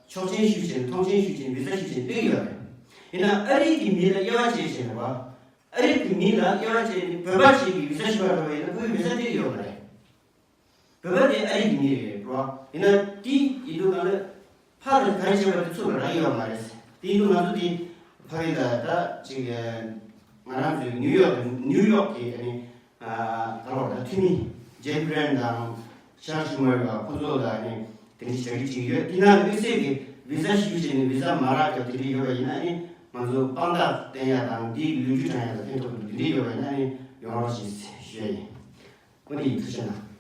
ཆོག་མཆན་ཞུས་བྱས་ནས་མཐོང་མཆན་ཞུས་བྱས་ནས་བི་ཟ་ཞུས་བྱས་ནས་ཕེབས་ཡོད་རེད། ཡིན་ན་ཨ་རི་གི་མི་ལ་དབྱེ་བ་འབྱེད་བྱས་ནས་བ། ཨ་རི་གི་མི་ལ་དབྱེ་བ་འབྱེད་ནས་བོད་པ་ཞིག་གིས་བི་ཟ་ཞུ་བར་འགྲོ་བ་ཡིན་ན་ཁོའི་བི་ཟ་སྤྲད་ཡོད་མ་རེད། བོད་པ་དེ་ཨ་རི་གི་མི་རེད་བ། ཡིན་ན་དེ་ཡིན་དུས་གང་ལ་ཕར་ལ་ག་རེ་བྱས་པ་དེ་ཚུར་ལ་རག་ཡོད་མ་རེད། དེ་ཡིན་དུས་ང་ཚོ་དེ་ཕ་གི་ལ་ད་ཅིག་ང་རང་ཚོའི་ནིའུ་ཡོག་ནིའུ་ཡོག་གི་ཨ་ནི། ད་ལོར་ད་འཐུས་མི་ཇེ་ཕི་རན་དང་ཤར་ཤུ་མར་ལ་ཁོ་ཚོ་ལ་ནི་དེ་འདྲའི་བྱ་རྒྱུ་ཅིག་ཡོད། དེ་ན་དམིགས་བསལ་གྱི་བི་ཟ་ཞུ་བྱས་ནས་བི་ཟ་མ་རག་ཀྱང་དེ་འདྲ་ཡོད་པ་ཡིན་ན་ནི་ང་ཚོ་དཔང་རྟགས་བསྟན་ཡ་དང་འདིའི་ལོ་རྒྱུས་དྲང་ཡ་ལ་ཕན་ཐོགས་ཀྱི་འདུག་དེ་འདྲ་ཡོད་པ་ཡིན་ན་ནི་ཡོང་རོགས་ཞེས་ཞུ་ཡ་ཡིན། ཨོ་དེ་ཡིན། ཐུགས་རྗེ་གནང་།